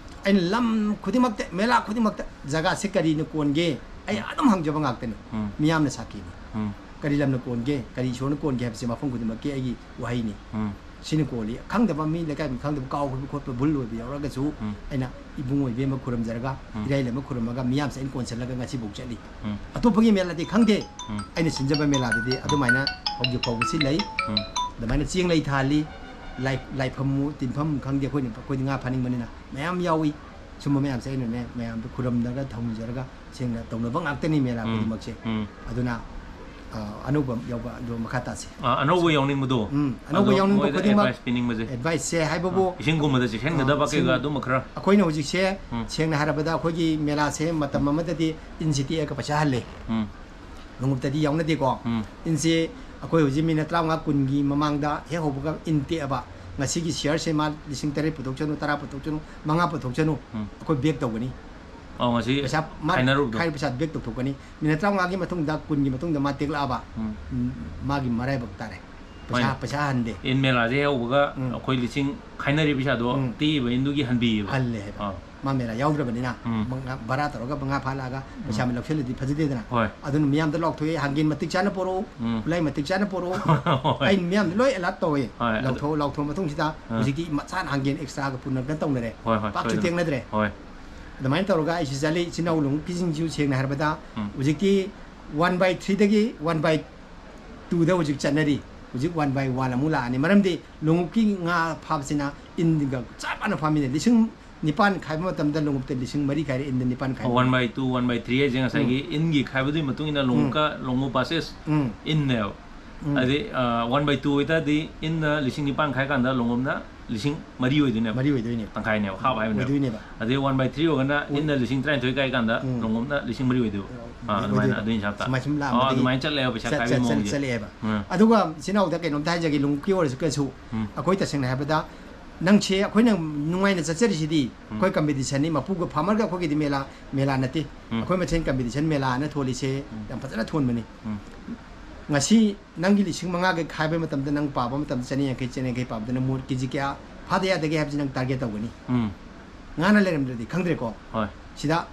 ꯑꯩꯅ ꯂꯝ ꯈꯨꯗꯤꯡꯃꯛꯇ, ꯃꯦꯂꯥ ꯈꯨꯗꯤꯡꯃꯛꯇ ꯖꯒꯥꯁꯦ ꯀꯔꯤꯅ ꯀꯣꯟꯒꯦ, ꯑꯩ ꯑꯗꯨꯝ ꯍꯪꯖꯕ ꯉꯥꯛꯇꯅꯤ꯫ ꯎꯝ꯫ ꯃꯤꯌꯥꯝꯅ ꯁꯥꯈꯤꯅꯤ꯫ ꯎꯝ꯫ ꯀꯔꯤ ꯂꯝꯅ ꯀꯣꯟꯒꯦ, ꯀꯔꯤ ꯏꯁꯣꯔꯅ ꯀꯣꯟꯒꯦ ꯍꯥꯏꯕꯁꯦ ꯃꯐꯝ ꯈꯨꯗꯤꯡꯃꯛꯀꯤ ꯑꯩꯒꯤ ꯋꯥꯍꯩꯅꯤ꯫ ꯎꯝ꯫ ꯁꯤꯅ ꯀꯣꯜꯂꯤ꯫ ꯈꯪꯗꯕ ꯃꯤ, ꯂꯩꯀꯥꯏ ꯃꯤ ꯈꯪꯗꯕ, ꯀꯥꯎꯈꯤꯕ ꯈꯣꯠꯄ, ꯚꯨꯜ ꯑꯣꯏꯕ ꯌꯥꯎꯔꯒꯁꯨ ꯎꯝ꯫ ꯑꯩꯅ ꯏꯕꯨꯡ ꯑꯣꯏꯕ ꯑꯃ ꯈꯨꯔꯨꯝꯖꯔꯒ, ꯎꯝ꯫ ꯏꯔꯩ ꯂꯩꯃ ꯈꯨꯔꯨꯝꯃꯒ ꯃꯤꯌꯥꯝꯁꯦ ꯑꯩꯅ ꯀꯣꯟꯁꯤꯜꯂꯒ ꯉꯁꯤꯐꯥꯎ ꯆꯠꯂꯤ꯫ ꯎꯝ꯫ ꯑꯇꯣꯞꯄꯒꯤ ꯃꯦꯂꯥꯗꯤ ꯈꯪꯗꯦ꯫ ꯎꯝ꯫ ꯑꯩꯅ ꯁꯤꯟꯖꯕ ꯃꯦꯂꯥꯗꯗꯤ ꯑꯗꯨꯃꯥꯏꯅ ꯍꯧꯖꯤꯛ ꯐꯥꯎꯕ ꯁꯤꯜꯂꯩ꯫ ꯎꯝ꯫ ꯑꯗꯨꯃꯥꯏꯅ ꯆꯦꯡ ꯂꯩ ꯊꯥꯍꯜꯂꯤ, ꯂꯥꯏ-, ꯂꯥꯏꯐꯝꯃꯨ, ꯇꯤꯟꯐꯝ ꯈꯪꯗꯦ, ꯑꯩꯈꯣꯏꯅ, ꯑꯩꯈꯣꯏꯗꯤ ꯉꯥ ꯐꯥꯅꯤꯡꯕꯅꯤꯅ ꯃꯌꯥꯝ ꯌꯥꯎꯏ꯫ ꯁꯨꯝꯕ ꯃꯌꯥꯝꯁꯦ ꯑꯩꯅꯅꯦ ꯃꯌꯥꯝꯗ ꯈꯨꯔꯨꯝꯅꯔꯒ ꯊꯧꯅꯤꯖꯔꯒ ꯁꯦꯡꯅ ꯇꯧꯅꯕ ꯉꯥꯛꯇꯅꯤ ꯃꯦꯂꯥ ꯎꯝ꯫ ꯈꯨꯗꯤꯡꯃꯛꯁꯦ꯫ ꯎꯝ꯫ ꯑꯗꯨꯅ, ꯑ, ꯑꯅꯧꯕ ꯌꯥꯎꯕ ꯑꯗꯨ ꯃꯈꯥ ꯇꯥꯁꯤ꯫ ꯑ, ꯑꯅꯧꯕ ꯌꯥꯎꯅꯤꯡꯕꯗꯣ? ꯎꯝ, ꯑꯅꯧꯕ ꯑꯗꯣ ꯌꯥꯎꯅꯤꯡꯕ ꯃꯣꯏꯗ ꯈꯨꯗꯤꯡꯃꯛ ꯑꯦꯗꯚꯥꯏꯁ ꯄꯤꯅꯤꯡꯕꯁꯦ? ꯑꯦꯗꯚꯥꯏꯁꯁꯦ ꯍꯥꯏꯕꯕꯨ, ꯑ, ꯏꯁꯤꯡꯒꯨꯝꯕꯗ ꯆꯦꯛꯁꯤꯟꯒꯗꯕ ꯑ, ꯀꯩꯀꯥ ꯏꯁꯤꯡ-, ꯑꯗꯨꯝꯕ ꯈꯔ? ꯑꯩꯈꯣꯏꯅ ꯍꯧꯖꯤꯛꯁꯦ, ꯎꯝ꯫ ꯁꯦꯡꯅ ꯍꯥꯏꯔꯕꯗ, ꯑꯩꯈꯣꯏꯒꯤ ꯃꯦꯂꯥꯁꯦ ꯃꯇꯝ ꯑꯃꯗꯗꯤ ꯏꯟꯁꯤ ꯇꯦꯛꯑꯒ ꯄꯩꯁꯥ ꯍꯜꯂꯦ꯫ ꯎꯝ꯫ ꯂꯣꯡꯎꯞꯇꯗꯤ ꯌꯥꯎꯅꯗꯦꯀꯣ꯫ ꯎꯝ꯫ ꯏꯟꯁꯦ ꯑꯩꯈꯣꯏ ꯍꯧꯖꯤꯛ ꯃꯤꯅꯠ ꯇꯔꯥꯃꯉꯥ ꯀꯨꯟꯒꯤ ꯃꯃꯥꯡꯗ ꯍꯦꯛ ꯍꯧꯕꯒ ꯏꯟ ꯇꯦꯛꯑꯕ, ꯉꯁꯤꯒꯤ ꯁꯤꯌꯥꯔꯁꯦ ꯃꯥ ꯂꯤꯁꯤꯡ ꯇꯔꯦꯠ ꯄꯨꯊꯣꯛꯆꯅꯨ, ꯇꯔꯥ ꯄꯨꯊꯣꯛꯆꯅꯨ, ꯃꯉꯥ ꯄꯨꯊꯣꯛꯆꯅꯨ, ꯎꯝ꯫ ꯑꯩꯈꯣꯏ ꯕꯦꯛ ꯇꯧꯒꯅꯤ꯫ ꯑꯣ, ꯉꯁꯤ ꯄꯩꯁꯥ ꯃꯥ ꯈꯥꯏꯅꯔꯨꯕꯗꯣ? ꯈꯥꯏ-, ꯄꯩꯁꯥ ꯕꯦꯛ ꯇꯧꯊꯣꯛꯀꯅꯤ꯫ ꯃꯤꯅꯠ ꯇꯔꯥꯃꯉꯥꯒꯤ ꯃꯇꯨꯡꯗ, ꯀꯨꯟꯒꯤ ꯃꯇꯨꯡꯗ ꯃꯥ ꯇꯦꯛꯂꯛꯑꯕ, ꯎꯝ꯫ ꯎꯝ, ꯃꯥꯒꯤ ꯃꯔꯥꯏꯕꯛ ꯇꯥꯔꯦ꯫ ꯄꯩꯁꯥ, ꯍꯣꯏꯅꯦ꯫ ꯄꯩꯁꯥ ꯍꯟꯗꯦ꯫ ꯏꯟ ꯃꯦꯂꯥꯁꯦ ꯍꯦꯛ ꯍꯧꯕꯒ ꯎꯝ꯫ ꯑꯩꯈꯣꯏ ꯂꯤꯁꯤꯡ ꯈꯥꯏꯅꯔꯤ ꯄꯩꯁꯥꯗꯣ ꯎꯝ꯫ ꯇꯦꯛꯏꯕ ꯏꯟꯗꯨꯒꯤ ꯍꯟꯕꯤꯌꯦꯕ꯫ ꯍꯜꯂꯦ ꯍꯥꯏꯕ꯫ ꯑꯥ꯫ ꯃꯥ ꯃꯦꯂꯥ ꯌꯥꯎꯗ꯭ꯔꯕꯅꯤꯅ, ꯎꯝ꯫ ꯃꯉꯥ-, ꯚꯔꯥ ꯇꯧꯔꯒ ꯃꯉꯥ ꯐꯥꯂꯛꯑꯒ ꯄꯩꯁꯥ ꯎꯝ꯫ ꯑꯃ ꯂꯧꯁꯤꯜꯂꯗꯤ ꯐꯖꯗꯦꯗꯅ꯫ ꯍꯣꯏ꯫ ꯑꯗꯨꯅ ꯃꯤꯌꯥꯝꯗ ꯂꯥꯎꯊꯣꯛꯑꯦ, "ꯍꯥꯡꯒꯦꯟ ꯃꯇꯤꯛ ꯆꯥꯅ ꯄꯣꯔꯛꯎ, ꯎꯝ꯫ ꯈꯨꯠꯂꯥꯏ ꯃꯇꯤꯛ ꯆꯥꯅ ꯄꯣꯔꯛꯎ"꯫ ꯍꯣꯏ꯫ ꯑꯩ ꯃꯤꯌꯥꯝꯗ ꯂꯣꯏ ꯑꯦꯂꯥꯔꯠ ꯇꯧꯋꯦ꯫ ꯍꯣꯏ, ꯑꯗꯨ ꯂꯥꯎꯊꯣꯛ-, ꯂꯥꯎꯊꯣꯛꯑ ꯃꯇꯨꯡꯁꯤꯗ ꯑꯥ꯫ ꯍꯧꯖꯤꯛꯇꯤ ꯃꯁꯥꯅ ꯍꯥꯡꯒꯦꯟ ꯑꯦꯛꯁꯇ꯭ꯔꯥꯒ ꯄꯨꯅꯔꯒ ꯇꯧꯅꯔꯦ꯫ ꯍꯣꯏ, ꯍꯣꯏ, ꯄꯥꯛꯁꯨ ꯁꯣꯏꯗꯅ꯫ ꯇꯦꯛꯅꯗ꯭ꯔꯦ꯫ ꯍꯣꯏ꯫ ꯑꯗꯨꯃꯥꯏꯅ ꯇꯧꯔꯒ ꯑꯩꯁꯨ ꯆꯠꯂꯤ꯫ ꯏꯆꯤꯟ ꯏꯅꯥꯎ ꯂꯣꯡꯎꯞꯀꯤꯁꯤꯡꯁꯨ ꯁꯦꯡꯅ ꯍꯥꯏꯔꯕꯗ ꯎꯝ꯫ ꯍꯧꯖꯤꯛꯇꯤ one by three ꯗꯒꯤ one by two ꯗ ꯍꯧꯖꯤꯛ ꯆꯠꯅꯔꯤ꯫ ꯍꯧꯖꯤꯛ one by one ꯑꯃꯨꯛ ꯂꯥꯛꯑꯅꯤ꯫ ꯃꯔꯝꯗꯤ ꯂꯣꯡꯎꯞꯀꯤ ꯉꯥ ꯐꯥꯕꯁꯤꯅ ꯏꯟꯒ ꯆꯞ ꯃꯥꯟꯅ ꯐꯥꯃꯤꯟꯅꯩ꯫ ꯂꯤꯁꯤꯡ ꯅꯤꯄꯥꯟ ꯈꯥꯏꯕ ꯃꯇꯝꯗ ꯂꯣꯡꯎꯞꯇ ꯂꯤꯁꯤꯡ ꯃꯔꯤ ꯈꯥꯏꯔꯦ, ꯏꯟꯗ ꯅꯤꯄꯥꯟ ꯈꯥꯏꯕ꯫ One by two, one by three ꯍꯥꯏꯁꯦ ꯉꯁꯥꯏꯒꯤ ꯎꯝ꯫ ꯏꯟꯒꯤ ꯈꯥꯏꯕꯗꯨꯒꯤ ꯃꯇꯨꯡ ꯏꯟꯅ ꯎꯝ꯫ ꯂꯣꯡꯎꯞꯀ ꯂꯣꯡꯎꯞ ꯄꯥꯁꯦꯁ ꯎꯝ꯫ ꯏꯟꯅꯦꯕ꯫ ꯎꯝ꯫ ꯑꯗꯩ ꯋꯥꯟ ꯕꯥꯏ ꯇꯨ ꯑꯣꯏꯇꯥꯔꯗꯤ ꯏꯟꯅ ꯂꯤꯁꯤꯡ ꯅꯤꯄꯥꯟ ꯈꯥꯏ ꯀꯥꯟꯗ ꯂꯣꯡꯎꯞꯅ ꯂꯤꯁꯤꯡ ꯃꯔꯤ ꯑꯣꯏꯗꯣꯏꯅꯦꯕ꯫ ꯃꯔꯤ ꯑꯣꯏꯗꯣꯏꯅꯦꯕ꯫ ꯇꯪꯈꯥꯏꯅꯦꯕ, ꯍꯥꯞ ꯍꯥꯏꯕꯅꯦꯕ꯫ ꯑꯣꯏꯗꯣꯏꯅꯦꯕ꯫ ꯑꯗꯩ ꯋꯥꯟ ꯕꯥꯏ ꯊ꯭ꯔꯤ ꯑꯣꯏꯔꯒꯅ ꯎꯝ꯫ ꯏꯟꯅ ꯂꯤꯁꯤꯡ ꯇꯔꯥꯅꯤꯊꯣꯏ ꯈꯥꯏ ꯀꯥꯟꯗ ꯎꯝ꯫ ꯂꯣꯡꯎꯞꯅ ꯂꯤꯁꯤꯡ ꯃꯔꯤ ꯑꯣꯏꯗꯣꯏꯕ꯫ ꯎꯝ꯫ ꯑꯥ, ꯑꯗꯨꯃꯥꯏꯅ, ꯑꯣꯏꯗꯣꯏꯕ꯫ ꯑꯗꯨꯒꯤ ꯍꯤꯁꯥꯞꯇ꯫ ꯁꯨꯃꯥꯏ ꯁꯨꯝ ꯑꯣ, ꯂꯥꯛꯑꯝꯕꯗꯤ ꯑꯗꯨꯃꯥꯏꯅ ꯆꯠꯂꯦꯕ ꯄꯩꯁꯥ ꯆꯠ-, ꯈꯥꯏꯕꯒꯤ ꯆꯠ-, ꯆꯠ-, ꯃꯑꯣꯡꯁꯦ꯫ ꯆꯠꯂꯛꯑꯦꯕ꯫ ꯎꯝ꯫ ꯑꯗꯨꯒ ꯏꯆꯤꯟ ꯏꯅꯥꯎꯗ ꯀꯩꯅꯣꯝꯇ ꯍꯥꯏꯖꯒꯦ, ꯂꯣꯡꯎꯞꯀꯤ ꯑꯣꯏꯔꯁꯨ ꯀꯩꯁꯨ ꯎꯝ꯫ ꯑꯩꯈꯣꯏ ꯇꯁꯦꯡꯅ ꯍꯥꯏꯕꯗ ꯅꯪꯁꯦ ꯑꯩꯈꯣꯏꯅ ꯅꯨꯡꯉꯥꯏꯅ ꯆꯠꯆꯔꯤꯁꯤꯗꯤ ꯎꯝ꯫ ꯑꯩꯈꯣꯏ competition ꯅꯤ, ꯃꯄꯨꯒ farmer ꯒ ꯑꯩꯈꯣꯏꯒꯤꯗꯤ ꯃꯦꯂꯥ, ꯃꯦꯂꯥ ꯅꯠꯇꯦ꯫ ꯎꯝ꯫ ꯑꯩꯈꯣꯏ ꯃꯁꯦꯟ competition ꯃꯦꯂꯥ ꯑꯅ ꯊꯣꯜꯂꯤꯁꯦ ꯎꯝ꯫ ꯌꯥꯝ ꯐꯖꯅ ꯊꯣꯟꯕꯅꯤ꯫ ꯎꯝ꯫ ꯉꯁꯤ ꯅꯪꯒꯤ ꯂꯤꯁꯤꯡ ꯃꯉꯥꯒ ꯈꯥꯏꯕ ꯃꯇꯝꯗ ꯅꯪ ꯄꯥꯕ ꯃꯇꯝꯗ ꯆꯅꯤ ꯌꯥꯡꯈꯩ, ꯆꯅꯤ ꯌꯥꯡꯈꯩ ꯄꯥꯕꯗ ꯅꯪ ꯃꯣꯜ ꯀꯦ ꯖꯤ ꯀꯌꯥ ꯐꯥꯗ ꯌꯥꯗꯒꯦ ꯍꯥꯏꯕꯁꯤ ꯅꯪ target ꯇꯧꯒꯅꯤ꯫ ꯎꯝ꯫ ꯉꯥꯅ ꯂꯩꯔꯝꯗ꯭ꯔꯗꯤ ꯈꯪꯗ꯭ꯔꯦꯀꯣ꯫ ꯍꯣꯏ꯫ ꯁꯤꯗ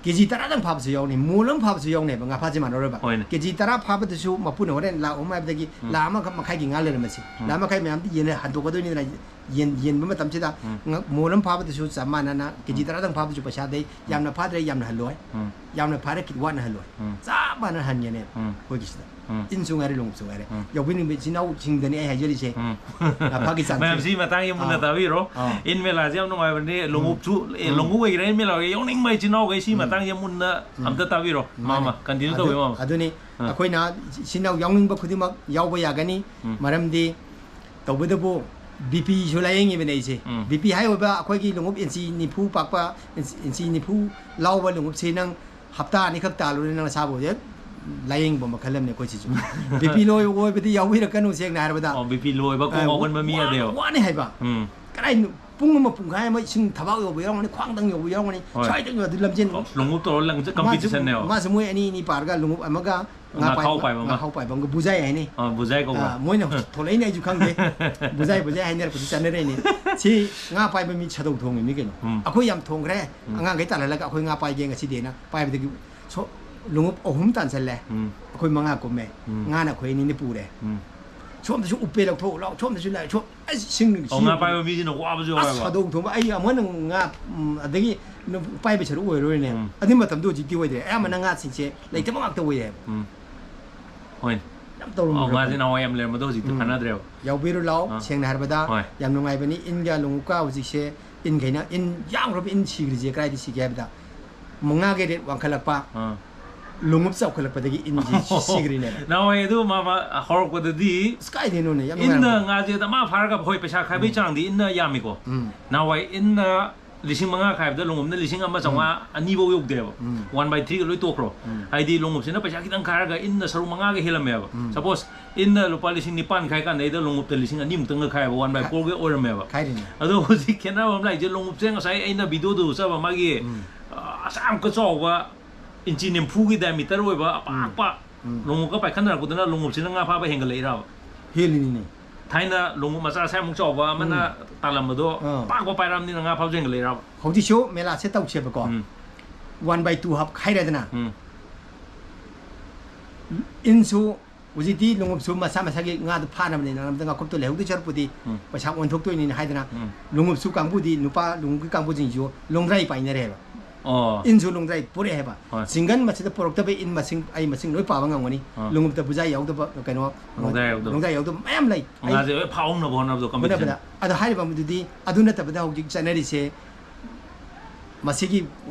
ꯀꯦ ꯖꯤ ꯇꯔꯥꯗꯪ ꯐꯥꯕꯁꯨ ꯌꯥꯎꯅꯤ, ꯃꯣꯜ ꯑꯃ ꯐꯥꯕꯁꯨ ꯌꯥꯎꯅꯦꯕ ꯉꯥ ꯐꯥꯁꯤ ꯃꯥꯟꯅꯔꯣꯏꯕ꯫ ꯍꯣꯏꯅꯦ꯫ ꯀꯦ ꯖꯤ ꯇꯔꯥ ꯐꯥꯕꯗꯨꯁꯨ ꯃꯄꯨꯅ ꯍꯣꯔꯦꯟ ꯂꯥꯛ ꯑꯍꯨꯝ ꯍꯥꯏꯕꯗꯒꯤ ꯎꯝ꯫ ꯂꯥꯛ ꯑꯃꯒ ꯃꯈꯥꯏꯒꯤ ꯉꯥ ꯂꯩꯔꯝꯃꯁꯤ꯫ ꯎꯝ꯫ ꯂꯥꯛ ꯃꯈꯥꯏ ꯃꯌꯥꯝꯗꯤ ꯌꯦꯟ ꯍꯟꯗꯣꯛꯀꯗꯣꯏꯅꯤꯗꯅ, ꯌꯦꯟ-, ꯌꯦꯟꯕ ꯃꯇꯝꯁꯤꯗ ꯎꯝ꯫ ꯉ-, ꯃꯣꯜ ꯑꯃ ꯐꯥꯕꯗꯁꯨ ꯆꯞ ꯃꯥꯟꯅꯅ ꯀꯦ ꯖꯤ ꯎꯝ꯫ ꯇꯔꯥꯗꯪ ꯐꯥꯕꯗꯁꯨ ꯄꯩꯁꯥꯗꯩ ꯎꯝ꯫ ꯌꯥꯝꯅ ꯐꯥꯗ꯭ꯔꯦ, ꯌꯥꯝꯅ ꯍꯜꯂꯣꯏ꯫ ꯎꯝ꯫ ꯌꯥꯝꯅ ꯐꯥꯔꯦ, ꯈꯤꯇꯪ ꯋꯥꯠꯅ ꯍꯜꯂꯣꯏ꯫ ꯎꯝ꯫ ꯆꯞ ꯃꯥꯟꯅꯅ ꯍꯟꯒꯅꯦꯕ ꯎꯝ꯫ ꯑꯩꯈꯣꯏꯒꯤꯁꯤꯗ꯫ ꯎꯝ꯫ ꯏꯟꯁꯨ ꯉꯥꯏꯔꯦ, ꯂꯣꯡꯎꯞꯁꯨ ꯉꯥꯏꯔꯦ꯫ ꯎꯝ꯫ ꯌꯥꯎꯕꯤꯅꯤꯡꯕ ꯏꯆꯤꯟ ꯏꯅꯥꯎꯁꯤꯡꯗꯅꯤ ꯑꯩ ꯍꯥꯏꯖꯔꯤꯁꯦ꯫ ꯎꯝ꯫ ꯉꯥꯐꯥꯒꯤ ꯆꯥꯡꯁꯦ꯫ ꯃꯌꯥꯝ ꯁꯤ ꯃꯇꯥꯡꯁꯦ ꯃꯨꯟꯅ ꯑꯥ꯫ ꯇꯥꯕꯤꯔꯣ꯫ ꯑꯥ꯫ ꯏꯟ ꯃꯦꯂꯥꯁꯦ ꯌꯥꯝ ꯅꯨꯡꯉꯥꯏꯕꯅꯤ꯫ ꯎꯝ꯫ ꯂꯣꯡꯎꯞꯁꯨ, ꯑꯦ, ꯎꯝ꯫ ꯂꯣꯡꯎꯞ ꯑꯣꯏꯒꯦꯔꯥ, ꯏꯟ ꯃꯦꯂꯥ ꯑꯣꯏꯒꯦꯔꯥ, ꯌꯥꯎꯅꯤꯡꯕ ꯏꯆꯤꯟ ꯏꯅꯥꯎꯈꯩ ꯁꯤ ꯎꯝ꯫ ꯃꯇꯥꯡꯁꯦ ꯃꯨꯟꯅ ꯎꯝ꯫ ꯑꯝꯇ ꯇꯥꯕꯤꯔꯣ꯫ ꯃꯥꯅꯦ꯫ ꯃꯥꯃ, continue ꯑꯗꯨ-, ꯇꯧꯕꯤꯌꯨ, ꯃꯥꯃ꯫ ꯑꯗꯨꯅꯤ ꯑꯥ꯫ ꯑꯩꯈꯣꯏꯅ ꯏꯆꯤꯟ ꯏꯅꯥꯎ ꯌꯥꯎꯅꯤꯡꯕ ꯈꯨꯗꯤꯡꯃꯛ ꯌꯥꯎꯕ ꯌꯥꯒꯅꯤ꯫ ꯎꯝ꯫ ꯃꯔꯝꯗꯤ ꯇꯧꯕꯇꯕꯨ ꯕꯤ ꯄꯤꯁꯨ ꯂꯥꯌꯦꯡꯉꯤꯕꯅꯦ ꯑꯩꯁꯦ꯫ ꯎꯝ꯫ ꯕꯤ ꯄꯤ high ꯑꯣꯏꯕ ꯑꯩꯈꯣꯏꯒꯤ ꯂꯣꯡꯎꯞ ꯏꯟꯆꯤ ꯅꯤꯐꯨ ꯄꯥꯛꯄ, ꯏꯟꯆꯤ, ꯏꯟꯆꯤ ꯅꯤꯐꯨ ꯂꯥꯎꯕ ꯂꯣꯡꯎꯞꯁꯤ ꯅꯪ ꯍꯞꯇꯥ ꯑꯅꯤꯈꯛ ꯇꯥꯜꯂꯨꯔꯦ, ꯅꯪ ꯅꯁꯥꯕꯨ ꯍꯧꯖꯤꯛ ꯂꯥꯌꯦꯡꯕ ꯃꯈꯜ ꯑꯃꯅꯦ ꯑꯩꯈꯣꯏ ꯁꯤꯁꯨ꯫ ꯕꯤ ꯄꯤ low ꯑꯣꯏꯕꯗꯤ ꯌꯥꯎꯕꯤꯔꯛꯀꯅꯨ, ꯁꯦꯡꯅ ꯍꯥꯏꯔꯕꯗ꯫ ꯑꯣ, ꯕꯤ ꯄꯤ low ꯑꯣꯏꯕ, ꯀꯣꯛ ꯑ, ꯉꯥꯎꯒꯟꯕ ꯃꯤ ꯋꯥ-, ꯌꯥꯗꯦꯕ꯫ ꯋꯥꯅꯤ ꯍꯥꯏꯕ꯫ ꯎꯝ꯫ ꯀꯗꯥꯏ ꯄꯨꯡ ꯑꯃ ꯄꯨꯡꯈꯥꯏ ꯑꯃ ꯏꯁꯤꯡ ꯊꯕꯥꯛ ꯌꯧꯕ ꯌꯥꯎꯔꯝꯒꯅꯤ, ꯈ꯭ꯋꯥꯡꯗꯪ ꯌꯧꯕ ꯌꯥꯎꯔꯝꯒꯅꯤ, ꯍꯣꯏ꯫ ꯁ꯭ꯋꯥꯏꯗꯪ ꯌꯧꯔꯗꯤ ꯂꯝꯖꯦꯟ ꯑꯣ, ꯂꯣꯡꯎꯞ ꯇꯧꯔ ꯂꯪ-, ꯃꯥꯁꯨ, competition ꯅꯦꯕ꯫ ꯃꯥꯁꯨ ꯃꯣꯏ ꯑꯅꯤ ꯑꯅꯤ ꯄꯥꯔꯒ ꯂꯣꯡꯎꯞ ꯑꯃꯒ ꯉꯥ ꯉꯥꯈꯥꯎ ꯄꯥꯏꯕ, ꯄꯥꯏꯕ ꯑꯃ꯫ ꯉꯥꯈꯥꯎ ꯄꯥꯏꯕ ꯑꯃꯒ ꯕꯨꯖꯥꯏ ꯍꯥꯏꯅꯤ꯫ ꯑꯥ, ꯕꯨꯖꯥꯏ ꯀꯧꯕ꯫ ꯑꯥ, ꯃꯣꯏꯅ ꯍꯧꯖꯤꯛ ꯊꯣꯛꯂꯛꯏꯅꯦ ꯑꯩꯁꯨ ꯈꯪꯗꯦ꯫ ꯕꯨꯖꯥꯏ, ꯕꯨꯖꯥꯏ ꯍꯥꯏꯅꯔꯛꯄꯁꯤ ꯆꯠꯅꯔꯛꯏꯅꯦ꯫ ꯁꯤ ꯉꯥ ꯄꯥꯏꯕ ꯃꯤ ꯁꯥꯗꯧ ꯊꯣꯡꯉꯤꯕꯅꯤ ꯀꯩꯅꯣ꯫ ꯎꯝ꯫ ꯑꯩꯈꯣꯏ ꯌꯥꯝ ꯊꯣꯡꯈ꯭ꯔꯦ, ꯎꯝ꯫ ꯑꯉꯥꯡꯈꯩ ꯇꯥꯜꯍꯜꯂꯒ ꯑꯩꯈꯣꯏ ꯉꯥ ꯄꯥꯏꯒꯦ ꯉꯁꯤꯗꯤꯅ ꯄꯥꯏꯕꯗꯒꯤ ꯁꯣ-, ꯂꯣꯡꯎꯞ ꯑꯍꯨꯝ ꯇꯥꯟꯁꯜꯂꯦ꯫ ꯎꯝ꯫ ꯑꯩꯈꯣꯏ ꯃꯉꯥ ꯀꯨꯝꯃꯦ꯫ ꯎꯝ꯫ ꯉꯥꯅ ꯑꯩꯈꯣꯏ ꯑꯅꯤꯅ ꯄꯨꯔꯦ꯫ ꯎꯝ꯫ ꯁꯣꯝꯗꯁꯨ ꯎꯞꯄꯦ, ꯂꯧꯊꯣꯛꯎ ꯂꯥꯎ, ꯁꯣꯝꯗꯁꯨ ꯂꯥꯛꯑꯦ, ꯁꯣꯝ-, ꯑꯁ, ꯏꯁꯤꯡ, ꯑꯣ, ꯏꯁꯤꯡ ꯉꯥ ꯄꯥꯏꯕ ꯃꯤꯁꯤꯅ ꯋꯥꯕꯁꯨ ꯑꯁ, ꯌꯥꯎꯋꯦꯕ꯫ ꯁꯥꯗꯧ ꯊꯣꯡꯕ, ꯑꯩ ꯑꯃꯨꯛ ꯍꯟꯅ ꯉꯥ, ꯎꯝ, ꯑꯗꯒꯤ ꯅ-, ꯄꯥꯏꯕ ꯁꯔꯨꯛ ꯑꯣꯏꯔꯣꯏꯅꯦ꯫ ꯎꯝ꯫ ꯑꯗꯨꯏ ꯃꯇꯝꯗꯣ ꯍꯧꯖꯤꯛꯇꯤ ꯑꯣꯏꯗ꯭ꯔꯦ꯫ ꯑꯌꯥꯝꯕꯅ ꯎꯝ꯫ ꯉꯥꯁꯤꯡꯁꯦ ꯂꯩꯇꯕ ꯉꯥꯛꯇ ꯑꯣꯏꯔꯦꯕ꯫ ꯎꯝ꯫ ꯍꯣꯏꯅꯦ꯫ ꯌꯥꯝ ꯇꯧꯔꯝꯃꯦ ꯑꯣ, ꯉꯥꯁꯦ ꯑꯩꯈꯣꯏ꯫ ꯅꯍꯥꯟꯋꯥꯏ ꯌꯥꯝ ꯂꯩꯔꯝꯕꯗꯣ ꯍꯧꯖꯤꯛꯇꯤ ꯎꯝ꯫ ꯀꯥꯟꯅꯗ꯭ꯔꯦꯕ꯫ ꯌꯥꯎꯕꯤꯔꯨ ꯂꯥꯎ, ꯑꯥ꯫ ꯁꯦꯡꯅ ꯍꯥꯏꯔꯕꯗ ꯍꯣꯏ꯫ ꯌꯥꯝ ꯅꯨꯡꯉꯥꯏꯕꯅꯤ꯫ ꯏꯟꯒ ꯂꯣꯡꯎꯞꯀ ꯍꯧꯖꯤꯛꯁꯦ ꯏꯟꯈꯩꯅ, ꯏꯟ ꯌꯥꯝꯈ꯭ꯔꯕ ꯏꯟ ꯁꯤꯈ꯭ꯔꯤꯁꯦ ꯀꯗꯥꯏꯗ ꯁꯤꯒꯦ ꯍꯥꯏꯕꯗ ꯃꯉꯥꯒꯤ rate ꯋꯥꯡꯈꯠꯂꯛꯄ, ꯑꯥ꯫ ꯂꯣꯡꯎꯞ ꯆꯥꯎꯈꯠꯂꯛꯄꯗꯒꯤ ꯏꯟꯁꯤ ꯁꯤꯈ꯭ꯔꯤꯅꯦꯕ꯫ ꯅꯍꯥꯟꯋꯥꯏ ꯑꯗꯨ ꯃꯥ ꯃꯥ ꯍꯧꯔꯛꯄꯗꯗꯤ ꯑꯁ, ꯀꯥꯏꯗꯩꯅꯣꯅꯦ, ꯌꯥꯝ ꯏꯟꯅ ꯅꯨꯡꯉꯥꯏꯔꯝꯃꯣꯏ꯫ ꯉꯥꯁꯦ ꯗꯃꯥ ꯐꯥꯔꯒ ꯍꯣꯏ ꯄꯩꯁꯥ ꯈꯥꯏꯕꯩ ꯆꯥꯡꯗꯤ ꯏꯟꯅ ꯌꯥꯝꯃꯤꯀꯣ꯫ ꯎꯝ꯫ ꯅꯍꯥꯟꯋꯥꯏ ꯏꯟꯅ ꯂꯤꯁꯤꯡ ꯃꯉꯥ ꯈꯥꯏꯕꯗ ꯂꯣꯡꯎꯞꯅ ꯂꯤꯁꯤꯡ ꯑꯃ ꯆꯥꯝꯃꯉꯥ ꯑꯅꯤꯐꯧ ꯌꯧꯗꯦꯕ꯫ ꯎꯝ꯫ ꯋꯥꯟ ꯕꯥꯏ ꯊ꯭ꯔꯤꯒ ꯂꯣꯏ ꯇꯣꯛꯈ꯭ꯔꯣ꯫ ꯎꯝ꯫ ꯍꯥꯏꯗꯤ ꯂꯣꯡꯎꯞꯁꯤꯅ ꯄꯩꯁꯥ ꯈꯤꯇꯪ ꯈꯥꯏꯔꯒ ꯏꯟꯅ ꯁꯔꯨꯛ ꯃꯉꯥꯒ ꯍꯦꯜꯂꯝꯃꯦꯕ꯫ ꯎꯝ꯫ ꯁꯄꯣꯁ ꯏꯟꯅ ꯂꯨꯄꯥ ꯂꯤꯁꯤꯡ ꯅꯤꯄꯥꯟ ꯈꯥꯏ ꯀꯥꯟꯗꯩꯗ ꯂꯣꯡꯎꯞꯇ ꯂꯤꯁꯤꯡ ꯑꯅꯤꯃꯨꯛꯇꯪꯒ ꯈꯥꯏꯕ, ꯋꯥꯟ ꯕꯥꯏ ꯈꯥꯏ- ꯐꯣꯔꯒ ꯑꯣꯏꯔꯝꯃꯦꯕ꯫ ꯈꯥꯏꯔꯤꯅꯦ꯫ ꯑꯗꯣ ꯍꯧꯖꯤꯛ ꯈꯦꯠꯅꯕ ꯑꯃ ꯂꯥꯛꯏꯁꯦ, ꯂꯣꯡꯎꯞꯁꯦ ꯉꯁꯥꯏ ꯑꯩꯅ ꯚꯤꯗꯤꯑꯣꯗ ꯎꯠꯆꯕ ꯃꯥꯒꯤ ꯎꯝ꯫ ꯑ, ꯑꯁꯥ ꯌꯥꯝ ꯀ ꯆꯥꯎꯕ ꯏꯟꯆꯤ ꯅꯤꯐꯨꯒꯤ ꯗꯥꯏꯃꯤꯇꯔ ꯑꯣꯏꯕ ꯑꯄꯥꯛꯄ ꯎꯝ꯫ ꯂꯣꯡꯎꯞꯀ ꯄꯥꯏꯈꯠꯅꯔꯛꯄꯗꯨꯅ ꯂꯣꯡꯎꯞꯁꯤꯅ ꯉꯥ ꯐꯥꯕ ꯍꯦꯟꯒꯠꯂꯛꯏꯔꯕ? ꯍꯦꯜꯂꯤꯅꯤꯅꯦ꯫ ꯊꯥꯏꯅ ꯂꯣꯡꯎꯞ ꯃꯆꯥ ꯑꯁꯥꯃꯨꯛ ꯆꯥꯎꯕ ꯑꯃꯅ ꯇꯥꯜꯂꯝꯕꯗꯣ ꯑꯥ꯫ ꯄꯥꯛꯄ ꯄꯥꯏꯔꯛꯑꯕꯅꯤꯅ ꯉꯥ ꯐꯥꯕꯁꯨ ꯍꯦꯟꯒꯠꯂꯛꯏꯔꯕ? ꯍꯧꯖꯤꯛꯁꯨ ꯃꯦꯂꯥꯁꯦ ꯇꯧꯁꯦꯕꯀꯣ꯫ ꯎꯝ꯫ ꯋꯥꯟ ꯕꯥꯏ ꯇꯨ ꯍꯥꯞ ꯈꯥꯏꯔꯦꯗꯅ꯫ ꯎꯝ꯫ ꯏꯟꯁꯨ ꯍꯧꯖꯤꯛꯇꯤ ꯂꯣꯡꯎꯞꯁꯨ ꯃꯁꯥ ꯃꯁꯥꯒꯤ ꯉꯥꯗꯣ ꯐꯥꯅꯕꯅꯤꯅ ꯂꯝꯗ ꯉꯥꯀꯨꯞꯇꯣ ꯂꯩꯍꯧꯗꯣꯏ ꯁꯔꯨꯛꯄꯨꯗꯤ ꯎꯝ꯫ ꯄꯩꯁꯥ ꯑꯣꯟꯊꯣꯛꯇꯣꯏꯅꯤꯅ ꯍꯥꯏꯗꯅ ꯎꯝ꯫ ꯂꯣꯡꯎꯞꯁꯨ ꯀꯥꯡꯕꯨꯗꯤ, ꯅꯨꯄꯥ ꯂꯣꯡꯎꯞꯀꯤ ꯀꯥꯡꯕꯨꯁꯤꯡꯁꯨ ꯂꯣꯡꯗ꯭ꯔꯥꯏ ꯄꯥꯏꯅꯔꯦꯕ꯫ ꯑꯣ꯫ ꯏꯟꯁꯨ ꯂꯣꯡꯗ꯭ꯔꯥꯏ ꯄꯨꯔꯛꯑꯦ ꯍꯥꯏꯕ꯫ ꯍꯣꯏ꯫ ꯁꯤꯡꯒꯜ ꯃꯁꯤꯗ ꯄꯨꯔꯛꯇꯕ ꯏꯟ ꯃꯁꯤꯡ ꯑꯩ ꯃꯁꯤꯡ ꯂꯣꯏ ꯄꯥꯕ ꯉꯝꯒꯅꯤ꯫ ꯑꯥ꯫ ꯂꯣꯡꯎꯞꯇ ꯕꯨꯖꯥ ꯌꯥꯎꯗꯕ ꯀꯩꯅꯣ, ꯂꯣꯡꯗ꯭ꯔꯥꯏ ꯌꯥꯎꯗꯕ꯫ ꯂꯣꯡꯗ꯭ꯔꯥꯏ ꯌꯥꯎꯗꯕ ꯃꯌꯥꯝ ꯂꯩ꯫ ꯑꯩ ꯉꯥꯁꯦ ꯂꯣꯏ ꯐꯥꯍꯧꯅꯕ ꯍꯣꯠꯅꯕꯗꯣ, ꯀꯝꯄꯤꯇꯤꯁꯟ꯫ ꯍꯣꯠꯅꯕꯗ꯫ ꯑꯗꯣ ꯍꯥꯏꯔꯤꯕ ꯑꯃꯗꯨꯗꯤ ꯑꯗꯨ ꯅꯠꯇꯕꯗ ꯍꯧꯖꯤꯛ ꯆꯠꯅꯔꯤꯁꯦ, ꯃꯁꯤꯒꯤ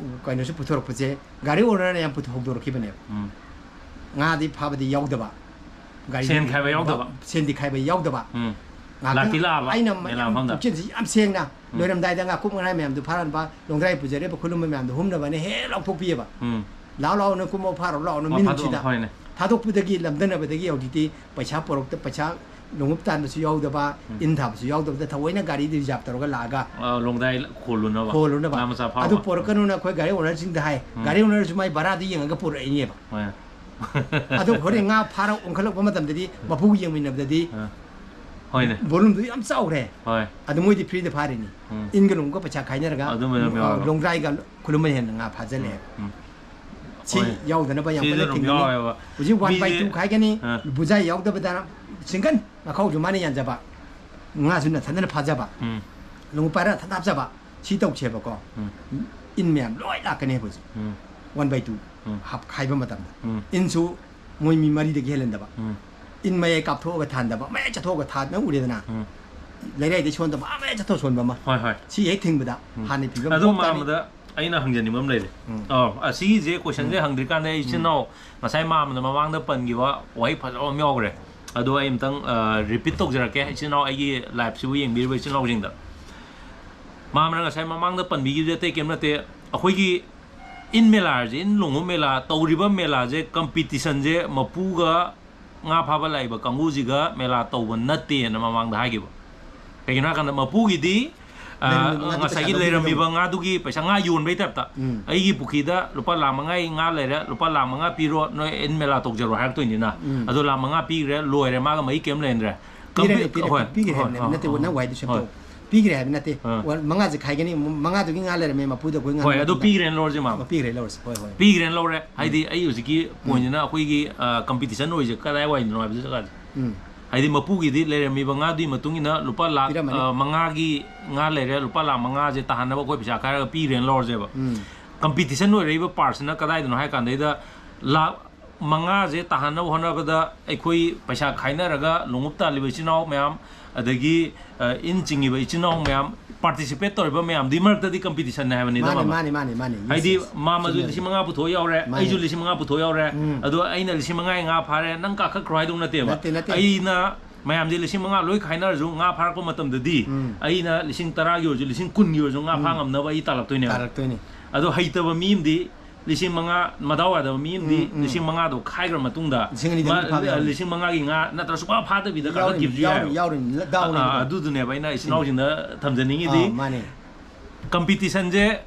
ꯀꯩꯅꯣꯁꯦ ꯄꯨꯊꯣꯔꯛꯄꯁꯦ ꯒꯥꯔꯤ ꯑꯣꯅꯔꯅ ꯌꯥꯝ ꯄꯨꯊꯣꯛ-, ꯍꯧꯗꯣꯔꯛꯈꯤꯕꯅꯦꯕ꯫ ꯎꯝ꯫ ꯉꯥꯗꯤ ꯐꯥꯕꯗꯤ ꯌꯥꯎꯗꯕ, ꯒꯥꯔꯤ ꯁꯦꯟ ꯈꯥꯏꯕ ꯌꯥꯎꯗꯕ꯫ ꯁꯦꯟꯗꯤ ꯈꯥꯏꯕ ꯌꯥꯎꯗꯕ꯫ ꯎꯝ꯫ ꯉꯥꯏꯍꯥꯛꯇꯪ ꯂꯥꯛꯇꯤ ꯂꯥꯛꯑꯕ ꯑꯩꯅ ꯃꯦꯂꯥ ꯌꯥꯝ ꯃꯐꯝꯗ? ꯄꯨꯛꯆꯦꯜꯁꯤ ꯌꯥꯝ ꯁꯦꯡꯅ, ꯂꯣꯏꯔꯝꯗꯥꯏꯗ ꯉꯥꯀꯨꯞ ꯉꯥꯔꯥꯏ ꯃꯌꯥꯝꯗꯣ ꯐꯥꯔꯝꯕ, ꯂꯣꯡꯗ꯭ꯔꯥꯏ ꯄꯨꯖꯔꯤꯕ ꯈꯨꯂꯨꯝꯕ ꯃꯌꯥꯝꯗꯣ ꯍꯨꯝꯅꯕꯅ ꯍꯦꯛ ꯂꯥꯎꯊꯣꯛꯄꯤꯑꯕ꯫ ꯎꯝ꯫ "ꯂꯥꯛꯑꯣ, ꯂꯥꯛꯑꯣ, ꯅꯪ ꯀꯨꯝꯃꯣ, ꯐꯥꯔꯣ ꯂꯥꯛꯑꯣ, ꯃꯥ ꯃꯤꯅꯨꯡꯁꯤꯗ"꯫ ꯐꯥꯗꯣꯛ-, ꯍꯣꯏꯅꯦ꯫ ꯊꯥꯗꯣꯛꯄꯗꯒꯤ ꯂꯝꯗꯅꯕꯗꯒꯤ ꯍꯧꯖꯤꯛꯇꯤ ꯄꯩꯁꯥ ꯄꯣꯔꯛꯇ-, ꯄꯩꯁꯥ ꯂꯣꯡꯎꯞ ꯇꯥꯟꯕꯁꯨ ꯌꯥꯎꯗꯕ, ꯎꯝ꯫ ꯏꯟ ꯊꯥꯕꯁꯨ ꯌꯥꯎꯗꯕꯗ ꯊꯑꯣꯏꯅ ꯒꯥꯔꯤ ꯔꯤꯖꯥꯕ ꯇꯧꯔꯒ ꯂꯥꯛꯑꯒ ꯑ, ꯂꯣꯡꯗ꯭ꯔꯥꯏ ꯈꯣꯜꯂꯨꯅꯕ꯫ ꯈꯣꯜꯂꯨꯅꯕ꯫ ꯉꯥ ꯃꯆꯥ ꯐꯥꯕ꯫ ꯑꯗꯨ ꯄꯣꯔꯛꯀꯅꯨꯅ ꯑꯩꯈꯣꯏ ꯒꯥꯔꯤ ꯑꯣꯅꯔꯁꯤꯡꯗ ꯍꯥꯏ꯫ ꯎꯝ꯫ ꯒꯥꯔꯤ ꯑꯣꯅꯔꯁꯨ ꯃꯥꯏ ꯚꯔꯥꯗꯨ ꯌꯦꯡꯉꯒ ꯄꯨꯔꯛꯏꯅꯦꯕ꯫ ꯍꯣꯏ꯫ ꯑꯗꯣ ꯍꯣꯔꯦꯟ ꯉꯥ ꯐꯥꯔ ꯑꯣꯟꯈꯠꯂꯛꯄ ꯃꯇꯝꯗꯗꯤ ꯃꯄꯨꯒ ꯌꯦꯡꯃꯤꯟꯅꯕꯗꯗꯤ ꯑ꯫ ꯍꯣꯏꯅꯦ꯫ ꯚꯣꯂꯨꯝꯗꯨ ꯌꯥꯝ ꯆꯥꯎꯔꯦ꯫ ꯍꯣꯏ꯫ ꯑꯗꯨ ꯃꯣꯏꯗꯤ ꯐ꯭ꯔꯤꯗ ꯐꯥꯔꯤꯅꯤ꯫ ꯎꯝ꯫ ꯏꯟꯒ ꯂꯣꯡꯒ ꯄꯩꯁꯥ ꯈꯥꯏꯅꯔꯒ, ꯑꯗꯨ ꯃꯌꯥꯝ ꯑ, ꯌꯥꯎꯔꯒ꯫ ꯂꯣꯡꯗ꯭ꯔꯥꯏꯒ ꯈꯨꯂꯨꯝꯕ ꯍꯦꯟꯅ ꯉꯥ ꯐꯥꯖꯜꯂꯛꯑꯦ꯫ ꯎꯝ꯫ ꯁꯤ ꯍꯣꯏ꯫ ꯌꯥꯎꯗꯅꯕ ꯌꯥꯝ ꯁꯤꯁꯨ ꯀꯟꯅ ꯑꯗꯨꯝ ꯊꯤꯡꯒꯅꯤ꯫ ꯌꯥꯎꯋꯦꯕ꯫ ꯍꯧꯖꯤꯛ ꯋꯥꯟ ꯕꯥꯏ ꯃꯤꯁꯦ ꯇꯨ ꯈꯥꯏꯒꯅꯤ, ꯑ꯫ ꯕꯨꯖꯥꯏ ꯌꯥꯎꯗꯕꯗ ꯁꯤꯡꯒꯜ ꯉꯥꯈꯥꯎꯁꯨ ꯃꯥꯅ ꯌꯥꯟꯖꯕ, ꯉꯥꯁꯨ ꯅꯊꯟꯗꯅ ꯐꯥꯖꯕ, ꯎꯝ꯫ ꯂꯣꯡꯎꯞ ꯄꯥꯏꯔ ꯅꯊꯟꯗ ꯍꯥꯞꯆꯕ, ꯁꯤ ꯇꯧꯁꯦꯕꯀꯣ꯫ ꯎꯝ꯫ ꯏꯟ ꯃꯌꯥꯝ ꯂꯣꯏ ꯂꯥꯛꯀꯅꯦꯕ ꯍꯧꯖꯤꯛ꯫ ꯎꯝ꯫ ꯋꯥꯟ ꯕꯥꯏ ꯇꯨ ꯎꯝ꯫ ꯍꯥꯞ ꯈꯥꯏꯕ ꯃꯇꯝꯗ꯫ ꯎꯝ꯫ ꯏꯟꯁꯨ ꯃꯣꯏ ꯃꯤ ꯃꯔꯤꯗꯒꯤ ꯍꯦꯜꯍꯟꯗꯕ꯫ ꯎꯝ꯫ ꯏꯟ ꯃꯌꯥꯏ ꯀꯥꯞꯊꯣꯛꯑꯒ ꯊꯥꯟꯗꯕ, ꯃꯌꯥꯏ ꯆꯠꯊꯣꯛꯑꯒ ꯊꯥꯗꯅ ꯎꯔꯦꯗꯅ꯫ ꯎꯝ꯫ ꯂꯩꯔꯥꯏꯗꯩ ꯁꯣꯟꯗꯕ, ꯑꯥ ꯃꯌꯥꯏ ꯆꯠꯊꯣꯛ ꯁꯣꯟꯕ ꯑꯃ꯫ ꯍꯣꯏ, ꯍꯣꯏ꯫ ꯁꯤ ꯍꯦꯛ ꯊꯤꯡꯕꯗ ꯎꯝ꯫ ꯍꯥꯟꯅ ꯐꯤꯕꯝ ꯑꯗꯨ ꯊꯣꯛ ꯇꯥꯔꯦ꯫ ꯃꯥꯟꯕꯗ ꯑꯩꯅ ꯍꯪꯖꯅꯤꯡꯕ ꯑꯃ ꯂꯩꯔꯦ꯫ ꯎꯝ. ꯑ, ꯑꯁꯤꯒꯤꯁꯦ ꯀꯣꯏꯁꯟꯁꯦ ꯍꯪꯗ꯭ꯔꯤꯀꯥꯟꯗ ꯑꯩ ꯏꯆꯤꯟ ꯏꯅꯥꯎ ꯉꯁꯥꯏ ꯃꯥꯝꯅ ꯃꯃꯥꯡꯗ ꯄꯟꯈꯤꯕ ꯋꯥꯍꯩ ꯐꯖꯕ ꯑꯃ ꯌꯥꯎꯈ꯭ꯔꯦ꯫ ꯑꯗꯣ ꯑꯩ ꯑꯝꯇꯪ ꯔꯤꯄꯤꯠ ꯇꯧꯖꯔꯛꯀꯦ꯫ ꯏꯆꯤꯟ ꯏꯅꯥꯎ ꯑꯩꯒꯤ ꯂꯥꯏꯐꯁꯤꯕꯨ ꯌꯦꯡꯕꯤꯔꯤꯕ ꯏꯆꯤꯟ ꯏꯅꯥꯎꯁꯤꯡꯗ, ꯃꯥꯝꯅ ꯉꯁꯥꯏ ꯃꯃꯥꯡꯗ ꯄꯟꯕꯤꯈꯤꯕꯁꯦ ꯑꯇꯩ ꯀꯩꯝ ꯅꯠꯇꯦ꯫ ꯑꯩꯈꯣꯏꯒꯤ ꯏꯟ ꯃꯦꯂꯥꯁꯦ, ꯏꯟ ꯂꯣꯡꯍꯨꯞ ꯃꯦꯂꯥ ꯇꯧꯔꯤꯕ ꯃꯦꯂꯥꯁꯦ, ꯀꯝꯄꯤꯇꯤꯁꯟꯁꯦ ꯃꯄꯨꯒ ꯉꯥ ꯐꯥꯕ ꯂꯥꯛꯏꯕ ꯀꯥꯡꯕꯨꯁꯤꯒ ꯃꯦꯂꯥ ꯇꯧꯕ ꯅꯠꯇꯦꯅ ꯃꯃꯥꯡꯗ ꯍꯥꯏꯈꯤꯕ꯫ ꯀꯩꯒꯤꯅꯣ ꯍꯥꯏꯀꯥꯟꯗ ꯃꯄꯨꯒꯤꯗꯤ, ꯑ, ꯂꯩꯔꯝꯃꯤꯕ ꯉꯥꯗꯨ ꯄꯩꯁꯥ ꯉꯁꯥꯏꯒꯤ ꯂꯧꯕꯤꯅꯕ꯫ ꯂꯩꯔꯝꯃꯤꯕ ꯉꯥꯗꯨꯒꯤ ꯄꯩꯁꯥ, ꯉꯥ ꯌꯣꯟꯕꯩ ꯇꯥꯏꯞꯇ, ꯎꯝ. "ꯑꯩꯒꯤ ꯄꯨꯈ꯭ꯔꯤꯗ ꯂꯨꯄꯥ ꯂꯥꯈ ꯃꯉꯥꯒꯤ ꯉꯥ ꯂꯩꯔꯦ, ꯂꯨꯄꯥ ꯂꯥꯈ ꯃꯉꯥ ꯄꯤꯔꯣ, ꯅꯣꯏ ꯏꯟ ꯃꯦꯂꯥ ꯇꯧꯖꯔꯣ" ꯍꯥꯏꯔꯛꯇꯣꯏꯅꯤꯅ꯫ ꯎꯝ. ꯑꯗꯣ ꯂꯥꯈ ꯃꯉꯥ ꯄꯤꯈ꯭ꯔꯦ, ꯂꯣꯏꯔꯦ, ꯃꯥꯒ ꯃꯔꯤ ꯀꯩꯝ ꯂꯩꯅꯗ꯭ꯔꯦ꯫ ꯄꯤꯔꯅꯤ, ꯀꯝꯄꯤ-, ꯄꯤꯔꯅꯤ, ꯍꯣꯏ, ꯄꯤꯈ꯭ꯔꯦ ꯍꯣꯏ, ꯍꯥꯏꯕꯅꯦ꯫ ꯅꯠꯇꯦ, ꯍꯣꯏ, ꯅꯪ ꯋꯥꯍꯩꯗꯨ ꯁꯦꯝꯗꯣꯛꯑꯣ꯫ ꯍꯣꯏ꯫ ꯄꯤꯈ꯭ꯔꯦ ꯍꯥꯏꯕ ꯅꯠꯇꯦ꯫ ꯑꯥ. ꯋꯥ-, ꯃꯉꯥꯁꯦ ꯈꯥꯏꯒꯅꯤ, ꯃ-, ꯃꯉꯥꯗꯨꯒꯤ ꯉꯥ ꯍꯣꯏ, ꯑꯗꯨ ꯃꯇꯨꯡꯗ ꯄꯤꯈ꯭ꯔꯦꯅ ꯂꯧꯔꯁꯦ, ꯃꯥꯃ꯫ ꯑꯣ, ꯄꯤꯈ꯭ꯔꯦ ꯂꯧꯔꯁꯦ꯫ ꯍꯣꯏ, ꯍꯣꯏ꯫ ꯄꯤꯈ꯭ꯔꯦꯅ ꯂꯧꯔꯦ꯫ ꯍꯥꯏꯗꯤ ꯑꯩ ꯍꯧꯖꯤꯛꯀꯤ ꯄꯣꯏꯟꯁꯤꯅ ꯑꯩꯈꯣꯏꯒꯤ, ꯑ, ꯀꯝꯄꯤꯇꯤꯁꯟ ꯑꯣꯏꯔꯤꯁꯦ ꯀꯗꯥꯏꯋꯥꯏꯗꯅꯣ ꯍꯥꯏꯕ ꯖꯒꯥꯁꯦ꯫ ꯎꯝ. ꯍꯥꯏꯗꯤ ꯃꯄꯨꯒꯤꯗꯤ ꯂꯩꯔꯝꯃꯤꯕ ꯉꯥꯗꯨꯒꯤ ꯃꯇꯨꯡ ꯏꯟꯅ ꯂꯨꯄꯥ ꯂꯥꯈ, ꯄꯤꯔꯝꯃꯅꯤ꯫ ꯑ, ꯃꯉꯥꯒꯤ ꯉꯥ ꯂꯩꯔꯦ, ꯂꯨꯄꯥ ꯂꯥꯈ ꯃꯉꯥꯁꯦ ꯇꯥꯍꯟꯅꯕ ꯑꯩꯈꯣꯏ ꯄꯩꯁꯥ ꯈꯥꯏꯔꯒ ꯄꯤꯈ꯭ꯔꯦꯅ ꯂꯧꯔꯁꯦꯕ꯫ ꯎꯝ. ꯀꯝꯄꯤꯇꯤꯁꯟ ꯑꯣꯏꯔꯛꯏꯕ ꯄꯥꯔꯠꯁꯤꯅ ꯀꯗꯥꯏꯗꯅꯣ ꯍꯥꯏ ꯀꯥꯟꯗꯩꯗ, ꯂꯥꯈ ꯃꯉꯥꯁꯦ ꯇꯥꯍꯟꯅꯕ ꯍꯣꯠꯅꯕꯗ ꯑꯩꯈꯣꯏ ꯄꯩꯁꯥ ꯈꯥꯏꯅꯔꯒ ꯂꯣꯡꯎꯞ ꯇꯥꯜꯂꯤꯕ ꯏꯆꯤꯟ ꯏꯅꯥꯎ ꯃꯌꯥꯝ, ꯑꯗꯒꯤ, ꯑ, ꯏꯟ ꯆꯤꯡꯉꯤꯕ ꯏꯆꯤꯟ ꯏꯅꯥꯎ ꯃꯌꯥꯝ, ꯄꯥꯔꯇꯤꯁꯤꯄꯦꯠ ꯇꯧꯔꯤꯕ ꯃꯌꯥꯝꯗꯨꯒꯤ ꯃꯔꯛꯇꯗꯤ ꯀꯝꯄꯤꯇꯤꯁꯟꯅꯦ ꯍꯥꯏꯕꯅꯤꯗ, ꯃꯥꯅꯦ, ꯃꯥꯃ꯫ ꯃꯥꯅꯦ, ꯃꯥꯅꯦ, ꯃꯥꯅꯦ꯫ Yes, ꯍꯥꯏꯗꯤ yes. ꯃꯥꯃꯁꯨ ꯆꯨꯝꯃꯦ꯫ ꯂꯤꯁꯤꯡ ꯃꯉꯥ ꯄꯨꯊꯣꯛ ꯌꯥꯎꯔꯦ, ꯃꯥꯅꯦ꯫ ꯑꯩꯁꯨ ꯂꯤꯁꯤꯡ ꯃꯉꯥ ꯄꯨꯊꯣꯛ ꯌꯥꯎꯔꯦ, ꯎꯝ. ꯑꯗꯣ ꯑꯩꯅ ꯂꯤꯁꯤꯡ ꯃꯉꯥꯒꯤ ꯉꯥ ꯐꯥꯔꯦ, ꯅꯪ ꯀꯥꯈꯠꯈ꯭ꯔꯣ ꯍꯥꯏꯗꯧ ꯅꯠꯇꯦꯕ꯫ ꯅꯠꯇꯦ, ꯅꯠꯇꯦ꯫ ꯑꯩꯅ ꯃꯌꯥꯝꯁꯦ ꯂꯤꯁꯤꯡ ꯃꯉꯥ ꯂꯣꯏ ꯈꯥꯏꯅꯔꯁꯨ, ꯉꯥ ꯐꯥꯔꯛꯄ ꯃꯇꯝꯗꯗꯤ ꯎꯝ. ꯑꯩꯅ ꯂꯤꯁꯤꯡ ꯇꯔꯥꯒꯤ ꯑꯣꯏꯔꯁꯨ, ꯂꯤꯁꯤꯡ ꯀꯨꯟꯒꯤ ꯑꯣꯏꯔꯁꯨ ꯉꯥ ꯐꯥ ꯎꯝ. ꯉꯝꯅꯕ ꯑꯩ ꯇꯥꯜꯂꯛꯇꯣꯏꯅꯦꯕ꯫ ꯇꯥꯜꯂꯛꯇꯣꯏꯅꯤ꯫ ꯑꯗꯣ ꯍꯩꯇꯕ ꯃꯤ ꯑꯃꯗꯤ ꯂꯤꯁꯤꯡ ꯃꯉꯥ, ꯃꯗꯥꯎ ꯌꯥꯗꯕ ꯃꯤ ꯑꯃꯗꯤ ꯎꯝ, ꯎꯝ. ꯂꯤꯁꯤꯡ ꯃꯉꯥꯗꯣ ꯈꯥꯏꯈ꯭ꯔ ꯃꯇꯨꯡꯗ ꯂꯤꯁꯤꯡ ꯑꯅꯤꯗ ꯃꯥ-, ꯑꯗꯨꯝ ꯐꯥꯕ ꯌꯥꯎꯔꯤ꯫ ꯂꯤꯁꯤꯡ ꯃꯉꯥꯒꯤ ꯉꯥ ꯅꯠꯇ꯭ꯔ ꯁꯨꯡꯐꯥ ꯐꯥꯗꯕꯤꯗ ꯌꯥꯎꯔꯤꯅꯤ, ꯀꯥꯈꯠꯈꯤꯕꯁꯨ ꯌꯥꯎꯔꯤ, ꯌꯥꯏꯑꯕ꯫ ꯌꯥꯎꯔꯤꯅꯤ꯫ ꯗꯥꯎꯅꯤ꯫ ꯑꯥ, ꯑꯗꯨꯗꯨꯅꯦꯕ ꯑꯩꯅ ꯏꯆꯤꯟ ꯏꯅꯥꯎꯁꯤꯡꯗ ꯊꯝꯖꯅꯤꯡꯉꯤꯗꯤ꯫ ꯑꯥ, ꯃꯥꯅꯦ꯫ ꯀꯝꯄꯤꯇꯤꯁꯟꯁꯦ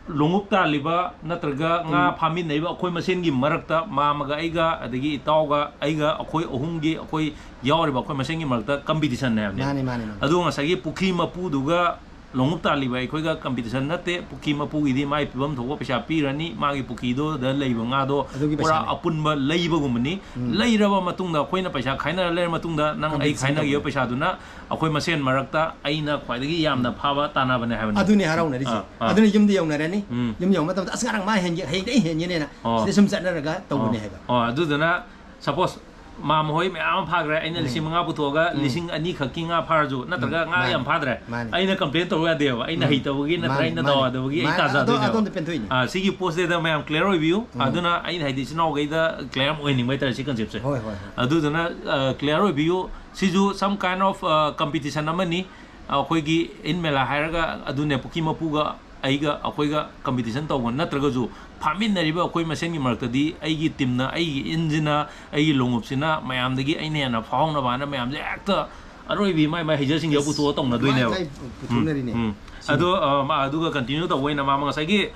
ꯂꯣꯡꯎꯞ ꯇꯥꯜꯂꯤꯕ ꯅꯠꯇ꯭ꯔꯒ ꯉꯥ ꯐꯥꯃꯤꯟꯅꯩꯕ ꯑꯩꯈꯣꯏ ꯃꯁꯦꯟꯒꯤ ꯃꯔꯛꯇ, ꯃꯥꯃꯒ ꯑꯩꯒ ꯑꯗꯒꯤ ꯏꯇꯥꯎꯒ ꯑꯩꯒ, ꯑꯩꯈꯣꯏ ꯑꯍꯨꯝꯒꯤ, ꯑꯩꯈꯣꯏ ꯌꯥꯎꯔꯤꯕ ꯑꯩꯈꯣꯏ ꯃꯁꯦꯟꯒꯤ ꯃꯔꯛꯇ ꯀꯝꯄꯤꯇꯤꯁꯟꯅꯦ ꯍꯥꯏꯕꯅꯤ꯫ ꯃꯥꯅꯦ, ꯃꯥꯅꯦ, ꯃꯥꯅꯦ꯫ ꯑꯗꯨꯒ ꯉꯁꯥꯏꯒꯤ ꯄꯨꯈ꯭ꯔꯤ ꯃꯄꯨꯗꯨꯒ ꯂꯣꯡꯎꯞ ꯇꯥꯜꯂꯤꯕ ꯑꯩꯈꯣꯏꯒ ꯀꯝꯄꯤꯇꯤꯁꯟ ꯅꯠꯇꯦ꯫ ꯄꯨꯈ꯭ꯔꯤ ꯃꯄꯨꯒꯤꯗꯤ ꯃꯥꯒꯤ ꯄꯤꯐꯝ ꯊꯣꯛꯄ ꯄꯩꯁꯥ ꯄꯤꯔꯅꯤ, ꯃꯥꯒꯤ ꯄꯨꯈ꯭ꯔꯤꯗꯨꯗ ꯂꯩꯕ ꯉꯥꯗꯣ ꯑꯗꯨꯒꯤ ꯄꯨꯔꯥ ꯄꯩꯁꯥꯅꯤ꯫ ꯑꯄꯨꯟꯕ ꯂꯩꯕꯒꯨꯝꯕꯅꯤ꯫ ꯎꯝ꯫ ꯂꯩꯔꯕ ꯃꯇꯨꯡꯗ ꯑꯩꯈꯣꯏꯅ ꯄꯩꯁꯥ ꯈꯥꯏꯅꯔ ꯂꯩꯔ ꯃꯇꯨꯡꯗ ꯅꯪ ꯑꯩ ꯀꯝꯄꯤꯇꯤꯁꯟ ꯈꯥꯏꯅꯈꯤꯕ ꯇꯧꯕꯅꯤ꯫ ꯄꯩꯁꯥꯗꯨꯅ ꯑꯩꯈꯣꯏ ꯃꯁꯦꯟ ꯃꯔꯛꯇ ꯑꯩꯅ ꯈ꯭ꯋꯥꯏꯗꯒꯤ ꯌꯥꯝꯅ ꯐꯥꯕ ꯇꯥꯟꯅꯕꯅꯦ ꯍꯥꯏꯕꯅꯤ꯫ ꯑꯗꯨꯅꯤ ꯍꯔꯥꯎꯅꯔꯤꯁꯦ꯫ ꯑꯥ, ꯑꯥ꯫ ꯑꯗꯨꯅ ꯌꯨꯝꯗ ꯌꯧꯅꯔꯅꯤ꯫ ꯎꯝ꯫ ꯌꯨꯝ ꯌꯧꯕ ꯃꯇꯝꯗ, "ꯑꯁ, ꯉꯔꯥꯡ ꯃꯥ ꯍꯦꯟꯒꯦ, ꯍꯌꯦꯡꯗꯤ ꯑꯩ ꯍꯦꯟꯒꯦꯅꯦꯅ" ꯑꯣ꯫ ꯁꯤꯗ ꯁꯨꯝ ꯆꯠꯅꯔꯒ ꯇꯧꯕꯅꯦ ꯑꯣ꯫ ꯍꯥꯏꯕ꯫ ꯑꯣ, ꯑꯗꯨꯗꯨꯅ ꯁꯄꯣꯁ ꯃꯥꯝ ꯍꯣꯏ ꯃꯌꯥꯝ ꯑꯃ ꯐꯥꯈ꯭ꯔꯦ, ꯑꯩꯅ ꯎꯝ꯫ ꯂꯤꯁꯤꯡ ꯃꯉꯥ ꯄꯨꯊꯣꯛꯑꯒ ꯎꯝ꯫ ꯂꯤꯁꯤꯡ ꯑꯅꯤ ꯈꯛꯀꯤ ꯉꯥ ꯐꯥꯔꯁꯨ, ꯅꯠꯇ꯭ꯔꯒ ꯎꯝ, ꯉꯥ ꯃꯥꯅꯤ꯫ ꯌꯥꯝ ꯐꯥꯗ꯭ꯔꯦ, ꯃꯥꯅꯤ꯫ ꯑꯩꯅ ꯀꯝꯄ꯭ꯂꯦꯟ ꯇꯧꯔꯨ ꯌꯥꯗꯦꯕ, ꯑꯩꯅ ꯃꯥꯅꯤ꯫ ꯍꯩꯇꯕꯒꯤ ꯅꯠꯇ꯭ꯔꯒ ꯃꯥꯅꯤ, ꯑꯩꯅ ꯃꯥꯅꯤ꯫ ꯗꯥꯎ ꯌꯥꯗꯕꯒꯤ ꯑꯩ ꯑꯗꯣ, ꯇꯥꯖꯗꯣꯏꯅꯦꯕ꯫ ꯑꯗꯣꯝꯗ ꯄꯦꯟꯊꯣꯛꯏꯅꯤ꯫ ꯑꯥ, ꯁꯤꯒꯤ ꯄꯣꯠꯁꯤꯗꯩꯗ ꯃꯌꯥꯝ ꯀ꯭ꯂꯤꯌꯥꯔ ꯑꯣꯏꯕꯤꯌꯨ꯫ ꯎꯝ꯫ ꯑꯗꯨꯅ ꯑꯩꯅ ꯍꯥꯏꯗꯤ ꯏꯆꯤꯟ ꯏꯅꯥꯎꯈꯩꯗ ꯀ꯭ꯂꯤꯌꯥꯔ ꯑꯃ ꯑꯣꯏꯍꯟꯅꯤꯡꯕ ꯍꯥꯏꯇꯥꯔꯦ ꯁꯤ ꯀꯟꯁꯦꯞꯁꯦ꯫ ꯍꯣꯏ, ꯍꯣꯏ, ꯍꯣꯏ꯫ ꯑꯗꯨꯗꯨꯅ, ꯑ, ꯀ꯭ꯂꯤꯌꯥꯔ ꯑꯣꯏꯕꯤꯌꯨ꯫ ꯁꯤꯁꯨ some kind of, ꯑ, ꯀꯝꯄꯤꯇꯤꯁꯟ ꯑꯃꯅꯤ꯫ ꯑꯩꯈꯣꯏꯒꯤ ꯏꯟ ꯃꯦꯂꯥ ꯍꯥꯏꯔꯒ ꯑꯗꯨꯅꯦ, ꯄꯨꯈ꯭ꯔꯤ ꯃꯄꯨꯒ ꯑꯩꯒ, ꯑꯩꯈꯣꯏꯒ ꯀꯝꯄꯤꯇꯤꯁꯟ ꯇꯧꯕ ꯅꯠꯇ꯭ꯔꯒꯁꯨ, ꯐꯥꯃꯤꯟꯅꯔꯤꯕ ꯑꯩꯈꯣꯏ ꯃꯁꯦꯟꯒꯤ ꯃꯔꯛꯇꯗꯤ ꯑꯩꯒꯤ ꯇꯤꯝꯅ, ꯑꯩꯒꯤ ꯏꯟꯁꯤꯅ, ꯑꯩꯒꯤ ꯂꯣꯡꯎꯞꯁꯤꯅ ꯃꯌꯥꯝꯗꯒꯤ ꯑꯩꯅ ꯍꯦꯟꯅ ꯐꯥꯎꯅꯕ ꯍꯥꯏꯅ ꯃꯌꯥꯝꯁꯦ ꯍꯦꯛꯇ ꯑꯔꯣꯏꯕꯤ ꯃꯥꯏ ꯃꯥꯏ ꯍꯩꯖꯁꯤꯡꯁꯦ ꯄꯨꯊꯣꯛꯑ ꯇꯧꯅꯗꯣꯏꯅꯦꯕ꯫ ꯃꯥꯏ ꯃꯥꯏ ꯄꯨꯊꯣꯛꯅꯔꯤꯅꯦ꯫ ꯎꯝ, ꯎꯝ꯫ ꯁꯤꯅꯤ꯫ ꯑꯗꯣ, ꯑ, ꯃꯥ-, ꯑꯗꯨꯒ ꯀꯟꯇꯤꯅ꯭ꯌꯨ ꯇꯧꯕ ꯑꯣꯏꯅ ꯃꯥ ꯉꯁꯥꯏꯒꯤ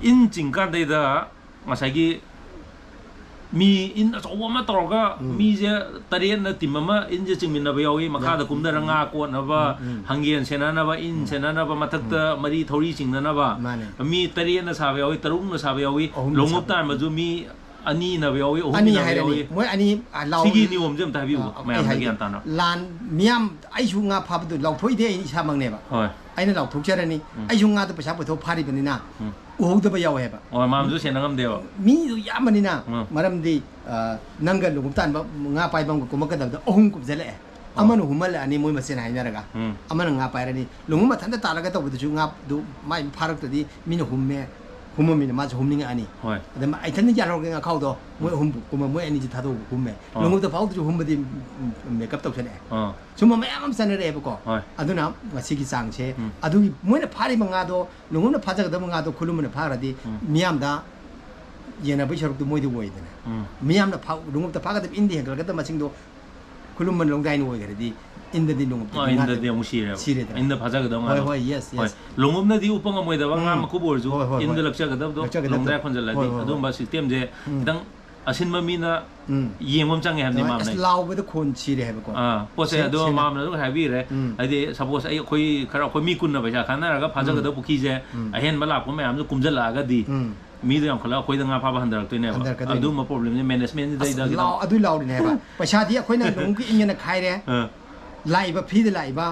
ꯏꯟ ꯆꯤꯡꯀꯥꯟꯗꯩꯗ ꯉꯁꯥꯏꯒꯤ ꯃꯤ ꯏꯟ ꯑꯆꯧꯕ ꯑꯃ ꯇꯧꯔꯒ ꯎꯝ꯫ ꯃꯤꯁꯦ ꯇꯔꯦꯠꯅ ꯇꯤꯝ ꯑꯃ ꯏꯟꯁꯦ ꯆꯤꯡꯃꯤꯟꯅꯕ ꯌꯥꯎꯏ, ꯃꯈꯥꯗ ꯌꯥꯎ-, ꯀꯨꯝꯊꯔ ꯉꯥ ꯀꯣꯠꯅꯕ, ꯎꯝ, ꯎꯝ꯫ ꯍꯪꯒꯦꯟ ꯁꯦꯟꯅꯅꯕ, ꯏꯟ ꯎꯝ꯫ ꯁꯦꯟꯅꯅꯕ, ꯃꯊꯛꯇ ꯎꯝ꯫ ꯃꯔꯤ ꯊꯧꯔꯤ ꯆꯤꯡꯅꯅꯕ, ꯃꯥꯅꯦ꯫ ꯃꯤ ꯇꯔꯦꯠꯅ ꯁꯥꯕ ꯌꯥꯎꯏ, ꯇꯔꯨꯛꯅ ꯁꯥꯕ ꯌꯥꯎꯏ, ꯑꯍꯨꯝꯅ ꯂꯣꯡꯎꯞ ꯁꯥꯕ꯫ ꯇꯥꯟꯕꯁꯨ ꯃꯤ ꯑꯅꯤꯅꯕ ꯌꯥꯎꯏ, ꯑꯍꯨꯝ ꯑꯅꯤ ꯏꯟꯅꯕ ꯍꯥꯏꯔꯅꯤ꯫ ꯌꯥꯎꯏ꯫ ꯃꯣꯏ ꯑꯅꯤ, ꯑ, ꯂꯥꯎ-, ꯁꯤꯒꯤ ꯅꯤꯌꯣꯝꯁꯦ ꯑꯝꯇ ꯍꯥꯏꯕꯤꯌꯨꯕ, ꯑ, ꯑꯩ ꯃꯌꯥꯝꯗ ꯍꯥꯏꯒꯦ꯫ ꯒ꯭ꯌꯥꯟ ꯇꯥꯅ꯫ ꯂꯥꯟ ꯃꯤꯌꯥꯝ, ꯑꯩꯁꯨ ꯉꯥ ꯐꯥꯕꯗꯨ ꯂꯥꯎꯊꯣꯛꯏꯗꯤ ꯑꯩ ꯏꯁꯥꯃꯛꯅꯦꯕ꯫ ꯍꯣꯏ꯫ ꯑꯩꯅ ꯂꯥꯎꯊꯣꯛꯆꯔꯅꯤ꯫ ꯎꯝ꯫ ꯑꯩꯁꯨ ꯉꯥꯗꯨ ꯄꯩꯁꯥ ꯄꯨꯊꯣꯛ ꯐꯥꯔꯤꯕꯅꯤꯅ ꯎꯝ꯫ ꯎꯍꯧꯗꯕ ꯌꯥꯎꯋꯦ ꯍꯥꯏꯕ꯫ ꯍꯣꯏ, ꯃꯥꯝꯁꯨ ꯁꯦꯟꯅ ꯉꯝꯗꯦꯕ꯫ ꯃꯤꯗꯨ ꯌꯥꯝꯕꯅꯤꯅ, ꯎꯝ꯫ ꯃꯔꯝꯗꯤ, ꯑ, ꯅꯪꯒ ꯂꯣꯡꯎꯞ ꯇꯥꯟꯕ ꯉꯥ ꯄꯥꯏꯕ ꯑꯃꯒ ꯀꯨꯝꯃꯛꯀꯗꯕꯗ ꯑꯍꯨꯝ ꯀꯨꯝꯁꯤꯜꯂꯛꯑꯦ꯫ ꯑꯣ꯫ ꯑꯃꯅ ꯍꯨꯝꯍꯜꯂꯛꯑꯅꯤ, ꯃꯣꯏ ꯃꯁꯦꯟ ꯍꯥꯏꯅꯔꯒ꯫ ꯎꯝ꯫ ꯑꯃꯅ ꯉꯥ ꯄꯥꯏꯔꯅꯤ꯫ ꯂꯣꯡꯎꯞ ꯃꯊꯟꯇ ꯇꯥꯜꯂꯒ ꯇꯧꯕꯗꯨꯁꯨ ꯉꯥꯗꯨ ꯃꯥꯏ ꯐꯥꯔꯛꯇ꯭ꯔꯗꯤ ꯃꯤꯅ ꯍꯨꯝꯃꯦ, ꯍꯨꯝꯃꯝꯃꯤꯅ ꯃꯥꯁꯨ ꯍꯨꯝꯅꯤꯡꯉꯛꯑꯅꯤ꯫ ꯍꯣꯏ꯫ ꯑꯗ ꯃꯥ-, ꯏꯊꯟꯇ ꯌꯥꯜꯍꯧꯔꯒꯦ ꯉꯥꯈꯥꯎꯗꯣ, ꯃꯣꯏ ꯎꯝ꯫ ꯑꯍꯨꯝ ꯀꯨꯝꯃ, ꯃꯣꯏ ꯑꯅꯤꯁꯤ ꯊꯥꯗꯣꯛꯑꯒ ꯍꯨꯝꯃꯦ꯫ ꯑꯣ꯫ ꯂꯣꯡꯎꯞꯇ ꯐꯥꯎꯗ꯭ꯔꯁꯨ ꯍꯨꯝꯕꯗꯤ, ꯎꯝ, ꯃꯦꯀꯞ ꯇꯧꯁꯜꯂꯛꯑꯦ꯫ ꯑꯣ꯫ ꯁꯨꯝꯕ ꯃꯌꯥꯝ ꯑꯃ ꯆꯠꯅꯔꯛꯑꯦꯕꯀꯣ꯫ ꯍꯣꯏ꯫ ꯑꯗꯨꯅ ꯉꯁꯤꯒꯤ ꯆꯥꯡꯁꯦ, ꯎꯝ꯫ ꯑꯗꯨꯒꯤ ꯃꯣꯏꯅ ꯐꯥꯔꯤꯕ ꯉꯥꯗꯣ, ꯂꯣꯡꯎꯞꯅ ꯐꯥꯖꯒꯗꯕ ꯉꯥꯗꯣ ꯈꯨꯂꯨꯝꯕꯅ ꯐꯥꯈ꯭ꯔꯗꯤ ꯎꯝ꯫ ꯃꯤꯌꯥꯝꯗ ꯌꯦꯟꯅꯕꯒꯤ ꯁꯔꯨꯛꯇꯨ ꯃꯣꯏꯗ ꯑꯣꯏꯗꯅ꯫ ꯎꯝ꯫ ꯃꯤꯌꯥꯝꯅ ꯐꯥ-, ꯂꯣꯡꯎꯞꯇ ꯐꯥꯒꯗꯕ ꯏꯟꯗ ꯍꯦꯟꯒꯠꯂꯛꯀꯗꯕ ꯃꯁꯤꯡꯗꯣ ꯈꯨꯂꯨꯝꯕꯅ ꯂꯣꯡꯗꯥꯏꯅ ꯑꯣꯏꯈ꯭ꯔꯗꯤ ꯏꯟꯗꯗꯤ ꯂꯣꯡꯎꯞꯇꯗꯤ ꯑ, ꯉꯥꯗ ꯏꯟꯗꯗꯤ ꯑꯃꯨꯛ ꯁꯤꯔꯦꯕ꯫ ꯁꯤꯔꯦꯗꯅ꯫ ꯏꯟꯗ ꯐꯥꯖꯒꯗꯕ ꯍꯣꯏ, ꯉꯥꯗꯣ꯫ ꯍꯣꯏ, yes, ꯍꯣꯏ꯫ Yes꯫ ꯂꯣꯡꯎꯞꯅꯗꯤ ꯎꯞꯄ ꯉꯝꯃꯣꯏꯗꯕ ꯉꯥ ꯎꯝ꯫ ꯃꯀꯨꯞ ꯑꯣꯏꯔꯁꯨ ꯍꯣꯏ, ꯍꯣꯏ, ꯍꯣꯏ꯫ ꯏꯟꯗ ꯂꯛꯆꯒꯗꯕꯗꯣ ꯂꯛꯆꯒꯗꯕꯗꯣ꯫ ꯂꯣꯡꯗꯥꯏ ꯈꯣꯟꯖꯜꯂꯗꯤ ꯍꯣꯏ, ꯍꯣꯏ, ꯍꯣꯏ꯫ ꯑꯗꯨꯝꯕ ꯁꯤꯁꯇꯦꯝꯁꯦ ꯎꯝ꯫ ꯈꯤꯇꯪ ꯑꯁꯤꯟꯕ ꯃꯤꯅ ꯎꯝ꯫ ꯌꯦꯡꯕ ꯑꯃ ꯆꯪꯉꯦ ꯍꯥꯏꯕꯅꯤ, ꯑꯗꯨꯃꯥꯏꯅ ꯃꯥꯝꯅ ꯑꯁ ꯑꯩ꯫ ꯂꯥꯎꯕꯗ ꯈꯣꯟ ꯁꯤꯔꯦ ꯍꯥꯏꯕꯀꯣ꯫ ꯑꯥ, ꯄꯣꯠꯁꯦ ꯁꯦ-, ꯑꯗꯣ ꯁꯦꯡꯅ꯫ ꯃꯥꯝꯅꯁꯨ ꯍꯥꯏꯕꯤꯔꯦ꯫ ꯎꯝ꯫ ꯍꯥꯏꯗꯤ, ꯁꯄꯣꯁ, ꯑꯩ, ꯑꯩꯈꯣꯏ ꯈꯔ, ꯑꯩꯈꯣꯏ ꯃꯤ ꯀꯨꯟꯅ ꯄꯩꯁꯥ ꯈꯥꯅꯔꯒ ꯐꯥꯖꯒꯗꯕ ꯎꯝ꯫ ꯄꯨꯈ꯭ꯔꯤꯁꯦ ꯎꯝ꯫ ꯑꯍꯦꯟꯕ ꯂꯥꯛꯄ ꯃꯌꯥꯝꯁꯨ ꯀꯨꯝꯁꯤꯜꯂꯛꯑꯒꯗꯤ ꯎꯝ꯫ ꯃꯤꯗꯣ ꯌꯥꯝꯈꯠꯂꯛꯑ ꯑꯩꯈꯣꯏꯗ ꯉꯥ ꯐꯥꯕ ꯍꯟꯊꯔꯛꯇꯣꯏꯅꯦꯕ꯫ ꯍꯟꯊꯔꯛꯀꯗꯣꯏꯅꯦ꯫ ꯑꯗꯨꯝꯕ ꯄ꯭ꯔꯣꯕ꯭ꯂꯦꯝꯁꯦ ꯃꯦꯅꯦꯖꯃꯦꯟꯁꯤꯗꯩꯗ ꯑꯁ, ꯈꯤꯇꯪ ꯂꯥꯎ-, ꯑꯗꯨ ꯂꯥꯎꯔꯤꯅꯦ ꯍꯥꯏꯕ꯫ ꯄꯩꯁꯥꯗꯤ ꯑꯩꯈꯣꯏꯅ ꯂꯨꯍꯣꯡ ꯀꯨꯏꯅ ꯈꯥꯏꯔꯦ꯫ ꯑꯥ꯫ ꯂꯥꯛꯏꯕ ꯐ꯭ꯔꯤꯗ ꯂꯥꯛꯏꯕ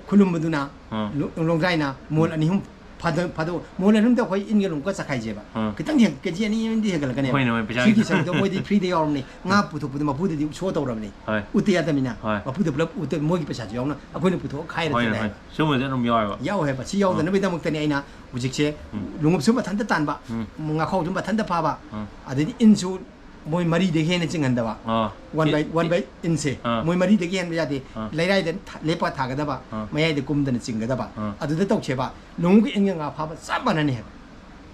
ꯈꯨꯂꯨꯝꯕꯗꯨꯅ ꯑꯥ꯫ ꯂꯣ-, ꯂꯣꯡꯗ꯭ꯔꯥꯏꯅ ꯃꯣꯜ ꯎꯝ꯫ ꯑꯅꯤ ꯑꯍꯨꯝ ꯐꯥꯗꯣꯛ ꯐꯥꯗꯣꯛ ꯃꯣꯏꯅ ꯑꯗꯨꯝ ꯑꯩꯈꯣꯏ ꯏꯟꯒ ꯂꯨꯝꯒ ꯆꯈꯥꯏꯁꯦꯕ꯫ ꯑꯥ꯫ ꯈꯤꯇꯪ ꯍꯦꯟ-, ꯀꯦꯖꯤ ꯑꯅꯤ ꯑꯃꯗꯤ ꯍꯦꯟꯒꯠꯂꯛꯀꯅꯦꯕ꯫ ꯍꯣꯏꯅꯦ, ꯍꯣꯏ, ꯄꯩꯁꯥ ꯁꯤꯒꯤ ꯈꯤꯇꯪ ꯁꯔꯨꯛꯇꯣ ꯃꯣꯏꯗꯤ ꯐ꯭ꯔꯤꯗ ꯌꯥꯎꯔꯕꯅꯤ꯫ ꯉꯥ ꯄꯨꯊꯣꯛꯄꯗ ꯃꯄꯨꯗꯗꯤ ꯁꯣ ꯇꯧꯔꯕꯅꯤ꯫ ꯍꯣꯏ꯫ ꯎꯠꯇ ꯌꯥꯗꯕꯅꯤꯅ꯫ ꯍꯣꯏ꯫ ꯃꯄꯨꯗ ꯄꯨꯂꯞ ꯎꯠꯇ ꯃꯣꯏꯒꯤ ꯄꯩꯁꯥꯁꯨ ꯌꯥꯎꯅ ꯑꯩꯈꯣꯏꯅ ꯄꯨꯊꯣꯛꯑ ꯈꯥꯏꯔ ꯍꯣꯏꯅꯦ, ꯇꯤꯟꯅꯩ ꯍꯣꯏ꯫ ꯍꯥꯏꯕ꯫ ꯁꯤꯒꯨꯝꯕꯁꯦ ꯑꯗꯨꯝ ꯌꯥꯎꯋꯦꯕ꯫ ꯌꯥꯎꯋꯦ ꯍꯥꯏꯕ꯫ ꯁꯤ ꯌꯥꯎꯗꯅꯕꯒꯤꯗꯃꯛꯇꯅꯦ ꯑꯩꯅ ꯍꯧꯖꯤꯛꯁꯦ ꯎꯝ꯫ ꯂꯣꯡꯎꯞꯁꯨ ꯃꯊꯟꯇ ꯇꯥꯟꯕ, ꯎꯝ꯫ ꯉꯥꯈꯥꯎꯁꯨ ꯃꯊꯟꯇ ꯐꯥꯕ, ꯎꯝ꯫ ꯑꯗꯩꯗꯤ ꯏꯟꯁꯨ ꯃꯣꯏ ꯃꯔꯤꯗꯒꯤ ꯍꯦꯟꯅ ꯆꯤꯡꯍꯟꯗꯕ꯫ ꯑꯥ꯫ One by, E-, one by ꯏꯟꯁꯦ꯫ ꯑꯥ꯫ ꯃꯣꯏ ꯃꯔꯤꯗꯒꯤ ꯍꯦꯟꯕ ꯌꯥꯗꯦ꯫ ꯑꯥ꯫ ꯂꯩꯔꯥꯏꯗ ꯊ-, ꯂꯦꯞꯄ ꯊꯥꯒꯗꯕ, ꯑꯥ꯫ ꯃꯌꯥꯏꯗ ꯀꯨꯝꯗꯅ ꯆꯤꯡꯒꯗꯕ꯫ ꯑꯥ꯫ ꯑꯗꯨꯗ ꯇꯧꯁꯦꯕ꯫ ꯂꯣꯡꯎꯞꯀꯤ ꯏꯟꯒ ꯉꯥ ꯐꯥꯕ ꯆꯞ ꯃꯥꯟꯅꯅꯤ ꯍꯥꯏꯕ꯫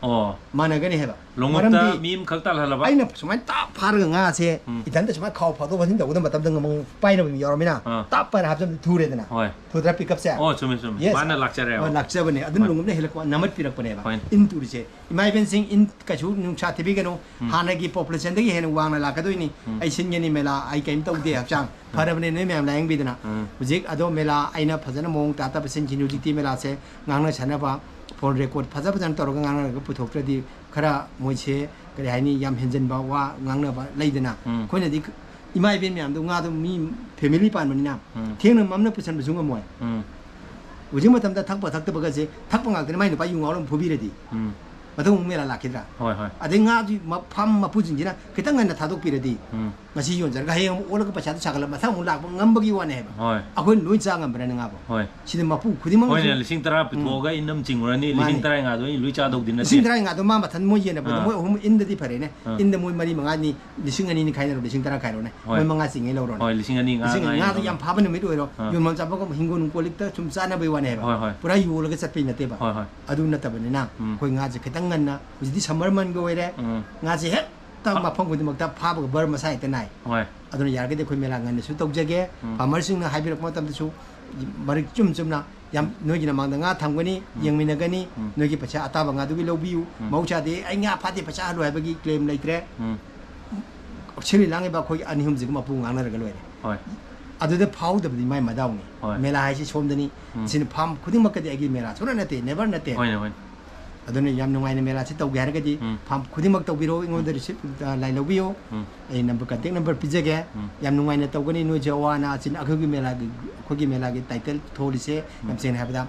ꯑꯣ꯫ ꯃꯥꯟꯅꯒꯅꯤ ꯍꯥꯏꯕ꯫ ꯂꯣꯡꯎꯞꯇ ꯃꯔꯝꯗꯤ ꯃꯤ ꯑꯃꯈꯛ ꯇꯥꯜꯍꯜꯂꯕ? ꯑꯩꯅ ꯁꯨꯃꯥꯏꯅ ꯇꯥꯞ ꯐꯥꯔꯒ ꯉꯥꯁꯦ ꯎꯝ꯫ ꯏꯊꯟꯇ ꯁꯨꯃꯥꯏꯅ ꯈꯥꯎ ꯐꯥꯗꯣꯛ ꯐꯥꯖꯤꯟ ꯇꯧꯒꯗꯕ ꯃꯇꯝꯗ ꯉꯥꯃꯨ ꯄꯥꯏꯅꯕ ꯃꯤ ꯌꯥꯎꯔꯃꯤꯅ ꯑꯥ꯫ ꯇꯥꯞ ꯄꯥꯏꯔ ꯍꯥꯞꯆꯤꯟꯕꯗ ꯊꯨꯔꯦꯗꯅ꯫ ꯍꯣꯏ꯫ ꯊꯨꯗ꯭ꯔꯥ pickup ꯁꯦ? ꯑꯣ, ꯆꯨꯝꯃꯦ, ꯆꯨꯝꯃꯦ꯫ Yes꯫ ꯃꯥꯅ ꯂꯥꯛꯆꯔꯦꯕ꯫ ꯍꯣꯏ, ꯂꯥꯛꯆꯕꯅꯦ꯫ ꯑꯗꯨꯅ ꯍꯣꯏ꯫ ꯂꯣꯡꯎꯞꯅ ꯍꯦꯜꯂꯛꯄ, ꯅꯝꯃꯠꯄꯤꯔꯛꯄꯅꯦꯕ꯫ ꯍꯣꯏ꯫ ꯏꯟ ꯇꯨꯔꯤꯁꯦ꯫ ꯏꯃꯥ ꯏꯕꯦꯟꯁꯤꯡ, ꯏꯟ ꯀꯩꯁꯨ ꯅꯨꯡꯁꯥ ꯊꯤꯕꯤꯒꯅꯨ꯫ ꯎꯝ꯫ ꯍꯥꯟꯅꯒꯤ populationꯗꯒꯤ ꯍꯦꯟꯅ ꯋꯥꯡꯅ ꯂꯥꯛꯀꯗꯣꯏꯅꯤ꯫ ꯎꯝ꯫ ꯑꯩ ꯁꯤꯟꯒꯅꯤ ꯃꯦꯂꯥ, ꯑꯩ ꯀꯔꯤꯝ ꯇꯧꯗꯦ ꯍꯛꯆꯥꯡ꯫ ꯎꯝ꯫ ꯐꯔꯕꯅꯦ ꯅꯣꯏ ꯃꯌꯥꯝ ꯂꯥꯌꯦꯡꯕꯤꯗꯅ꯫ ꯎꯝ꯫ ꯍꯧꯖꯤꯛ ꯑꯗꯣ ꯃꯦꯂꯥ ꯑꯩꯅ ꯐꯖꯅ ꯃꯑꯣꯡ ꯇꯥꯗꯕ ꯁꯤꯟꯈꯤꯅꯤ꯫ ꯍꯧꯖꯤꯛꯇꯤ ꯃꯦꯂꯥꯁꯦ ꯉꯥꯡꯅ ꯁꯥꯟꯅꯕ, phone record ꯐꯖ ꯐꯖꯅ ꯇꯧꯔꯒ ꯉꯥꯡꯅꯔꯒ ꯄꯨꯊꯣꯛꯇ꯭ꯔꯗꯤ ꯈꯔ ꯃꯣꯏꯁꯦ ꯀꯔꯤ ꯍꯥꯏꯅꯤ, ꯌꯥꯝ ꯍꯦꯟꯖꯟꯕ ꯋꯥ ꯉꯥꯡꯅꯕ ꯂꯩꯗꯅ꯫ ꯎꯝ꯫ ꯑꯩꯈꯣꯏꯅꯗꯤ ꯏꯃꯥ ꯏꯕꯦꯟ ꯃꯌꯥꯝꯗꯣ ꯉꯥꯗꯣ ꯃꯤ family ꯄꯥꯟꯕꯅꯤꯅ ꯎꯝ꯫ ꯊꯦꯡꯅ ꯃꯝꯅ ꯄꯨꯁꯟꯕꯁꯨ ꯉꯝꯃꯣꯏ꯫ ꯎꯝ꯫ ꯍꯧꯖꯤꯛ ꯃꯇꯝꯗ ꯊꯛꯄ ꯊꯛꯇꯕꯒꯁꯦ, ꯊꯛꯄ ꯉꯥꯛꯇꯅꯤ, ꯃꯥꯏ ꯅꯨꯄꯥ ꯌꯨ ꯉꯥꯎꯔ ꯑꯃ ꯐꯨꯕꯤꯔꯗꯤ꯫ ꯎꯝ꯫ ꯃꯊꯪ ꯑꯃꯨꯛ ꯃꯦꯂꯥ ꯂꯥꯛꯈꯤꯗ꯭ꯔꯥ? ꯍꯣꯏ, ꯍꯣꯏ꯫ ꯑꯗꯩ ꯉꯥꯗꯨ ꯃ-, farm ꯃꯄꯨꯁꯤꯡꯁꯤꯅ ꯈꯤꯇꯪ ꯉꯟꯅ ꯊꯥꯗꯣꯛꯄꯤꯔꯗꯤ, ꯎꯝ꯫ ꯉꯁꯤ ꯌꯣꯟꯖꯔꯒ ꯍꯌꯦꯡ ꯑꯃꯨꯛ ꯑꯣꯜꯂꯒ ꯄꯩꯁꯥꯗꯣ ꯁꯥꯒꯠꯂꯒ ꯃꯊꯪ ꯑꯃꯨꯛ ꯂꯥꯛꯄ ꯉꯝꯕꯒꯤ ꯋꯥꯅꯦ ꯍꯥꯏꯕ꯫ ꯍꯣꯏ꯫ ꯑꯩꯈꯣꯏꯅ ꯂꯣꯏ ꯆꯥ ꯉꯝꯕ꯭ꯔꯅꯦ ꯉꯥꯕꯨ? ꯍꯣꯏ꯫ ꯁꯤꯗꯤ ꯃꯄꯨ ꯈꯨꯗꯤꯡꯃꯛꯅꯁꯨ ꯍꯣꯏꯅꯦ, ꯂꯤꯁꯤꯡ ꯇꯔꯥ ꯎꯝ꯫ ꯄꯨꯊꯣꯛꯑꯒ ꯏꯟ ꯑꯃ ꯆꯤꯡꯉꯨꯔꯅꯤ, ꯂꯤꯁꯤꯡ ꯃꯥꯅꯦ꯫ ꯇꯔꯥ ꯉꯥꯗꯣ ꯑꯩ ꯂꯣꯏ ꯆꯥꯗꯧꯗꯤ ꯅꯠꯇꯦ꯫ ꯂꯤꯁꯤꯡ ꯇꯔꯥ ꯉꯥꯗꯣ ꯃꯥ ꯃꯊꯟ ꯃꯣꯏ ꯌꯦꯟꯅꯕꯗꯣ ꯑꯥ꯫ ꯃꯣꯏ ꯑꯍꯨꯝ ꯏꯟꯗꯗꯤ ꯐꯔꯦꯅꯦ꯫ ꯑꯥ꯫ ꯏꯟꯗ ꯃꯣꯏ ꯃꯔꯤ ꯃꯉꯥꯅꯤ, ꯂꯤꯁꯤꯡ ꯑꯅꯤꯅꯤ ꯈꯥꯏꯅꯔꯣ, ꯂꯤꯁꯤꯡ ꯇꯔꯥ ꯈꯥꯏꯔꯣꯅꯦ꯫ ꯍꯣꯏ꯫ ꯃꯣꯏ ꯃꯉꯥ ꯆꯤꯡꯉꯦ ꯂꯧꯔꯣꯅꯦ꯫ ꯍꯣꯏ, ꯂꯤꯁꯤꯡ ꯑꯅꯤ ꯉꯥ ꯂꯤꯁꯤꯡ ꯉꯥ ꯑꯅꯤ ꯉꯥꯗꯣ ꯂꯧꯔꯣ꯫ ꯌꯥꯝ ꯐꯥꯕ ꯅꯨꯃꯤꯠ ꯑꯣꯏꯔꯣ, ꯑꯥ꯫ ꯌꯣꯟꯐꯝ ꯆꯥꯐꯝ ꯍꯤꯡꯒꯣꯜ ꯅꯨꯡꯒꯣꯜ ꯂꯤꯛꯇ ꯁꯨꯝ ꯆꯥꯅꯕꯩ ꯋꯥꯅꯦ ꯍꯥꯏꯕ꯫ ꯍꯣꯏ, ꯍꯣꯏ꯫ ꯄꯨꯔꯥ ꯌꯣꯜꯂꯒ ꯆꯠꯄꯩ ꯅꯠꯇꯦꯕ꯫ ꯍꯣꯏ, ꯍꯣꯏ꯫ ꯑꯗꯨ ꯅꯠꯇꯕꯅꯤꯅ ꯎꯝ꯫ ꯑꯩꯈꯣꯏ ꯉꯥꯁꯦ ꯈꯤꯇꯪ ꯉꯟꯅ, ꯍꯧꯖꯤꯛꯇꯤ summer monthꯒ ꯑꯣꯏꯔꯦ, ꯎꯝ꯫ ꯉꯥꯁꯦ ꯍꯦꯛ ꯇ ꯃꯐꯝ ꯈꯨꯗꯤꯡꯃꯛꯇ ꯐꯥꯕꯒ ꯕꯔ ꯃꯁꯥ ꯍꯦꯛꯇ ꯅꯥꯏ꯫ ꯍꯣꯏ꯫ ꯑꯗꯨꯅ ꯌꯥꯔꯒꯗꯤ ꯑꯩꯈꯣꯏ ꯃꯦꯂꯥ ꯉꯟꯅꯁꯨ ꯇꯧꯖꯒꯦ꯫ ꯎꯝ꯫ Farmerꯁꯤꯡꯅ ꯍꯥꯏꯕꯤꯔꯛꯄ ꯃꯇꯝꯗꯁꯨ ꯃꯔꯤꯛ ꯆꯨꯝ ꯆꯨꯝꯅ ꯌꯥꯝ ꯅꯣꯏꯒꯤ ꯅꯃꯥꯡꯗ ꯉꯥ ꯊꯝꯒꯅꯤ, ꯎꯝ꯫ ꯌꯦꯡꯃꯤꯟꯅꯒꯅꯤ, ꯎꯝ꯫ ꯅꯣꯏꯒꯤ ꯄꯩꯁꯥ ꯑꯇꯥꯕ ꯉꯥꯗꯨꯒꯤ ꯂꯧꯕꯤꯌꯨ꯫ ꯎꯝ꯫ ꯃꯍꯧꯁꯥꯗꯤ ꯑꯩ ꯉꯥ ꯐꯥꯗꯦ ꯄꯩꯁꯥ ꯍꯜꯂꯨ ꯍꯥꯏꯕꯒꯤ claim ꯂꯩꯇ꯭ꯔꯦ꯫ ꯎꯝ꯫ ꯁꯤꯜꯂꯤ ꯂꯥꯡꯉꯤꯕ ꯑꯩꯈꯣꯏ ꯑꯅꯤ ꯑꯍꯨꯝꯁꯤꯒ ꯃꯄꯨ ꯉꯥꯡꯅꯔꯒ ꯂꯣꯏꯔꯦ꯫ ꯍꯣꯏ꯫ ꯑꯗꯨꯗ ꯐꯥꯎꯗꯕꯗꯤ ꯃꯥꯏ ꯃꯗꯥꯎꯅꯤ꯫ ꯍꯣꯏ꯫ ꯃꯦꯂꯥ ꯍꯥꯏꯁꯤ ꯁꯣꯝꯗꯅꯤ꯫ ꯎꯝ꯫ ꯁꯤꯅ farm ꯈꯨꯗꯤꯡꯃꯛꯀꯗꯤ ꯑꯩꯒꯤ ꯃꯦꯂꯥ ꯁꯨꯡꯅꯠ ꯅꯠꯇꯦ, never ꯅꯠꯇꯦ꯫ ꯍꯣꯏꯅꯦ, ꯍꯣꯏꯅꯦ꯫ ꯑꯗꯨꯅ ꯌꯥꯝ ꯅꯨꯡꯉꯥꯏꯅ ꯃꯦꯂꯥꯁꯤ ꯇꯧꯒꯦ ꯍꯥꯏꯔꯒꯗꯤ ꯎꯝ꯫ Farm ꯈꯨꯗꯤꯡꯃꯛ ꯇꯧꯕꯤꯔꯣ, ꯑꯩꯉꯣꯟꯗ ꯎꯝ꯫ Receipt, ꯑ, line ꯂꯧꯕꯤꯌꯨ꯫ ꯎꯝ꯫ ꯑꯩ number, contact number ꯄꯤꯖꯒꯦ꯫ ꯎꯝ꯫ ꯌꯥꯝ ꯅꯨꯡꯉꯥꯏꯅ ꯇꯧꯒꯅꯤ ꯅꯣꯏꯁꯦ ꯑꯋꯥ ꯑꯅꯥ ꯑꯁꯤꯅ ꯑꯩꯈꯣꯏꯒꯤ ꯃꯦꯂꯥꯒꯤ, ꯑꯩꯈꯣꯏꯒꯤ ꯃꯦꯂꯥꯒꯤ title ꯊꯣꯜꯂꯤꯁꯦ ꯎꯝ꯫ ꯌꯥꯝ ꯁꯦꯡꯅ ꯍꯥꯏꯕꯗ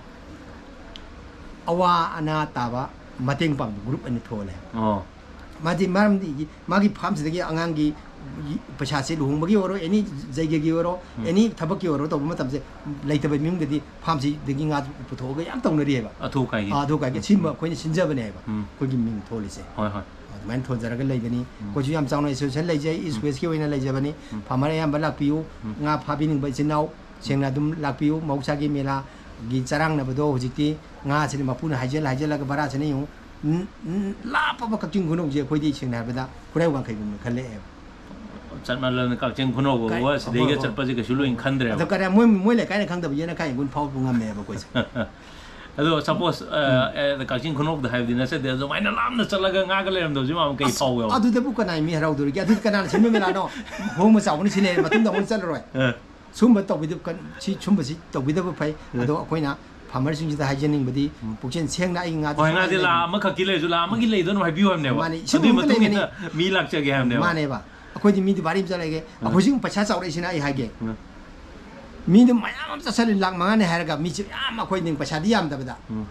ꯑꯋꯥ ꯑꯅꯥ ꯇꯥꯕ ꯃꯇꯦꯡ ꯄꯥꯡꯕ ꯒ꯭ꯔꯨꯞ ꯑꯅꯤ ꯊꯣꯛꯍꯜꯂꯦ꯫ ꯑꯣ꯫ ꯃꯥꯗꯤ ꯃꯔꯝꯗꯤ ꯃꯥꯒꯤ ꯐꯥꯔꯝꯁꯤꯗꯒꯤ ꯑꯉꯥꯡꯒꯤ ꯄꯩꯁꯥꯁꯦ ꯂꯨꯍꯣꯡꯕꯒꯤ ꯑꯣꯏꯔꯣ, ꯑꯦꯅꯤ ꯖꯩꯒꯒꯤ ꯑꯣꯏꯔꯣ, ꯎꯝ꯫ ꯑꯦꯅꯤ ꯊꯕꯛꯀꯤ ꯑꯣꯏꯔꯣ ꯇꯧꯕ ꯃꯇꯝꯁꯦ ꯂꯩꯇꯕ ꯏꯃꯨꯡꯗꯗꯤ ꯐꯥꯔꯝꯁꯤꯗꯒꯤ ꯉꯥ ꯄꯨꯊꯣꯛꯑꯒ ꯌꯥꯝ ꯇꯧꯅꯔꯤꯑꯕ꯫ ꯑꯊꯨ ꯑꯀꯥꯏꯒꯤ꯫ ꯑꯥ, ꯑꯊꯨ ꯑꯀꯥꯏꯒꯤ꯫ ꯎꯝ꯫ ꯁꯤꯃ ꯑꯩꯈꯣꯏꯅ ꯁꯤꯟꯖꯕꯅꯦꯕ ꯎꯝ꯫ ꯑꯩꯈꯣꯏꯒꯤ ꯃꯤꯡ ꯊꯣꯜꯂꯤꯁꯦ꯫ ꯍꯣꯏ, ꯍꯣꯏ꯫ ꯑꯗꯨꯃꯥꯏꯅ ꯊꯣꯟꯖꯔꯒ ꯂꯩꯕꯅꯤ꯫ ꯎꯝ꯫ ꯑꯩꯈꯣꯏꯁꯨ ꯌꯥꯝ ꯆꯥꯎꯅ ꯑꯦꯁꯣꯁꯤꯌꯦꯁꯟ ꯂꯩꯖꯩ, ꯏꯁ ꯎꯝ꯫ ꯋꯦꯁꯀꯤ ꯑꯣꯏꯅ ꯂꯩꯖꯕꯅꯤ꯫ ꯎꯝ꯫ ꯐꯥꯔꯃꯔ ꯑꯌꯥꯝꯕ ꯂꯥꯛꯄꯤꯌꯨ꯫ ꯎꯝ꯫ ꯉꯥ ꯐꯥꯕꯤꯅꯤꯡꯕ ꯏꯆꯤꯟ ꯏꯅꯥꯎ ꯁꯦꯡꯅ ꯑꯗꯨꯝ ꯂꯥꯛꯄꯤꯌꯨ꯫ ꯃꯍꯧꯁꯥꯒꯤ ꯃꯦꯂꯥꯒꯤ ꯆꯔꯥꯡꯅꯕꯗꯣ ꯍꯧꯖꯤꯛꯇꯤ ꯉꯥꯁꯤꯅ ꯃꯄꯨꯅ ꯍꯥꯏꯖꯤꯜ ꯍꯥꯏꯖꯤꯜꯂꯒ ꯚꯔꯥꯁꯤꯅ ꯌꯦꯡꯉꯨ꯫ ꯎꯝ, ꯎꯝ, ꯂꯥꯞꯄꯕ ꯀꯛꯆꯤꯡ ꯈꯨꯅꯧꯁꯦ ꯑꯩꯈꯣꯏꯗꯤ ꯁꯦꯡꯅ ꯍꯥꯏꯔꯕꯗ ꯈꯨꯔꯥꯏ ꯋꯥꯡꯈꯩꯒꯨꯝꯅ ꯈꯜꯂꯛꯑꯦꯕ꯫ ꯆꯠꯃꯜꯂꯅ ꯀꯛꯆꯤꯡ ꯈꯨꯅꯧꯕ ꯀꯥꯏ-, ꯁꯤꯗꯩꯒ ꯍꯣꯏ, ꯍꯣꯏ꯫ ꯆꯠꯄꯁꯦ ꯀꯩꯁꯨ ꯂꯣꯏ ꯈꯟꯗ꯭ꯔꯦꯕ꯫ ꯑꯗꯣ ꯀꯔꯤ, ꯃꯣꯏ, ꯃꯣꯏ ꯂꯩꯀꯥꯏꯅ ꯈꯪꯗꯕ ꯌꯦꯅꯈꯥꯏ ꯀꯨꯟ ꯐꯥꯎꯕ ꯉꯝꯃꯦꯕ ꯑꯩꯈꯣꯏꯁꯦ꯫ ꯑꯗꯣ ꯁꯄꯣꯁ, ꯑ, ꯎꯝ꯫ ꯑꯦ, ꯀꯛꯆꯤꯡ ꯈꯨꯅꯧꯗ ꯍꯥꯏꯕꯗꯤ ꯅꯠꯆꯗꯦ, ꯑꯗꯨꯃꯥꯏꯅ ꯂꯥꯞꯅ ꯆꯠꯂꯒ ꯉꯥꯒ ꯂꯩꯔꯝꯗꯕꯁꯤ ꯃꯌꯥꯝ ꯀꯩ ꯑꯁ, ꯐꯥꯎꯒꯦꯕ? ꯑꯗꯨꯗꯕꯨ ꯀꯅꯥ ꯃꯤ ꯍꯔꯥꯎꯗꯣꯔꯤꯒꯦ? ꯑꯗꯨꯗꯤ ꯀꯅꯥꯅ ꯁꯤꯟꯕ ꯃꯦꯂꯥꯅꯣ? ꯍꯣꯡꯕ ꯆꯥꯎꯕꯅ ꯁꯤꯟꯅꯩ, ꯃꯇꯨꯡꯗ ꯑꯃꯨꯛ ꯆꯠꯂꯔꯣꯏ꯫ ꯑ꯫ ꯁꯨꯝꯕ ꯇꯧꯕꯤꯗꯕ ꯀꯟ-, ꯁꯤ, ꯁꯨꯝꯕꯁꯤ ꯇꯧꯕꯤꯗꯕ ꯐꯩ꯫ ꯎꯝ꯫ ꯑꯗꯣ ꯑꯩꯈꯣꯏꯅ ꯐꯥꯔꯃꯔꯁꯤꯡꯁꯤꯗ ꯍꯥꯏꯖꯅꯤꯡꯕꯗꯤ, ꯎꯝ꯫ ꯄꯨꯛꯆꯦꯜ ꯁꯦꯡꯅ ꯑꯩ ꯉꯥꯗꯨ ꯍꯣꯏ, ꯁꯨꯃꯥꯏꯅ ꯉꯥꯁꯦ ꯂꯩ-, ꯂꯥꯈ ꯑꯃꯈꯛꯀꯤ ꯂꯩꯔꯁꯨ ꯂꯥꯈ ꯑꯃꯒꯤ ꯂꯩꯗꯣ ꯑꯗꯨꯝ ꯍꯥꯏꯕꯤꯌꯨ ꯍꯥꯏꯕꯅꯦꯕ꯫ ꯃꯥꯅꯦ, ꯏꯁꯤꯡ ꯑꯗꯨꯒꯤ ꯑꯃꯨꯛꯇ ꯃꯇꯨꯡ ꯏꯟꯅ ꯂꯩꯕꯅꯦ꯫ ꯃꯤ ꯂꯥꯛꯆꯒꯦ ꯍꯥꯏꯕꯅꯦꯕ꯫ ꯃꯥꯅꯦꯕ꯫ ꯑꯩꯈꯣꯏꯗꯤ ꯃꯤꯗꯤ ꯚꯥꯔꯤ ꯑꯃ ꯆꯠꯂꯛꯑꯦ꯫ ꯎꯝ꯫ ꯑꯩꯈꯣꯏꯁꯤ ꯄꯩꯁꯥ ꯆꯥꯎꯔꯛꯏꯁꯤꯅ ꯑꯩ ꯍꯥꯏꯒꯦ꯫ ꯎꯝ꯫ ꯃꯤꯗꯨ ꯃꯌꯥꯝ ꯑꯃ ꯆꯠꯁꯜꯂꯤ, ꯂꯥꯈ ꯃꯉꯥꯅꯤ ꯍꯥꯏꯔꯒ ꯃꯤꯁꯦ ꯌꯥꯝ ꯑꯩꯈꯣꯏ ꯄꯩꯁꯥꯗꯤ ꯌꯥꯝꯗꯕꯗ꯫ ꯎꯝ꯫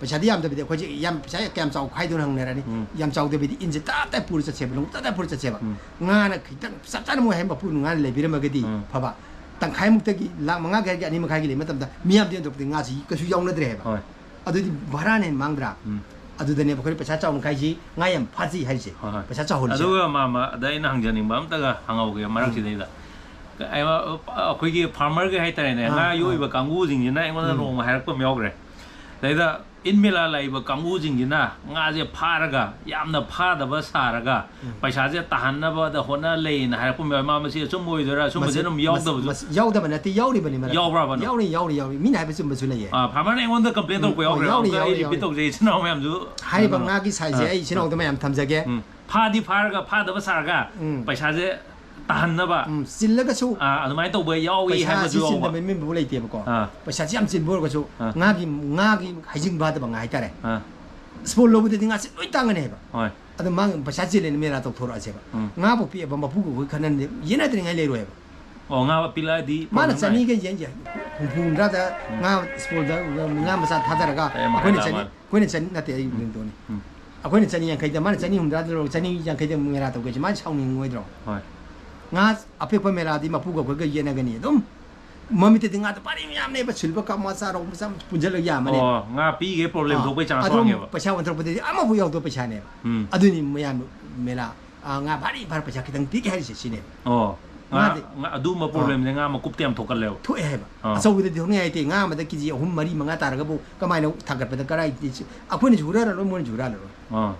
ꯄꯩꯁꯥꯗꯤ ꯌꯥꯝꯗꯕꯤꯗ ꯑꯩꯈꯣꯏꯁꯦ ꯌꯥꯝ ꯄꯩꯁꯥ ꯀꯌꯥꯝ ꯆꯥꯎ ꯈꯥꯏꯗꯣꯏꯅꯣ ꯍꯪꯅꯔꯅꯤ꯫ ꯎꯝ꯫ ꯌꯥꯝ ꯆꯥꯎꯗꯕꯤꯗꯤ ꯏꯟꯁꯦ ꯇꯞ ꯇꯞ ꯄꯨꯔ ꯆꯠꯁꯦꯕ, ꯂꯣꯡ ꯇꯞ ꯇꯞ ꯄꯨꯔ ꯆꯠꯁꯦꯕ꯫ ꯎꯝ꯫ ꯉꯥꯅ ꯈꯤꯇꯪ ꯆꯞ ꯆꯥꯅ ꯃꯣꯏ ꯍꯥꯏ ꯃꯄꯨ ꯉꯥꯅ ꯂꯩꯕꯤꯔꯝꯃꯒꯗꯤ ꯎꯝ꯫ ꯐꯕ꯫ ꯇꯪꯈꯥꯏꯃꯨꯛꯇꯒꯤ ꯂꯥꯈ ꯃꯉꯥ ꯈꯔꯒꯤ ꯑꯅꯤ ꯃꯈꯥꯏꯒꯤ ꯂꯩꯕ ꯃꯇꯝꯗ ꯃꯤꯌꯥꯝꯗꯤ ꯍꯟꯗꯣꯛꯄꯗꯤ ꯉꯥꯁꯤ ꯀꯩꯁꯨ ꯌꯥꯎꯅꯗ꯭ꯔꯦ ꯍꯥꯏꯕ꯫ ꯍꯣꯏ꯫ ꯑꯗꯨꯗꯤ ꯚꯔꯥꯅ ꯍꯦꯟꯅ ꯃꯥꯡꯗ꯭ꯔꯥ? ꯎꯝ꯫ ꯑꯗꯨꯗꯅꯦꯕ ꯑꯩꯈꯣꯏꯅ ꯄꯩꯁꯥ ꯆꯥꯎꯅ ꯈꯥꯏꯁꯤ, ꯉꯥ ꯌꯥꯝ ꯐꯥꯁꯤ ꯍꯥꯏꯁꯦ꯫ ꯍꯣꯏ, ꯍꯣꯏ꯫ ꯄꯩꯁꯥ ꯆꯥꯎꯍꯜꯂꯤꯁꯦ꯫ ꯑꯗꯨꯒ ꯃꯥꯃ, ꯑꯗ ꯑꯩꯅ ꯍꯪꯖꯅꯤꯡꯕ ꯑꯝꯇꯒ ꯍꯪꯍꯧꯒꯦ ꯃꯔꯛꯁꯤꯗꯩꯗ꯫ ꯎꯝ꯫ ꯑꯩ-, ꯑꯩꯈꯣꯏꯒꯤ ꯐꯥꯔꯃꯔꯒꯤ ꯍꯥꯏꯇꯥꯔꯦꯅꯦ, ꯑꯥ, ꯉꯥ ꯑꯥ꯫ ꯌꯣꯛꯏꯕ ꯀꯥꯡꯕꯨꯁꯤꯡꯁꯤꯅ ꯑꯩꯉꯣꯟꯗ ꯎꯝ꯫ ꯅꯣꯡꯃ ꯍꯥꯏꯔꯛꯄ ꯑꯃ ꯌꯥꯎꯈ꯭ꯔꯦ꯫ ꯑꯗꯩꯗ ꯏꯟ ꯃꯦꯂꯥ ꯂꯥꯛꯏꯕ ꯀꯥꯡꯕꯨꯁꯤꯡꯁꯤꯅ ꯉꯥꯁꯦ ꯐꯥꯔꯒ ꯌꯥꯝꯅ ꯐꯥꯗꯕ ꯁꯥꯔꯒ ꯎꯝ꯫ ꯄꯩꯁꯥꯁꯦ ꯇꯥꯍꯟꯅꯕꯗ ꯍꯣꯠꯅ ꯂꯩꯅ ꯍꯥꯏꯔꯛꯄ ꯃꯌꯥꯝ, ꯃꯥ ꯃꯁꯤ ꯑꯆꯨꯝꯕ ꯑꯣꯏꯗꯣꯏꯔꯥ? ꯑꯆꯨꯝꯕꯁꯦ ꯃꯁꯤ-, ꯑꯗꯨꯝ ꯃꯁꯤ-, ꯌꯥꯎꯗꯕꯁꯨ ꯃꯁꯤ-, ꯌꯥꯎꯗꯕ ꯅꯠꯇꯦ, ꯌꯥꯎꯔꯤꯕꯅꯤ ꯃꯔꯛꯇ꯫ ꯌꯥꯎꯕ꯭ꯔꯥꯕ ꯑꯗꯨꯝ? ꯌꯥꯎꯔꯤ, ꯌꯥꯎꯔꯤ, ꯌꯥꯎꯔꯤ꯫ ꯃꯤꯅ ꯍꯥꯏꯕ ꯆꯨꯝꯕꯁꯨ ꯂꯩꯌꯦ꯫ ꯑꯥ, ꯐꯥꯔꯃꯔꯅ ꯑꯩꯉꯣꯟꯗ ꯀꯝꯄ꯭ꯂꯦꯟ ꯎꯝ, ꯇꯧꯔꯛꯄ ꯍꯣꯏ, ꯌꯥꯎꯈ꯭ꯔꯦ꯫ ꯌꯥꯎꯔꯤ, ꯑꯝꯇ ꯑꯩ ꯌꯥꯎꯔꯤ, ꯔꯤꯄꯤꯠ ꯌꯥꯎꯔꯤ꯫ ꯇꯧꯖꯩ, ꯏꯆꯤꯟ ꯏꯅꯥꯎ ꯃꯌꯥꯝꯁꯨ꯫ ꯍꯥꯏꯔꯤꯕ ꯑꯥ꯫ ꯉꯥꯒꯤ ꯁꯥꯏꯖꯁꯦ ꯑꯥ꯫ ꯑꯩ ꯏꯆꯤꯟ ꯏꯅꯥꯎꯗ ꯃꯌꯥꯝ ꯊꯝꯖꯒꯦ꯫ ꯎꯝ꯫ ꯐꯥꯗꯤ ꯐꯥꯔꯒ ꯐꯥꯗꯕ ꯁꯥꯔꯒ ꯎꯝ꯫ ꯄꯩꯁꯥꯁꯦ ꯇꯥꯍꯟꯅꯕ꯫ ꯎꯝ, ꯆꯤꯜꯂꯒꯁꯨ ꯑꯥ, ꯑꯗꯨꯃꯥꯏꯅ ꯇꯧꯕ ꯌꯥꯎꯏ ꯄꯩꯁꯥꯁꯤ ꯍꯥꯏꯕꯁꯨ ꯌꯥꯎꯕ꯫ ꯆꯤꯟꯗꯕ ꯃꯤ ꯑꯃꯕꯨ ꯂꯩꯇꯦꯕꯀꯣ꯫ ꯑꯥ꯫ ꯄꯩꯁꯥꯁꯤ ꯌꯥꯝ ꯆꯤꯟꯕ ꯑꯣꯏꯔꯒꯁꯨ ꯑꯥ꯫ ꯉꯥꯒꯤ, ꯉꯥꯒꯤ ꯍꯩꯖꯤꯡ ꯐꯥꯗꯕ ꯉꯥ ꯍꯥꯏꯇꯥꯔꯦ꯫ ꯑꯥ꯫ ꯁ꯭ꯄꯣꯟ ꯂꯧꯕꯗꯗꯤ ꯉꯥꯁꯤ ꯂꯣꯏ ꯇꯥꯡꯒꯅꯦꯕ꯫ ꯍꯣꯏ꯫ ꯑꯗꯣ ꯃꯥꯒꯤ ꯄꯩꯁꯥ ꯆꯤꯜꯂꯦꯅ ꯃꯦꯂꯥ ꯇꯧꯊꯣꯔꯛꯑꯁꯦꯕ꯫ ꯎꯝ꯫ ꯉꯥꯕꯨ ꯄꯤꯛꯑꯕ ꯃꯄꯨꯒ ꯑꯩꯈꯣꯏ ꯈꯟꯅ ꯌꯦꯟꯅꯗ꯭ꯔꯤꯉꯩ ꯂꯩꯔꯣꯏꯕ꯫ ꯑꯣ, ꯉꯥ ꯄꯤꯛꯂꯛꯑꯗꯤ ꯃꯥꯅ problem ꯂꯥꯛꯑꯦ꯫ ꯆꯅꯤꯒ ꯌꯦꯟ ꯌꯦꯟ ꯍꯨꯝꯐꯨ ꯍꯨꯝꯗ꯭ꯔꯥꯗ ꯎꯝ꯫ ꯉꯥ ꯁ꯭ꯄꯣꯜꯗ ꯉꯥ ꯃꯆꯥ ꯊꯥꯗꯔꯒ ꯑꯦ, ꯃꯈꯥꯏ ꯑꯩꯈꯣꯏꯅ ꯂꯥꯛꯑ ꯆꯅꯤ, ꯃꯥꯜꯂꯦ꯫ ꯑꯩꯈꯣꯏꯅ ꯆꯅꯤ ꯅꯠꯇꯦ, ꯑꯩ ꯎꯝ꯫ ꯂꯤꯡꯗꯣꯅꯤ꯫ ꯎꯝ꯫ ꯑꯩꯈꯣꯏꯅ ꯆꯅꯤ ꯌꯥꯡꯈꯩꯗ, ꯃꯥꯅ ꯆꯅꯤ ꯍꯨꯝꯗ꯭ꯔꯥꯗ ꯂꯧꯔꯒ ꯆꯅꯤ ꯌꯥꯡꯈꯩꯗ ꯑꯃꯨꯛ ꯃꯦꯂꯥ ꯇꯧꯒꯦ ꯍꯥꯏꯁꯦ ꯃꯥꯅ ꯁꯥꯎꯅꯤꯡꯉꯣꯏꯗ꯭ꯔꯣ? ꯍꯣꯏ꯫ ꯉꯥ ꯑꯄꯤꯛꯄ ꯃꯦꯂꯥꯗꯤ ꯃꯄꯨꯒ ꯑꯩꯈꯣꯏꯒ ꯌꯦꯠꯅꯒꯅꯤ ꯑꯗꯨꯝ꯫ ꯃꯃꯤꯠꯇꯗꯤ ꯉꯥꯗꯣ ꯄꯥꯔꯤ ꯃꯌꯥꯝꯅꯦꯕ, ꯁꯤꯜꯕ ꯀꯞ ꯃꯆꯥ, ꯔꯧ ꯃꯆꯥ ꯄꯨꯟꯁꯤꯜꯂꯒ ꯌꯥꯝꯕꯅꯦꯕ꯫ ꯑꯣ, ꯉꯥ ꯄꯤꯒꯦ problem ꯑꯥ, ꯊꯣꯛꯄꯩ chance ꯑꯗꯨꯝ ꯋꯥꯡꯉꯦꯕ꯫ ꯄꯩꯁꯥ ꯑꯣꯟꯊꯣꯔꯛꯄꯗꯗꯤ ꯑꯃꯐꯥꯎ ꯌꯥꯎꯗꯕ ꯄꯩꯁꯥꯅꯦꯕ꯫ ꯎꯝ꯫ ꯑꯗꯨꯅꯤ ꯃꯌꯥꯝ ꯃꯦꯂꯥ, ꯑꯥ, ꯉꯥ ꯚꯥꯔꯤ ꯚꯥꯔ ꯄꯩꯁꯥ ꯈꯤꯇꯪ ꯄꯤꯒꯦ ꯍꯥꯏꯔꯤꯁꯦ ꯁꯤꯅꯦꯕ꯫ ꯑꯣ, ꯉꯥ, ꯉꯥꯗꯤ ꯉꯥ, ꯑꯗꯨꯒꯨꯝꯕ ꯑꯥ꯫ problemꯁꯦ ꯉꯥ ꯃꯀꯨꯞꯇ ꯌꯥꯝ ꯊꯣꯛꯀꯜꯂꯦꯕ꯫ ꯊꯣꯛꯑꯦ ꯍꯥꯏꯕ꯫ ꯑꯥ꯫ ꯑꯆꯧꯕꯗꯗꯤ ꯊꯣꯛꯅꯤꯡꯉꯥꯏ ꯂꯩꯇꯦ꯫ ꯉꯥ ꯑꯃꯗ ꯀꯦ ꯖꯤ ꯑꯍꯨꯝ, ꯃꯔꯤ, ꯃꯉꯥ ꯇꯥꯔꯒꯕꯨ ꯀꯃꯥꯏꯅ ꯊꯥꯡꯒꯠꯄꯗ ꯀꯔꯥꯏꯗꯤ ꯁꯤ-, ꯑꯩꯈꯣꯏꯅꯁꯨ ꯍꯨꯔꯥꯜꯂꯔꯣꯏ, ꯃꯣꯏꯅꯁꯨ ꯍꯨꯔꯥꯜꯂꯔꯣꯏ꯫ ꯑꯥ,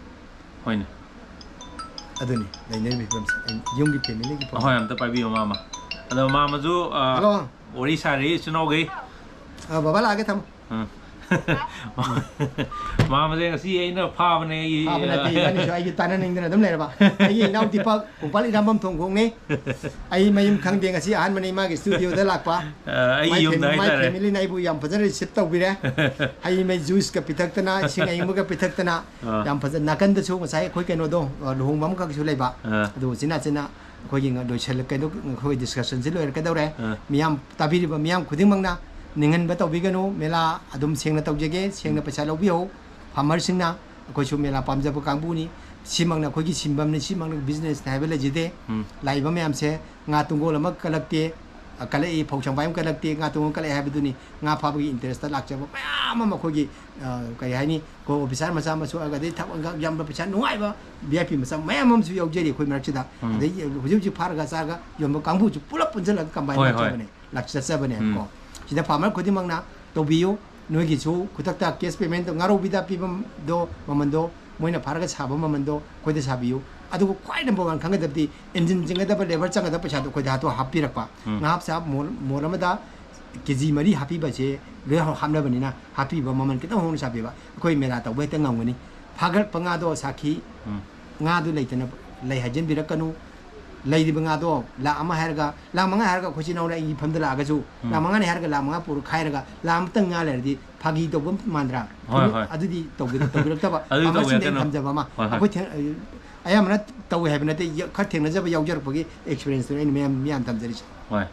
ꯍꯣꯏꯅꯦ꯫ ꯑꯗꯨꯅꯤ ꯂꯩꯅꯔꯤꯕ ꯐꯤꯕꯝꯁꯦ꯫ ꯑꯩ ꯌꯨꯝꯒꯤ familyꯒꯤ ꯐꯤꯕꯝ꯫ ꯑꯍꯣꯏ, ꯑꯝꯇ ꯄꯥꯏꯕꯤꯌꯣ ꯃꯥꯃ꯫ ꯑꯗꯣ ꯃꯥꯃꯁꯨ, ꯑꯥ, hello꯫ ꯋꯥꯔꯤ ꯁꯥꯔꯤ ꯏꯆꯤꯟ ꯏꯅꯥꯎꯈꯩ꯫ ꯑꯥ, ꯕꯕꯥ ꯂꯥꯛꯑꯒꯦ, ꯊꯝꯃꯣ꯫ ꯎꯝ꯫ ꯃꯥꯃꯁꯦ ꯉꯁꯤ ꯑꯩꯅ ꯐꯥꯕꯅꯦ ꯑꯩꯒꯤ, ꯐꯥꯕ ꯅꯠꯇꯦ, ꯑꯥ꯫ ꯏꯕꯥꯅꯤꯁꯨ ꯑꯩꯒꯤ ꯇꯥꯟꯅꯅꯤꯡꯗꯅ ꯑꯗꯨꯝ ꯂꯩꯔꯕ꯫ ꯑꯩꯒꯤ ꯏꯅꯥꯎ ꯗꯤꯄꯛ, ꯀꯣꯡꯄꯥꯜ ꯏꯔꯥꯝꯕꯝ ꯊꯣꯡꯈꯣꯡꯅꯤ꯫ ꯑꯩ ꯃꯌꯨꯝ ꯈꯪꯗꯦ, ꯉꯁꯤ ꯑꯍꯥꯟꯕꯅꯤ ꯃꯥꯒꯤ studioꯗ ꯂꯥꯛꯄ꯫ ꯑ, ꯑꯩꯒꯤ ꯃꯥꯏ ꯌꯨꯝꯗ ꯐꯦꯃꯤ-, ꯃꯥꯏ ꯍꯥꯏꯇꯥꯔꯦ꯫ Familyꯅ ꯑꯩꯕꯨ ꯌꯥꯝ ꯐꯖꯅ receive ꯇꯧꯕꯤꯔꯦ꯫ ꯍꯩ ꯃꯍꯤ, juiceꯀ ꯄꯤꯊꯛꯇꯅ, ꯏꯁꯤꯡ ꯑꯏꯪꯕꯒ ꯄꯤꯊꯛꯇꯅ, ꯑ꯫ ꯌꯥꯝ ꯐꯖꯅ꯫ ꯅꯥꯀꯟꯗꯁꯨ ꯉꯁꯥꯏ ꯑꯩꯈꯣꯏ ꯀꯩꯅꯣꯗꯣ, ꯑ, ꯂꯨꯍꯣꯡꯕ ꯑꯃꯈꯛꯁꯨ ꯂꯩꯕ꯫ ꯑ꯫ ꯑꯗꯨ ꯎꯆꯤꯟ ꯅꯥꯆꯤꯟꯅ ꯑꯩꯈꯣꯏꯒꯤ ꯉ-, ꯂꯣꯏꯁꯤꯜꯂ-, ꯀꯩꯅꯣ, ꯑꯩꯈꯣꯏ discussionꯁꯤ ꯂꯣꯏꯔꯛꯀꯗꯧꯔꯦ꯫ ꯑ꯫ ꯃꯤꯌꯥꯝ, ꯇꯥꯕꯤꯔꯤꯕ ꯃꯤꯌꯥꯝ ꯈꯨꯗꯤꯡꯃꯛꯅ ꯅꯤꯡꯍꯟꯕ ꯇꯧꯕꯤꯒꯅꯨ꯫ ꯃꯦꯂꯥ ꯑꯗꯨꯝ ꯁꯦꯡꯅ ꯇꯧꯖꯒꯦ, ꯁꯦꯡꯅ ꯎꯝ꯫ ꯄꯩꯁꯥ ꯂꯧꯕꯤꯍꯧ꯫ Farmerꯁꯤꯡꯅ ꯑꯩꯈꯣꯏꯁꯨ ꯃꯦꯂꯥ ꯄꯥꯝꯖꯕ ꯀꯥꯡꯕꯨꯅꯤ꯫ ꯁꯤꯃꯛꯅ ꯑꯩꯈꯣꯏꯒꯤ ꯁꯤꯟꯐꯝꯅꯤ, ꯁꯤꯃꯛꯅ businessꯅꯤ ꯍꯥꯏꯕ ꯂꯩꯖꯗꯦ꯫ ꯎꯝ꯫ ꯂꯥꯛꯏꯕ ꯃꯌꯥꯝꯁꯦ ꯉꯥ ꯇꯨꯡꯒꯣꯜ ꯑꯃ ꯀꯜꯂꯛꯇꯦ, ꯑ, ꯀꯜꯂꯛꯏ, ꯐꯧ ꯁꯪꯕꯥꯏ ꯑꯃ ꯀꯜꯂꯛꯇꯦ, ꯉꯥ ꯇꯨꯡꯒꯣꯜ ꯀꯜꯂꯛꯑꯦ ꯍꯥꯏꯕꯗꯨꯅꯤ꯫ ꯉꯥ ꯐꯥꯕꯒꯤ interestꯇ ꯂꯥꯛꯆꯕ ꯃꯌꯥꯝ ꯑꯃ ꯑꯩꯈꯣꯏꯒꯤ, ꯑ, ꯀꯔꯤ ꯍꯥꯏꯅꯤ, co-officer ꯃꯆꯥ ꯃꯁꯨ, ꯑꯗꯩ ꯊꯕꯛ ꯏꯪꯈꯥꯡ ꯌꯥꯝꯕ ꯄꯩꯁꯥ ꯅꯨꯡꯉꯥꯏꯕ V I P ꯃꯆꯥ ꯃꯌꯥꯝ ꯑꯃꯁꯨ ꯌꯥꯎꯖꯔꯤ ꯑꯩꯈꯣꯏ ꯃꯔꯛꯁꯤꯗ꯫ ꯎꯝ꯫ ꯑꯗꯩ ꯍꯧꯖꯤꯛ ꯍꯧꯖꯤꯛ ꯐꯥꯔꯒ ꯆꯥꯔꯒ ꯌꯣꯟꯕ ꯀꯥꯡꯕꯨꯁꯨ ꯄꯨꯂꯞ ꯄꯨꯟꯁꯤꯜꯂꯒ combine ꯍꯣꯏ, ꯍꯣꯏ꯫ ꯂꯥꯛꯆꯕꯅꯦ, ꯂꯥꯛꯆꯕꯅꯦꯕꯀꯣ꯫ ꯎꯝ꯫ ꯁꯤꯗ farmer ꯈꯨꯗꯤꯡꯃꯛꯅ ꯇꯧꯕꯤꯌꯨ꯫ ꯅꯣꯏꯒꯤꯁꯨ ꯈꯨꯗꯛꯇ cash payment, ꯉꯥꯔꯧꯕꯤꯗ ꯄꯤꯐꯝꯗꯣ, ꯃꯃꯟꯗꯣ, ꯃꯣꯏꯅ ꯐꯥꯔꯒ ꯁꯥꯕ ꯃꯃꯟꯗꯣ ꯑꯩꯈꯣꯏꯗ ꯁꯥꯕꯤꯌꯨ꯫ ꯑꯗꯨꯒ ꯈ꯭ꯋꯥꯏ number one ꯈꯪꯒꯗꯕꯗꯤ engine ꯆꯤꯡꯒꯗꯕ, labour ꯆꯪꯒꯗꯕ ꯄꯩꯁꯥꯗꯣ ꯑꯩꯈꯣꯏꯗ ꯍꯥꯊꯨ ꯍꯥꯞꯄꯤꯔꯛꯄ꯫ ꯎꯝ꯫ ꯉꯥ ꯍꯥꯞꯁꯥ ꯃꯣꯜ, ꯃꯣꯜ ꯑꯃꯗ ꯀꯦ ꯖꯤ ꯃꯔꯤ ꯍꯥꯞꯄꯤꯕꯁꯦ ꯂꯣꯏ ꯍꯥꯞꯅꯕꯅꯤꯅ ꯍꯥꯞꯄꯤꯕ ꯃꯃꯜ ꯈꯤꯇꯪ ꯍꯣꯡꯅ ꯁꯥꯕꯤꯕ꯫ ꯑꯩꯈꯣꯏ ꯃꯦꯂꯥ ꯇꯧꯕ ꯍꯦꯛꯇ ꯉꯝꯒꯅꯤ꯫ ꯐꯥꯒꯠꯂꯛꯄ ꯉꯥꯗꯣ ꯁꯥꯈꯤ, ꯎꯝ꯫ ꯉꯥꯗꯨ ꯂꯩꯇꯅ ꯂꯩ ꯍꯥꯏꯖꯤꯟꯕꯤꯔꯛꯀꯅꯨ꯫ ꯂꯩꯔꯤꯕ ꯉꯥꯗꯣ ꯂꯥꯛ ꯑꯃ ꯍꯥꯏꯔꯒ, ꯂꯥꯛ ꯃꯉꯥ ꯍꯥꯏꯔꯒ ꯑꯩꯈꯣꯏ ꯏꯆꯤꯟ ꯏꯅꯥꯎꯅ ꯑꯩꯒꯤ ꯏꯐꯝꯗ ꯂꯥꯛꯑꯒꯁꯨ, ꯎꯝ꯫ ꯂꯥꯛ ꯃꯉꯥꯅꯤ ꯍꯥꯏꯔꯒ ꯂꯥꯛ ꯃꯉꯥ ꯄꯨꯔꯛꯈꯥꯏꯔꯒ ꯂꯥꯛ ꯑꯃꯇꯪ ꯉꯥ ꯂꯩꯔꯗꯤ ꯐꯥꯒꯤ ꯇꯧꯕ ꯃꯥꯟꯗ꯭ꯔꯥ? ꯍꯣꯏ, ꯍꯣꯏ꯫ ꯑꯗꯨꯗꯤ ꯇꯧꯕꯤꯔꯛ-, ꯇꯧꯕꯤꯔꯛꯇꯕ꯫ ꯑꯗꯨꯗꯤ farmerꯁꯤꯡꯗ ꯑꯩꯅ ꯇꯧꯕꯤꯔꯛꯀꯅꯨ꯫ ꯊꯝꯖꯕ ꯑꯃ꯫ ꯍꯣꯏ, ꯍꯣꯏ꯫ ꯑꯩꯈꯣꯏ ꯊꯦꯡ-, ꯑꯌꯥꯝꯕꯅ ꯇꯧꯋꯦ ꯍꯥꯏꯕ ꯅꯠꯇꯦ, ꯌ-, ꯈꯔ ꯊꯦꯡꯅꯖꯕ ꯌꯥꯎꯖꯔꯛꯄꯒꯤ experienceꯇꯨꯅ ꯑꯩꯅ ꯃꯌꯥꯝ, ꯃꯌꯥꯝ ꯊꯝꯖꯔꯤꯁꯦ꯫ ꯍꯣꯏ꯫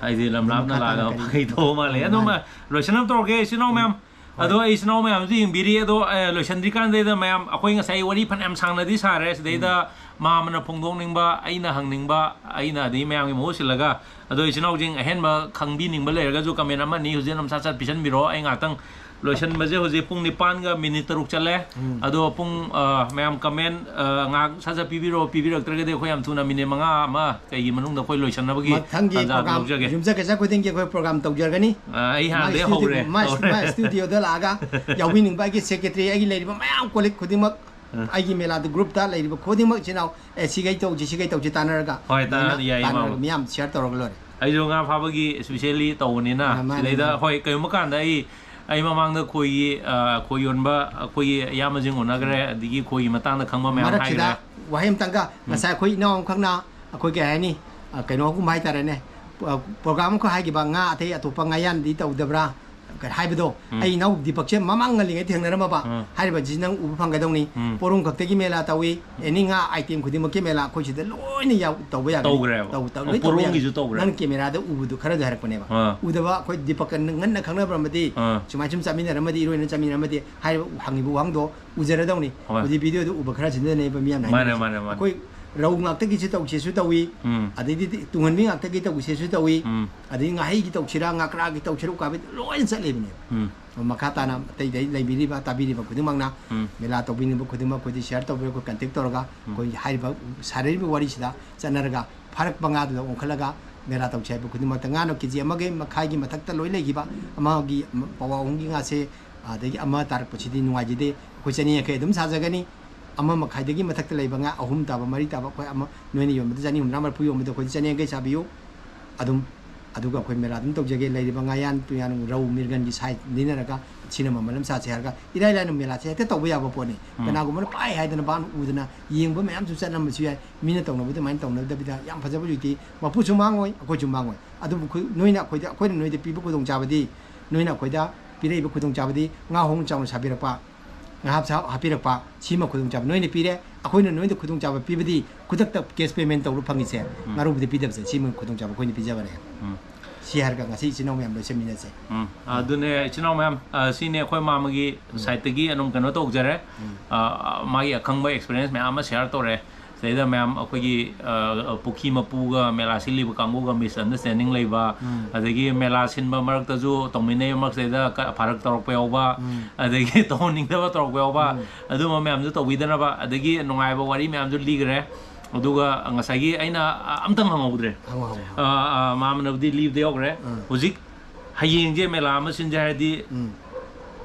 ꯑꯩꯗꯤ ꯂꯝ ꯑꯗꯨ ꯂꯥꯞꯅ ꯃꯈꯥ ꯇꯥꯅ ꯂꯥꯛꯑꯒ ꯀꯔꯤ ꯐꯥꯒꯤ ꯇꯧꯕ ꯃꯥꯜꯂꯦ꯫ ꯎꯝ, ꯑꯗꯨꯝ ꯃꯥꯅꯦ꯫ ꯂꯣꯏꯁꯟꯅꯕ ꯇꯧꯔꯒꯦ, ꯏꯆꯤꯟ ꯏꯅꯥꯎ ꯃꯌꯥꯝ꯫ ꯍꯣꯏ꯫ ꯑꯗꯣ ꯑꯩ ꯏꯆꯤꯟ ꯏꯅꯥꯎ ꯃꯌꯥꯝꯁꯨ ꯌꯦꯡꯕꯤꯔꯤ꯫ ꯑꯗꯣ, ꯑꯦ, ꯂꯣꯏꯁꯟꯗ꯭ꯔꯤꯀꯥꯟꯗꯩꯗ ꯃꯌꯥꯝ, ꯑꯩꯈꯣꯏ ꯉꯁꯥꯏ ꯋꯥꯔꯤ ꯐꯅꯌꯥꯝ ꯁꯥꯡꯅꯗꯤ ꯁꯥꯔꯦ꯫ ꯁꯤꯗꯩꯗ ꯃꯥꯃꯅ ꯐꯣꯡꯗꯣꯛꯅꯤꯡꯕ, ꯑꯩꯅ ꯍꯪꯅꯤꯡꯕ, ꯑꯩꯅ ꯑꯗꯩ ꯃꯌꯥꯝꯒꯤ ꯃꯍꯨꯠ ꯁꯤꯜꯂꯒ, ꯑꯗꯣ ꯏꯆꯤꯟ ꯏꯅꯥꯎꯁꯤꯡ ꯑꯍꯦꯟꯕ ꯈꯪꯕꯤꯅꯤꯡꯕ ꯂꯩꯔꯒꯁꯨ comment ꯑꯃ ꯑꯅꯤ ꯍꯧꯖꯤꯛ ꯑꯗꯨꯝ ꯁꯠ ꯁꯠ ꯄꯤꯁꯟꯕꯤꯔꯣ꯫ ꯑꯩ ꯉꯥꯛꯇꯪ ꯂꯣꯏꯁꯟꯕꯁꯦ ꯍꯧꯖꯤꯛ ꯄꯨꯡ ꯅꯤꯄꯥꯟꯒ minute ꯇꯔꯨꯛ ꯆꯠꯂꯦ꯫ ꯎꯝ꯫ ꯑꯗꯣ ꯄꯨꯡ, ꯑ, ꯃꯌꯥꯝ comment, ꯑ, ꯉꯥꯏꯍꯥꯛ ꯁꯠ ꯁꯠ ꯄꯤꯕꯤꯔꯣ, ꯄꯤꯕꯤꯔꯛꯇ꯭ꯔꯒꯗꯤ ꯑꯩꯈꯣꯏ ꯌꯥꯝ ꯊꯨꯅ minute ꯃꯉꯥ ꯑꯃ ꯀꯩꯒꯤ ꯃꯅꯨꯡꯗ ꯑꯩꯈꯣꯏ ꯂꯣꯏꯁꯟꯅꯕꯒꯤ ꯃꯊꯪꯒꯤ ꯇꯥꯟꯖꯥ program ꯂꯧꯖꯒꯦ꯫ ꯌꯨꯝꯁꯀꯩꯁ ꯈꯨꯗꯤꯡꯒꯤ ꯑꯩꯈꯣꯏ program ꯇꯧꯖꯔꯒꯅꯤ꯫ ꯑ, ꯑꯩ ꯃꯥ ꯍꯥꯟꯅꯗꯩ studio, ꯍꯧꯔꯦ꯫ ꯃꯥ, ꯍꯧꯔꯦ꯫ ꯃꯥ studioꯗ ꯂꯥꯛꯑꯒ ꯌꯥꯎꯕꯤꯅꯤꯡꯕ ꯑꯩꯒꯤ secretary, ꯑꯩꯒꯤ ꯂꯩꯔꯤꯕ ꯃꯌꯥꯝ colleague ꯈꯨꯗꯤꯡꯃꯛ, ꯑ꯫ ꯑꯩꯒꯤ ꯃꯦꯂꯥꯗ groupꯇ ꯂꯩꯔꯤꯕ ꯈꯨꯗꯤꯡꯃꯛ, ꯏꯆꯤꯟ ꯏꯅꯥꯎ, ꯑꯦ, ꯁꯤꯒꯩ ꯇꯧꯁꯤ, ꯁꯤꯒꯩ ꯇꯧꯁꯤ ꯇꯥꯟꯅꯔꯒ, ꯍꯣꯏ, ꯇꯥꯟꯅ-, ꯂꯣꯏꯅ ꯌꯥꯏꯌꯦ, ꯇꯥꯟꯅꯔꯒ ꯃꯥꯃ꯫ ꯃꯤꯌꯥꯝ share ꯇꯧꯔꯒ ꯂꯣꯏꯔꯦ꯫ ꯑꯩꯁꯨ ꯉꯥ ꯐꯥꯕꯒꯤ specially ꯇꯧꯕꯅꯤꯅ, ꯑ, ꯃꯥꯅꯦ, ꯁꯤꯗꯩꯗ, ꯃꯥꯅꯦ꯫ ꯍꯣꯏ, ꯀꯔꯤꯒꯨꯝꯕ ꯀꯥꯟꯗ ꯑꯩ, ꯑꯩ ꯃꯃꯥꯡꯗ ꯈꯣꯏꯒꯤ, ꯑ, ꯈꯣꯏ ꯌꯣꯟꯕ ꯑꯩꯈꯣꯏꯒꯤ ꯏꯌꯥꯝꯕꯁꯤꯡ ꯎꯅꯈ꯭ꯔꯦ, ꯑꯗꯒꯤ ꯈꯣꯏꯒꯤ ꯃꯇꯥꯡꯗ ꯈꯪꯕ ꯃꯌꯥꯝ ꯃꯔꯛꯁꯤꯗ ꯍꯥꯏꯈ꯭ꯔꯦ꯫ ꯋꯥꯍꯩ ꯑꯃꯇꯪꯒ, ꯉꯁꯥꯏ ꯑꯩꯈꯣꯏ ꯏꯅꯥꯎ ꯑꯃꯈꯛꯅ ꯑꯩꯈꯣꯏ ꯀꯩ ꯍꯥꯏꯅꯤ, ꯑ, ꯀꯩꯅꯣꯒꯨꯝꯕ ꯍꯥꯏꯇꯥꯔꯦꯅꯦ, ꯑ, program ꯑꯃꯈꯛ ꯍꯥꯏꯈꯤꯕ, ꯉꯥ ꯑꯇꯩ ꯑꯇꯣꯞꯄ ꯉꯥꯌꯥꯟꯗꯤ ꯇꯧꯗꯕ꯭ꯔꯥ? ꯀ-, ꯍꯥꯏꯕꯗꯣ, ꯎꯝ꯫ ꯑꯩ ꯏꯅꯥꯎ ꯗꯤꯄꯛꯁꯦ ꯃꯃꯥꯡ ꯉꯜꯂꯤꯉꯩ ꯊꯦꯡꯅꯔꯝꯃꯕ, ꯎꯝ꯫ ꯍꯥꯏꯔꯤꯕꯁꯤ ꯅꯪ ꯎꯕ ꯐꯪꯒꯗꯧꯅꯤ꯫ ꯎꯝ꯫ ꯄꯣꯔꯣꯝ ꯈꯛꯇꯒꯤ ꯃꯦꯂꯥ ꯇꯧꯏ, ꯑꯦꯅꯤ ꯉꯥ item ꯈꯨꯗꯤꯡꯃꯛꯀꯤ ꯃꯦꯂꯥ ꯑꯩꯈꯣꯏ ꯁꯤꯗ ꯂꯣꯏꯅ ꯌꯥꯎ-, ꯇꯧꯕ ꯌꯥꯒꯅꯤ꯫ ꯇꯧꯈ꯭ꯔꯦꯕ? ꯇꯧ-, ꯇꯧ-, ꯑꯣ, ꯂꯣꯏ ꯇꯧꯕ ꯄꯣꯔꯣꯝꯒꯤꯁꯨ ꯌꯥꯒꯅꯤ꯫ ꯇꯧꯈ꯭ꯔꯦ? ꯅꯪ cameraꯗ ꯎꯕꯗꯨ ꯈꯔꯗ ꯍꯥꯏꯔꯛꯄꯅꯦꯕ꯫ ꯑꯥ꯫ ꯎꯗꯕ ꯑꯩꯈꯣꯏ ꯗꯤꯄꯛꯀ ꯉꯟꯅ ꯈꯪꯅꯕ ꯑꯃꯗꯤ ꯑꯥ꯫ ꯁꯨꯃꯥꯏ ꯁꯨꯝ ꯆꯥꯃꯤꯟꯅꯔꯝꯃꯗꯤ, ꯏꯔꯣꯏꯅ ꯆꯥꯃꯤꯟꯅꯔꯝꯃꯗꯤ ꯍꯥꯏꯔꯤꯕ ꯍꯪꯉꯤꯕ ꯋꯥꯍꯪꯗꯣ ꯎꯖꯔꯗꯧꯅꯤ꯫ ꯍꯣꯏ꯫ ꯍꯧꯖꯤꯛ videoꯗ ꯎꯕ ꯈꯔꯁꯤꯗꯅꯦꯕ ꯃꯤꯌꯥꯝꯅ ꯃꯥꯅꯦ, ꯍꯥꯏꯅꯔꯤꯁꯦ꯫ ꯃꯥꯅꯦ, ꯃꯥꯅꯦ꯫ ꯑꯩꯈꯣꯏ ꯔꯧ ꯉꯥꯛꯇꯒꯤꯁꯨ ꯇꯧꯁꯦꯁꯨ ꯇꯧꯏ, ꯎꯝ꯫ ꯑꯗꯩꯗꯤ ꯇꯨꯡꯍꯟꯕꯤ ꯉꯥꯛꯇꯒꯤ ꯇꯧꯁꯦꯁꯨ ꯇꯧꯏ, ꯎꯝ꯫ ꯑꯗꯩ ꯉꯥꯍꯩꯒꯤ ꯇꯧꯁꯤꯔꯥ, ꯉꯥꯀ꯭ꯔꯥꯒꯤ ꯇꯧꯁꯤꯔꯥ, ꯎꯀꯥꯕꯤ ꯂꯣꯏꯅ ꯆꯠꯂꯤꯕꯅꯦꯕ꯫ ꯎꯝ꯫ ꯃꯈꯥ ꯇꯥꯅ ꯑꯇꯩꯗꯩ ꯂꯩꯕꯤꯔꯤꯕ, ꯇꯥꯕꯤꯔꯤꯕ ꯈꯨꯗꯤꯡꯃꯛꯅ ꯎꯝ꯫ ꯃꯦꯂꯥ ꯇꯧꯕꯤꯅꯤꯡꯕ ꯈꯨꯗꯤꯡꯃꯛ ꯑꯩꯈꯣꯏꯗꯤ share ꯇꯧꯕꯤꯔꯣ, ꯑꯩꯈꯣꯏ contact ꯇꯧꯔꯒ ꯑꯩꯈꯣꯏ ꯍꯥꯏꯔꯤꯕ ꯁꯥꯟꯅꯔꯤꯕ ꯋꯥꯔꯤꯁꯤꯗ ꯆꯠꯅꯔꯒ ꯐꯥꯔꯛꯄ ꯉꯥꯗꯨꯗ ꯑꯣꯟꯈꯠꯂꯒ ꯃꯦꯂꯥ ꯇꯧꯁꯦ ꯍꯥꯏꯕ ꯈꯨꯗꯤꯡꯃꯛꯇ ꯉꯥꯅ KG ꯑꯃꯒꯤ ꯃꯈꯥꯏꯒꯤ ꯃꯊꯛꯇ ꯂꯣꯏ ꯂꯩꯈꯤꯕ, ꯑꯃꯒꯤ ꯄꯋꯥ ꯑꯍꯨꯝꯒꯤ ꯉꯥꯁꯦ, ꯑꯗꯒꯤ ꯑꯃ ꯇꯥꯔꯛꯄꯁꯤꯗꯤ ꯅꯨꯡꯉꯥꯏꯖꯗꯦ꯫ ꯑꯩꯈꯣꯏ ꯆꯅꯤ ꯌꯥꯡꯈꯩ ꯑꯗꯨꯝ ꯁꯥꯖꯒꯅꯤ꯫ ꯑꯃ ꯃꯈꯥꯏꯗꯒꯤ ꯃꯊꯛꯇ ꯂꯩꯕ ꯉꯥ ꯑꯍꯨꯝ ꯇꯥꯕ, ꯃꯔꯤ ꯇꯥꯕ, ꯑꯩꯈꯣꯏ ꯑꯃ, ꯅꯣꯏꯅ ꯌꯣꯟꯕꯗ ꯆꯅꯤ ꯍꯨꯝꯗ꯭ꯔꯥ ꯃꯔꯤꯐꯨ ꯌꯣꯟꯕꯗ ꯑꯩꯈꯣꯏꯗꯤ ꯆꯅꯤ ꯌꯥꯡꯈꯩ ꯁꯥꯕꯤꯌꯨ꯫ ꯑꯗꯨꯝ, ꯑꯗꯨꯒ ꯑꯩꯈꯣꯏ ꯃꯦꯂꯥ ꯑꯗꯨꯝ ꯇꯧꯖꯒꯦ꯫ ꯂꯩꯔꯤꯕ ꯉꯥꯌꯥꯟ ꯇꯨꯌꯥꯟ, ꯔꯧ, ꯃꯤꯔꯒꯟꯒꯤ size ꯂꯤꯅꯔꯒ ꯁꯤꯅ ꯃꯃꯜ ꯑꯃ ꯁꯥꯁꯦ ꯍꯥꯏꯔꯒ ꯏꯔꯥꯏ ꯂꯥꯏꯅ ꯃꯦꯂꯥꯁꯦ ꯍꯦꯛꯇ ꯇꯧꯕ ꯌꯥꯕ ꯄꯣꯠꯅꯤ꯫ ꯎꯝ꯫ ꯀꯅꯥꯒꯨꯝꯕꯅ ꯄꯥꯏ ꯍꯥꯏꯗꯅ ꯕꯥꯅ ꯎꯗꯅ ꯌꯦꯡꯕ ꯃꯌꯥꯝꯁꯨ ꯆꯠꯂꯝꯕꯁꯨ ꯌꯥꯏ꯫ ꯃꯤꯅ ꯇꯧꯅꯕ ꯑꯗꯨꯃꯥꯏꯅ ꯇꯧꯅꯗꯕꯤꯗ ꯌꯥꯝ ꯐꯖꯕ ꯍꯧꯖꯤꯛꯇꯤ ꯃꯄꯨꯁꯨ ꯃꯥꯡꯉꯣꯏ, ꯑꯩꯈꯣꯏꯁꯨ ꯃꯥꯡꯉꯣꯏ꯫ ꯑꯗꯨꯕꯨ ꯑꯩꯈꯣꯏ, ꯅꯣꯏꯅ ꯑꯩꯈꯣꯏꯗ, ꯑꯩꯈꯣꯏꯅ ꯅꯣꯏꯗ ꯄꯤꯕ ꯈꯨꯗꯣꯡꯆꯥꯕꯗꯤ, ꯅꯣꯏꯅ ꯑꯩꯈꯣꯏꯗ ꯄꯤꯔꯛꯏꯕ ꯈꯨꯗꯣꯡꯆꯥꯕꯗꯤ ꯉꯥ ꯍꯣꯡ ꯆꯥꯎꯅ ꯁꯥꯕꯤꯔꯛꯄ, ꯉꯥꯏꯍꯥꯛ ꯁꯥ ꯍꯥꯞꯄꯤꯔꯛꯄ, ꯁꯤꯃ ꯈꯨꯗꯣꯡꯆꯥꯕ꯫ ꯅꯣꯏꯅ ꯄꯤꯔꯦ, ꯑꯩꯈꯣꯏꯅ ꯅꯣꯏꯗ ꯈꯨꯗꯣꯡꯆꯥꯕ ꯄꯤꯕꯗꯤ ꯈꯨꯗꯛꯇ cash payment ꯇꯧꯔ ꯐꯪꯉꯤꯁꯦ, ꯎꯝ꯫ ꯉꯥꯔꯧꯕꯗ ꯄꯤꯗꯕꯁꯦ, ꯁꯤꯃ ꯈꯨꯗꯣꯡꯆꯥꯕ ꯑꯩꯈꯣꯏꯅ ꯄꯤꯖꯕꯅꯦ꯫ ꯎꯝ꯫ ꯁꯤ ꯍꯥꯏꯔꯒ ꯉꯁꯤ ꯏꯆꯤꯟ ꯏꯅꯥꯎ ꯃꯌꯥꯝ ꯂꯣꯏꯁꯤꯟꯃꯤꯟꯅꯁꯦ꯫ ꯎꯝ꯫ ꯑꯗꯨꯅꯦ, ꯏꯆꯤꯟ ꯏꯅꯥꯎ ꯃꯌꯥꯝ, ꯑ, ꯁꯤꯅꯦ ꯑꯩꯈꯣꯏ ꯃꯥꯃꯒꯤ ꯎꯝ꯫ Side ꯇꯒꯤ ꯑꯗꯨꯝ ꯀꯩꯅꯣ ꯇꯧꯖꯔꯦ꯫ ꯎꯝ꯫ ꯑ, ꯃꯥꯒꯤ ꯑꯈꯪꯕ experience ꯃꯌꯥꯝ ꯑꯃ share ꯇꯧꯔꯦ꯫ ꯁꯤꯗꯩꯗ ꯃꯌꯥꯝ ꯑꯩꯈꯣꯏꯒꯤ, ꯑ, ꯄꯨꯈ꯭ꯔꯤ ꯃꯄꯨꯒ ꯃꯦꯂꯥ ꯁꯤꯜꯂꯤꯕ ꯀꯥꯡꯕꯨꯒ misunderstanding ꯂꯩꯕ, ꯎꯝ꯫ ꯑꯗꯒꯤ ꯃꯦꯂꯥ ꯁꯤꯟꯕ ꯃꯔꯛꯇꯁꯨ ꯇꯧꯃꯤꯟꯅꯩꯕ ꯃꯔꯛꯁꯤꯗꯩꯗ ꯀ-, ꯐꯔꯛ ꯇꯧꯔꯛꯄ ꯌꯥꯎꯕ, ꯎꯝ꯫ ꯑꯗꯒꯤ ꯇꯧꯍꯟꯅꯤꯡꯗꯕ ꯇꯧꯔꯛꯄ ꯌꯥꯎꯕ, ꯎꯝ꯫ ꯑꯗꯨꯝꯕ ꯃꯌꯥꯝꯁꯨ ꯇꯧꯕꯤꯗꯅꯕ, ꯑꯗꯒꯤ ꯅꯨꯡꯉꯥꯏꯕ ꯋꯥꯔꯤ ꯃꯌꯥꯝꯁꯨ ꯂꯤꯈ꯭ꯔꯦ꯫ ꯑꯗꯨꯒ ꯉꯁꯥꯏꯒꯤ ꯑꯩꯅ, ꯑ, ꯑꯝꯇꯪ ꯍꯪꯍꯧꯗ꯭ꯔꯦ꯫ ꯍꯪꯉꯣ, ꯍꯪꯉꯣ, ꯍꯪꯉꯣ꯫ ꯑ, ꯑ, ꯃꯥꯃꯅꯕꯨꯗꯤ ꯂꯤꯕꯗ ꯌꯧꯈ꯭ꯔꯦ꯫ ꯎꯝ꯫ ꯍꯧꯖꯤꯛ ꯍꯌꯦꯡꯁꯦ ꯃꯦꯂꯥ ꯑꯃ ꯁꯤꯟꯁꯦ ꯍꯥꯏꯔꯗꯤ, ꯎꯝ꯫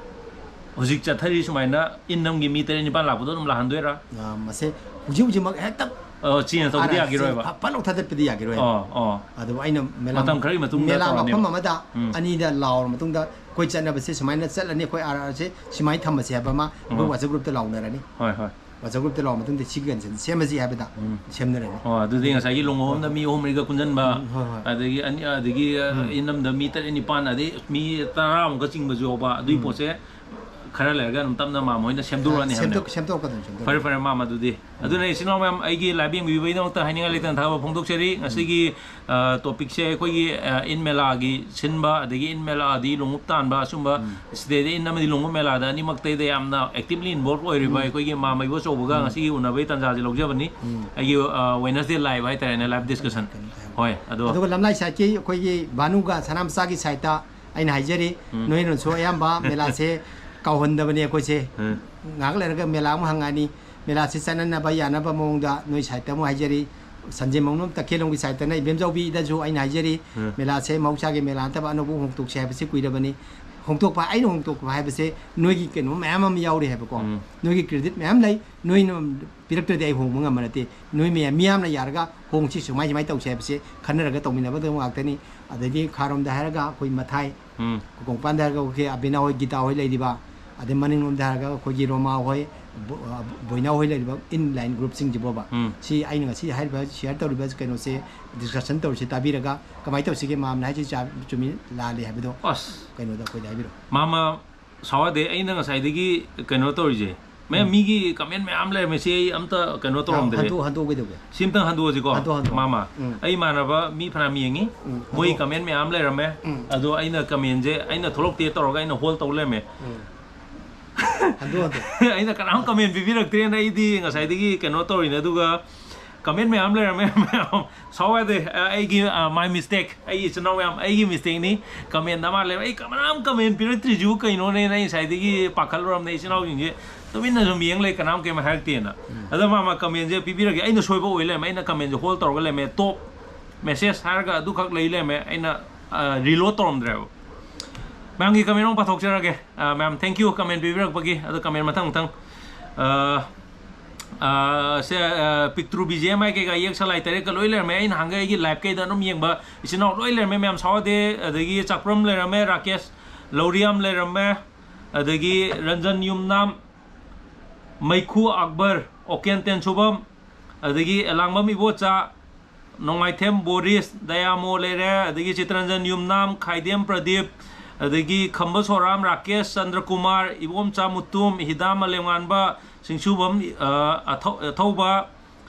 ꯍꯧꯖꯤꯛ ꯆꯠꯊꯔꯤ ꯁꯨꯃꯥꯏꯅ ꯏꯟ ꯑꯃꯒꯤ ꯃꯤ ꯇꯔꯦꯠ ꯅꯤꯄꯥꯜ ꯂꯥꯛꯄꯗꯣ ꯑꯗꯨꯝ ꯂꯥꯛꯍꯟꯗꯣꯏꯔꯥ? ꯑ, ꯃꯁꯦ ꯍꯧꯖꯤꯛ ꯍꯧꯖꯤꯛꯃꯛ ꯍꯦꯛꯇ ꯑ, change ꯇꯧꯕꯗꯤ ꯑ, ꯌꯥꯈꯤꯔꯣꯏꯕ? ꯐ-, ꯐꯠ ꯂꯥꯎ ꯊꯥꯗꯠꯄꯗꯤ ꯌꯥꯈꯤꯔꯣꯏ꯫ ꯑꯣ, ꯑꯣ꯫ ꯑꯗꯨꯕꯨ ꯑꯩꯅ ꯃꯦꯂꯥ, ꯃꯇꯝ ꯈꯔꯒꯤ ꯃꯇꯨꯡꯗ ꯃꯦꯂꯥ ꯇꯧꯔꯅꯦꯕ꯫ ꯃꯐꯝ ꯑꯃꯗ ꯎꯝ꯫ ꯑꯅꯤꯗ ꯂꯥꯎꯔ ꯃꯇꯨꯡꯗ ꯑꯩꯈꯣꯏ ꯆꯠꯅꯕꯁꯦ ꯁꯨꯃꯥꯏꯅ ꯆꯠꯂꯅꯤ, ꯑꯩꯈꯣꯏ ꯑꯥꯔ ꯑꯥꯔꯁꯦ ꯁꯨꯃꯥꯏꯅ ꯊꯝꯃꯁꯦ ꯍꯥꯏꯕ ꯑꯃ ꯑꯩꯈꯣꯏ ꯎꯝ꯫ WhatsApp group ꯇ ꯂꯥꯎꯅꯔꯅꯤ꯫ ꯍꯣꯏ, ꯍꯣꯏ꯫ WhatsApp group ꯇ ꯂꯥꯎꯔ ꯃꯇꯨꯡꯗ ꯁꯤꯒꯤ condition ꯁꯦꯝꯃꯁꯤ ꯍꯥꯏꯕꯗ ꯎꯝ꯫ ꯁꯦꯝꯅꯔꯅꯤ꯫ ꯑꯣ, ꯑꯗꯨꯗꯤ ꯉꯁꯥꯏꯒꯤ ꯂꯨꯍꯣꯡꯕ ꯑꯃꯗ ꯃꯤ ꯑꯍꯨꯝ ꯃꯔꯤꯒ ꯄꯨꯟꯁꯤꯟꯕ, ꯎꯝ, ꯍꯣꯏ, ꯍꯣꯏ꯫ ꯑꯗꯒꯤ ꯑꯅꯤ, ꯑꯗꯒꯤ, ꯑ, ꯎꯝ꯫ ꯏꯟ ꯑꯃꯗ ꯃꯤ ꯇꯔꯦꯠ ꯅꯤꯄꯥꯟ, ꯑꯗꯩ ꯃꯤ ꯇꯔꯥꯃꯨꯛꯀ ꯆꯤꯡꯕꯁꯨ ꯌꯥꯎꯕ, ꯑꯗꯨꯒꯤ ꯎꯝ꯫ ꯄꯣꯠꯁꯦ ꯈꯔ ꯂꯩꯔꯒ ꯑꯗꯨꯝ ꯇꯞꯅ ꯃꯥꯃ ꯍꯣꯏꯅ ꯁꯦꯝꯗꯣꯔꯛꯑꯅꯤ ꯍꯥꯏꯕꯅꯦꯕ꯫ ꯁꯦꯝꯗꯣꯛ-, ꯁꯦꯝꯗꯣꯛꯀꯗꯧꯅꯤ, ꯁꯦꯝꯗꯣꯛꯀꯗꯧꯅꯤ꯫ ꯐꯔꯦ, ꯐꯔꯦ, ꯃꯥꯃ, ꯑꯗꯨꯗꯤ꯫ ꯎꯝ꯫ ꯑꯗꯨꯅ ꯏꯆꯤꯟ ꯏꯅꯥꯎ ꯃꯌꯥꯝ, ꯑꯩꯒꯤ live ꯌꯦꯡꯕꯤꯕꯒꯤꯗꯃꯛꯇ ꯍꯥꯏꯅꯤꯡꯉꯥꯏ ꯂꯩꯇꯅ ꯊꯥꯒꯠꯄ ꯐꯣꯡꯗꯣꯛꯆꯔꯤ꯫ ꯎꯝ꯫ ꯉꯁꯤꯒꯤ, ꯑ, topic ꯁꯦ ꯑꯩꯈꯣꯏꯒꯤ, ꯑ, ꯏꯟ ꯃꯦꯂꯥꯒꯤ ꯁꯤꯟꯕ, ꯑꯗꯒꯤ ꯏꯟ ꯃꯦꯂꯥꯗꯤ ꯂꯣꯡꯎꯞ ꯇꯥꯟꯕ, ꯑꯁꯨꯝꯕ ꯎꯝ꯫ ꯁꯤꯗꯩꯗ ꯏꯟ ꯑꯃꯗꯤ ꯂꯣꯡꯎꯞ ꯃꯦꯂꯥꯗ ꯑꯅꯤꯃꯛꯇꯩꯗ ꯌꯥꯝꯅ actively involve ꯑꯣꯏꯔꯤꯕ ꯎꯝ꯫ ꯑꯩꯈꯣꯏꯒꯤ ꯃꯥꯃ ꯏꯕꯣꯆꯧꯕꯒ ꯎꯝ꯫ ꯉꯁꯤꯒꯤ ꯎꯅꯕꯒꯤ ꯇꯥꯟꯖꯥꯁꯦ ꯂꯧꯖꯕꯅꯤ꯫ ꯎꯝ꯫ ꯑꯩꯒꯤ, ꯑ, Wednesday live ꯍꯥꯏꯇꯥꯔꯦꯅꯦ, live discussion꯫ ꯀꯩꯅꯣ ꯇꯧ-, ꯍꯣꯏ, ꯑꯗꯣ ꯑꯗꯨꯒ ꯂꯝꯂꯥꯏ side ꯀꯤ ꯑꯩꯈꯣꯏꯒꯤ ꯚꯥꯅꯨꯒ ꯁꯅꯥꯃꯆꯥꯒꯤ side ꯇ ꯑꯩꯅ ꯍꯥꯏꯖꯔꯤ, ꯎꯝ꯫ ꯅꯣꯏꯅꯁꯨ ꯑꯌꯥꯝꯕ ꯃꯦꯂꯥꯁꯦ ꯀꯥꯎꯍꯟꯗꯕꯅꯤ ꯑꯩꯈꯣꯏꯁꯦ꯫ ꯎꯝ꯫ ꯉꯥꯏꯍꯥꯛ ꯂꯩꯔꯒ ꯃꯦꯂꯥ ꯑꯃꯨꯛ ꯍꯪꯉꯛꯑꯅꯤ꯫ ꯃꯦꯂꯥꯁꯦ ꯆꯠꯅꯅꯕ ꯌꯥꯅꯕ ꯃꯑꯣꯡꯗ ꯅꯣꯏ side ꯇ ꯑꯃꯨꯛ ꯍꯥꯏꯖꯔꯤ꯫ ꯁꯟꯖꯦꯟꯕꯝꯂꯣꯝ ꯇꯈꯦꯜꯂꯣꯝꯒꯤ side ꯇꯅ ꯏꯕꯦꯝꯖꯥꯎꯕꯤꯗꯁꯨ ꯑꯩꯅ ꯍꯥꯏꯖꯔꯤ, ꯎꯝ꯫ ꯃꯦꯂꯥꯁꯦ ꯃꯍꯧꯁꯥꯒꯤ ꯃꯦꯂꯥ ꯅꯠꯇꯕ ꯑꯅꯧꯕ ꯍꯣꯡꯗꯣꯛꯁꯦ ꯍꯥꯏꯕꯁꯤ ꯀꯨꯏꯔꯕꯅꯤ꯫ ꯍꯣꯡꯗꯣꯛꯄ, ꯑꯩꯅ ꯍꯣꯡꯗꯣꯛꯄ ꯍꯥꯏꯕꯁꯦ ꯅꯣꯏꯒꯤ ꯀꯩꯅꯣ ꯃꯌꯥꯝ ꯑꯃ ꯌꯥꯎꯔꯤ ꯍꯥꯏꯕꯀꯣ꯫ ꯎꯝ꯫ ꯅꯣꯏꯒꯤ credit ꯃꯌꯥꯝ ꯂꯩ, ꯅꯣꯏꯅ ꯄꯤꯔꯛꯇ꯭ꯔꯗꯤ ꯑꯩ ꯍꯣꯡꯕ ꯉꯝꯕ ꯅꯠꯇꯦ꯫ ꯅꯣꯏ ꯃꯌꯥꯝ, ꯃꯤꯌꯥꯝꯅ ꯌꯥꯔꯒ ꯍꯣꯡꯁꯤ, ꯁꯨꯃꯥꯏ ꯁꯨꯃꯥꯏ ꯇꯧꯁꯤ ꯍꯥꯏꯕꯁꯦ ꯈꯟꯅꯔꯒ ꯇꯧꯃꯤꯟꯅꯕꯗ ꯉꯥꯛꯇꯅꯤ꯫ ꯑꯗꯩꯗꯤ ꯈꯥꯔꯣꯝꯗ ꯍꯥꯏꯔꯒ ꯑꯩꯈꯣꯏ ꯃꯊꯥꯏ, ꯎꯝ꯫ ꯀꯣꯡꯄꯥꯟꯗ ꯍꯥꯏꯔꯒ ꯑꯩꯈꯣꯏ ꯑꯕꯤꯅꯥ ꯍꯣꯏ, ꯒꯤꯇꯥ ꯍꯣꯏ ꯂꯩꯔꯤꯕ, ꯑꯗꯩ ꯃꯅꯤꯡꯂꯣꯝꯗ ꯍꯥꯏꯔꯒ ꯑꯩꯈꯣꯏꯒꯤ ꯔꯣꯃꯥ ꯍꯣꯏ, ꯕꯣ-, ꯑ, ꯕꯣꯏꯅꯥ ꯍꯣꯏ ꯂꯩꯔꯤꯕ inline group ꯁꯤꯡꯁꯤꯕꯣꯕ꯫ ꯎꯝ꯫ ꯁꯤ ꯑꯩꯅ ꯉꯁꯤ ꯍꯥꯏꯔꯤꯕ share ꯇꯧꯔꯤꯕ ꯀꯩꯅꯣꯁꯦ, discussion ꯇꯧꯔꯤꯁꯦ ꯇꯥꯕꯤꯔꯒ ꯀꯃꯥꯏꯅ ꯇꯧꯁꯤꯒꯦ, ꯃꯥꯝꯅ ꯍꯥꯏꯁꯤ ꯆꯥ-, ꯆꯨꯝꯃꯤ ꯂꯥꯜꯂꯤ ꯍꯥꯏꯕꯗꯣ ꯑꯁ꯫ ꯀꯩꯅꯣꯗ ꯑꯩꯈꯣꯏꯗ ꯍꯥꯏꯕꯤꯔꯛꯑꯣ꯫ ꯃꯥꯃ ꯁꯥꯎꯗꯦ, ꯑꯩꯅ ꯉꯁꯥꯏꯗꯒꯤ ꯀꯩꯅꯣ ꯇꯧꯔꯤꯁꯦ, ꯃꯌꯥꯝ ꯎꯝ꯫ ꯃꯤꯒꯤ ꯀꯃꯦꯟ ꯃꯌꯥꯝ ꯂꯩꯔꯝꯃꯦ, ꯁꯤ ꯑꯩ ꯑꯝꯇ ꯀꯩꯅꯣ ꯇꯧꯔꯝꯗ꯭ꯔꯦ꯫ ꯍꯟꯗꯣꯛ, ꯍꯟꯗꯣꯛꯑꯣ, ꯀꯩꯗꯧꯒꯦ? ꯁꯤ ꯑꯝꯇꯪ ꯍꯟꯗꯣꯛꯑꯁꯤꯀꯣ꯫ ꯍꯟꯗꯣꯛ, ꯍꯟꯗꯣꯛꯑꯣ꯫ ꯃꯥꯃ, ꯎꯝ꯫ ꯑꯩ ꯏꯃꯥꯟꯅꯕ ꯃꯤ ꯐꯅꯌꯥꯝ ꯌꯦꯡꯉꯤ, ꯎꯝ, ꯃꯣꯏ ꯍꯟꯗꯣꯛꯑꯣ꯫ ꯀꯃꯦꯟ ꯃꯌꯥꯝ ꯂꯩꯔꯝꯃꯦ꯫ ꯎꯝ꯫ ꯑꯗꯣ ꯑꯩꯅ ꯀꯃꯦꯟꯁꯦ ꯑꯩꯅ ꯊꯣꯛꯂꯛꯇꯦ ꯇꯧꯔꯒ ꯑꯩꯅ ꯍꯣꯜ ꯇꯧ ꯂꯩꯔꯝꯃꯦ꯫ ꯎꯝ꯫ ꯍꯟꯗꯣꯛ, ꯍꯟꯗꯣꯛ꯫ ꯑꯩꯅ ꯀꯅꯥꯝ ꯀꯃꯦꯟ ꯄꯤꯕꯤꯔꯛꯇ꯭ꯔꯦꯅ ꯑꯩꯗꯤ ꯉꯁꯥꯏꯗꯒꯤ ꯀꯩꯅꯣ ꯇꯧꯔꯤꯅꯦ, ꯑꯗꯨꯒ ꯀꯃꯦꯟ ꯃꯌꯥꯝ ꯂꯩꯔꯝꯃꯦ ꯃꯌꯥꯝ꯫ ꯁꯥꯎ ꯌꯥꯗꯦ, ꯑ, ꯑꯩꯒꯤ, ꯑ, my mistake, ꯑꯩꯒꯤ ꯏꯆꯤꯟ ꯏꯅꯥꯎ ꯃꯌꯥꯝ, ꯑꯩꯒꯤ ꯃꯤꯁꯇꯦꯛꯅꯤ꯫ ꯀꯃꯦꯟꯗ ꯑꯃ ꯂꯩꯔꯝꯃꯦ, "ꯑꯩ ꯀꯅꯥꯝ ꯀꯃꯦꯟ ꯄꯤꯔꯛꯇ꯭ꯔꯤꯁꯤꯕꯨ ꯀꯩꯅꯣꯅꯦꯅ?" ꯑꯩ ꯉꯁꯥꯏꯗꯒꯤ ꯄꯥꯈꯠꯂꯨꯔꯝꯅꯦ, ꯏꯆꯤꯟ ꯏꯅꯥꯎꯁꯤꯡꯁꯦ ꯇꯨꯃꯤꯟꯅ ꯁꯨꯝ ꯌꯦꯡ ꯂꯩ, ꯀꯅꯥꯝ ꯀꯩꯝ ꯍꯥꯏꯔꯛꯇꯦꯅ꯫ ꯎꯝ꯫ ꯑꯗ ꯃꯥ, ꯃꯥ ꯀꯃꯦꯟꯁꯦ ꯄꯤꯕꯤꯔꯒꯦ, ꯑꯩꯅ ꯁꯣꯏꯕ ꯑꯣꯏ ꯂꯩꯔꯝꯃꯦ, ꯑꯩꯅ ꯀꯃꯦꯟꯁꯦ ꯍꯣꯜ ꯇꯧꯔꯒ ꯂꯩꯔꯝꯃꯦ, ꯇꯣꯞ ꯃꯦꯁꯦꯖ ꯍꯥꯏꯔꯒ ꯑꯗꯨꯈꯛ ꯂꯩ ꯂꯩꯔꯝꯃꯦ, ꯑꯩꯅ, ꯑ, ꯔꯤꯂꯣꯗ ꯇꯧꯔꯝꯗ꯭ꯔꯦꯕ꯫ ꯃꯌꯥꯝꯒꯤ ꯀꯃꯦꯟ ꯑꯃꯨꯛ ꯄꯥꯊꯣꯛꯆꯔꯒꯦ꯫ ꯑ, ꯃꯌꯥꯝ, thank you ꯀꯃꯦꯟ ꯄꯤꯕꯤꯔꯛꯄꯒꯤ꯫ ꯑꯗꯣ ꯀꯃꯦꯟ ꯃꯊꯪ ꯃꯊꯪ, ꯑ, ꯑ, ꯁꯦ, ꯑ, ꯄꯤꯛꯇ꯭ꯔꯨ ꯕꯤ ꯖꯤ ꯑꯦꯝ ꯑꯥꯏ ꯀꯩꯀꯥ ꯌꯦꯛ ꯁꯂꯥꯏ ꯇꯔꯦꯠꯀ ꯂꯣꯏ ꯂꯩꯔꯝꯃꯦ꯫ ꯑꯩꯅ ꯍꯪꯒꯦ ꯑꯩꯒꯤ ꯂꯥꯏꯐ ꯀꯩꯗ ꯑꯗꯨꯝ ꯌꯦꯡꯕ ꯏꯆꯤꯟ ꯏꯅꯥꯎ ꯂꯣꯏ ꯂꯩꯔꯝꯃꯦ꯫ ꯃꯌꯥꯝ ꯁꯥꯎꯗꯦ꯫ ꯑꯗꯒꯤ ꯆꯥꯛꯄ꯭ꯔꯝ ꯂꯩꯔꯝꯃꯦ, ꯔꯥꯀꯦꯁ ꯂꯧꯔꯤꯌꯥꯝ ꯂꯩꯔꯝꯃꯦ, ꯑꯗꯒꯤ ꯔꯟꯖꯟ ꯌꯨꯝꯅꯥꯝ, ꯃꯩꯈꯨ ꯑꯛꯕꯔ, ꯑꯣꯀꯦꯟ ꯇꯦꯟꯁꯨꯕꯝ, ꯑꯗꯒꯤ ꯑꯦꯂꯥꯡꯕꯝ ꯏꯕꯣꯆꯥ, ꯅꯣꯡꯃꯥꯏꯊꯦꯝ ꯕꯣꯔꯤꯁ, ꯗꯌꯥꯃꯣ ꯂꯩꯔꯦ, ꯑꯗꯒꯤ ꯆꯤꯇꯔꯟꯖꯟ ꯌꯨꯝꯅꯥꯝ, ꯈꯥꯏꯗꯦꯝ ꯄ꯭ꯔꯗꯤꯞ, ꯑꯗꯒꯤ ꯈꯝꯕ ꯁꯣꯔꯥꯝ, ꯔꯥꯀꯦꯁ ꯆꯟꯗ꯭ꯔꯀꯨꯃꯥꯔ, ꯏꯕꯣꯝꯆꯥ ꯃꯨꯇꯨꯝ, ꯍꯤꯗꯥꯝ ꯃꯥꯂꯦꯝꯉꯥꯟꯕ, ꯁꯤꯡꯁꯨꯕꯝ, ꯑ, ꯑꯊꯧ-, ꯑꯊꯧꯕ,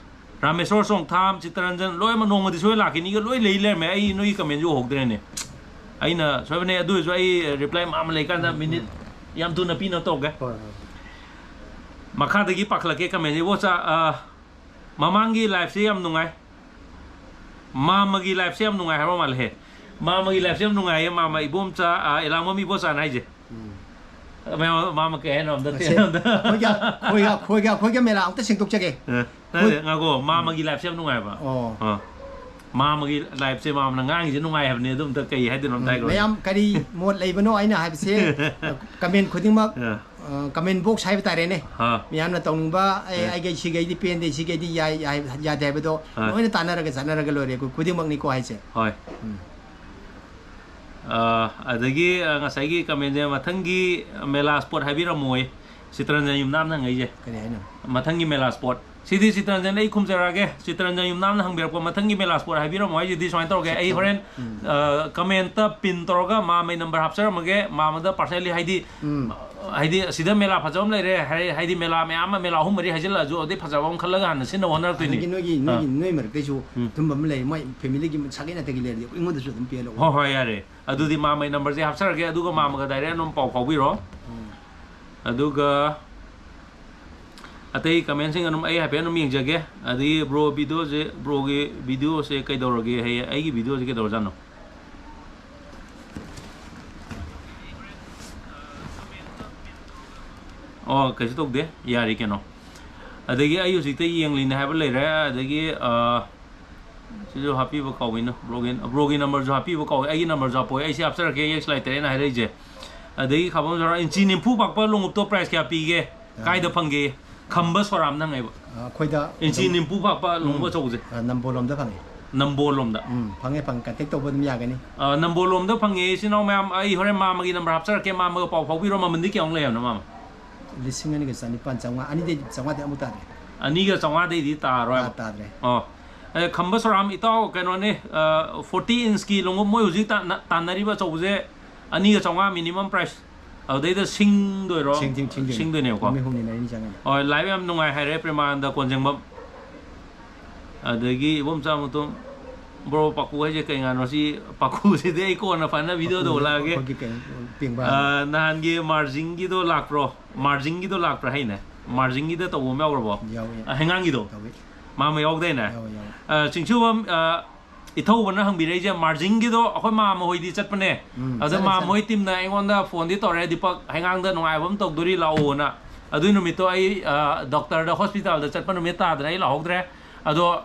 ꯔꯥꯃꯦꯁꯣꯔ ꯆꯣꯡꯊꯥꯝ, ꯆꯤꯇꯔꯟꯖꯟ, ꯂꯣꯏꯅꯃꯛ ꯅꯣꯡꯃꯗꯤ ꯁꯣꯏ ꯂꯥꯛꯈꯤꯅꯤꯒ ꯂꯣꯏ ꯂꯩ ꯂꯩꯔꯝꯃꯦ꯫ ꯑꯩ ꯅꯣꯏꯒꯤ ꯀꯃꯦꯟꯁꯨ ꯎꯍꯧꯗ꯭ꯔꯦꯅꯦ꯫ ꯑꯩꯅ ꯁꯣꯏꯕꯅꯦ, ꯑꯗꯨ ꯑꯣꯏꯔꯁꯨ ꯑꯩ ꯔꯤꯄ꯭ꯂꯥꯏ ꯃꯌꯥꯝ ꯑꯃ ꯂꯩꯀꯥꯟꯗ ꯃꯤꯅꯤꯠ ꯌꯥꯝ ꯊꯨꯅ ꯄꯤꯅꯕ ꯇꯧꯒꯦ꯫ ꯍꯣꯏ, ꯍꯣꯏ꯫ ꯃꯈꯥꯗꯒꯤ ꯄꯥꯈꯠꯂꯛꯀꯦ ꯀꯃꯦꯟꯁꯦ꯫ ꯏꯕꯣꯆꯥ, ꯑ, ꯃꯃꯥꯡꯒꯤ ꯂꯥꯏꯐꯁꯦ ꯌꯥꯝ ꯅꯨꯡꯉꯥꯏ꯫ ꯃꯥꯃꯒꯤ ꯂꯥꯏꯐꯁꯦ ꯌꯥꯝ ꯅꯨꯡꯉꯥꯏ ꯍꯥꯏꯕ ꯃꯥꯜꯂꯦ꯫ ꯃꯥꯃꯒꯤ ꯂꯥꯏꯐꯁꯦ ꯌꯥꯝ ꯅꯨꯡꯉꯥꯏꯌꯦ, ꯃꯥꯃ ꯏꯕꯣꯝꯆꯥ, ꯑ, ꯑꯦꯂꯥꯡꯕꯝ ꯏꯕꯣꯆꯥꯅ ꯍꯥꯏꯁꯦ꯫ ꯎꯝ꯫ ꯃꯥꯃ, ꯃꯥꯃ ꯀꯩ ꯍꯥꯏꯅꯣ ꯑꯝꯇ ꯁꯦ, ꯇꯦꯟ ꯑꯝꯇ꯫ ꯑꯩꯈꯣꯏꯒꯤ, ꯑꯩꯈꯣꯏꯒꯤ, ꯑꯩꯈꯣꯏꯒꯤ ꯃꯦꯂꯥ ꯑꯝꯇ ꯁꯦꯡꯗꯣꯛꯆꯒꯦ꯫ ꯑ, ꯅꯠꯇꯦ, ꯉꯥꯏꯈꯣ, ꯃꯥꯃꯒꯤ ꯂꯥꯏꯐꯁꯦ ꯌꯥꯝ ꯅꯨꯡꯉꯥꯏꯕ꯫ ꯑꯣ꯫ ꯑ꯫ ꯃꯥꯃꯒꯤ ꯂꯥꯏꯐꯁꯦ ꯃꯥꯃꯅ ꯉꯥꯡꯉꯤꯁꯦ ꯅꯨꯡꯉꯥꯏ ꯍꯥꯏꯕꯅꯦ, ꯑꯗꯨ ꯑꯝꯇ ꯀꯩ ꯍꯥꯏꯗꯣꯏꯅꯣ ꯑꯝꯇ ꯎꯝ, ꯍꯥꯏꯈ꯭ꯔꯣ꯫ ꯃꯌꯥꯝ ꯀꯔꯤ ꯃꯣꯠ ꯂꯩꯕꯅꯣ ꯑꯩꯅ ꯍꯥꯏꯕꯁꯦ, ꯀꯃꯦꯟ ꯈꯨꯗꯤꯡꯃꯛ, ꯑ꯫ ꯑ, ꯀꯃꯦꯟ ꯕꯣꯛꯁ ꯍꯥꯏꯕ ꯇꯥꯔꯦꯅꯦ꯫ ꯑ꯫ ꯃꯌꯥꯝꯅ ꯇꯧꯅꯤꯡꯕ, "ꯑꯦ, ꯑ꯫ ꯑꯩꯒꯤ ꯁꯤꯈꯩꯗꯤ ꯄꯦꯟꯗꯦ, ꯁꯤꯈꯩꯗꯤ ꯌꯥꯏ, ꯌꯥꯏ, ꯌꯥꯗꯦ" ꯍꯥꯏꯕꯗꯣ ꯑ꯫ ꯂꯣꯏꯅ ꯇꯥꯟꯅꯔꯒ ꯆꯠꯅꯔꯒ ꯂꯣꯏꯔꯦ, ꯑꯩꯈꯣꯏ ꯈꯨꯗꯤꯡꯃꯛꯅꯤꯀꯣ ꯍꯥꯏꯁꯦ꯫ ꯍꯣꯏ꯫ ꯎꯝ꯫ ꯑ, ꯑꯗꯒꯤ, ꯑ, ꯉꯁꯥꯏꯒꯤ ꯀꯃꯦꯟꯁꯦ, "ꯃꯊꯪꯒꯤ ꯃꯦꯂꯥ ꯁ꯭ꯄꯣꯠ ꯍꯥꯏꯕꯤꯔꯝꯃꯣꯏ", ꯆꯤꯇ꯭ꯔꯟꯖꯟ ꯌꯨꯝꯅꯥꯝꯅ ꯍꯪꯉꯛꯏꯁꯦ꯫ ꯀꯔꯤ ꯍꯥꯏꯅꯣ? ꯃꯊꯪꯒꯤ ꯃꯦꯂꯥ ꯁ꯭ꯄꯣꯠ꯫ ꯁꯤꯗꯤ ꯆꯤꯇꯔꯟꯖꯟ, ꯑꯩ ꯈꯨꯝꯖꯔꯛꯑꯒꯦ꯫ ꯆꯤꯇꯔꯟꯖꯟ ꯌꯨꯝꯅꯥꯝꯅ ꯍꯪꯕꯤꯔꯛꯄ ꯃꯊꯪꯒꯤ ꯃꯦꯂꯥ ꯁ꯭ꯄꯣꯠ ꯍꯥꯏꯕꯤꯔꯝꯃꯣ ꯍꯥꯏꯁꯤꯗꯤ ꯁꯨꯃꯥꯏꯅ ꯇꯧꯔꯒꯦ, ꯑꯩ ꯍꯣꯔꯦꯟ ꯎꯝ꯫ ꯀꯃꯦꯟꯇ ꯄꯤꯟ ꯇꯧꯔꯒ ꯃꯥꯃꯩ ꯅꯝꯕꯔ ꯍꯥꯞꯆꯔꯝꯃꯒꯦ, ꯃꯥꯃꯗ ꯄꯥꯔꯁꯅꯦꯂꯤ ꯍꯥꯏꯗꯤ ꯎꯝ꯫ ꯍꯥꯏꯗꯤ ꯑꯁꯤꯗ ꯃꯦꯂꯥ ꯐꯖꯕ ꯑꯃ ꯂꯩꯔꯦ ꯍꯥꯏ-, ꯍꯥꯏꯗꯤ ꯃꯦꯂꯥ ꯃꯌꯥꯝ ꯑꯃ, ꯃꯦꯂꯥ ꯑꯍꯨꯝ ꯃꯔꯤ ꯍꯥꯏꯖꯤꯜꯂꯛꯑꯁꯨ ꯑꯗꯩ ꯐꯖꯕ ꯑꯃ ꯈꯜꯂꯒ ꯍꯥꯟꯅ ꯁꯤꯟꯅꯕ ꯍꯣꯠꯅꯔꯛꯇꯣꯏꯅꯤ꯫ ꯑꯗꯒꯤ ꯅꯣꯏꯒꯤ, ꯑꯥ꯫ ꯅꯣꯏꯒꯤ, ꯅꯣꯏ ꯃꯔꯛꯇꯩꯁꯨ ꯎꯝ꯫ ꯑꯗꯨꯝꯕ ꯑꯃ ꯂꯩ, ꯃꯣꯏ ꯐꯦꯃꯤꯂꯤꯒꯤ ꯁꯥꯒꯩ ꯅꯥꯇꯩꯒꯤ ꯂꯩꯔꯗꯤ ꯑꯩꯉꯣꯟꯗꯁꯨ ꯑꯗꯨꯝ ꯄꯤꯍꯜꯂꯛꯑꯣ꯫ ꯍꯣꯏ, ꯍꯣꯏ, ꯌꯥꯔꯦ꯫ ꯑꯗꯨꯗꯤ ꯃꯥꯃꯩ ꯅꯝꯕꯔꯁꯦ ꯍꯥꯞꯆꯔꯒꯦ, ꯑꯗꯨꯒ ꯃꯥꯃꯒ ꯗꯥꯏꯔꯦꯛ ꯑꯗꯨꯝ ꯄꯥꯎ ꯐꯥꯎꯕꯤꯔꯣ꯫ ꯎꯝ꯫ ꯑꯗꯨꯒ ꯑꯇꯩ ꯀꯃꯦꯟꯁꯤꯡ ꯑꯗꯨꯝ ꯑꯩ ꯍꯥꯏꯐꯦꯠ ꯑꯗꯨꯝ ꯌꯦꯡꯖꯒꯦ꯫ ꯑꯗꯒꯤ ꯕ꯭ꯔꯣ ꯚꯤꯗꯤꯑꯣꯁꯦ, ꯕ꯭ꯔꯣꯒꯤ ꯚꯤꯗꯤꯑꯣꯁꯦ ꯀꯩꯗꯧꯔꯒꯦ? ꯍꯌꯦꯡ ꯑꯩꯒꯤ ꯚꯤꯗꯤꯑꯣꯁꯦ ꯀꯩꯗꯧꯔꯖꯥꯠꯅꯣ? ꯑꯣ, ꯀꯩꯁꯨ ꯇꯧꯗꯦ, ꯌꯥꯔꯤ ꯀꯩꯅꯣ꯫ ꯑꯗꯒꯤ ꯑꯩ ꯍꯧꯖꯤꯛꯇ ꯌꯦꯡꯂꯤꯅꯦ ꯍꯥꯏꯕ ꯂꯩꯔꯦ, ꯑꯗꯒꯤ, ꯑ, ꯁꯤꯁꯨ ꯍꯥꯞꯄꯤꯕ ꯀꯥꯎꯏꯅ, ꯕ꯭ꯔꯣꯒꯤ, ꯕ꯭ꯔꯣꯒꯤ ꯅꯝꯕꯔꯁꯨ ꯍꯥꯞꯄꯤꯕ ꯀꯥꯎꯏ, ꯑꯩꯒꯤ ꯅꯝꯕꯔꯁꯨ ꯍꯥꯞꯄꯣꯏ, ꯑꯩꯁꯦ ꯍꯥꯞꯆꯔꯛꯀꯦ, ꯑꯦꯛꯁ ꯂꯥꯏ ꯇꯔꯦꯠꯅ ꯍꯥꯏꯔꯛꯏꯁꯦ꯫ ꯑꯗꯒꯤ ꯈꯥꯕꯝ ꯁꯣꯔꯥ, ꯏꯟꯆꯤ ꯅꯤꯐꯨ ꯄꯥꯛꯄ ꯂꯣꯡꯎꯞꯇꯣ ꯄ꯭ꯔꯥꯏꯁ ꯀꯌꯥ ꯄꯤꯒꯦ? ꯑ꯫ ꯀꯥꯏꯗ ꯐꯪꯒꯦ? ꯈꯝꯕ ꯁꯣꯔꯥꯝꯅ ꯍꯪꯉꯛꯏꯕ꯫ ꯑ, ꯑꯩꯈꯣꯏꯗ ꯏꯟꯆꯤ ꯑꯗꯨꯝ ꯅꯤꯐꯨ ꯄꯥꯛꯄ ꯂꯣꯡꯎꯞ ꯎꯝ꯫ ꯑꯆꯧꯕꯁꯦ꯫ ꯑ, ꯅꯝꯕꯣꯜꯂꯣꯝꯗ ꯐꯪꯉꯦ꯫ ꯅꯝꯕꯣꯜꯂꯣꯝꯗ꯫ ꯎꯝ, ꯐꯪꯉꯦ, ꯐꯪꯉꯦ꯫ ꯀꯟꯇꯦꯛ ꯇꯧꯕ ꯑꯗꯨꯝ ꯌꯥꯒꯅꯤ꯫ ꯑ, ꯅꯝꯕꯣꯜꯂꯣꯝꯗ ꯐꯪꯉꯦ, ꯏꯆꯤꯟ ꯏꯅꯥꯎ ꯃꯌꯥꯝ꯫ ꯑꯩ ꯍꯣꯔꯦꯟ ꯃꯥꯃꯒꯤ ꯅꯝꯕꯔ ꯍꯥꯞꯆꯔꯛꯀꯦ, ꯃꯥꯃꯒ ꯄꯥꯎ ꯐꯥꯎꯕꯤꯔꯣ꯫ ꯃꯃꯟꯗꯤ ꯀꯌꯥꯃꯨꯛ ꯂꯩ ꯍꯥꯏꯕꯅꯣ, ꯃꯥꯃ? ꯂꯤꯁꯤꯡ ꯑꯅꯤꯒ ꯆꯅꯤꯄꯥꯟ ꯆꯥꯝꯃꯉꯥ, ꯑꯅꯤꯗꯩ ꯆꯥꯝꯃꯉꯥꯗꯤ ꯑꯃꯨꯛ ꯇꯥꯗ꯭ꯔꯦ꯫ ꯑꯅꯤꯒ ꯆꯥꯝꯃꯉꯥꯗꯩꯗꯤ ꯇꯥꯔꯣꯏ ꯇꯥ-, ꯍꯥꯏꯕ? ꯇꯥꯗ꯭ꯔꯦ꯫ ꯑꯣ꯫ ꯑꯦ, ꯈꯝꯕ ꯁꯣꯔꯥꯝ ꯏꯇꯥꯎ, ꯀꯩꯅꯣꯅꯦ, ꯑ, ꯐꯣꯔꯇꯤ ꯏꯟꯁꯀꯤ ꯂꯣꯡꯎꯞ ꯃꯣꯏ ꯍꯧꯖꯤꯛ ꯇꯥꯟꯅ-, ꯇꯥꯟꯅꯔꯤꯕ ꯑꯆꯧꯕꯁꯦ ꯑꯅꯤꯒ ꯆꯥꯝꯃꯉꯥ ꯃꯤꯅꯤꯃꯝ ꯄ꯭ꯔꯥꯏꯁ꯫ ꯑꯗꯨꯗꯩꯗ ꯁꯤꯡꯗꯣꯏꯔꯣ? ꯁꯤꯡ-, ꯁꯤꯡ-, ꯁꯤꯡꯗꯣꯏꯅꯦ꯫ ꯁꯤꯡꯗꯣꯏꯅꯦꯕꯀꯣ꯫ ꯅꯨꯃꯤꯠ ꯍꯨꯝꯅꯤ ꯃꯔꯤꯅꯤ ꯆꯪꯒꯅꯤ꯫ ꯍꯣꯏ, ꯂꯥꯏꯚ ꯌꯥꯝ ꯅꯨꯡꯉꯥꯏ ꯍꯥꯏꯔꯦ ꯄ꯭ꯔꯦꯃꯥꯅꯟꯗ ꯀꯣꯟꯖꯦꯡꯕꯝ꯫ ꯑꯗꯒꯤ ꯏꯕꯣꯝꯆꯥ ꯃꯨꯇꯨꯝ, ꯕ꯭ꯔꯣ, ꯄꯥꯀꯨ ꯍꯥꯏꯁꯦ ꯀꯩ ꯉꯥꯅꯣ? ꯁꯤ ꯄꯥꯀꯨꯁꯤꯗꯤ ꯑꯩ ꯀꯣꯟꯅ ꯐꯖꯅ ꯚꯤꯗꯤꯑꯣꯗ ꯄꯥꯀꯨ ꯎꯠꯂꯛꯑꯒꯦ꯫ ꯑꯩꯈꯣꯏꯒꯤ ꯀꯩꯅꯣ, ꯄꯦꯡꯕꯥ꯫ ꯑ, ꯅꯍꯥꯟꯒꯤ ꯃꯥꯔꯖꯤꯡꯒꯤꯗꯣ ꯂꯥꯛꯄ꯭ꯔꯣ? ꯃꯥꯔꯖꯤꯡꯒꯤꯗꯣ ꯂꯥꯛꯄ꯭ꯔꯥ ꯍꯥꯏꯅꯦ? ꯃꯥꯔꯖꯤꯡꯒꯤꯗ ꯇꯧꯕ ꯑꯃ ꯌꯥꯎꯈ꯭ꯔꯕꯣ? ꯌꯥꯎꯋꯦ꯫ ꯑ, ꯍꯩꯉꯥꯡꯒꯤꯗꯣ? ꯌꯥꯎꯋꯦ꯫ ꯃꯥ ꯑꯃ ꯌꯥꯎꯗꯥꯏꯅꯦ? ꯌꯥꯎꯋꯦ, ꯌꯥꯎꯋꯦ꯫ ꯑ, ꯆꯤꯡꯁꯨꯕꯝ, ꯑ, ꯏꯊꯧꯕꯅ ꯍꯪꯕꯤꯔꯛꯏꯁꯦ, ꯃꯥꯔꯖꯤꯡꯒꯤꯗꯣ ꯑꯩꯈꯣꯏ ꯃꯥꯝꯃ ꯍꯣꯏꯗꯤ ꯆꯠꯄꯅꯦ꯫ ꯎꯝ, ꯑꯗ ꯆꯠꯂꯦ, ꯃꯥꯝꯃ ꯆꯠꯂꯦ꯫ ꯍꯣꯏ ꯇꯤꯝꯅ ꯑꯩꯉꯣꯟꯗ ꯐꯣꯟꯗꯤ ꯇꯧꯔꯛꯑꯦ, "ꯗꯤꯄꯛ, ꯍꯩꯉꯥꯡꯗ ꯅꯨꯡꯉꯥꯏꯕ ꯑꯃ ꯇꯧꯗꯣꯔꯤ, ꯂꯥꯛꯑꯣꯅ"꯫ ꯑꯗꯨꯏ ꯅꯨꯃꯤꯠꯇꯣ ꯑꯩ, ꯑ, ꯗꯣꯛꯇꯔꯗ, ꯍꯣꯁꯄꯤꯇꯥꯜꯗ ꯆꯠꯄ ꯅꯨꯃꯤꯠ ꯇꯥꯗꯅ ꯑꯩ ꯂꯥꯛꯍꯧꯗ꯭ꯔꯦ꯫ ꯑꯗꯣ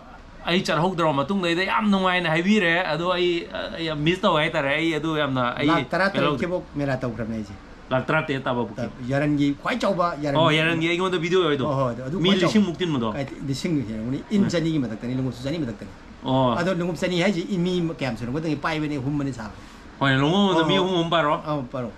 ꯑꯩ ꯆꯠꯍꯧꯗ꯭ꯔꯕ ꯃꯇꯨꯡꯗꯩꯗ ꯌꯥꯝ ꯅꯨꯡꯉꯥꯏꯅ ꯍꯥꯏꯕꯤꯔꯦ꯫ ꯑꯗꯣ ꯑꯩ, ꯑ, ꯑꯩ ꯌꯥꯝ ꯃꯤꯁ ꯇꯧꯋꯦ ꯍꯥꯏꯇꯥꯔꯦ꯫ ꯑꯩ ꯑꯗꯨ ꯌꯥꯝꯅ ꯑꯩ ꯂꯥꯛ ꯇꯔꯥ ꯇꯔꯦꯠ ꯀꯩꯅꯣ ꯐꯥꯎꯕ ꯃꯦꯂꯥ ꯇꯧꯈ꯭ꯔꯕꯅꯦ ꯑꯩꯁꯦ꯫ ꯂꯥꯛ ꯇꯔꯥ ꯇꯔꯦꯠ ꯇꯥꯕ ꯕꯨꯛꯀꯤꯡ꯫ ꯌꯥꯔꯟꯒꯤ ꯈ꯭ꯋꯥꯏ ꯆꯥꯎꯕ ꯌꯥꯔꯟ ꯑꯣ, ꯌꯥꯔꯟꯒꯤ ꯑꯩꯉꯣꯟꯗ ꯚꯤꯗꯤꯑꯣ ꯌꯥꯎꯔꯤꯗꯣ꯫ ꯍꯣꯏ, ꯍꯣꯏ, ꯑꯗꯨ ꯃꯤ ꯈ꯭ꯋꯥꯏ ꯆꯥꯎꯕ꯫ ꯂꯤꯁꯤꯡ ꯃꯨꯛ ꯇꯤꯟꯕꯗꯣ꯫ ꯀꯥꯏ, ꯂꯤꯁꯤꯡ ꯍꯦꯜꯂꯝꯒꯅꯤ꯫ ꯏꯟ ꯎꯝ꯫ ꯆꯅꯤꯒꯤ ꯃꯊꯛꯇꯅꯤ, ꯂꯣꯡꯎꯞꯁꯨ ꯆꯅꯤ ꯃꯊꯛꯇꯅꯤ꯫ ꯑꯣ꯫ ꯑꯗꯣ ꯂꯣꯡꯎꯞ ꯆꯅꯤ ꯍꯥꯏꯁꯦ ꯏ-, ꯃꯤ ꯀꯌꯥꯝ ꯁꯨꯔꯝꯒꯗꯒꯦ? ꯄꯥꯏꯕꯅꯦ, ꯍꯨꯝꯕꯅꯦ ꯁꯥꯕ꯫ ꯍꯣꯏ, ꯂꯣꯡꯎꯞ ꯑꯃꯗ ꯃꯤ ꯑꯣ꯫ ꯑꯍꯨꯝ ꯑꯍꯨꯝ ꯄꯥꯔꯣ꯫ ꯑꯧ, ꯄꯥꯔꯣ꯫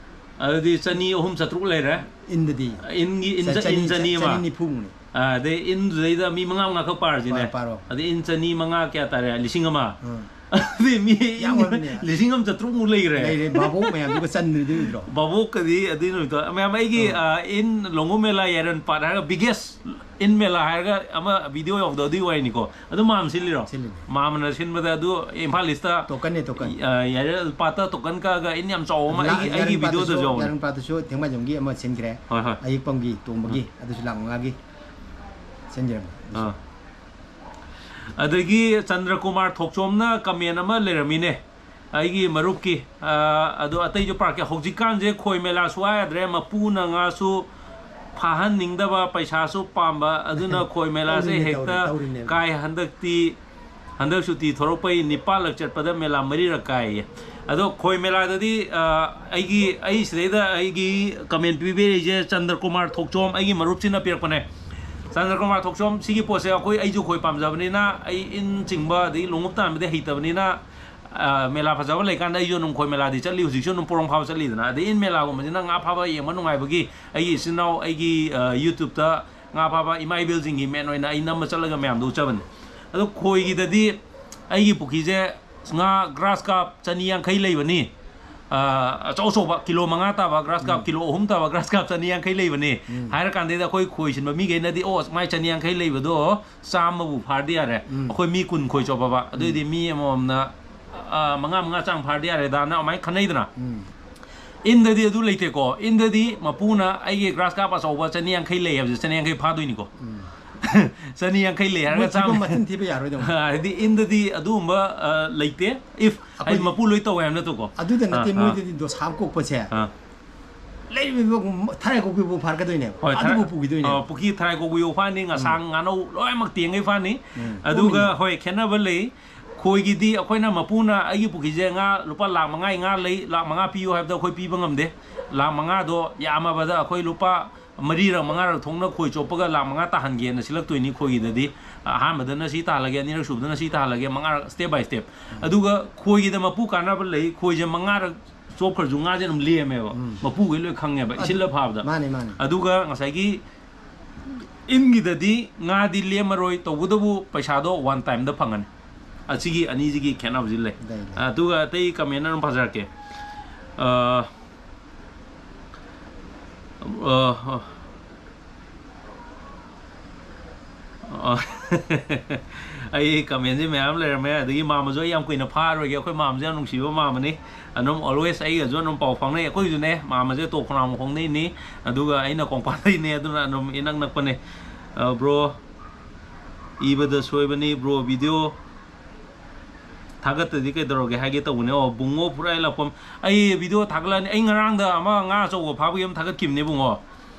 ꯑꯗꯨꯗꯤ ꯆꯅꯤ, ꯑꯍꯨꯝ, ꯆꯥꯇ꯭ꯔꯨꯛ ꯂꯩꯔꯦ꯫ ꯏꯟꯗꯗꯤ? ꯏꯟꯒꯤ, ꯏꯟ ꯆ-, ꯆꯅꯤ, ꯏꯟ ꯆꯅꯤ ꯑꯃ꯫ ꯆꯅꯤ ꯅꯤꯐꯨꯃꯨꯛꯅꯤ꯫ ꯑꯥ, ꯑꯗꯩ ꯏꯟꯗꯨꯗꯩꯗ ꯃꯤ ꯃꯉꯥ ꯃꯉꯥ ꯈꯛ ꯄꯥꯔꯁꯤꯅꯦ꯫ ꯄꯥ-, ꯄꯥꯔꯣ꯫ ꯑꯗꯩ ꯏꯟ ꯆꯅꯤ ꯃꯉꯥ ꯀꯌꯥ ꯇꯥꯔꯦ? ꯂꯤꯁꯤꯡ ꯑꯃ꯫ ꯑꯥ꯫ ꯑꯗꯨꯗꯤ ꯃꯤ ꯌꯥꯝ ꯏꯟ ꯑꯣꯏꯕꯅꯦ꯫ ꯂꯤꯁꯤꯡ ꯑꯃ ꯆꯥꯇ꯭ꯔꯨꯛꯃꯨꯛ ꯂꯩꯈ꯭ꯔꯦ꯫ ꯂꯩꯔꯦ, ꯚꯥꯕꯣꯛ ꯃꯌꯥꯝꯗꯨꯒ ꯆꯟꯗ꯭ꯔꯤꯗꯨ ꯎꯗ꯭ꯔꯣ? ꯚꯥꯕꯣꯛꯀꯗꯤ ꯑꯗꯨꯏ ꯅꯨꯃꯤꯠꯇꯣ, ꯃꯌꯥꯝ ꯑꯩꯒꯤ, ꯑꯥ꯫ ꯑꯥ, ꯏꯟ ꯂꯣꯡꯒꯣ ꯃꯦꯂꯥ ꯌꯥꯏꯔꯟ ꯄꯥꯠ ꯍꯥꯏꯔꯒ biggest ꯏꯟ ꯃꯦꯂꯥ ꯍꯥꯏꯔꯒ ꯑꯃ video ꯌꯥꯎꯕꯗꯣ ꯑꯗꯨꯒꯤ ꯋꯥꯔꯤꯅꯤꯀꯣ꯫ ꯑꯗꯨ ꯃꯥꯝ ꯁꯤꯜꯂꯤꯔꯣ? ꯁꯤꯜꯂꯤꯅꯤ꯫ ꯃꯥꯝꯅ ꯁꯤꯟꯕꯗ ꯑꯗꯨ ꯏꯝꯐꯥꯜ ꯏꯁꯇ, ꯇꯣꯀꯟꯅꯦ, ꯇꯣꯀꯟ꯫ ꯑ, ꯌꯥꯏꯔꯦ, ꯄꯥꯠꯇ ꯇꯣꯀꯟ ꯀꯛꯑꯒ ꯏꯟ ꯌꯥꯝ ꯆꯥꯎꯕ ꯑꯃ ꯂꯥ-, ꯑꯩꯒꯤ, ꯑꯩꯒꯤ ꯌꯥꯏꯔꯟ ꯄꯥꯠꯇꯁꯨ, videoꯗꯁꯨ ꯌꯥꯎꯕꯅꯦ꯫ ꯌꯥꯏꯔꯟ ꯄꯥꯠꯇꯁꯨ ꯊꯦꯡꯃꯩꯕꯟꯒꯤ ꯑꯃ ꯁꯤꯟꯈ꯭ꯔꯦ꯫ ꯍꯣꯏ, ꯍꯣꯏ꯫ ꯑꯌꯦꯛꯄꯝꯒꯤ ꯇꯣꯡꯕꯒꯤ, ꯎꯝ꯫ ꯑꯗꯨꯁꯨ ꯂꯥꯛ ꯃꯉꯥꯒꯤ ꯁꯤꯟꯈ꯭ꯔꯦ꯫ ꯑꯥ꯫ ꯑꯗꯒꯤ ꯆꯟꯗ꯭ꯔꯀꯨꯃꯥꯔ ꯊꯣꯛꯆꯣꯝꯅ comment ꯑꯃ ꯂꯩꯔꯝꯃꯤꯅꯦ꯫ ꯑꯩꯒꯤ ꯃꯔꯨꯞꯀꯤ, ꯑ, ꯑꯗꯣ ꯑꯇꯩꯁꯨ ꯄꯥꯔꯛꯀꯦ꯫ "ꯍꯧꯖꯤꯛꯀꯥꯟꯁꯦ ꯈꯣꯏ ꯃꯦꯂꯥ ꯁꯨꯡꯌꯥ ꯌꯥꯗ꯭ꯔꯦ, ꯃꯄꯨꯅ ꯉꯥꯁꯨ ꯐꯥꯍꯟꯅꯤꯡꯗꯕ, ꯄꯩꯁꯥꯁꯨ ꯄꯥꯝꯕ, ꯑꯗꯨꯅ ꯈꯣꯏ ꯃꯦꯂꯥꯁꯦ ꯇꯧꯔꯤꯅꯦ, ꯍꯦꯛꯇ ꯇꯧꯔꯤ-, ꯇꯧꯔꯤꯅꯦ꯫ ꯀꯥꯏ꯫ ꯍꯟꯗꯛꯇꯤ, ꯍꯟꯗꯛ ꯁꯨꯇꯤ ꯊꯣꯔꯛꯄꯩ ꯅꯤꯄꯥꯜꯂꯛ ꯆꯠꯄꯗ ꯃꯦꯂꯥ ꯃꯔꯤꯔꯛ ꯀꯥꯏꯌꯦ꯫" ꯑꯗꯣ ꯈꯣꯏ ꯃꯦꯂꯥꯗꯗꯤ, ꯑ, ꯑꯩꯒꯤ, ꯑꯩ ꯁꯤꯗꯩꯗ ꯑꯩꯒꯤ comment ꯄꯤꯕꯤꯔꯛꯏꯁꯦ ꯆꯟꯗ꯭ꯔꯀꯨꯃꯥꯔ ꯊꯣꯛꯆꯣꯝ, ꯑꯩꯒꯤ ꯃꯔꯨꯞꯁꯤꯅ ꯄꯤꯔꯛꯄꯅꯦ꯫ ꯆꯟꯗ꯭ꯔꯀꯨꯃꯥꯔ ꯊꯣꯛꯆꯣꯝ, ꯁꯤꯒꯤ ꯄꯣꯠꯁꯦ ꯑꯩꯈꯣꯏ, ꯑꯩꯁꯨ ꯈꯣꯏ ꯄꯥꯝꯖꯕꯅꯤꯅ, ꯑꯩ ꯏꯟ ꯆꯤꯡꯕ ꯑꯗꯒꯤ ꯂꯣꯡꯎꯞ ꯇꯥꯟꯕꯗꯤ ꯍꯩꯇꯕꯅꯤꯅ, ꯑ, ꯃꯦꯂꯥ ꯐꯖꯕ ꯂꯩꯀꯥꯟꯗ ꯑꯩꯁꯨ ꯑꯗꯨꯝ ꯈꯣꯏ ꯃꯦꯂꯥꯗꯤ ꯆꯠꯂꯤ, ꯍꯧꯖꯤꯛꯁꯨ ꯑꯗꯨꯝ ꯄꯣꯔꯣꯝ ꯐꯥꯕ ꯆꯠꯂꯤꯗꯅ꯫ ꯑꯗꯩ ꯏꯟ ꯃꯦꯂꯥꯒꯨꯝꯕꯁꯤꯅ ꯉꯥ ꯐꯥꯕ ꯌꯦꯡꯕ ꯅꯨꯡꯉꯥꯏꯕꯒꯤ ꯑꯩꯒꯤ ꯏꯆꯤꯟ ꯏꯅꯥꯎ, ꯑꯩꯒꯤ, ꯑ, YouTubeꯇ ꯉꯥ ꯐꯥꯕ ꯏꯃꯥ ꯏꯕꯦꯜꯁꯤꯡꯒꯤ ꯃꯦꯟ ꯑꯣꯏꯅ ꯑꯩ ꯅꯝꯕ ꯆꯠꯂꯒ ꯃꯌꯥꯝꯗꯣ ꯎꯠꯆꯕꯅꯤ꯫ ꯑꯗꯣ ꯈꯣꯏꯒꯤꯗꯗꯤ ꯑꯩꯒꯤ ꯄꯨꯈ꯭ꯔꯤꯁꯦ ꯉꯥ grass carp ꯆꯅꯤ ꯌꯥꯡꯈꯩ ꯂꯩꯕꯅꯤ꯫ ꯑ, ꯑꯆꯧ ꯑꯆꯧꯕ ꯀꯤꯂꯣ ꯃꯉꯥ ꯇꯥꯕ grass carp, ꯎꯝ꯫ ꯀꯤꯂꯣ ꯑꯍꯨꯝ ꯇꯥꯕ grass carp ꯆꯅꯤ ꯌꯥꯡꯈꯩ ꯂꯩꯕꯅꯤ꯫ ꯎꯝ꯫ ꯍꯥꯏꯔ ꯀꯥꯟꯗꯩꯗ ꯑꯩꯈꯣꯏ ꯈꯣꯏ ꯁꯤꯟꯕ ꯃꯤꯈꯩꯅꯗꯤ, "ꯑꯣ, ꯃꯥꯏ ꯆꯅꯤ ꯌꯥꯡꯈꯩ ꯂꯩꯕꯗꯣ ꯆꯥꯝꯃꯕꯨ ꯐꯥꯔꯗꯤ ꯌꯥꯔꯦ꯫ ꯎꯝ꯫ ꯑꯩꯈꯣꯏ ꯃꯤ ꯀꯨꯟ ꯈꯣꯏ ꯆꯣꯞꯄꯕ꯫ ꯑꯗꯨꯏꯗꯤ ꯎꯝ꯫ ꯃꯤ ꯑꯃꯃꯝꯅ, ꯑ, ꯃꯉꯥ ꯃꯉꯥ ꯆꯥꯡ ꯐꯥꯔꯗꯤ ꯌꯥꯔꯦꯗꯥꯅ" ꯑꯗꯨꯃꯥꯏꯅ ꯈꯟꯅꯩꯗꯅ꯫ ꯎꯝ꯫ ꯏꯟꯗꯗꯤ ꯑꯗꯨ ꯂꯩꯇꯦꯀꯣ꯫ ꯏꯟꯗꯗꯤ ꯃꯄꯨꯅ ꯑꯩꯒꯤ grass carp ꯑꯆꯧꯕ ꯆꯅꯤ ꯌꯥꯡꯈꯩ ꯂꯩ ꯍꯥꯏꯕꯁꯦ ꯆꯅꯤ ꯌꯥꯡꯈꯩ ꯐꯥꯗꯣꯏꯅꯤꯀꯣ꯫ ꯎꯝ꯫ ꯆꯅꯤ ꯌꯥꯡꯈꯩ ꯂꯩ ꯍꯥꯏꯔꯒ ꯃꯣꯏ ꯐꯤꯕꯝ ꯆꯥꯝꯃ꯫ ꯃꯊꯟ ꯊꯤꯕ ꯌꯥꯔꯣꯏꯗꯧꯕ꯫ ꯍꯥꯏꯗꯤ ꯏꯟꯗꯗꯤ ꯑꯗꯨꯒꯨꯝꯕ, ꯑ, ꯂꯩꯇꯦ꯫ If, ꯍꯥꯏꯗꯤ ꯑꯩꯈꯣꯏ ꯃꯄꯨ ꯂꯣꯏ ꯇꯧꯋꯦ ꯍꯥꯏꯕ ꯅꯠꯇ꯭ꯔꯣꯀꯣ? ꯑꯗꯨꯗ ꯅꯠꯇꯦ, ꯑꯥ, ꯑꯥ꯫ ꯃꯣꯏꯗꯗꯤ ꯗꯣꯁꯥ ꯀꯣꯛꯄꯁꯦ꯫ ꯑꯥ꯫ ꯂꯩꯔꯤꯕ ꯊꯔꯥꯏ ꯀꯣꯛꯄꯤꯕꯨ ꯐꯥꯔꯛꯀꯗꯣꯏꯅꯦꯕ꯫ ꯍꯣꯏ, ꯑꯗꯨꯕꯨ ꯊꯔꯥꯏ-, ꯄꯨꯈꯤꯗꯣꯏꯅꯦꯕ꯫ ꯑ, ꯄꯨꯈ꯭ꯔꯤ ꯊꯔꯥꯏ ꯀꯣꯛꯄꯤꯕꯨ ꯐꯥꯅꯤ, ꯉꯁꯥꯡ, ꯎꯝ꯫ ꯉꯥꯅꯧ ꯂꯣꯏꯅꯃꯛ ꯇꯦꯡꯒꯩ ꯐꯥꯅꯤ꯫ ꯎꯝ꯫ ꯑꯗꯨꯒ, ꯀꯣꯛꯀꯅꯤ꯫ ꯍꯣꯏ, ꯈꯦꯠꯅꯕ ꯂꯩ꯫ ꯈꯣꯏꯒꯤꯗꯤ ꯑꯩꯈꯣꯏꯅ ꯃꯄꯨꯅ "ꯑꯩꯒꯤ ꯄꯨꯈ꯭ꯔꯤꯁꯦ ꯉꯥ ꯂꯨꯄꯥ ꯂꯥꯈ ꯃꯉꯥꯒꯤ ꯉꯥ ꯂꯩ, ꯂꯥꯈ ꯃꯉꯥ ꯄꯤꯌꯨ" ꯍꯥꯏꯕꯗ ꯑꯩꯈꯣꯏ ꯄꯤꯕ ꯉꯝꯗꯦ꯫ ꯂꯥꯈ ꯃꯉꯥꯗꯣ ꯌꯥꯝꯃꯕꯗ ꯑꯩꯈꯣꯏ ꯂꯨꯄꯥ ꯃꯔꯤꯔꯛ ꯃꯉꯥꯔꯛ ꯊꯣꯛꯅ ꯈꯣꯏ ꯆꯣꯞꯄꯒ ꯂꯥꯈ ꯃꯉꯥ ꯇꯥꯍꯟꯒꯦꯅ ꯁꯤꯜꯂꯛꯇꯣꯏꯅꯤ ꯈꯣꯏꯒꯤꯗꯗꯤ꯫ ꯑꯍꯥꯟꯕꯗꯅ ꯁꯤ ꯇꯥꯍꯜꯂꯒꯦ, ꯑꯅꯤꯔꯛ ꯁꯨꯕꯗꯅ ꯁꯤ ꯇꯥꯍꯜꯂꯒꯦ, ꯃꯉꯥꯔꯛ step by step꯫ ꯑꯗꯨꯒ ꯈꯣꯏꯒꯤꯗ ꯃꯄꯨ ꯀꯥꯟꯅꯕ ꯂꯩ, ꯈꯣꯏꯁꯦ ꯃꯉꯥꯔꯛ ꯆꯣꯞꯈ꯭ꯔꯁꯨ ꯉꯥꯁꯦ ꯑꯗꯨꯝ ꯂꯦꯝꯃꯦꯕ꯫ ꯎꯝ꯫ ꯃꯄꯨꯈꯩ ꯂꯣꯏ ꯈꯪꯉꯦꯕ, ꯑꯗꯨ-, ꯏꯁꯤꯜꯂ ꯐꯥꯕꯗ꯫ ꯃꯥꯅꯦ, ꯃꯥꯅꯦ꯫ ꯑꯗꯨꯒ ꯉꯁꯥꯏꯒꯤ ꯏꯟꯒꯤꯗꯗꯤ ꯉꯥꯗꯤ ꯂꯦꯝꯃꯔꯣꯏ, ꯇꯧꯕꯇꯕꯨ ꯄꯩꯁꯥꯗꯣ one time ꯗ ꯐꯪꯉꯅꯤ꯫ ꯑꯁꯤꯒꯤ ꯑꯅꯤꯁꯤꯒꯤ ꯈꯦꯠꯅꯕꯁꯤ ꯂꯩ꯫ ꯂꯩ, ꯂꯩ꯫ ꯑꯗꯨꯒ ꯑꯇꯩ comment ꯑꯗꯨꯝ ꯄꯥꯖꯔꯛꯀꯦ꯫ ꯑ, ꯑ, ꯑ, ꯑ, ꯑꯩ comment ꯁꯦ ꯃꯌꯥꯝ ꯂꯩꯔꯝꯃꯦ꯫ ꯑꯗꯒꯤ ꯃꯥꯃꯁꯨ ꯑꯩ ꯌꯥꯝ ꯀꯨꯏꯅ ꯐꯥꯔꯣꯏꯒꯦ꯫ ꯑꯩꯈꯣꯏ ꯃꯥꯃꯁꯦ ꯌꯥꯝ ꯅꯨꯡꯁꯤꯕ ꯃꯥꯃꯅꯤ꯫ ꯑꯗꯨꯝ always ꯑꯩꯒꯁꯨ ꯑꯗꯨꯝ ꯄꯥꯎ ꯐꯥꯎꯅꯩ꯫ ꯑꯩꯈꯣꯏꯁꯨꯅꯦ, ꯃꯥꯃꯁꯦ ꯇꯣꯞ ꯈꯣꯡꯅꯥꯡ ꯈꯣꯡꯗꯩꯅꯤ, ꯑꯗꯨꯒ ꯑꯩꯅ ꯀꯣꯡꯄꯥꯟꯗꯩꯅꯤ, ꯑꯗꯨꯅ ꯑꯗꯨꯝ ꯏꯅꯛ ꯅꯛꯄꯅꯦ꯫ ꯑ, bro, ꯏꯕꯗ ꯁꯣꯏꯕꯅꯤ, bro, video ꯊꯥꯒꯠꯇꯗꯤ ꯀꯩꯗꯧꯔꯒꯦ ꯍꯥꯏꯒꯦ ꯇꯧꯕꯅꯦ꯫ ꯑꯣ, ꯕꯨꯡꯉꯣ ꯐꯨꯔꯥꯏ ꯂꯥꯛꯐꯝ, ꯑꯩ video ꯊꯥꯒꯠꯂꯛꯑꯅꯤ꯫ ꯑꯩ ꯉꯔꯥꯡꯗ ꯑꯃ ꯉꯥ ꯑꯆꯧꯕ ꯐꯥꯕꯒꯤ ꯑꯃ ꯊꯥꯒꯠꯈꯤꯕꯅꯦ, ꯕꯨꯡꯉꯣ꯫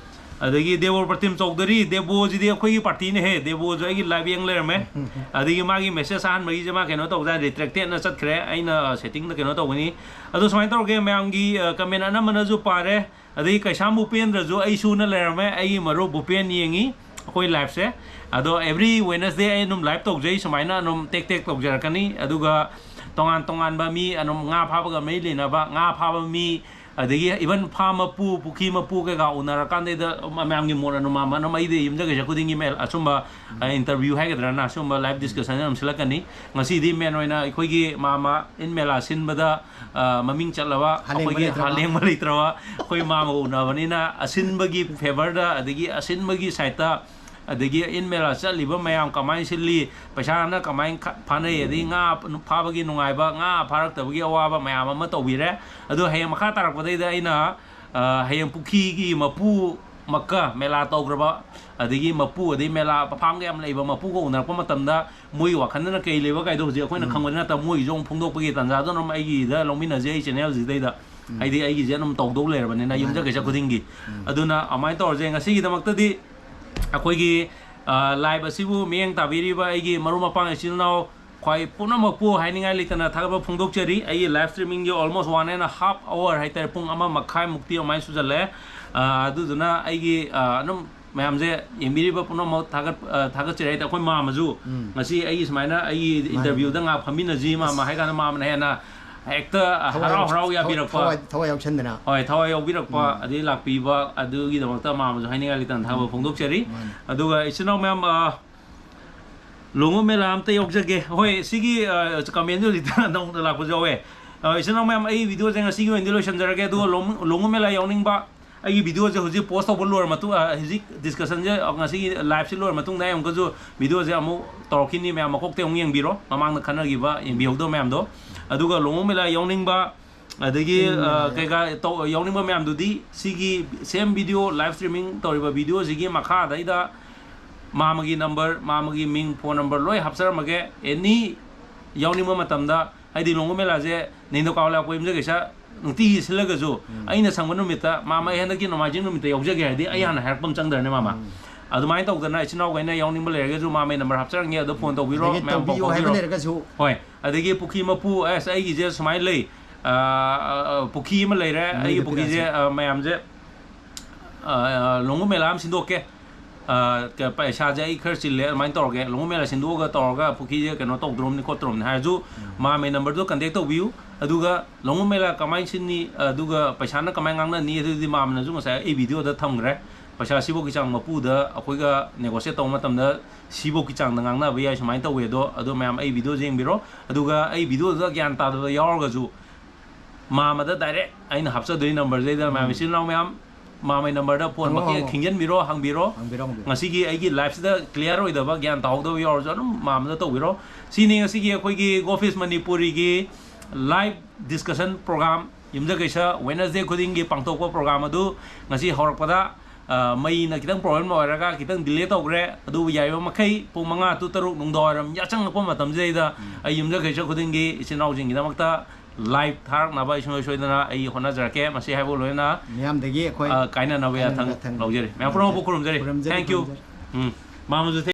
ꯑꯗꯒꯤ ꯗꯦꯕꯣ ꯄ꯭ꯔꯇꯤꯝ ꯆꯧꯗꯔꯤ, ꯗꯦꯕꯣꯁꯤꯗꯤ ꯑꯩꯈꯣꯏꯒꯤ party ꯅꯦꯍꯦ, ꯗꯦꯕꯣꯁꯨ ꯑꯩꯒꯤ live ꯌꯦꯡ ꯂꯩꯔꯝꯃꯦ꯫ ꯑꯗꯒꯤ ꯃꯥꯒꯤ message ꯑꯍꯥꯟꯕꯒꯤꯁꯦ ꯃꯥ ꯀꯩꯅꯣ ꯇꯧꯗꯥꯏ, retracted ꯅ ꯆꯠꯈ꯭ꯔꯦ, ꯑꯩꯅ setting ꯗ ꯀꯩꯅꯣ ꯇꯧꯕꯅꯤ꯫ ꯑꯗꯣ ꯁꯨꯃꯥꯏꯅ ꯇꯧꯔꯒꯦ, ꯃꯌꯥꯝꯒꯤ, ꯑ, comment ꯑꯅꯝꯕꯅꯁꯨ ꯄꯥꯔꯦ꯫ ꯑꯗꯒꯤ ꯀꯩꯁꯥꯝ ꯎꯄꯦꯟꯗ꯭ꯔꯁꯨ ꯑꯩꯁꯨꯅ ꯂꯩꯔꯝꯃꯦ, ꯑꯩꯒꯤ ꯃꯔꯨꯞ ꯚꯨꯄꯦꯟ ꯌꯦꯡꯉꯤ ꯑꯩꯈꯣꯏ live ꯁꯦ꯫ ꯑꯗꯣ every Wednesday ꯑꯩ ꯑꯗꯨꯝ live ꯇꯧꯖꯩ, ꯁꯨꯃꯥꯏꯅ ꯑꯗꯨꯝ ꯇꯦꯛ ꯇꯦꯛ ꯇꯧꯖꯔꯛꯀꯅꯤ꯫ ꯑꯗꯨꯒ ꯇꯣꯉꯥꯟ ꯇꯣꯉꯥꯟꯕ ꯃꯤ ꯑꯗꯨꯝ ꯉꯥ ꯐꯥꯕꯒ ꯃꯔꯤ ꯂꯩꯅꯕ, ꯉꯥ ꯐꯥꯕ ꯃꯤ, ꯑꯗꯒꯤ even farm ꯃꯄꯨ, ꯄꯨꯈ꯭ꯔꯤ ꯃꯄꯨ ꯀꯩꯀꯥ ꯎꯅꯔꯀꯥꯟꯗꯩꯗ ꯃꯌꯥꯝꯒꯤ ꯃꯣꯠ ꯑꯗꯨꯝ ꯃꯥꯃ ꯑꯗꯨꯝ ꯑꯩꯗꯤ ꯌꯨꯝꯖꯀꯩꯁ ꯈꯨꯗꯤꯡꯒꯤ ꯃꯦꯜ ꯑꯁꯨꯝꯕ, ꯑ, interview ꯍꯥꯏꯒꯗ꯭ꯔꯥ, ꯑꯁꯨꯝꯕ live discussion ꯑꯗꯨꯝ ꯁꯤꯜꯂꯛꯀꯅꯤ꯫ ꯉꯁꯤꯗꯤ main ꯑꯣꯏꯅ ꯑꯩꯈꯣꯏꯒꯤ ꯃꯥꯃ ꯏꯟ ꯃꯦꯂꯥ ꯁꯤꯟꯕꯗ ꯑ, ꯃꯃꯤꯡ ꯆꯠꯂꯕ, ꯍꯥꯂꯦꯡꯕ ꯑꯩꯈꯣꯏꯒꯤ ꯂꯩꯇ꯭ꯔꯕ꯫ ꯍꯥꯂꯦꯡꯕ ꯂꯩꯇ꯭ꯔꯕ ꯑꯩꯈꯣꯏ ꯃꯥꯃ ꯎꯅꯕꯅꯤꯅ, ꯑꯁꯤꯟꯕꯒꯤ favour ꯗ, ꯑꯗꯒꯤ ꯑꯁꯤꯟꯕꯒꯤ side ꯇ, ꯑꯗꯒꯤ ꯏꯟ ꯃꯦꯂꯥ ꯆꯠꯂꯤꯕ ꯃꯌꯥꯝ ꯀꯃꯥꯏꯅ ꯁꯤꯜꯂꯤ, ꯄꯩꯁꯥꯅ ꯀꯃꯥꯏꯅ ꯈ-, ꯐꯥꯅꯩ, ꯑꯗꯒꯤ ꯉꯥ ꯐꯥꯕꯒꯤ ꯅꯨꯡꯉꯥꯏꯕ, ꯉꯥ ꯐꯥꯔꯛꯇꯕꯒꯤ ꯑꯋꯥꯕ ꯃꯌꯥꯝ ꯑꯃ ꯇꯧꯕꯤꯔꯦ꯫ ꯑꯗꯣ ꯍꯌꯦꯡ ꯃꯈꯥ ꯇꯥꯔꯛꯄꯗꯩꯗ ꯑꯩꯅ, ꯑ, ꯍꯌꯦꯡ ꯄꯨꯈ꯭ꯔꯤꯒꯤ ꯃꯄꯨ ꯃꯛꯀ ꯃꯦꯂꯥ ꯇꯧꯈ꯭ꯔꯕ, ꯑꯗꯒꯤ ꯃꯄꯨ, ꯑꯗꯩ ꯃꯦꯂꯥ farm ꯒ ꯌꯥꯝ ꯂꯩꯕ ꯃꯄꯨꯒ ꯎꯅꯔꯛꯄ ꯃꯇꯝꯗ ꯃꯣꯏꯒꯤ ꯋꯥꯈꯜꯗꯅ ꯀꯩ ꯂꯩꯕ ꯀꯥꯏꯗꯣ ꯍꯧꯖꯤꯛ ꯑꯩꯈꯣꯏꯅ ꯎꯝ꯫ ꯈꯪꯕꯗꯤ ꯅꯠꯇꯕ, ꯃꯣꯏꯒꯤꯁꯨ ꯑꯃꯨꯛ ꯐꯣꯡꯗꯣꯛꯄꯒꯤ ꯇꯥꯟꯖꯥꯗꯨꯅ ꯑꯃꯨꯛ ꯑꯩꯒꯤꯗ ꯂꯧꯃꯤꯟꯅꯁꯦ, ꯑꯩ channel ꯁꯤꯗꯩꯗ꯫ ꯎꯝ꯫ ꯍꯥꯏꯗꯤ ꯑꯩꯒꯤꯁꯦ ꯑꯗꯨꯝ ꯇꯧꯗꯧ ꯂꯩꯔꯕꯅꯤꯅ, ꯃꯥꯅꯤ꯫ ꯌꯨꯝꯖꯀꯩꯁ ꯈꯨꯗꯤꯡꯒꯤ꯫ ꯎꯝ꯫ ꯑꯗꯨꯅ ꯑꯗꯨꯃꯥꯏꯅ ꯇꯧꯔꯁꯦ꯫ ꯉꯁꯤꯒꯤꯗꯃꯛꯇꯗꯤ ꯑꯩꯈꯣꯏꯒꯤ, ꯑ, live ꯑꯁꯤꯕꯨ ꯃꯤꯠꯌꯦꯡ ꯇꯥꯕꯤꯔꯤꯕ ꯑꯩꯒꯤ ꯃꯔꯨꯞ ꯃꯄꯥꯡ ꯏꯆꯤꯜ ꯏꯅꯥꯎ ꯈ꯭ꯋꯥꯏ ꯄꯨꯝꯅꯃꯛꯄꯨ ꯍꯥꯏꯅꯤꯡꯉꯥꯏ ꯂꯩꯇꯅ ꯊꯥꯒꯠꯄ ꯐꯣꯡꯗꯣꯛꯆꯔꯤ꯫ ꯑꯩꯒꯤ live streaming ꯒꯤ almost one and a half hour ꯍꯥꯏꯇꯥꯔꯦ, ꯄꯨꯡ ꯑꯃ ꯃꯈꯥꯏꯃꯨꯛꯇꯤ ꯑꯗꯨꯃꯥꯏꯅ ꯁꯨꯖꯜꯂꯛꯑꯦ꯫ ꯑ, ꯑꯗꯨꯗꯨꯅ ꯑꯩꯒꯤ, ꯑ, ꯑꯗꯨꯝ ꯃꯌꯥꯝꯁꯦ ꯌꯦꯡꯕꯤꯔꯤꯕ ꯄꯨꯝꯅꯃꯛ ꯊꯥꯒꯠ-, ꯑ, ꯊꯥꯒꯠꯆꯔꯤ ꯍꯥꯏꯇꯥꯔꯦ꯫ ꯑꯩꯈꯣꯏ ꯃꯥꯃꯁꯨ ꯎꯝ꯫ ꯉꯁꯤ ꯑꯩꯒꯤ ꯁꯨꯃꯥꯏꯅ ꯑꯩꯒꯤ ꯃꯥꯅꯤ꯫ Interview ꯗ ꯉꯥꯏꯍꯥꯛ ꯐꯝꯃꯤꯟꯅꯁꯤ, ꯃꯥꯃ, ꯑꯁ꯫ ꯍꯥꯏ ꯀꯥꯟꯗ ꯃꯥꯃꯅ ꯍꯦꯟꯅ ꯍꯦꯛꯇ ꯊꯋꯥꯏ ꯍꯔꯥꯎ ꯌꯥꯎ-, ꯍꯔꯥꯎ ꯊꯋꯥꯏ-, ꯌꯥꯕꯤꯔꯛꯄ꯫ ꯊꯋꯥꯏ, ꯊꯋꯥꯏ ꯌꯥꯎꯁꯟꯗꯅ꯫ ꯍꯣꯏ, ꯊꯋꯥꯏ ꯌꯥꯎꯕꯤꯔꯛꯄ, ꯎꯝ꯫ ꯑꯗꯩ ꯂꯥꯛꯄꯤꯕ, ꯑꯗꯨꯒꯤꯗꯃꯛꯇ ꯃꯥꯃꯁꯨ ꯍꯥꯏꯅꯤꯡꯉꯥꯏ ꯂꯩꯇꯅ ꯊꯥꯒꯠꯄ ꯎꯝ꯫ ꯐꯣꯡꯗꯣꯛꯆꯔꯤ꯫ ꯃꯥꯅꯤ꯫ ꯑꯗꯨꯒ ꯏꯆꯤꯟ ꯏꯅꯥꯎ ꯃꯌꯥꯝ, ꯑ, ꯂꯣꯡꯒꯣ ꯃꯦꯂꯥ ꯑꯝꯇ ꯌꯥꯎꯖꯒꯦ꯫ ꯍꯣꯏ, ꯁꯤꯒꯤ, ꯑ, comment ꯁꯦ ꯍꯧꯖꯤꯛꯇ ꯅꯧꯅ ꯂꯥꯛꯄꯁꯨ ꯌꯥꯎꯋꯦ꯫ ꯑ, ꯏꯆꯤꯟ ꯏꯅꯥꯎ ꯃꯌꯥꯝ, ꯑꯩ video ꯁꯦ ꯉꯁꯤꯒꯤ ꯑꯣꯏꯅꯗꯤ ꯂꯣꯏꯁꯟꯖꯔꯒꯦ꯫ ꯑꯗꯨꯒ ꯂꯣꯡ-, ꯂꯣꯡꯒꯣ ꯃꯦꯂꯥ ꯌꯥꯎꯅꯤꯡꯕ, ꯑꯩꯒꯤ video ꯁꯦ ꯍꯧꯖꯤꯛ post ꯇꯧꯕ ꯂꯣꯏꯔ ꯃꯇꯨꯡ, ꯑ, ꯍꯧꯖꯤꯛ discussion ꯁꯦ, ꯑ, ꯉꯁꯤꯒꯤ live ꯁꯦ ꯂꯣꯏꯔ ꯃꯇꯨꯡꯗ ꯑꯩ ꯑꯃꯨꯛꯀꯁꯨ video ꯁꯦ ꯑꯃꯨꯛ ꯇꯧꯔꯛꯈꯤꯅꯤ꯫ ꯃꯌꯥꯝ ꯃꯀꯣꯛꯇꯩ ꯑꯃꯨꯛ ꯌꯦꯡꯕꯤꯔꯣ, ꯃꯃꯥꯡꯗ ꯈꯟꯅꯈꯤꯕ, ꯌꯦꯡꯕꯤꯍꯧꯗꯕ ꯃꯌꯥꯝꯗꯣ꯫ ꯑꯗꯨꯒ ꯂꯣꯡꯒꯣ ꯃꯦꯂꯥ ꯌꯥꯎꯅꯤꯡꯕ, ꯑꯗꯒꯤ, ꯎꯝ, ꯑ, ꯌꯥꯏ, ꯌꯥꯏ꯫ ꯀꯩꯀꯥ ꯇꯧ-, ꯌꯥꯎꯅꯤꯡꯕ ꯃꯌꯥꯝꯗꯨꯗꯤ ꯁꯤꯒꯤ same video, live streaming ꯇꯧꯔꯤꯕ video ꯁꯤꯒꯤ ꯃꯈꯥꯗꯩꯗ ꯃꯥꯃꯒꯤ number, ꯃꯥꯃꯒꯤ ꯃꯤꯡ, phone number ꯂꯣꯏ ꯍꯥꯞꯆꯔꯝꯃꯒꯦ꯫ Any ꯌꯥꯎꯅꯤꯡꯕ ꯃꯇꯝꯗ, ꯍꯥꯏꯗꯤ ꯂꯣꯡꯒꯣ ꯃꯦꯂꯥꯁꯦ ꯅꯤꯡꯊꯧꯀꯥꯕ ꯂꯩꯕꯥꯛꯄꯣꯛꯄ ꯌꯨꯝꯁꯀꯩꯁ ꯅꯨꯡꯇꯤꯒꯤ ꯁꯤꯜꯂꯒꯁꯨ, ꯎꯝ꯫ ꯑꯩꯅ ꯁꯪꯕ ꯅꯨꯃꯤꯠꯇ, ꯃꯥꯃ ꯑꯩ ꯍꯟꯗꯛꯀꯤ ꯅꯣꯡꯃꯥꯏꯖꯤꯡ ꯅꯨꯃꯤꯠꯇ ꯌꯥꯎꯖꯒꯦ ꯍꯥꯏꯔꯗꯤ, ꯑꯩ ꯎꯝ꯫ ꯍꯥꯟꯅ ꯍꯥꯏꯔꯛꯄ ꯑꯃ ꯆꯪꯗ꯭ꯔꯅꯦ, ꯃꯥꯃ? ꯎꯝ꯫ ꯑꯗꯨꯃꯥꯏꯅ ꯇꯧꯗꯅ, ꯏꯆꯤꯟ ꯏꯅꯥꯎꯈꯩꯅ ꯌꯥꯎꯅꯤꯡꯕ ꯂꯩꯔꯒꯁꯨ, ꯃꯥꯃꯒꯤ number ꯍꯥꯞꯆꯔꯝꯒꯦ, ꯑꯗꯨ phone ꯇꯧꯕꯤꯔꯣ, ꯑꯗꯒꯤ ꯃꯌꯥꯝ ꯄꯥꯎ ꯇꯧꯕꯤꯌꯨ ꯍꯥꯏꯕ ꯐꯥꯎꯕꯤꯔꯣ꯫ ꯂꯩꯔꯒꯁꯨ꯫ ꯍꯣꯏ, ꯑꯗꯒꯤ ꯄꯨꯈ꯭ꯔꯤ ꯃꯄꯨ, ꯑꯁ, ꯑꯩꯒꯤꯁꯦ ꯁꯨꯃꯥꯏꯅ ꯂꯩ, ꯑ, ꯑ, ꯑ, ꯄꯨꯈ꯭ꯔꯤ ꯑꯃ ꯂꯩꯔꯦ, ꯅꯣꯏꯗ ꯑꯩꯒꯤ ꯄꯨꯈ꯭ꯔꯤꯁꯦ, ꯄꯤꯔꯛꯑꯁꯨ꯫ ꯑ, ꯃꯌꯥꯝꯁꯦ, ꯑ, ꯑ, ꯂꯣꯡꯒꯣ ꯃꯦꯂꯥ ꯑꯃ ꯁꯤꯟꯗꯣꯛꯀꯦ, ꯑ, ꯀ-, ꯄꯩꯁꯥꯁꯦ ꯑꯩ ꯈꯔ ꯆꯤꯜꯂꯦ, ꯑꯗꯨꯃꯥꯏꯅ ꯇꯧꯔꯒꯦ, ꯂꯣꯡꯒꯣ ꯃꯦꯂꯥ ꯁꯤꯟꯗꯣꯛꯑꯒ ꯇꯧꯔꯒ ꯄꯨꯈ꯭ꯔꯤꯁꯦ ꯀꯩꯅꯣ ꯇꯧꯗ꯭ꯔꯣꯝꯅꯤ ꯈꯣꯠꯇ꯭ꯔꯣꯝꯅꯤ ꯍꯥꯏꯔꯁꯨ, ꯎꯝ꯫ ꯃꯥꯃꯒꯤ number ꯗꯣ contact ꯇꯧꯕꯤꯌꯨ꯫ ꯑꯗꯨꯒ ꯂꯣꯡꯒꯣ ꯃꯦꯂꯥ ꯀꯃꯥꯏꯅ ꯁꯤꯟꯅꯤ, ꯑꯗꯨꯒ ꯄꯩꯁꯥꯅ ꯀꯃꯥꯏꯅ ꯉꯥꯡꯅꯅꯤ, ꯑꯗꯨꯗꯤ ꯃꯥꯃꯅꯁꯨ ꯉꯁꯥꯏ ꯑꯩ video ꯗ ꯊꯝꯈ꯭ꯔꯦ꯫ ꯄꯩꯁꯥ ꯁꯤꯐꯧꯒꯤ ꯆꯥꯡ ꯃꯄꯨꯗ ꯑꯩꯈꯣꯏꯒ negotiate ꯇꯧꯕ ꯃꯇꯝꯗ ꯁꯤꯐꯧꯒꯤ ꯆꯥꯡꯗ ꯉꯥꯡꯅꯕ ꯌꯥꯏ, ꯁꯨꯃꯥꯏꯅ ꯇꯧꯋꯦ꯫ ꯑꯗꯣ, ꯑꯗꯣ ꯃꯌꯥꯝ ꯑꯩ video ꯁꯦ ꯌꯦꯡꯕꯤꯔꯣ꯫ ꯑꯗꯨꯒ ꯑꯩ video ꯗꯨꯗ ꯒ꯭ꯌꯥꯟ ꯇꯥꯗꯕ ꯌꯥꯎꯔꯒꯁꯨ, ꯃꯥꯃꯗ direct ꯑꯩꯅ ꯍꯥꯞꯆꯗꯣꯏ number ꯁꯤꯗꯩꯗ, ꯃꯌꯥꯝ ꯎꯝ꯫ ꯏꯆꯤꯟ ꯏꯅꯥꯎ ꯃꯌꯥꯝ, ꯃꯥꯃꯒꯤ number ꯗ phone ꯍꯪꯉꯣ, ꯃꯇꯦꯛ ꯍꯪꯉꯣ꯫ ꯈꯤꯡꯖꯤꯟꯕꯤꯔꯣ, ꯍꯪꯕꯤꯔꯣ꯫ ꯍꯪꯕꯤꯔꯣ, ꯍꯪꯕꯤꯔꯣ꯫ ꯉꯁꯤꯒꯤ ꯑꯩꯒꯤ live ꯁꯤꯗ clear ꯑꯣꯏꯗꯕ, ꯒ꯭ꯌꯥꯟ ꯇꯥꯍꯧꯗꯕ ꯌꯥꯎꯔꯁꯨ ꯑꯗꯨꯝ ꯃꯥꯃꯗ ꯇꯧꯕꯤꯔꯣ꯫ ꯁꯤꯅꯤ ꯉꯁꯤꯒꯤ ꯑꯩꯈꯣꯏꯒꯤ Go Fish ꯃꯅꯤꯄꯨꯔꯤꯒꯤ live discussion program, ꯌꯨꯝꯖꯀꯩꯁ Wednesday ꯈꯨꯗꯤꯡꯒꯤ ꯄꯥꯡꯊꯣꯛꯄ program ꯑꯗꯨ ꯉꯁꯤ ꯍꯧꯔꯛꯄꯗ, ꯑ, ꯃꯩꯅ ꯈꯤꯇꯪ problem ꯑꯣꯏꯔꯒ ꯈꯤꯇꯪ delay ꯇꯧꯈ꯭ꯔꯦ꯫ ꯑꯗꯨꯕꯨ ꯌꯥꯔꯤꯕ ꯃꯈꯩ ꯄꯨꯡ ꯃꯉꯥ to ꯇꯔꯨꯛ ꯅꯨꯡꯗꯥꯡꯋꯥꯏꯔꯝ ꯌꯥꯆꯪꯉꯛꯄ ꯃꯇꯝꯁꯤꯗꯩꯗ ꯎꯝ꯫ ꯑꯩ ꯌꯨꯝꯖꯀꯩꯁ ꯈꯨꯗꯤꯡꯒꯤ ꯏꯆꯤꯟ ꯏꯅꯥꯎꯁꯤꯡꯒꯤꯗꯃꯛꯇ live ꯊꯥꯔꯛꯅꯕ ꯑꯩ ꯁꯨꯡꯁꯣꯏ ꯁꯣꯏꯗꯅ ꯑꯩ ꯍꯣꯠꯅꯖꯔꯛꯀꯦ꯫ ꯃꯁꯤ ꯍꯥꯏꯕ ꯂꯣꯏꯅ, ꯃꯤꯌꯥꯝꯗꯒꯤ ꯑꯩꯈꯣꯏ ꯑ, ꯀꯥꯏꯅꯅꯕ ꯀꯥꯏꯅꯅꯕ ꯌꯥꯊꯪ ꯌꯥꯊꯪ ꯂꯧꯖꯔꯤ꯫ ꯃꯌꯥꯝ ꯄꯨꯝꯅꯃꯛꯄꯨ ꯈꯨꯔꯨꯝꯖꯔꯤ꯫ ꯈꯨꯔꯨꯝꯖꯔꯤ, Thank you꯫ ꯈꯨꯔꯨꯝꯖꯔꯤ꯫ ꯎꯝ꯫ ꯃꯥꯃꯁꯨ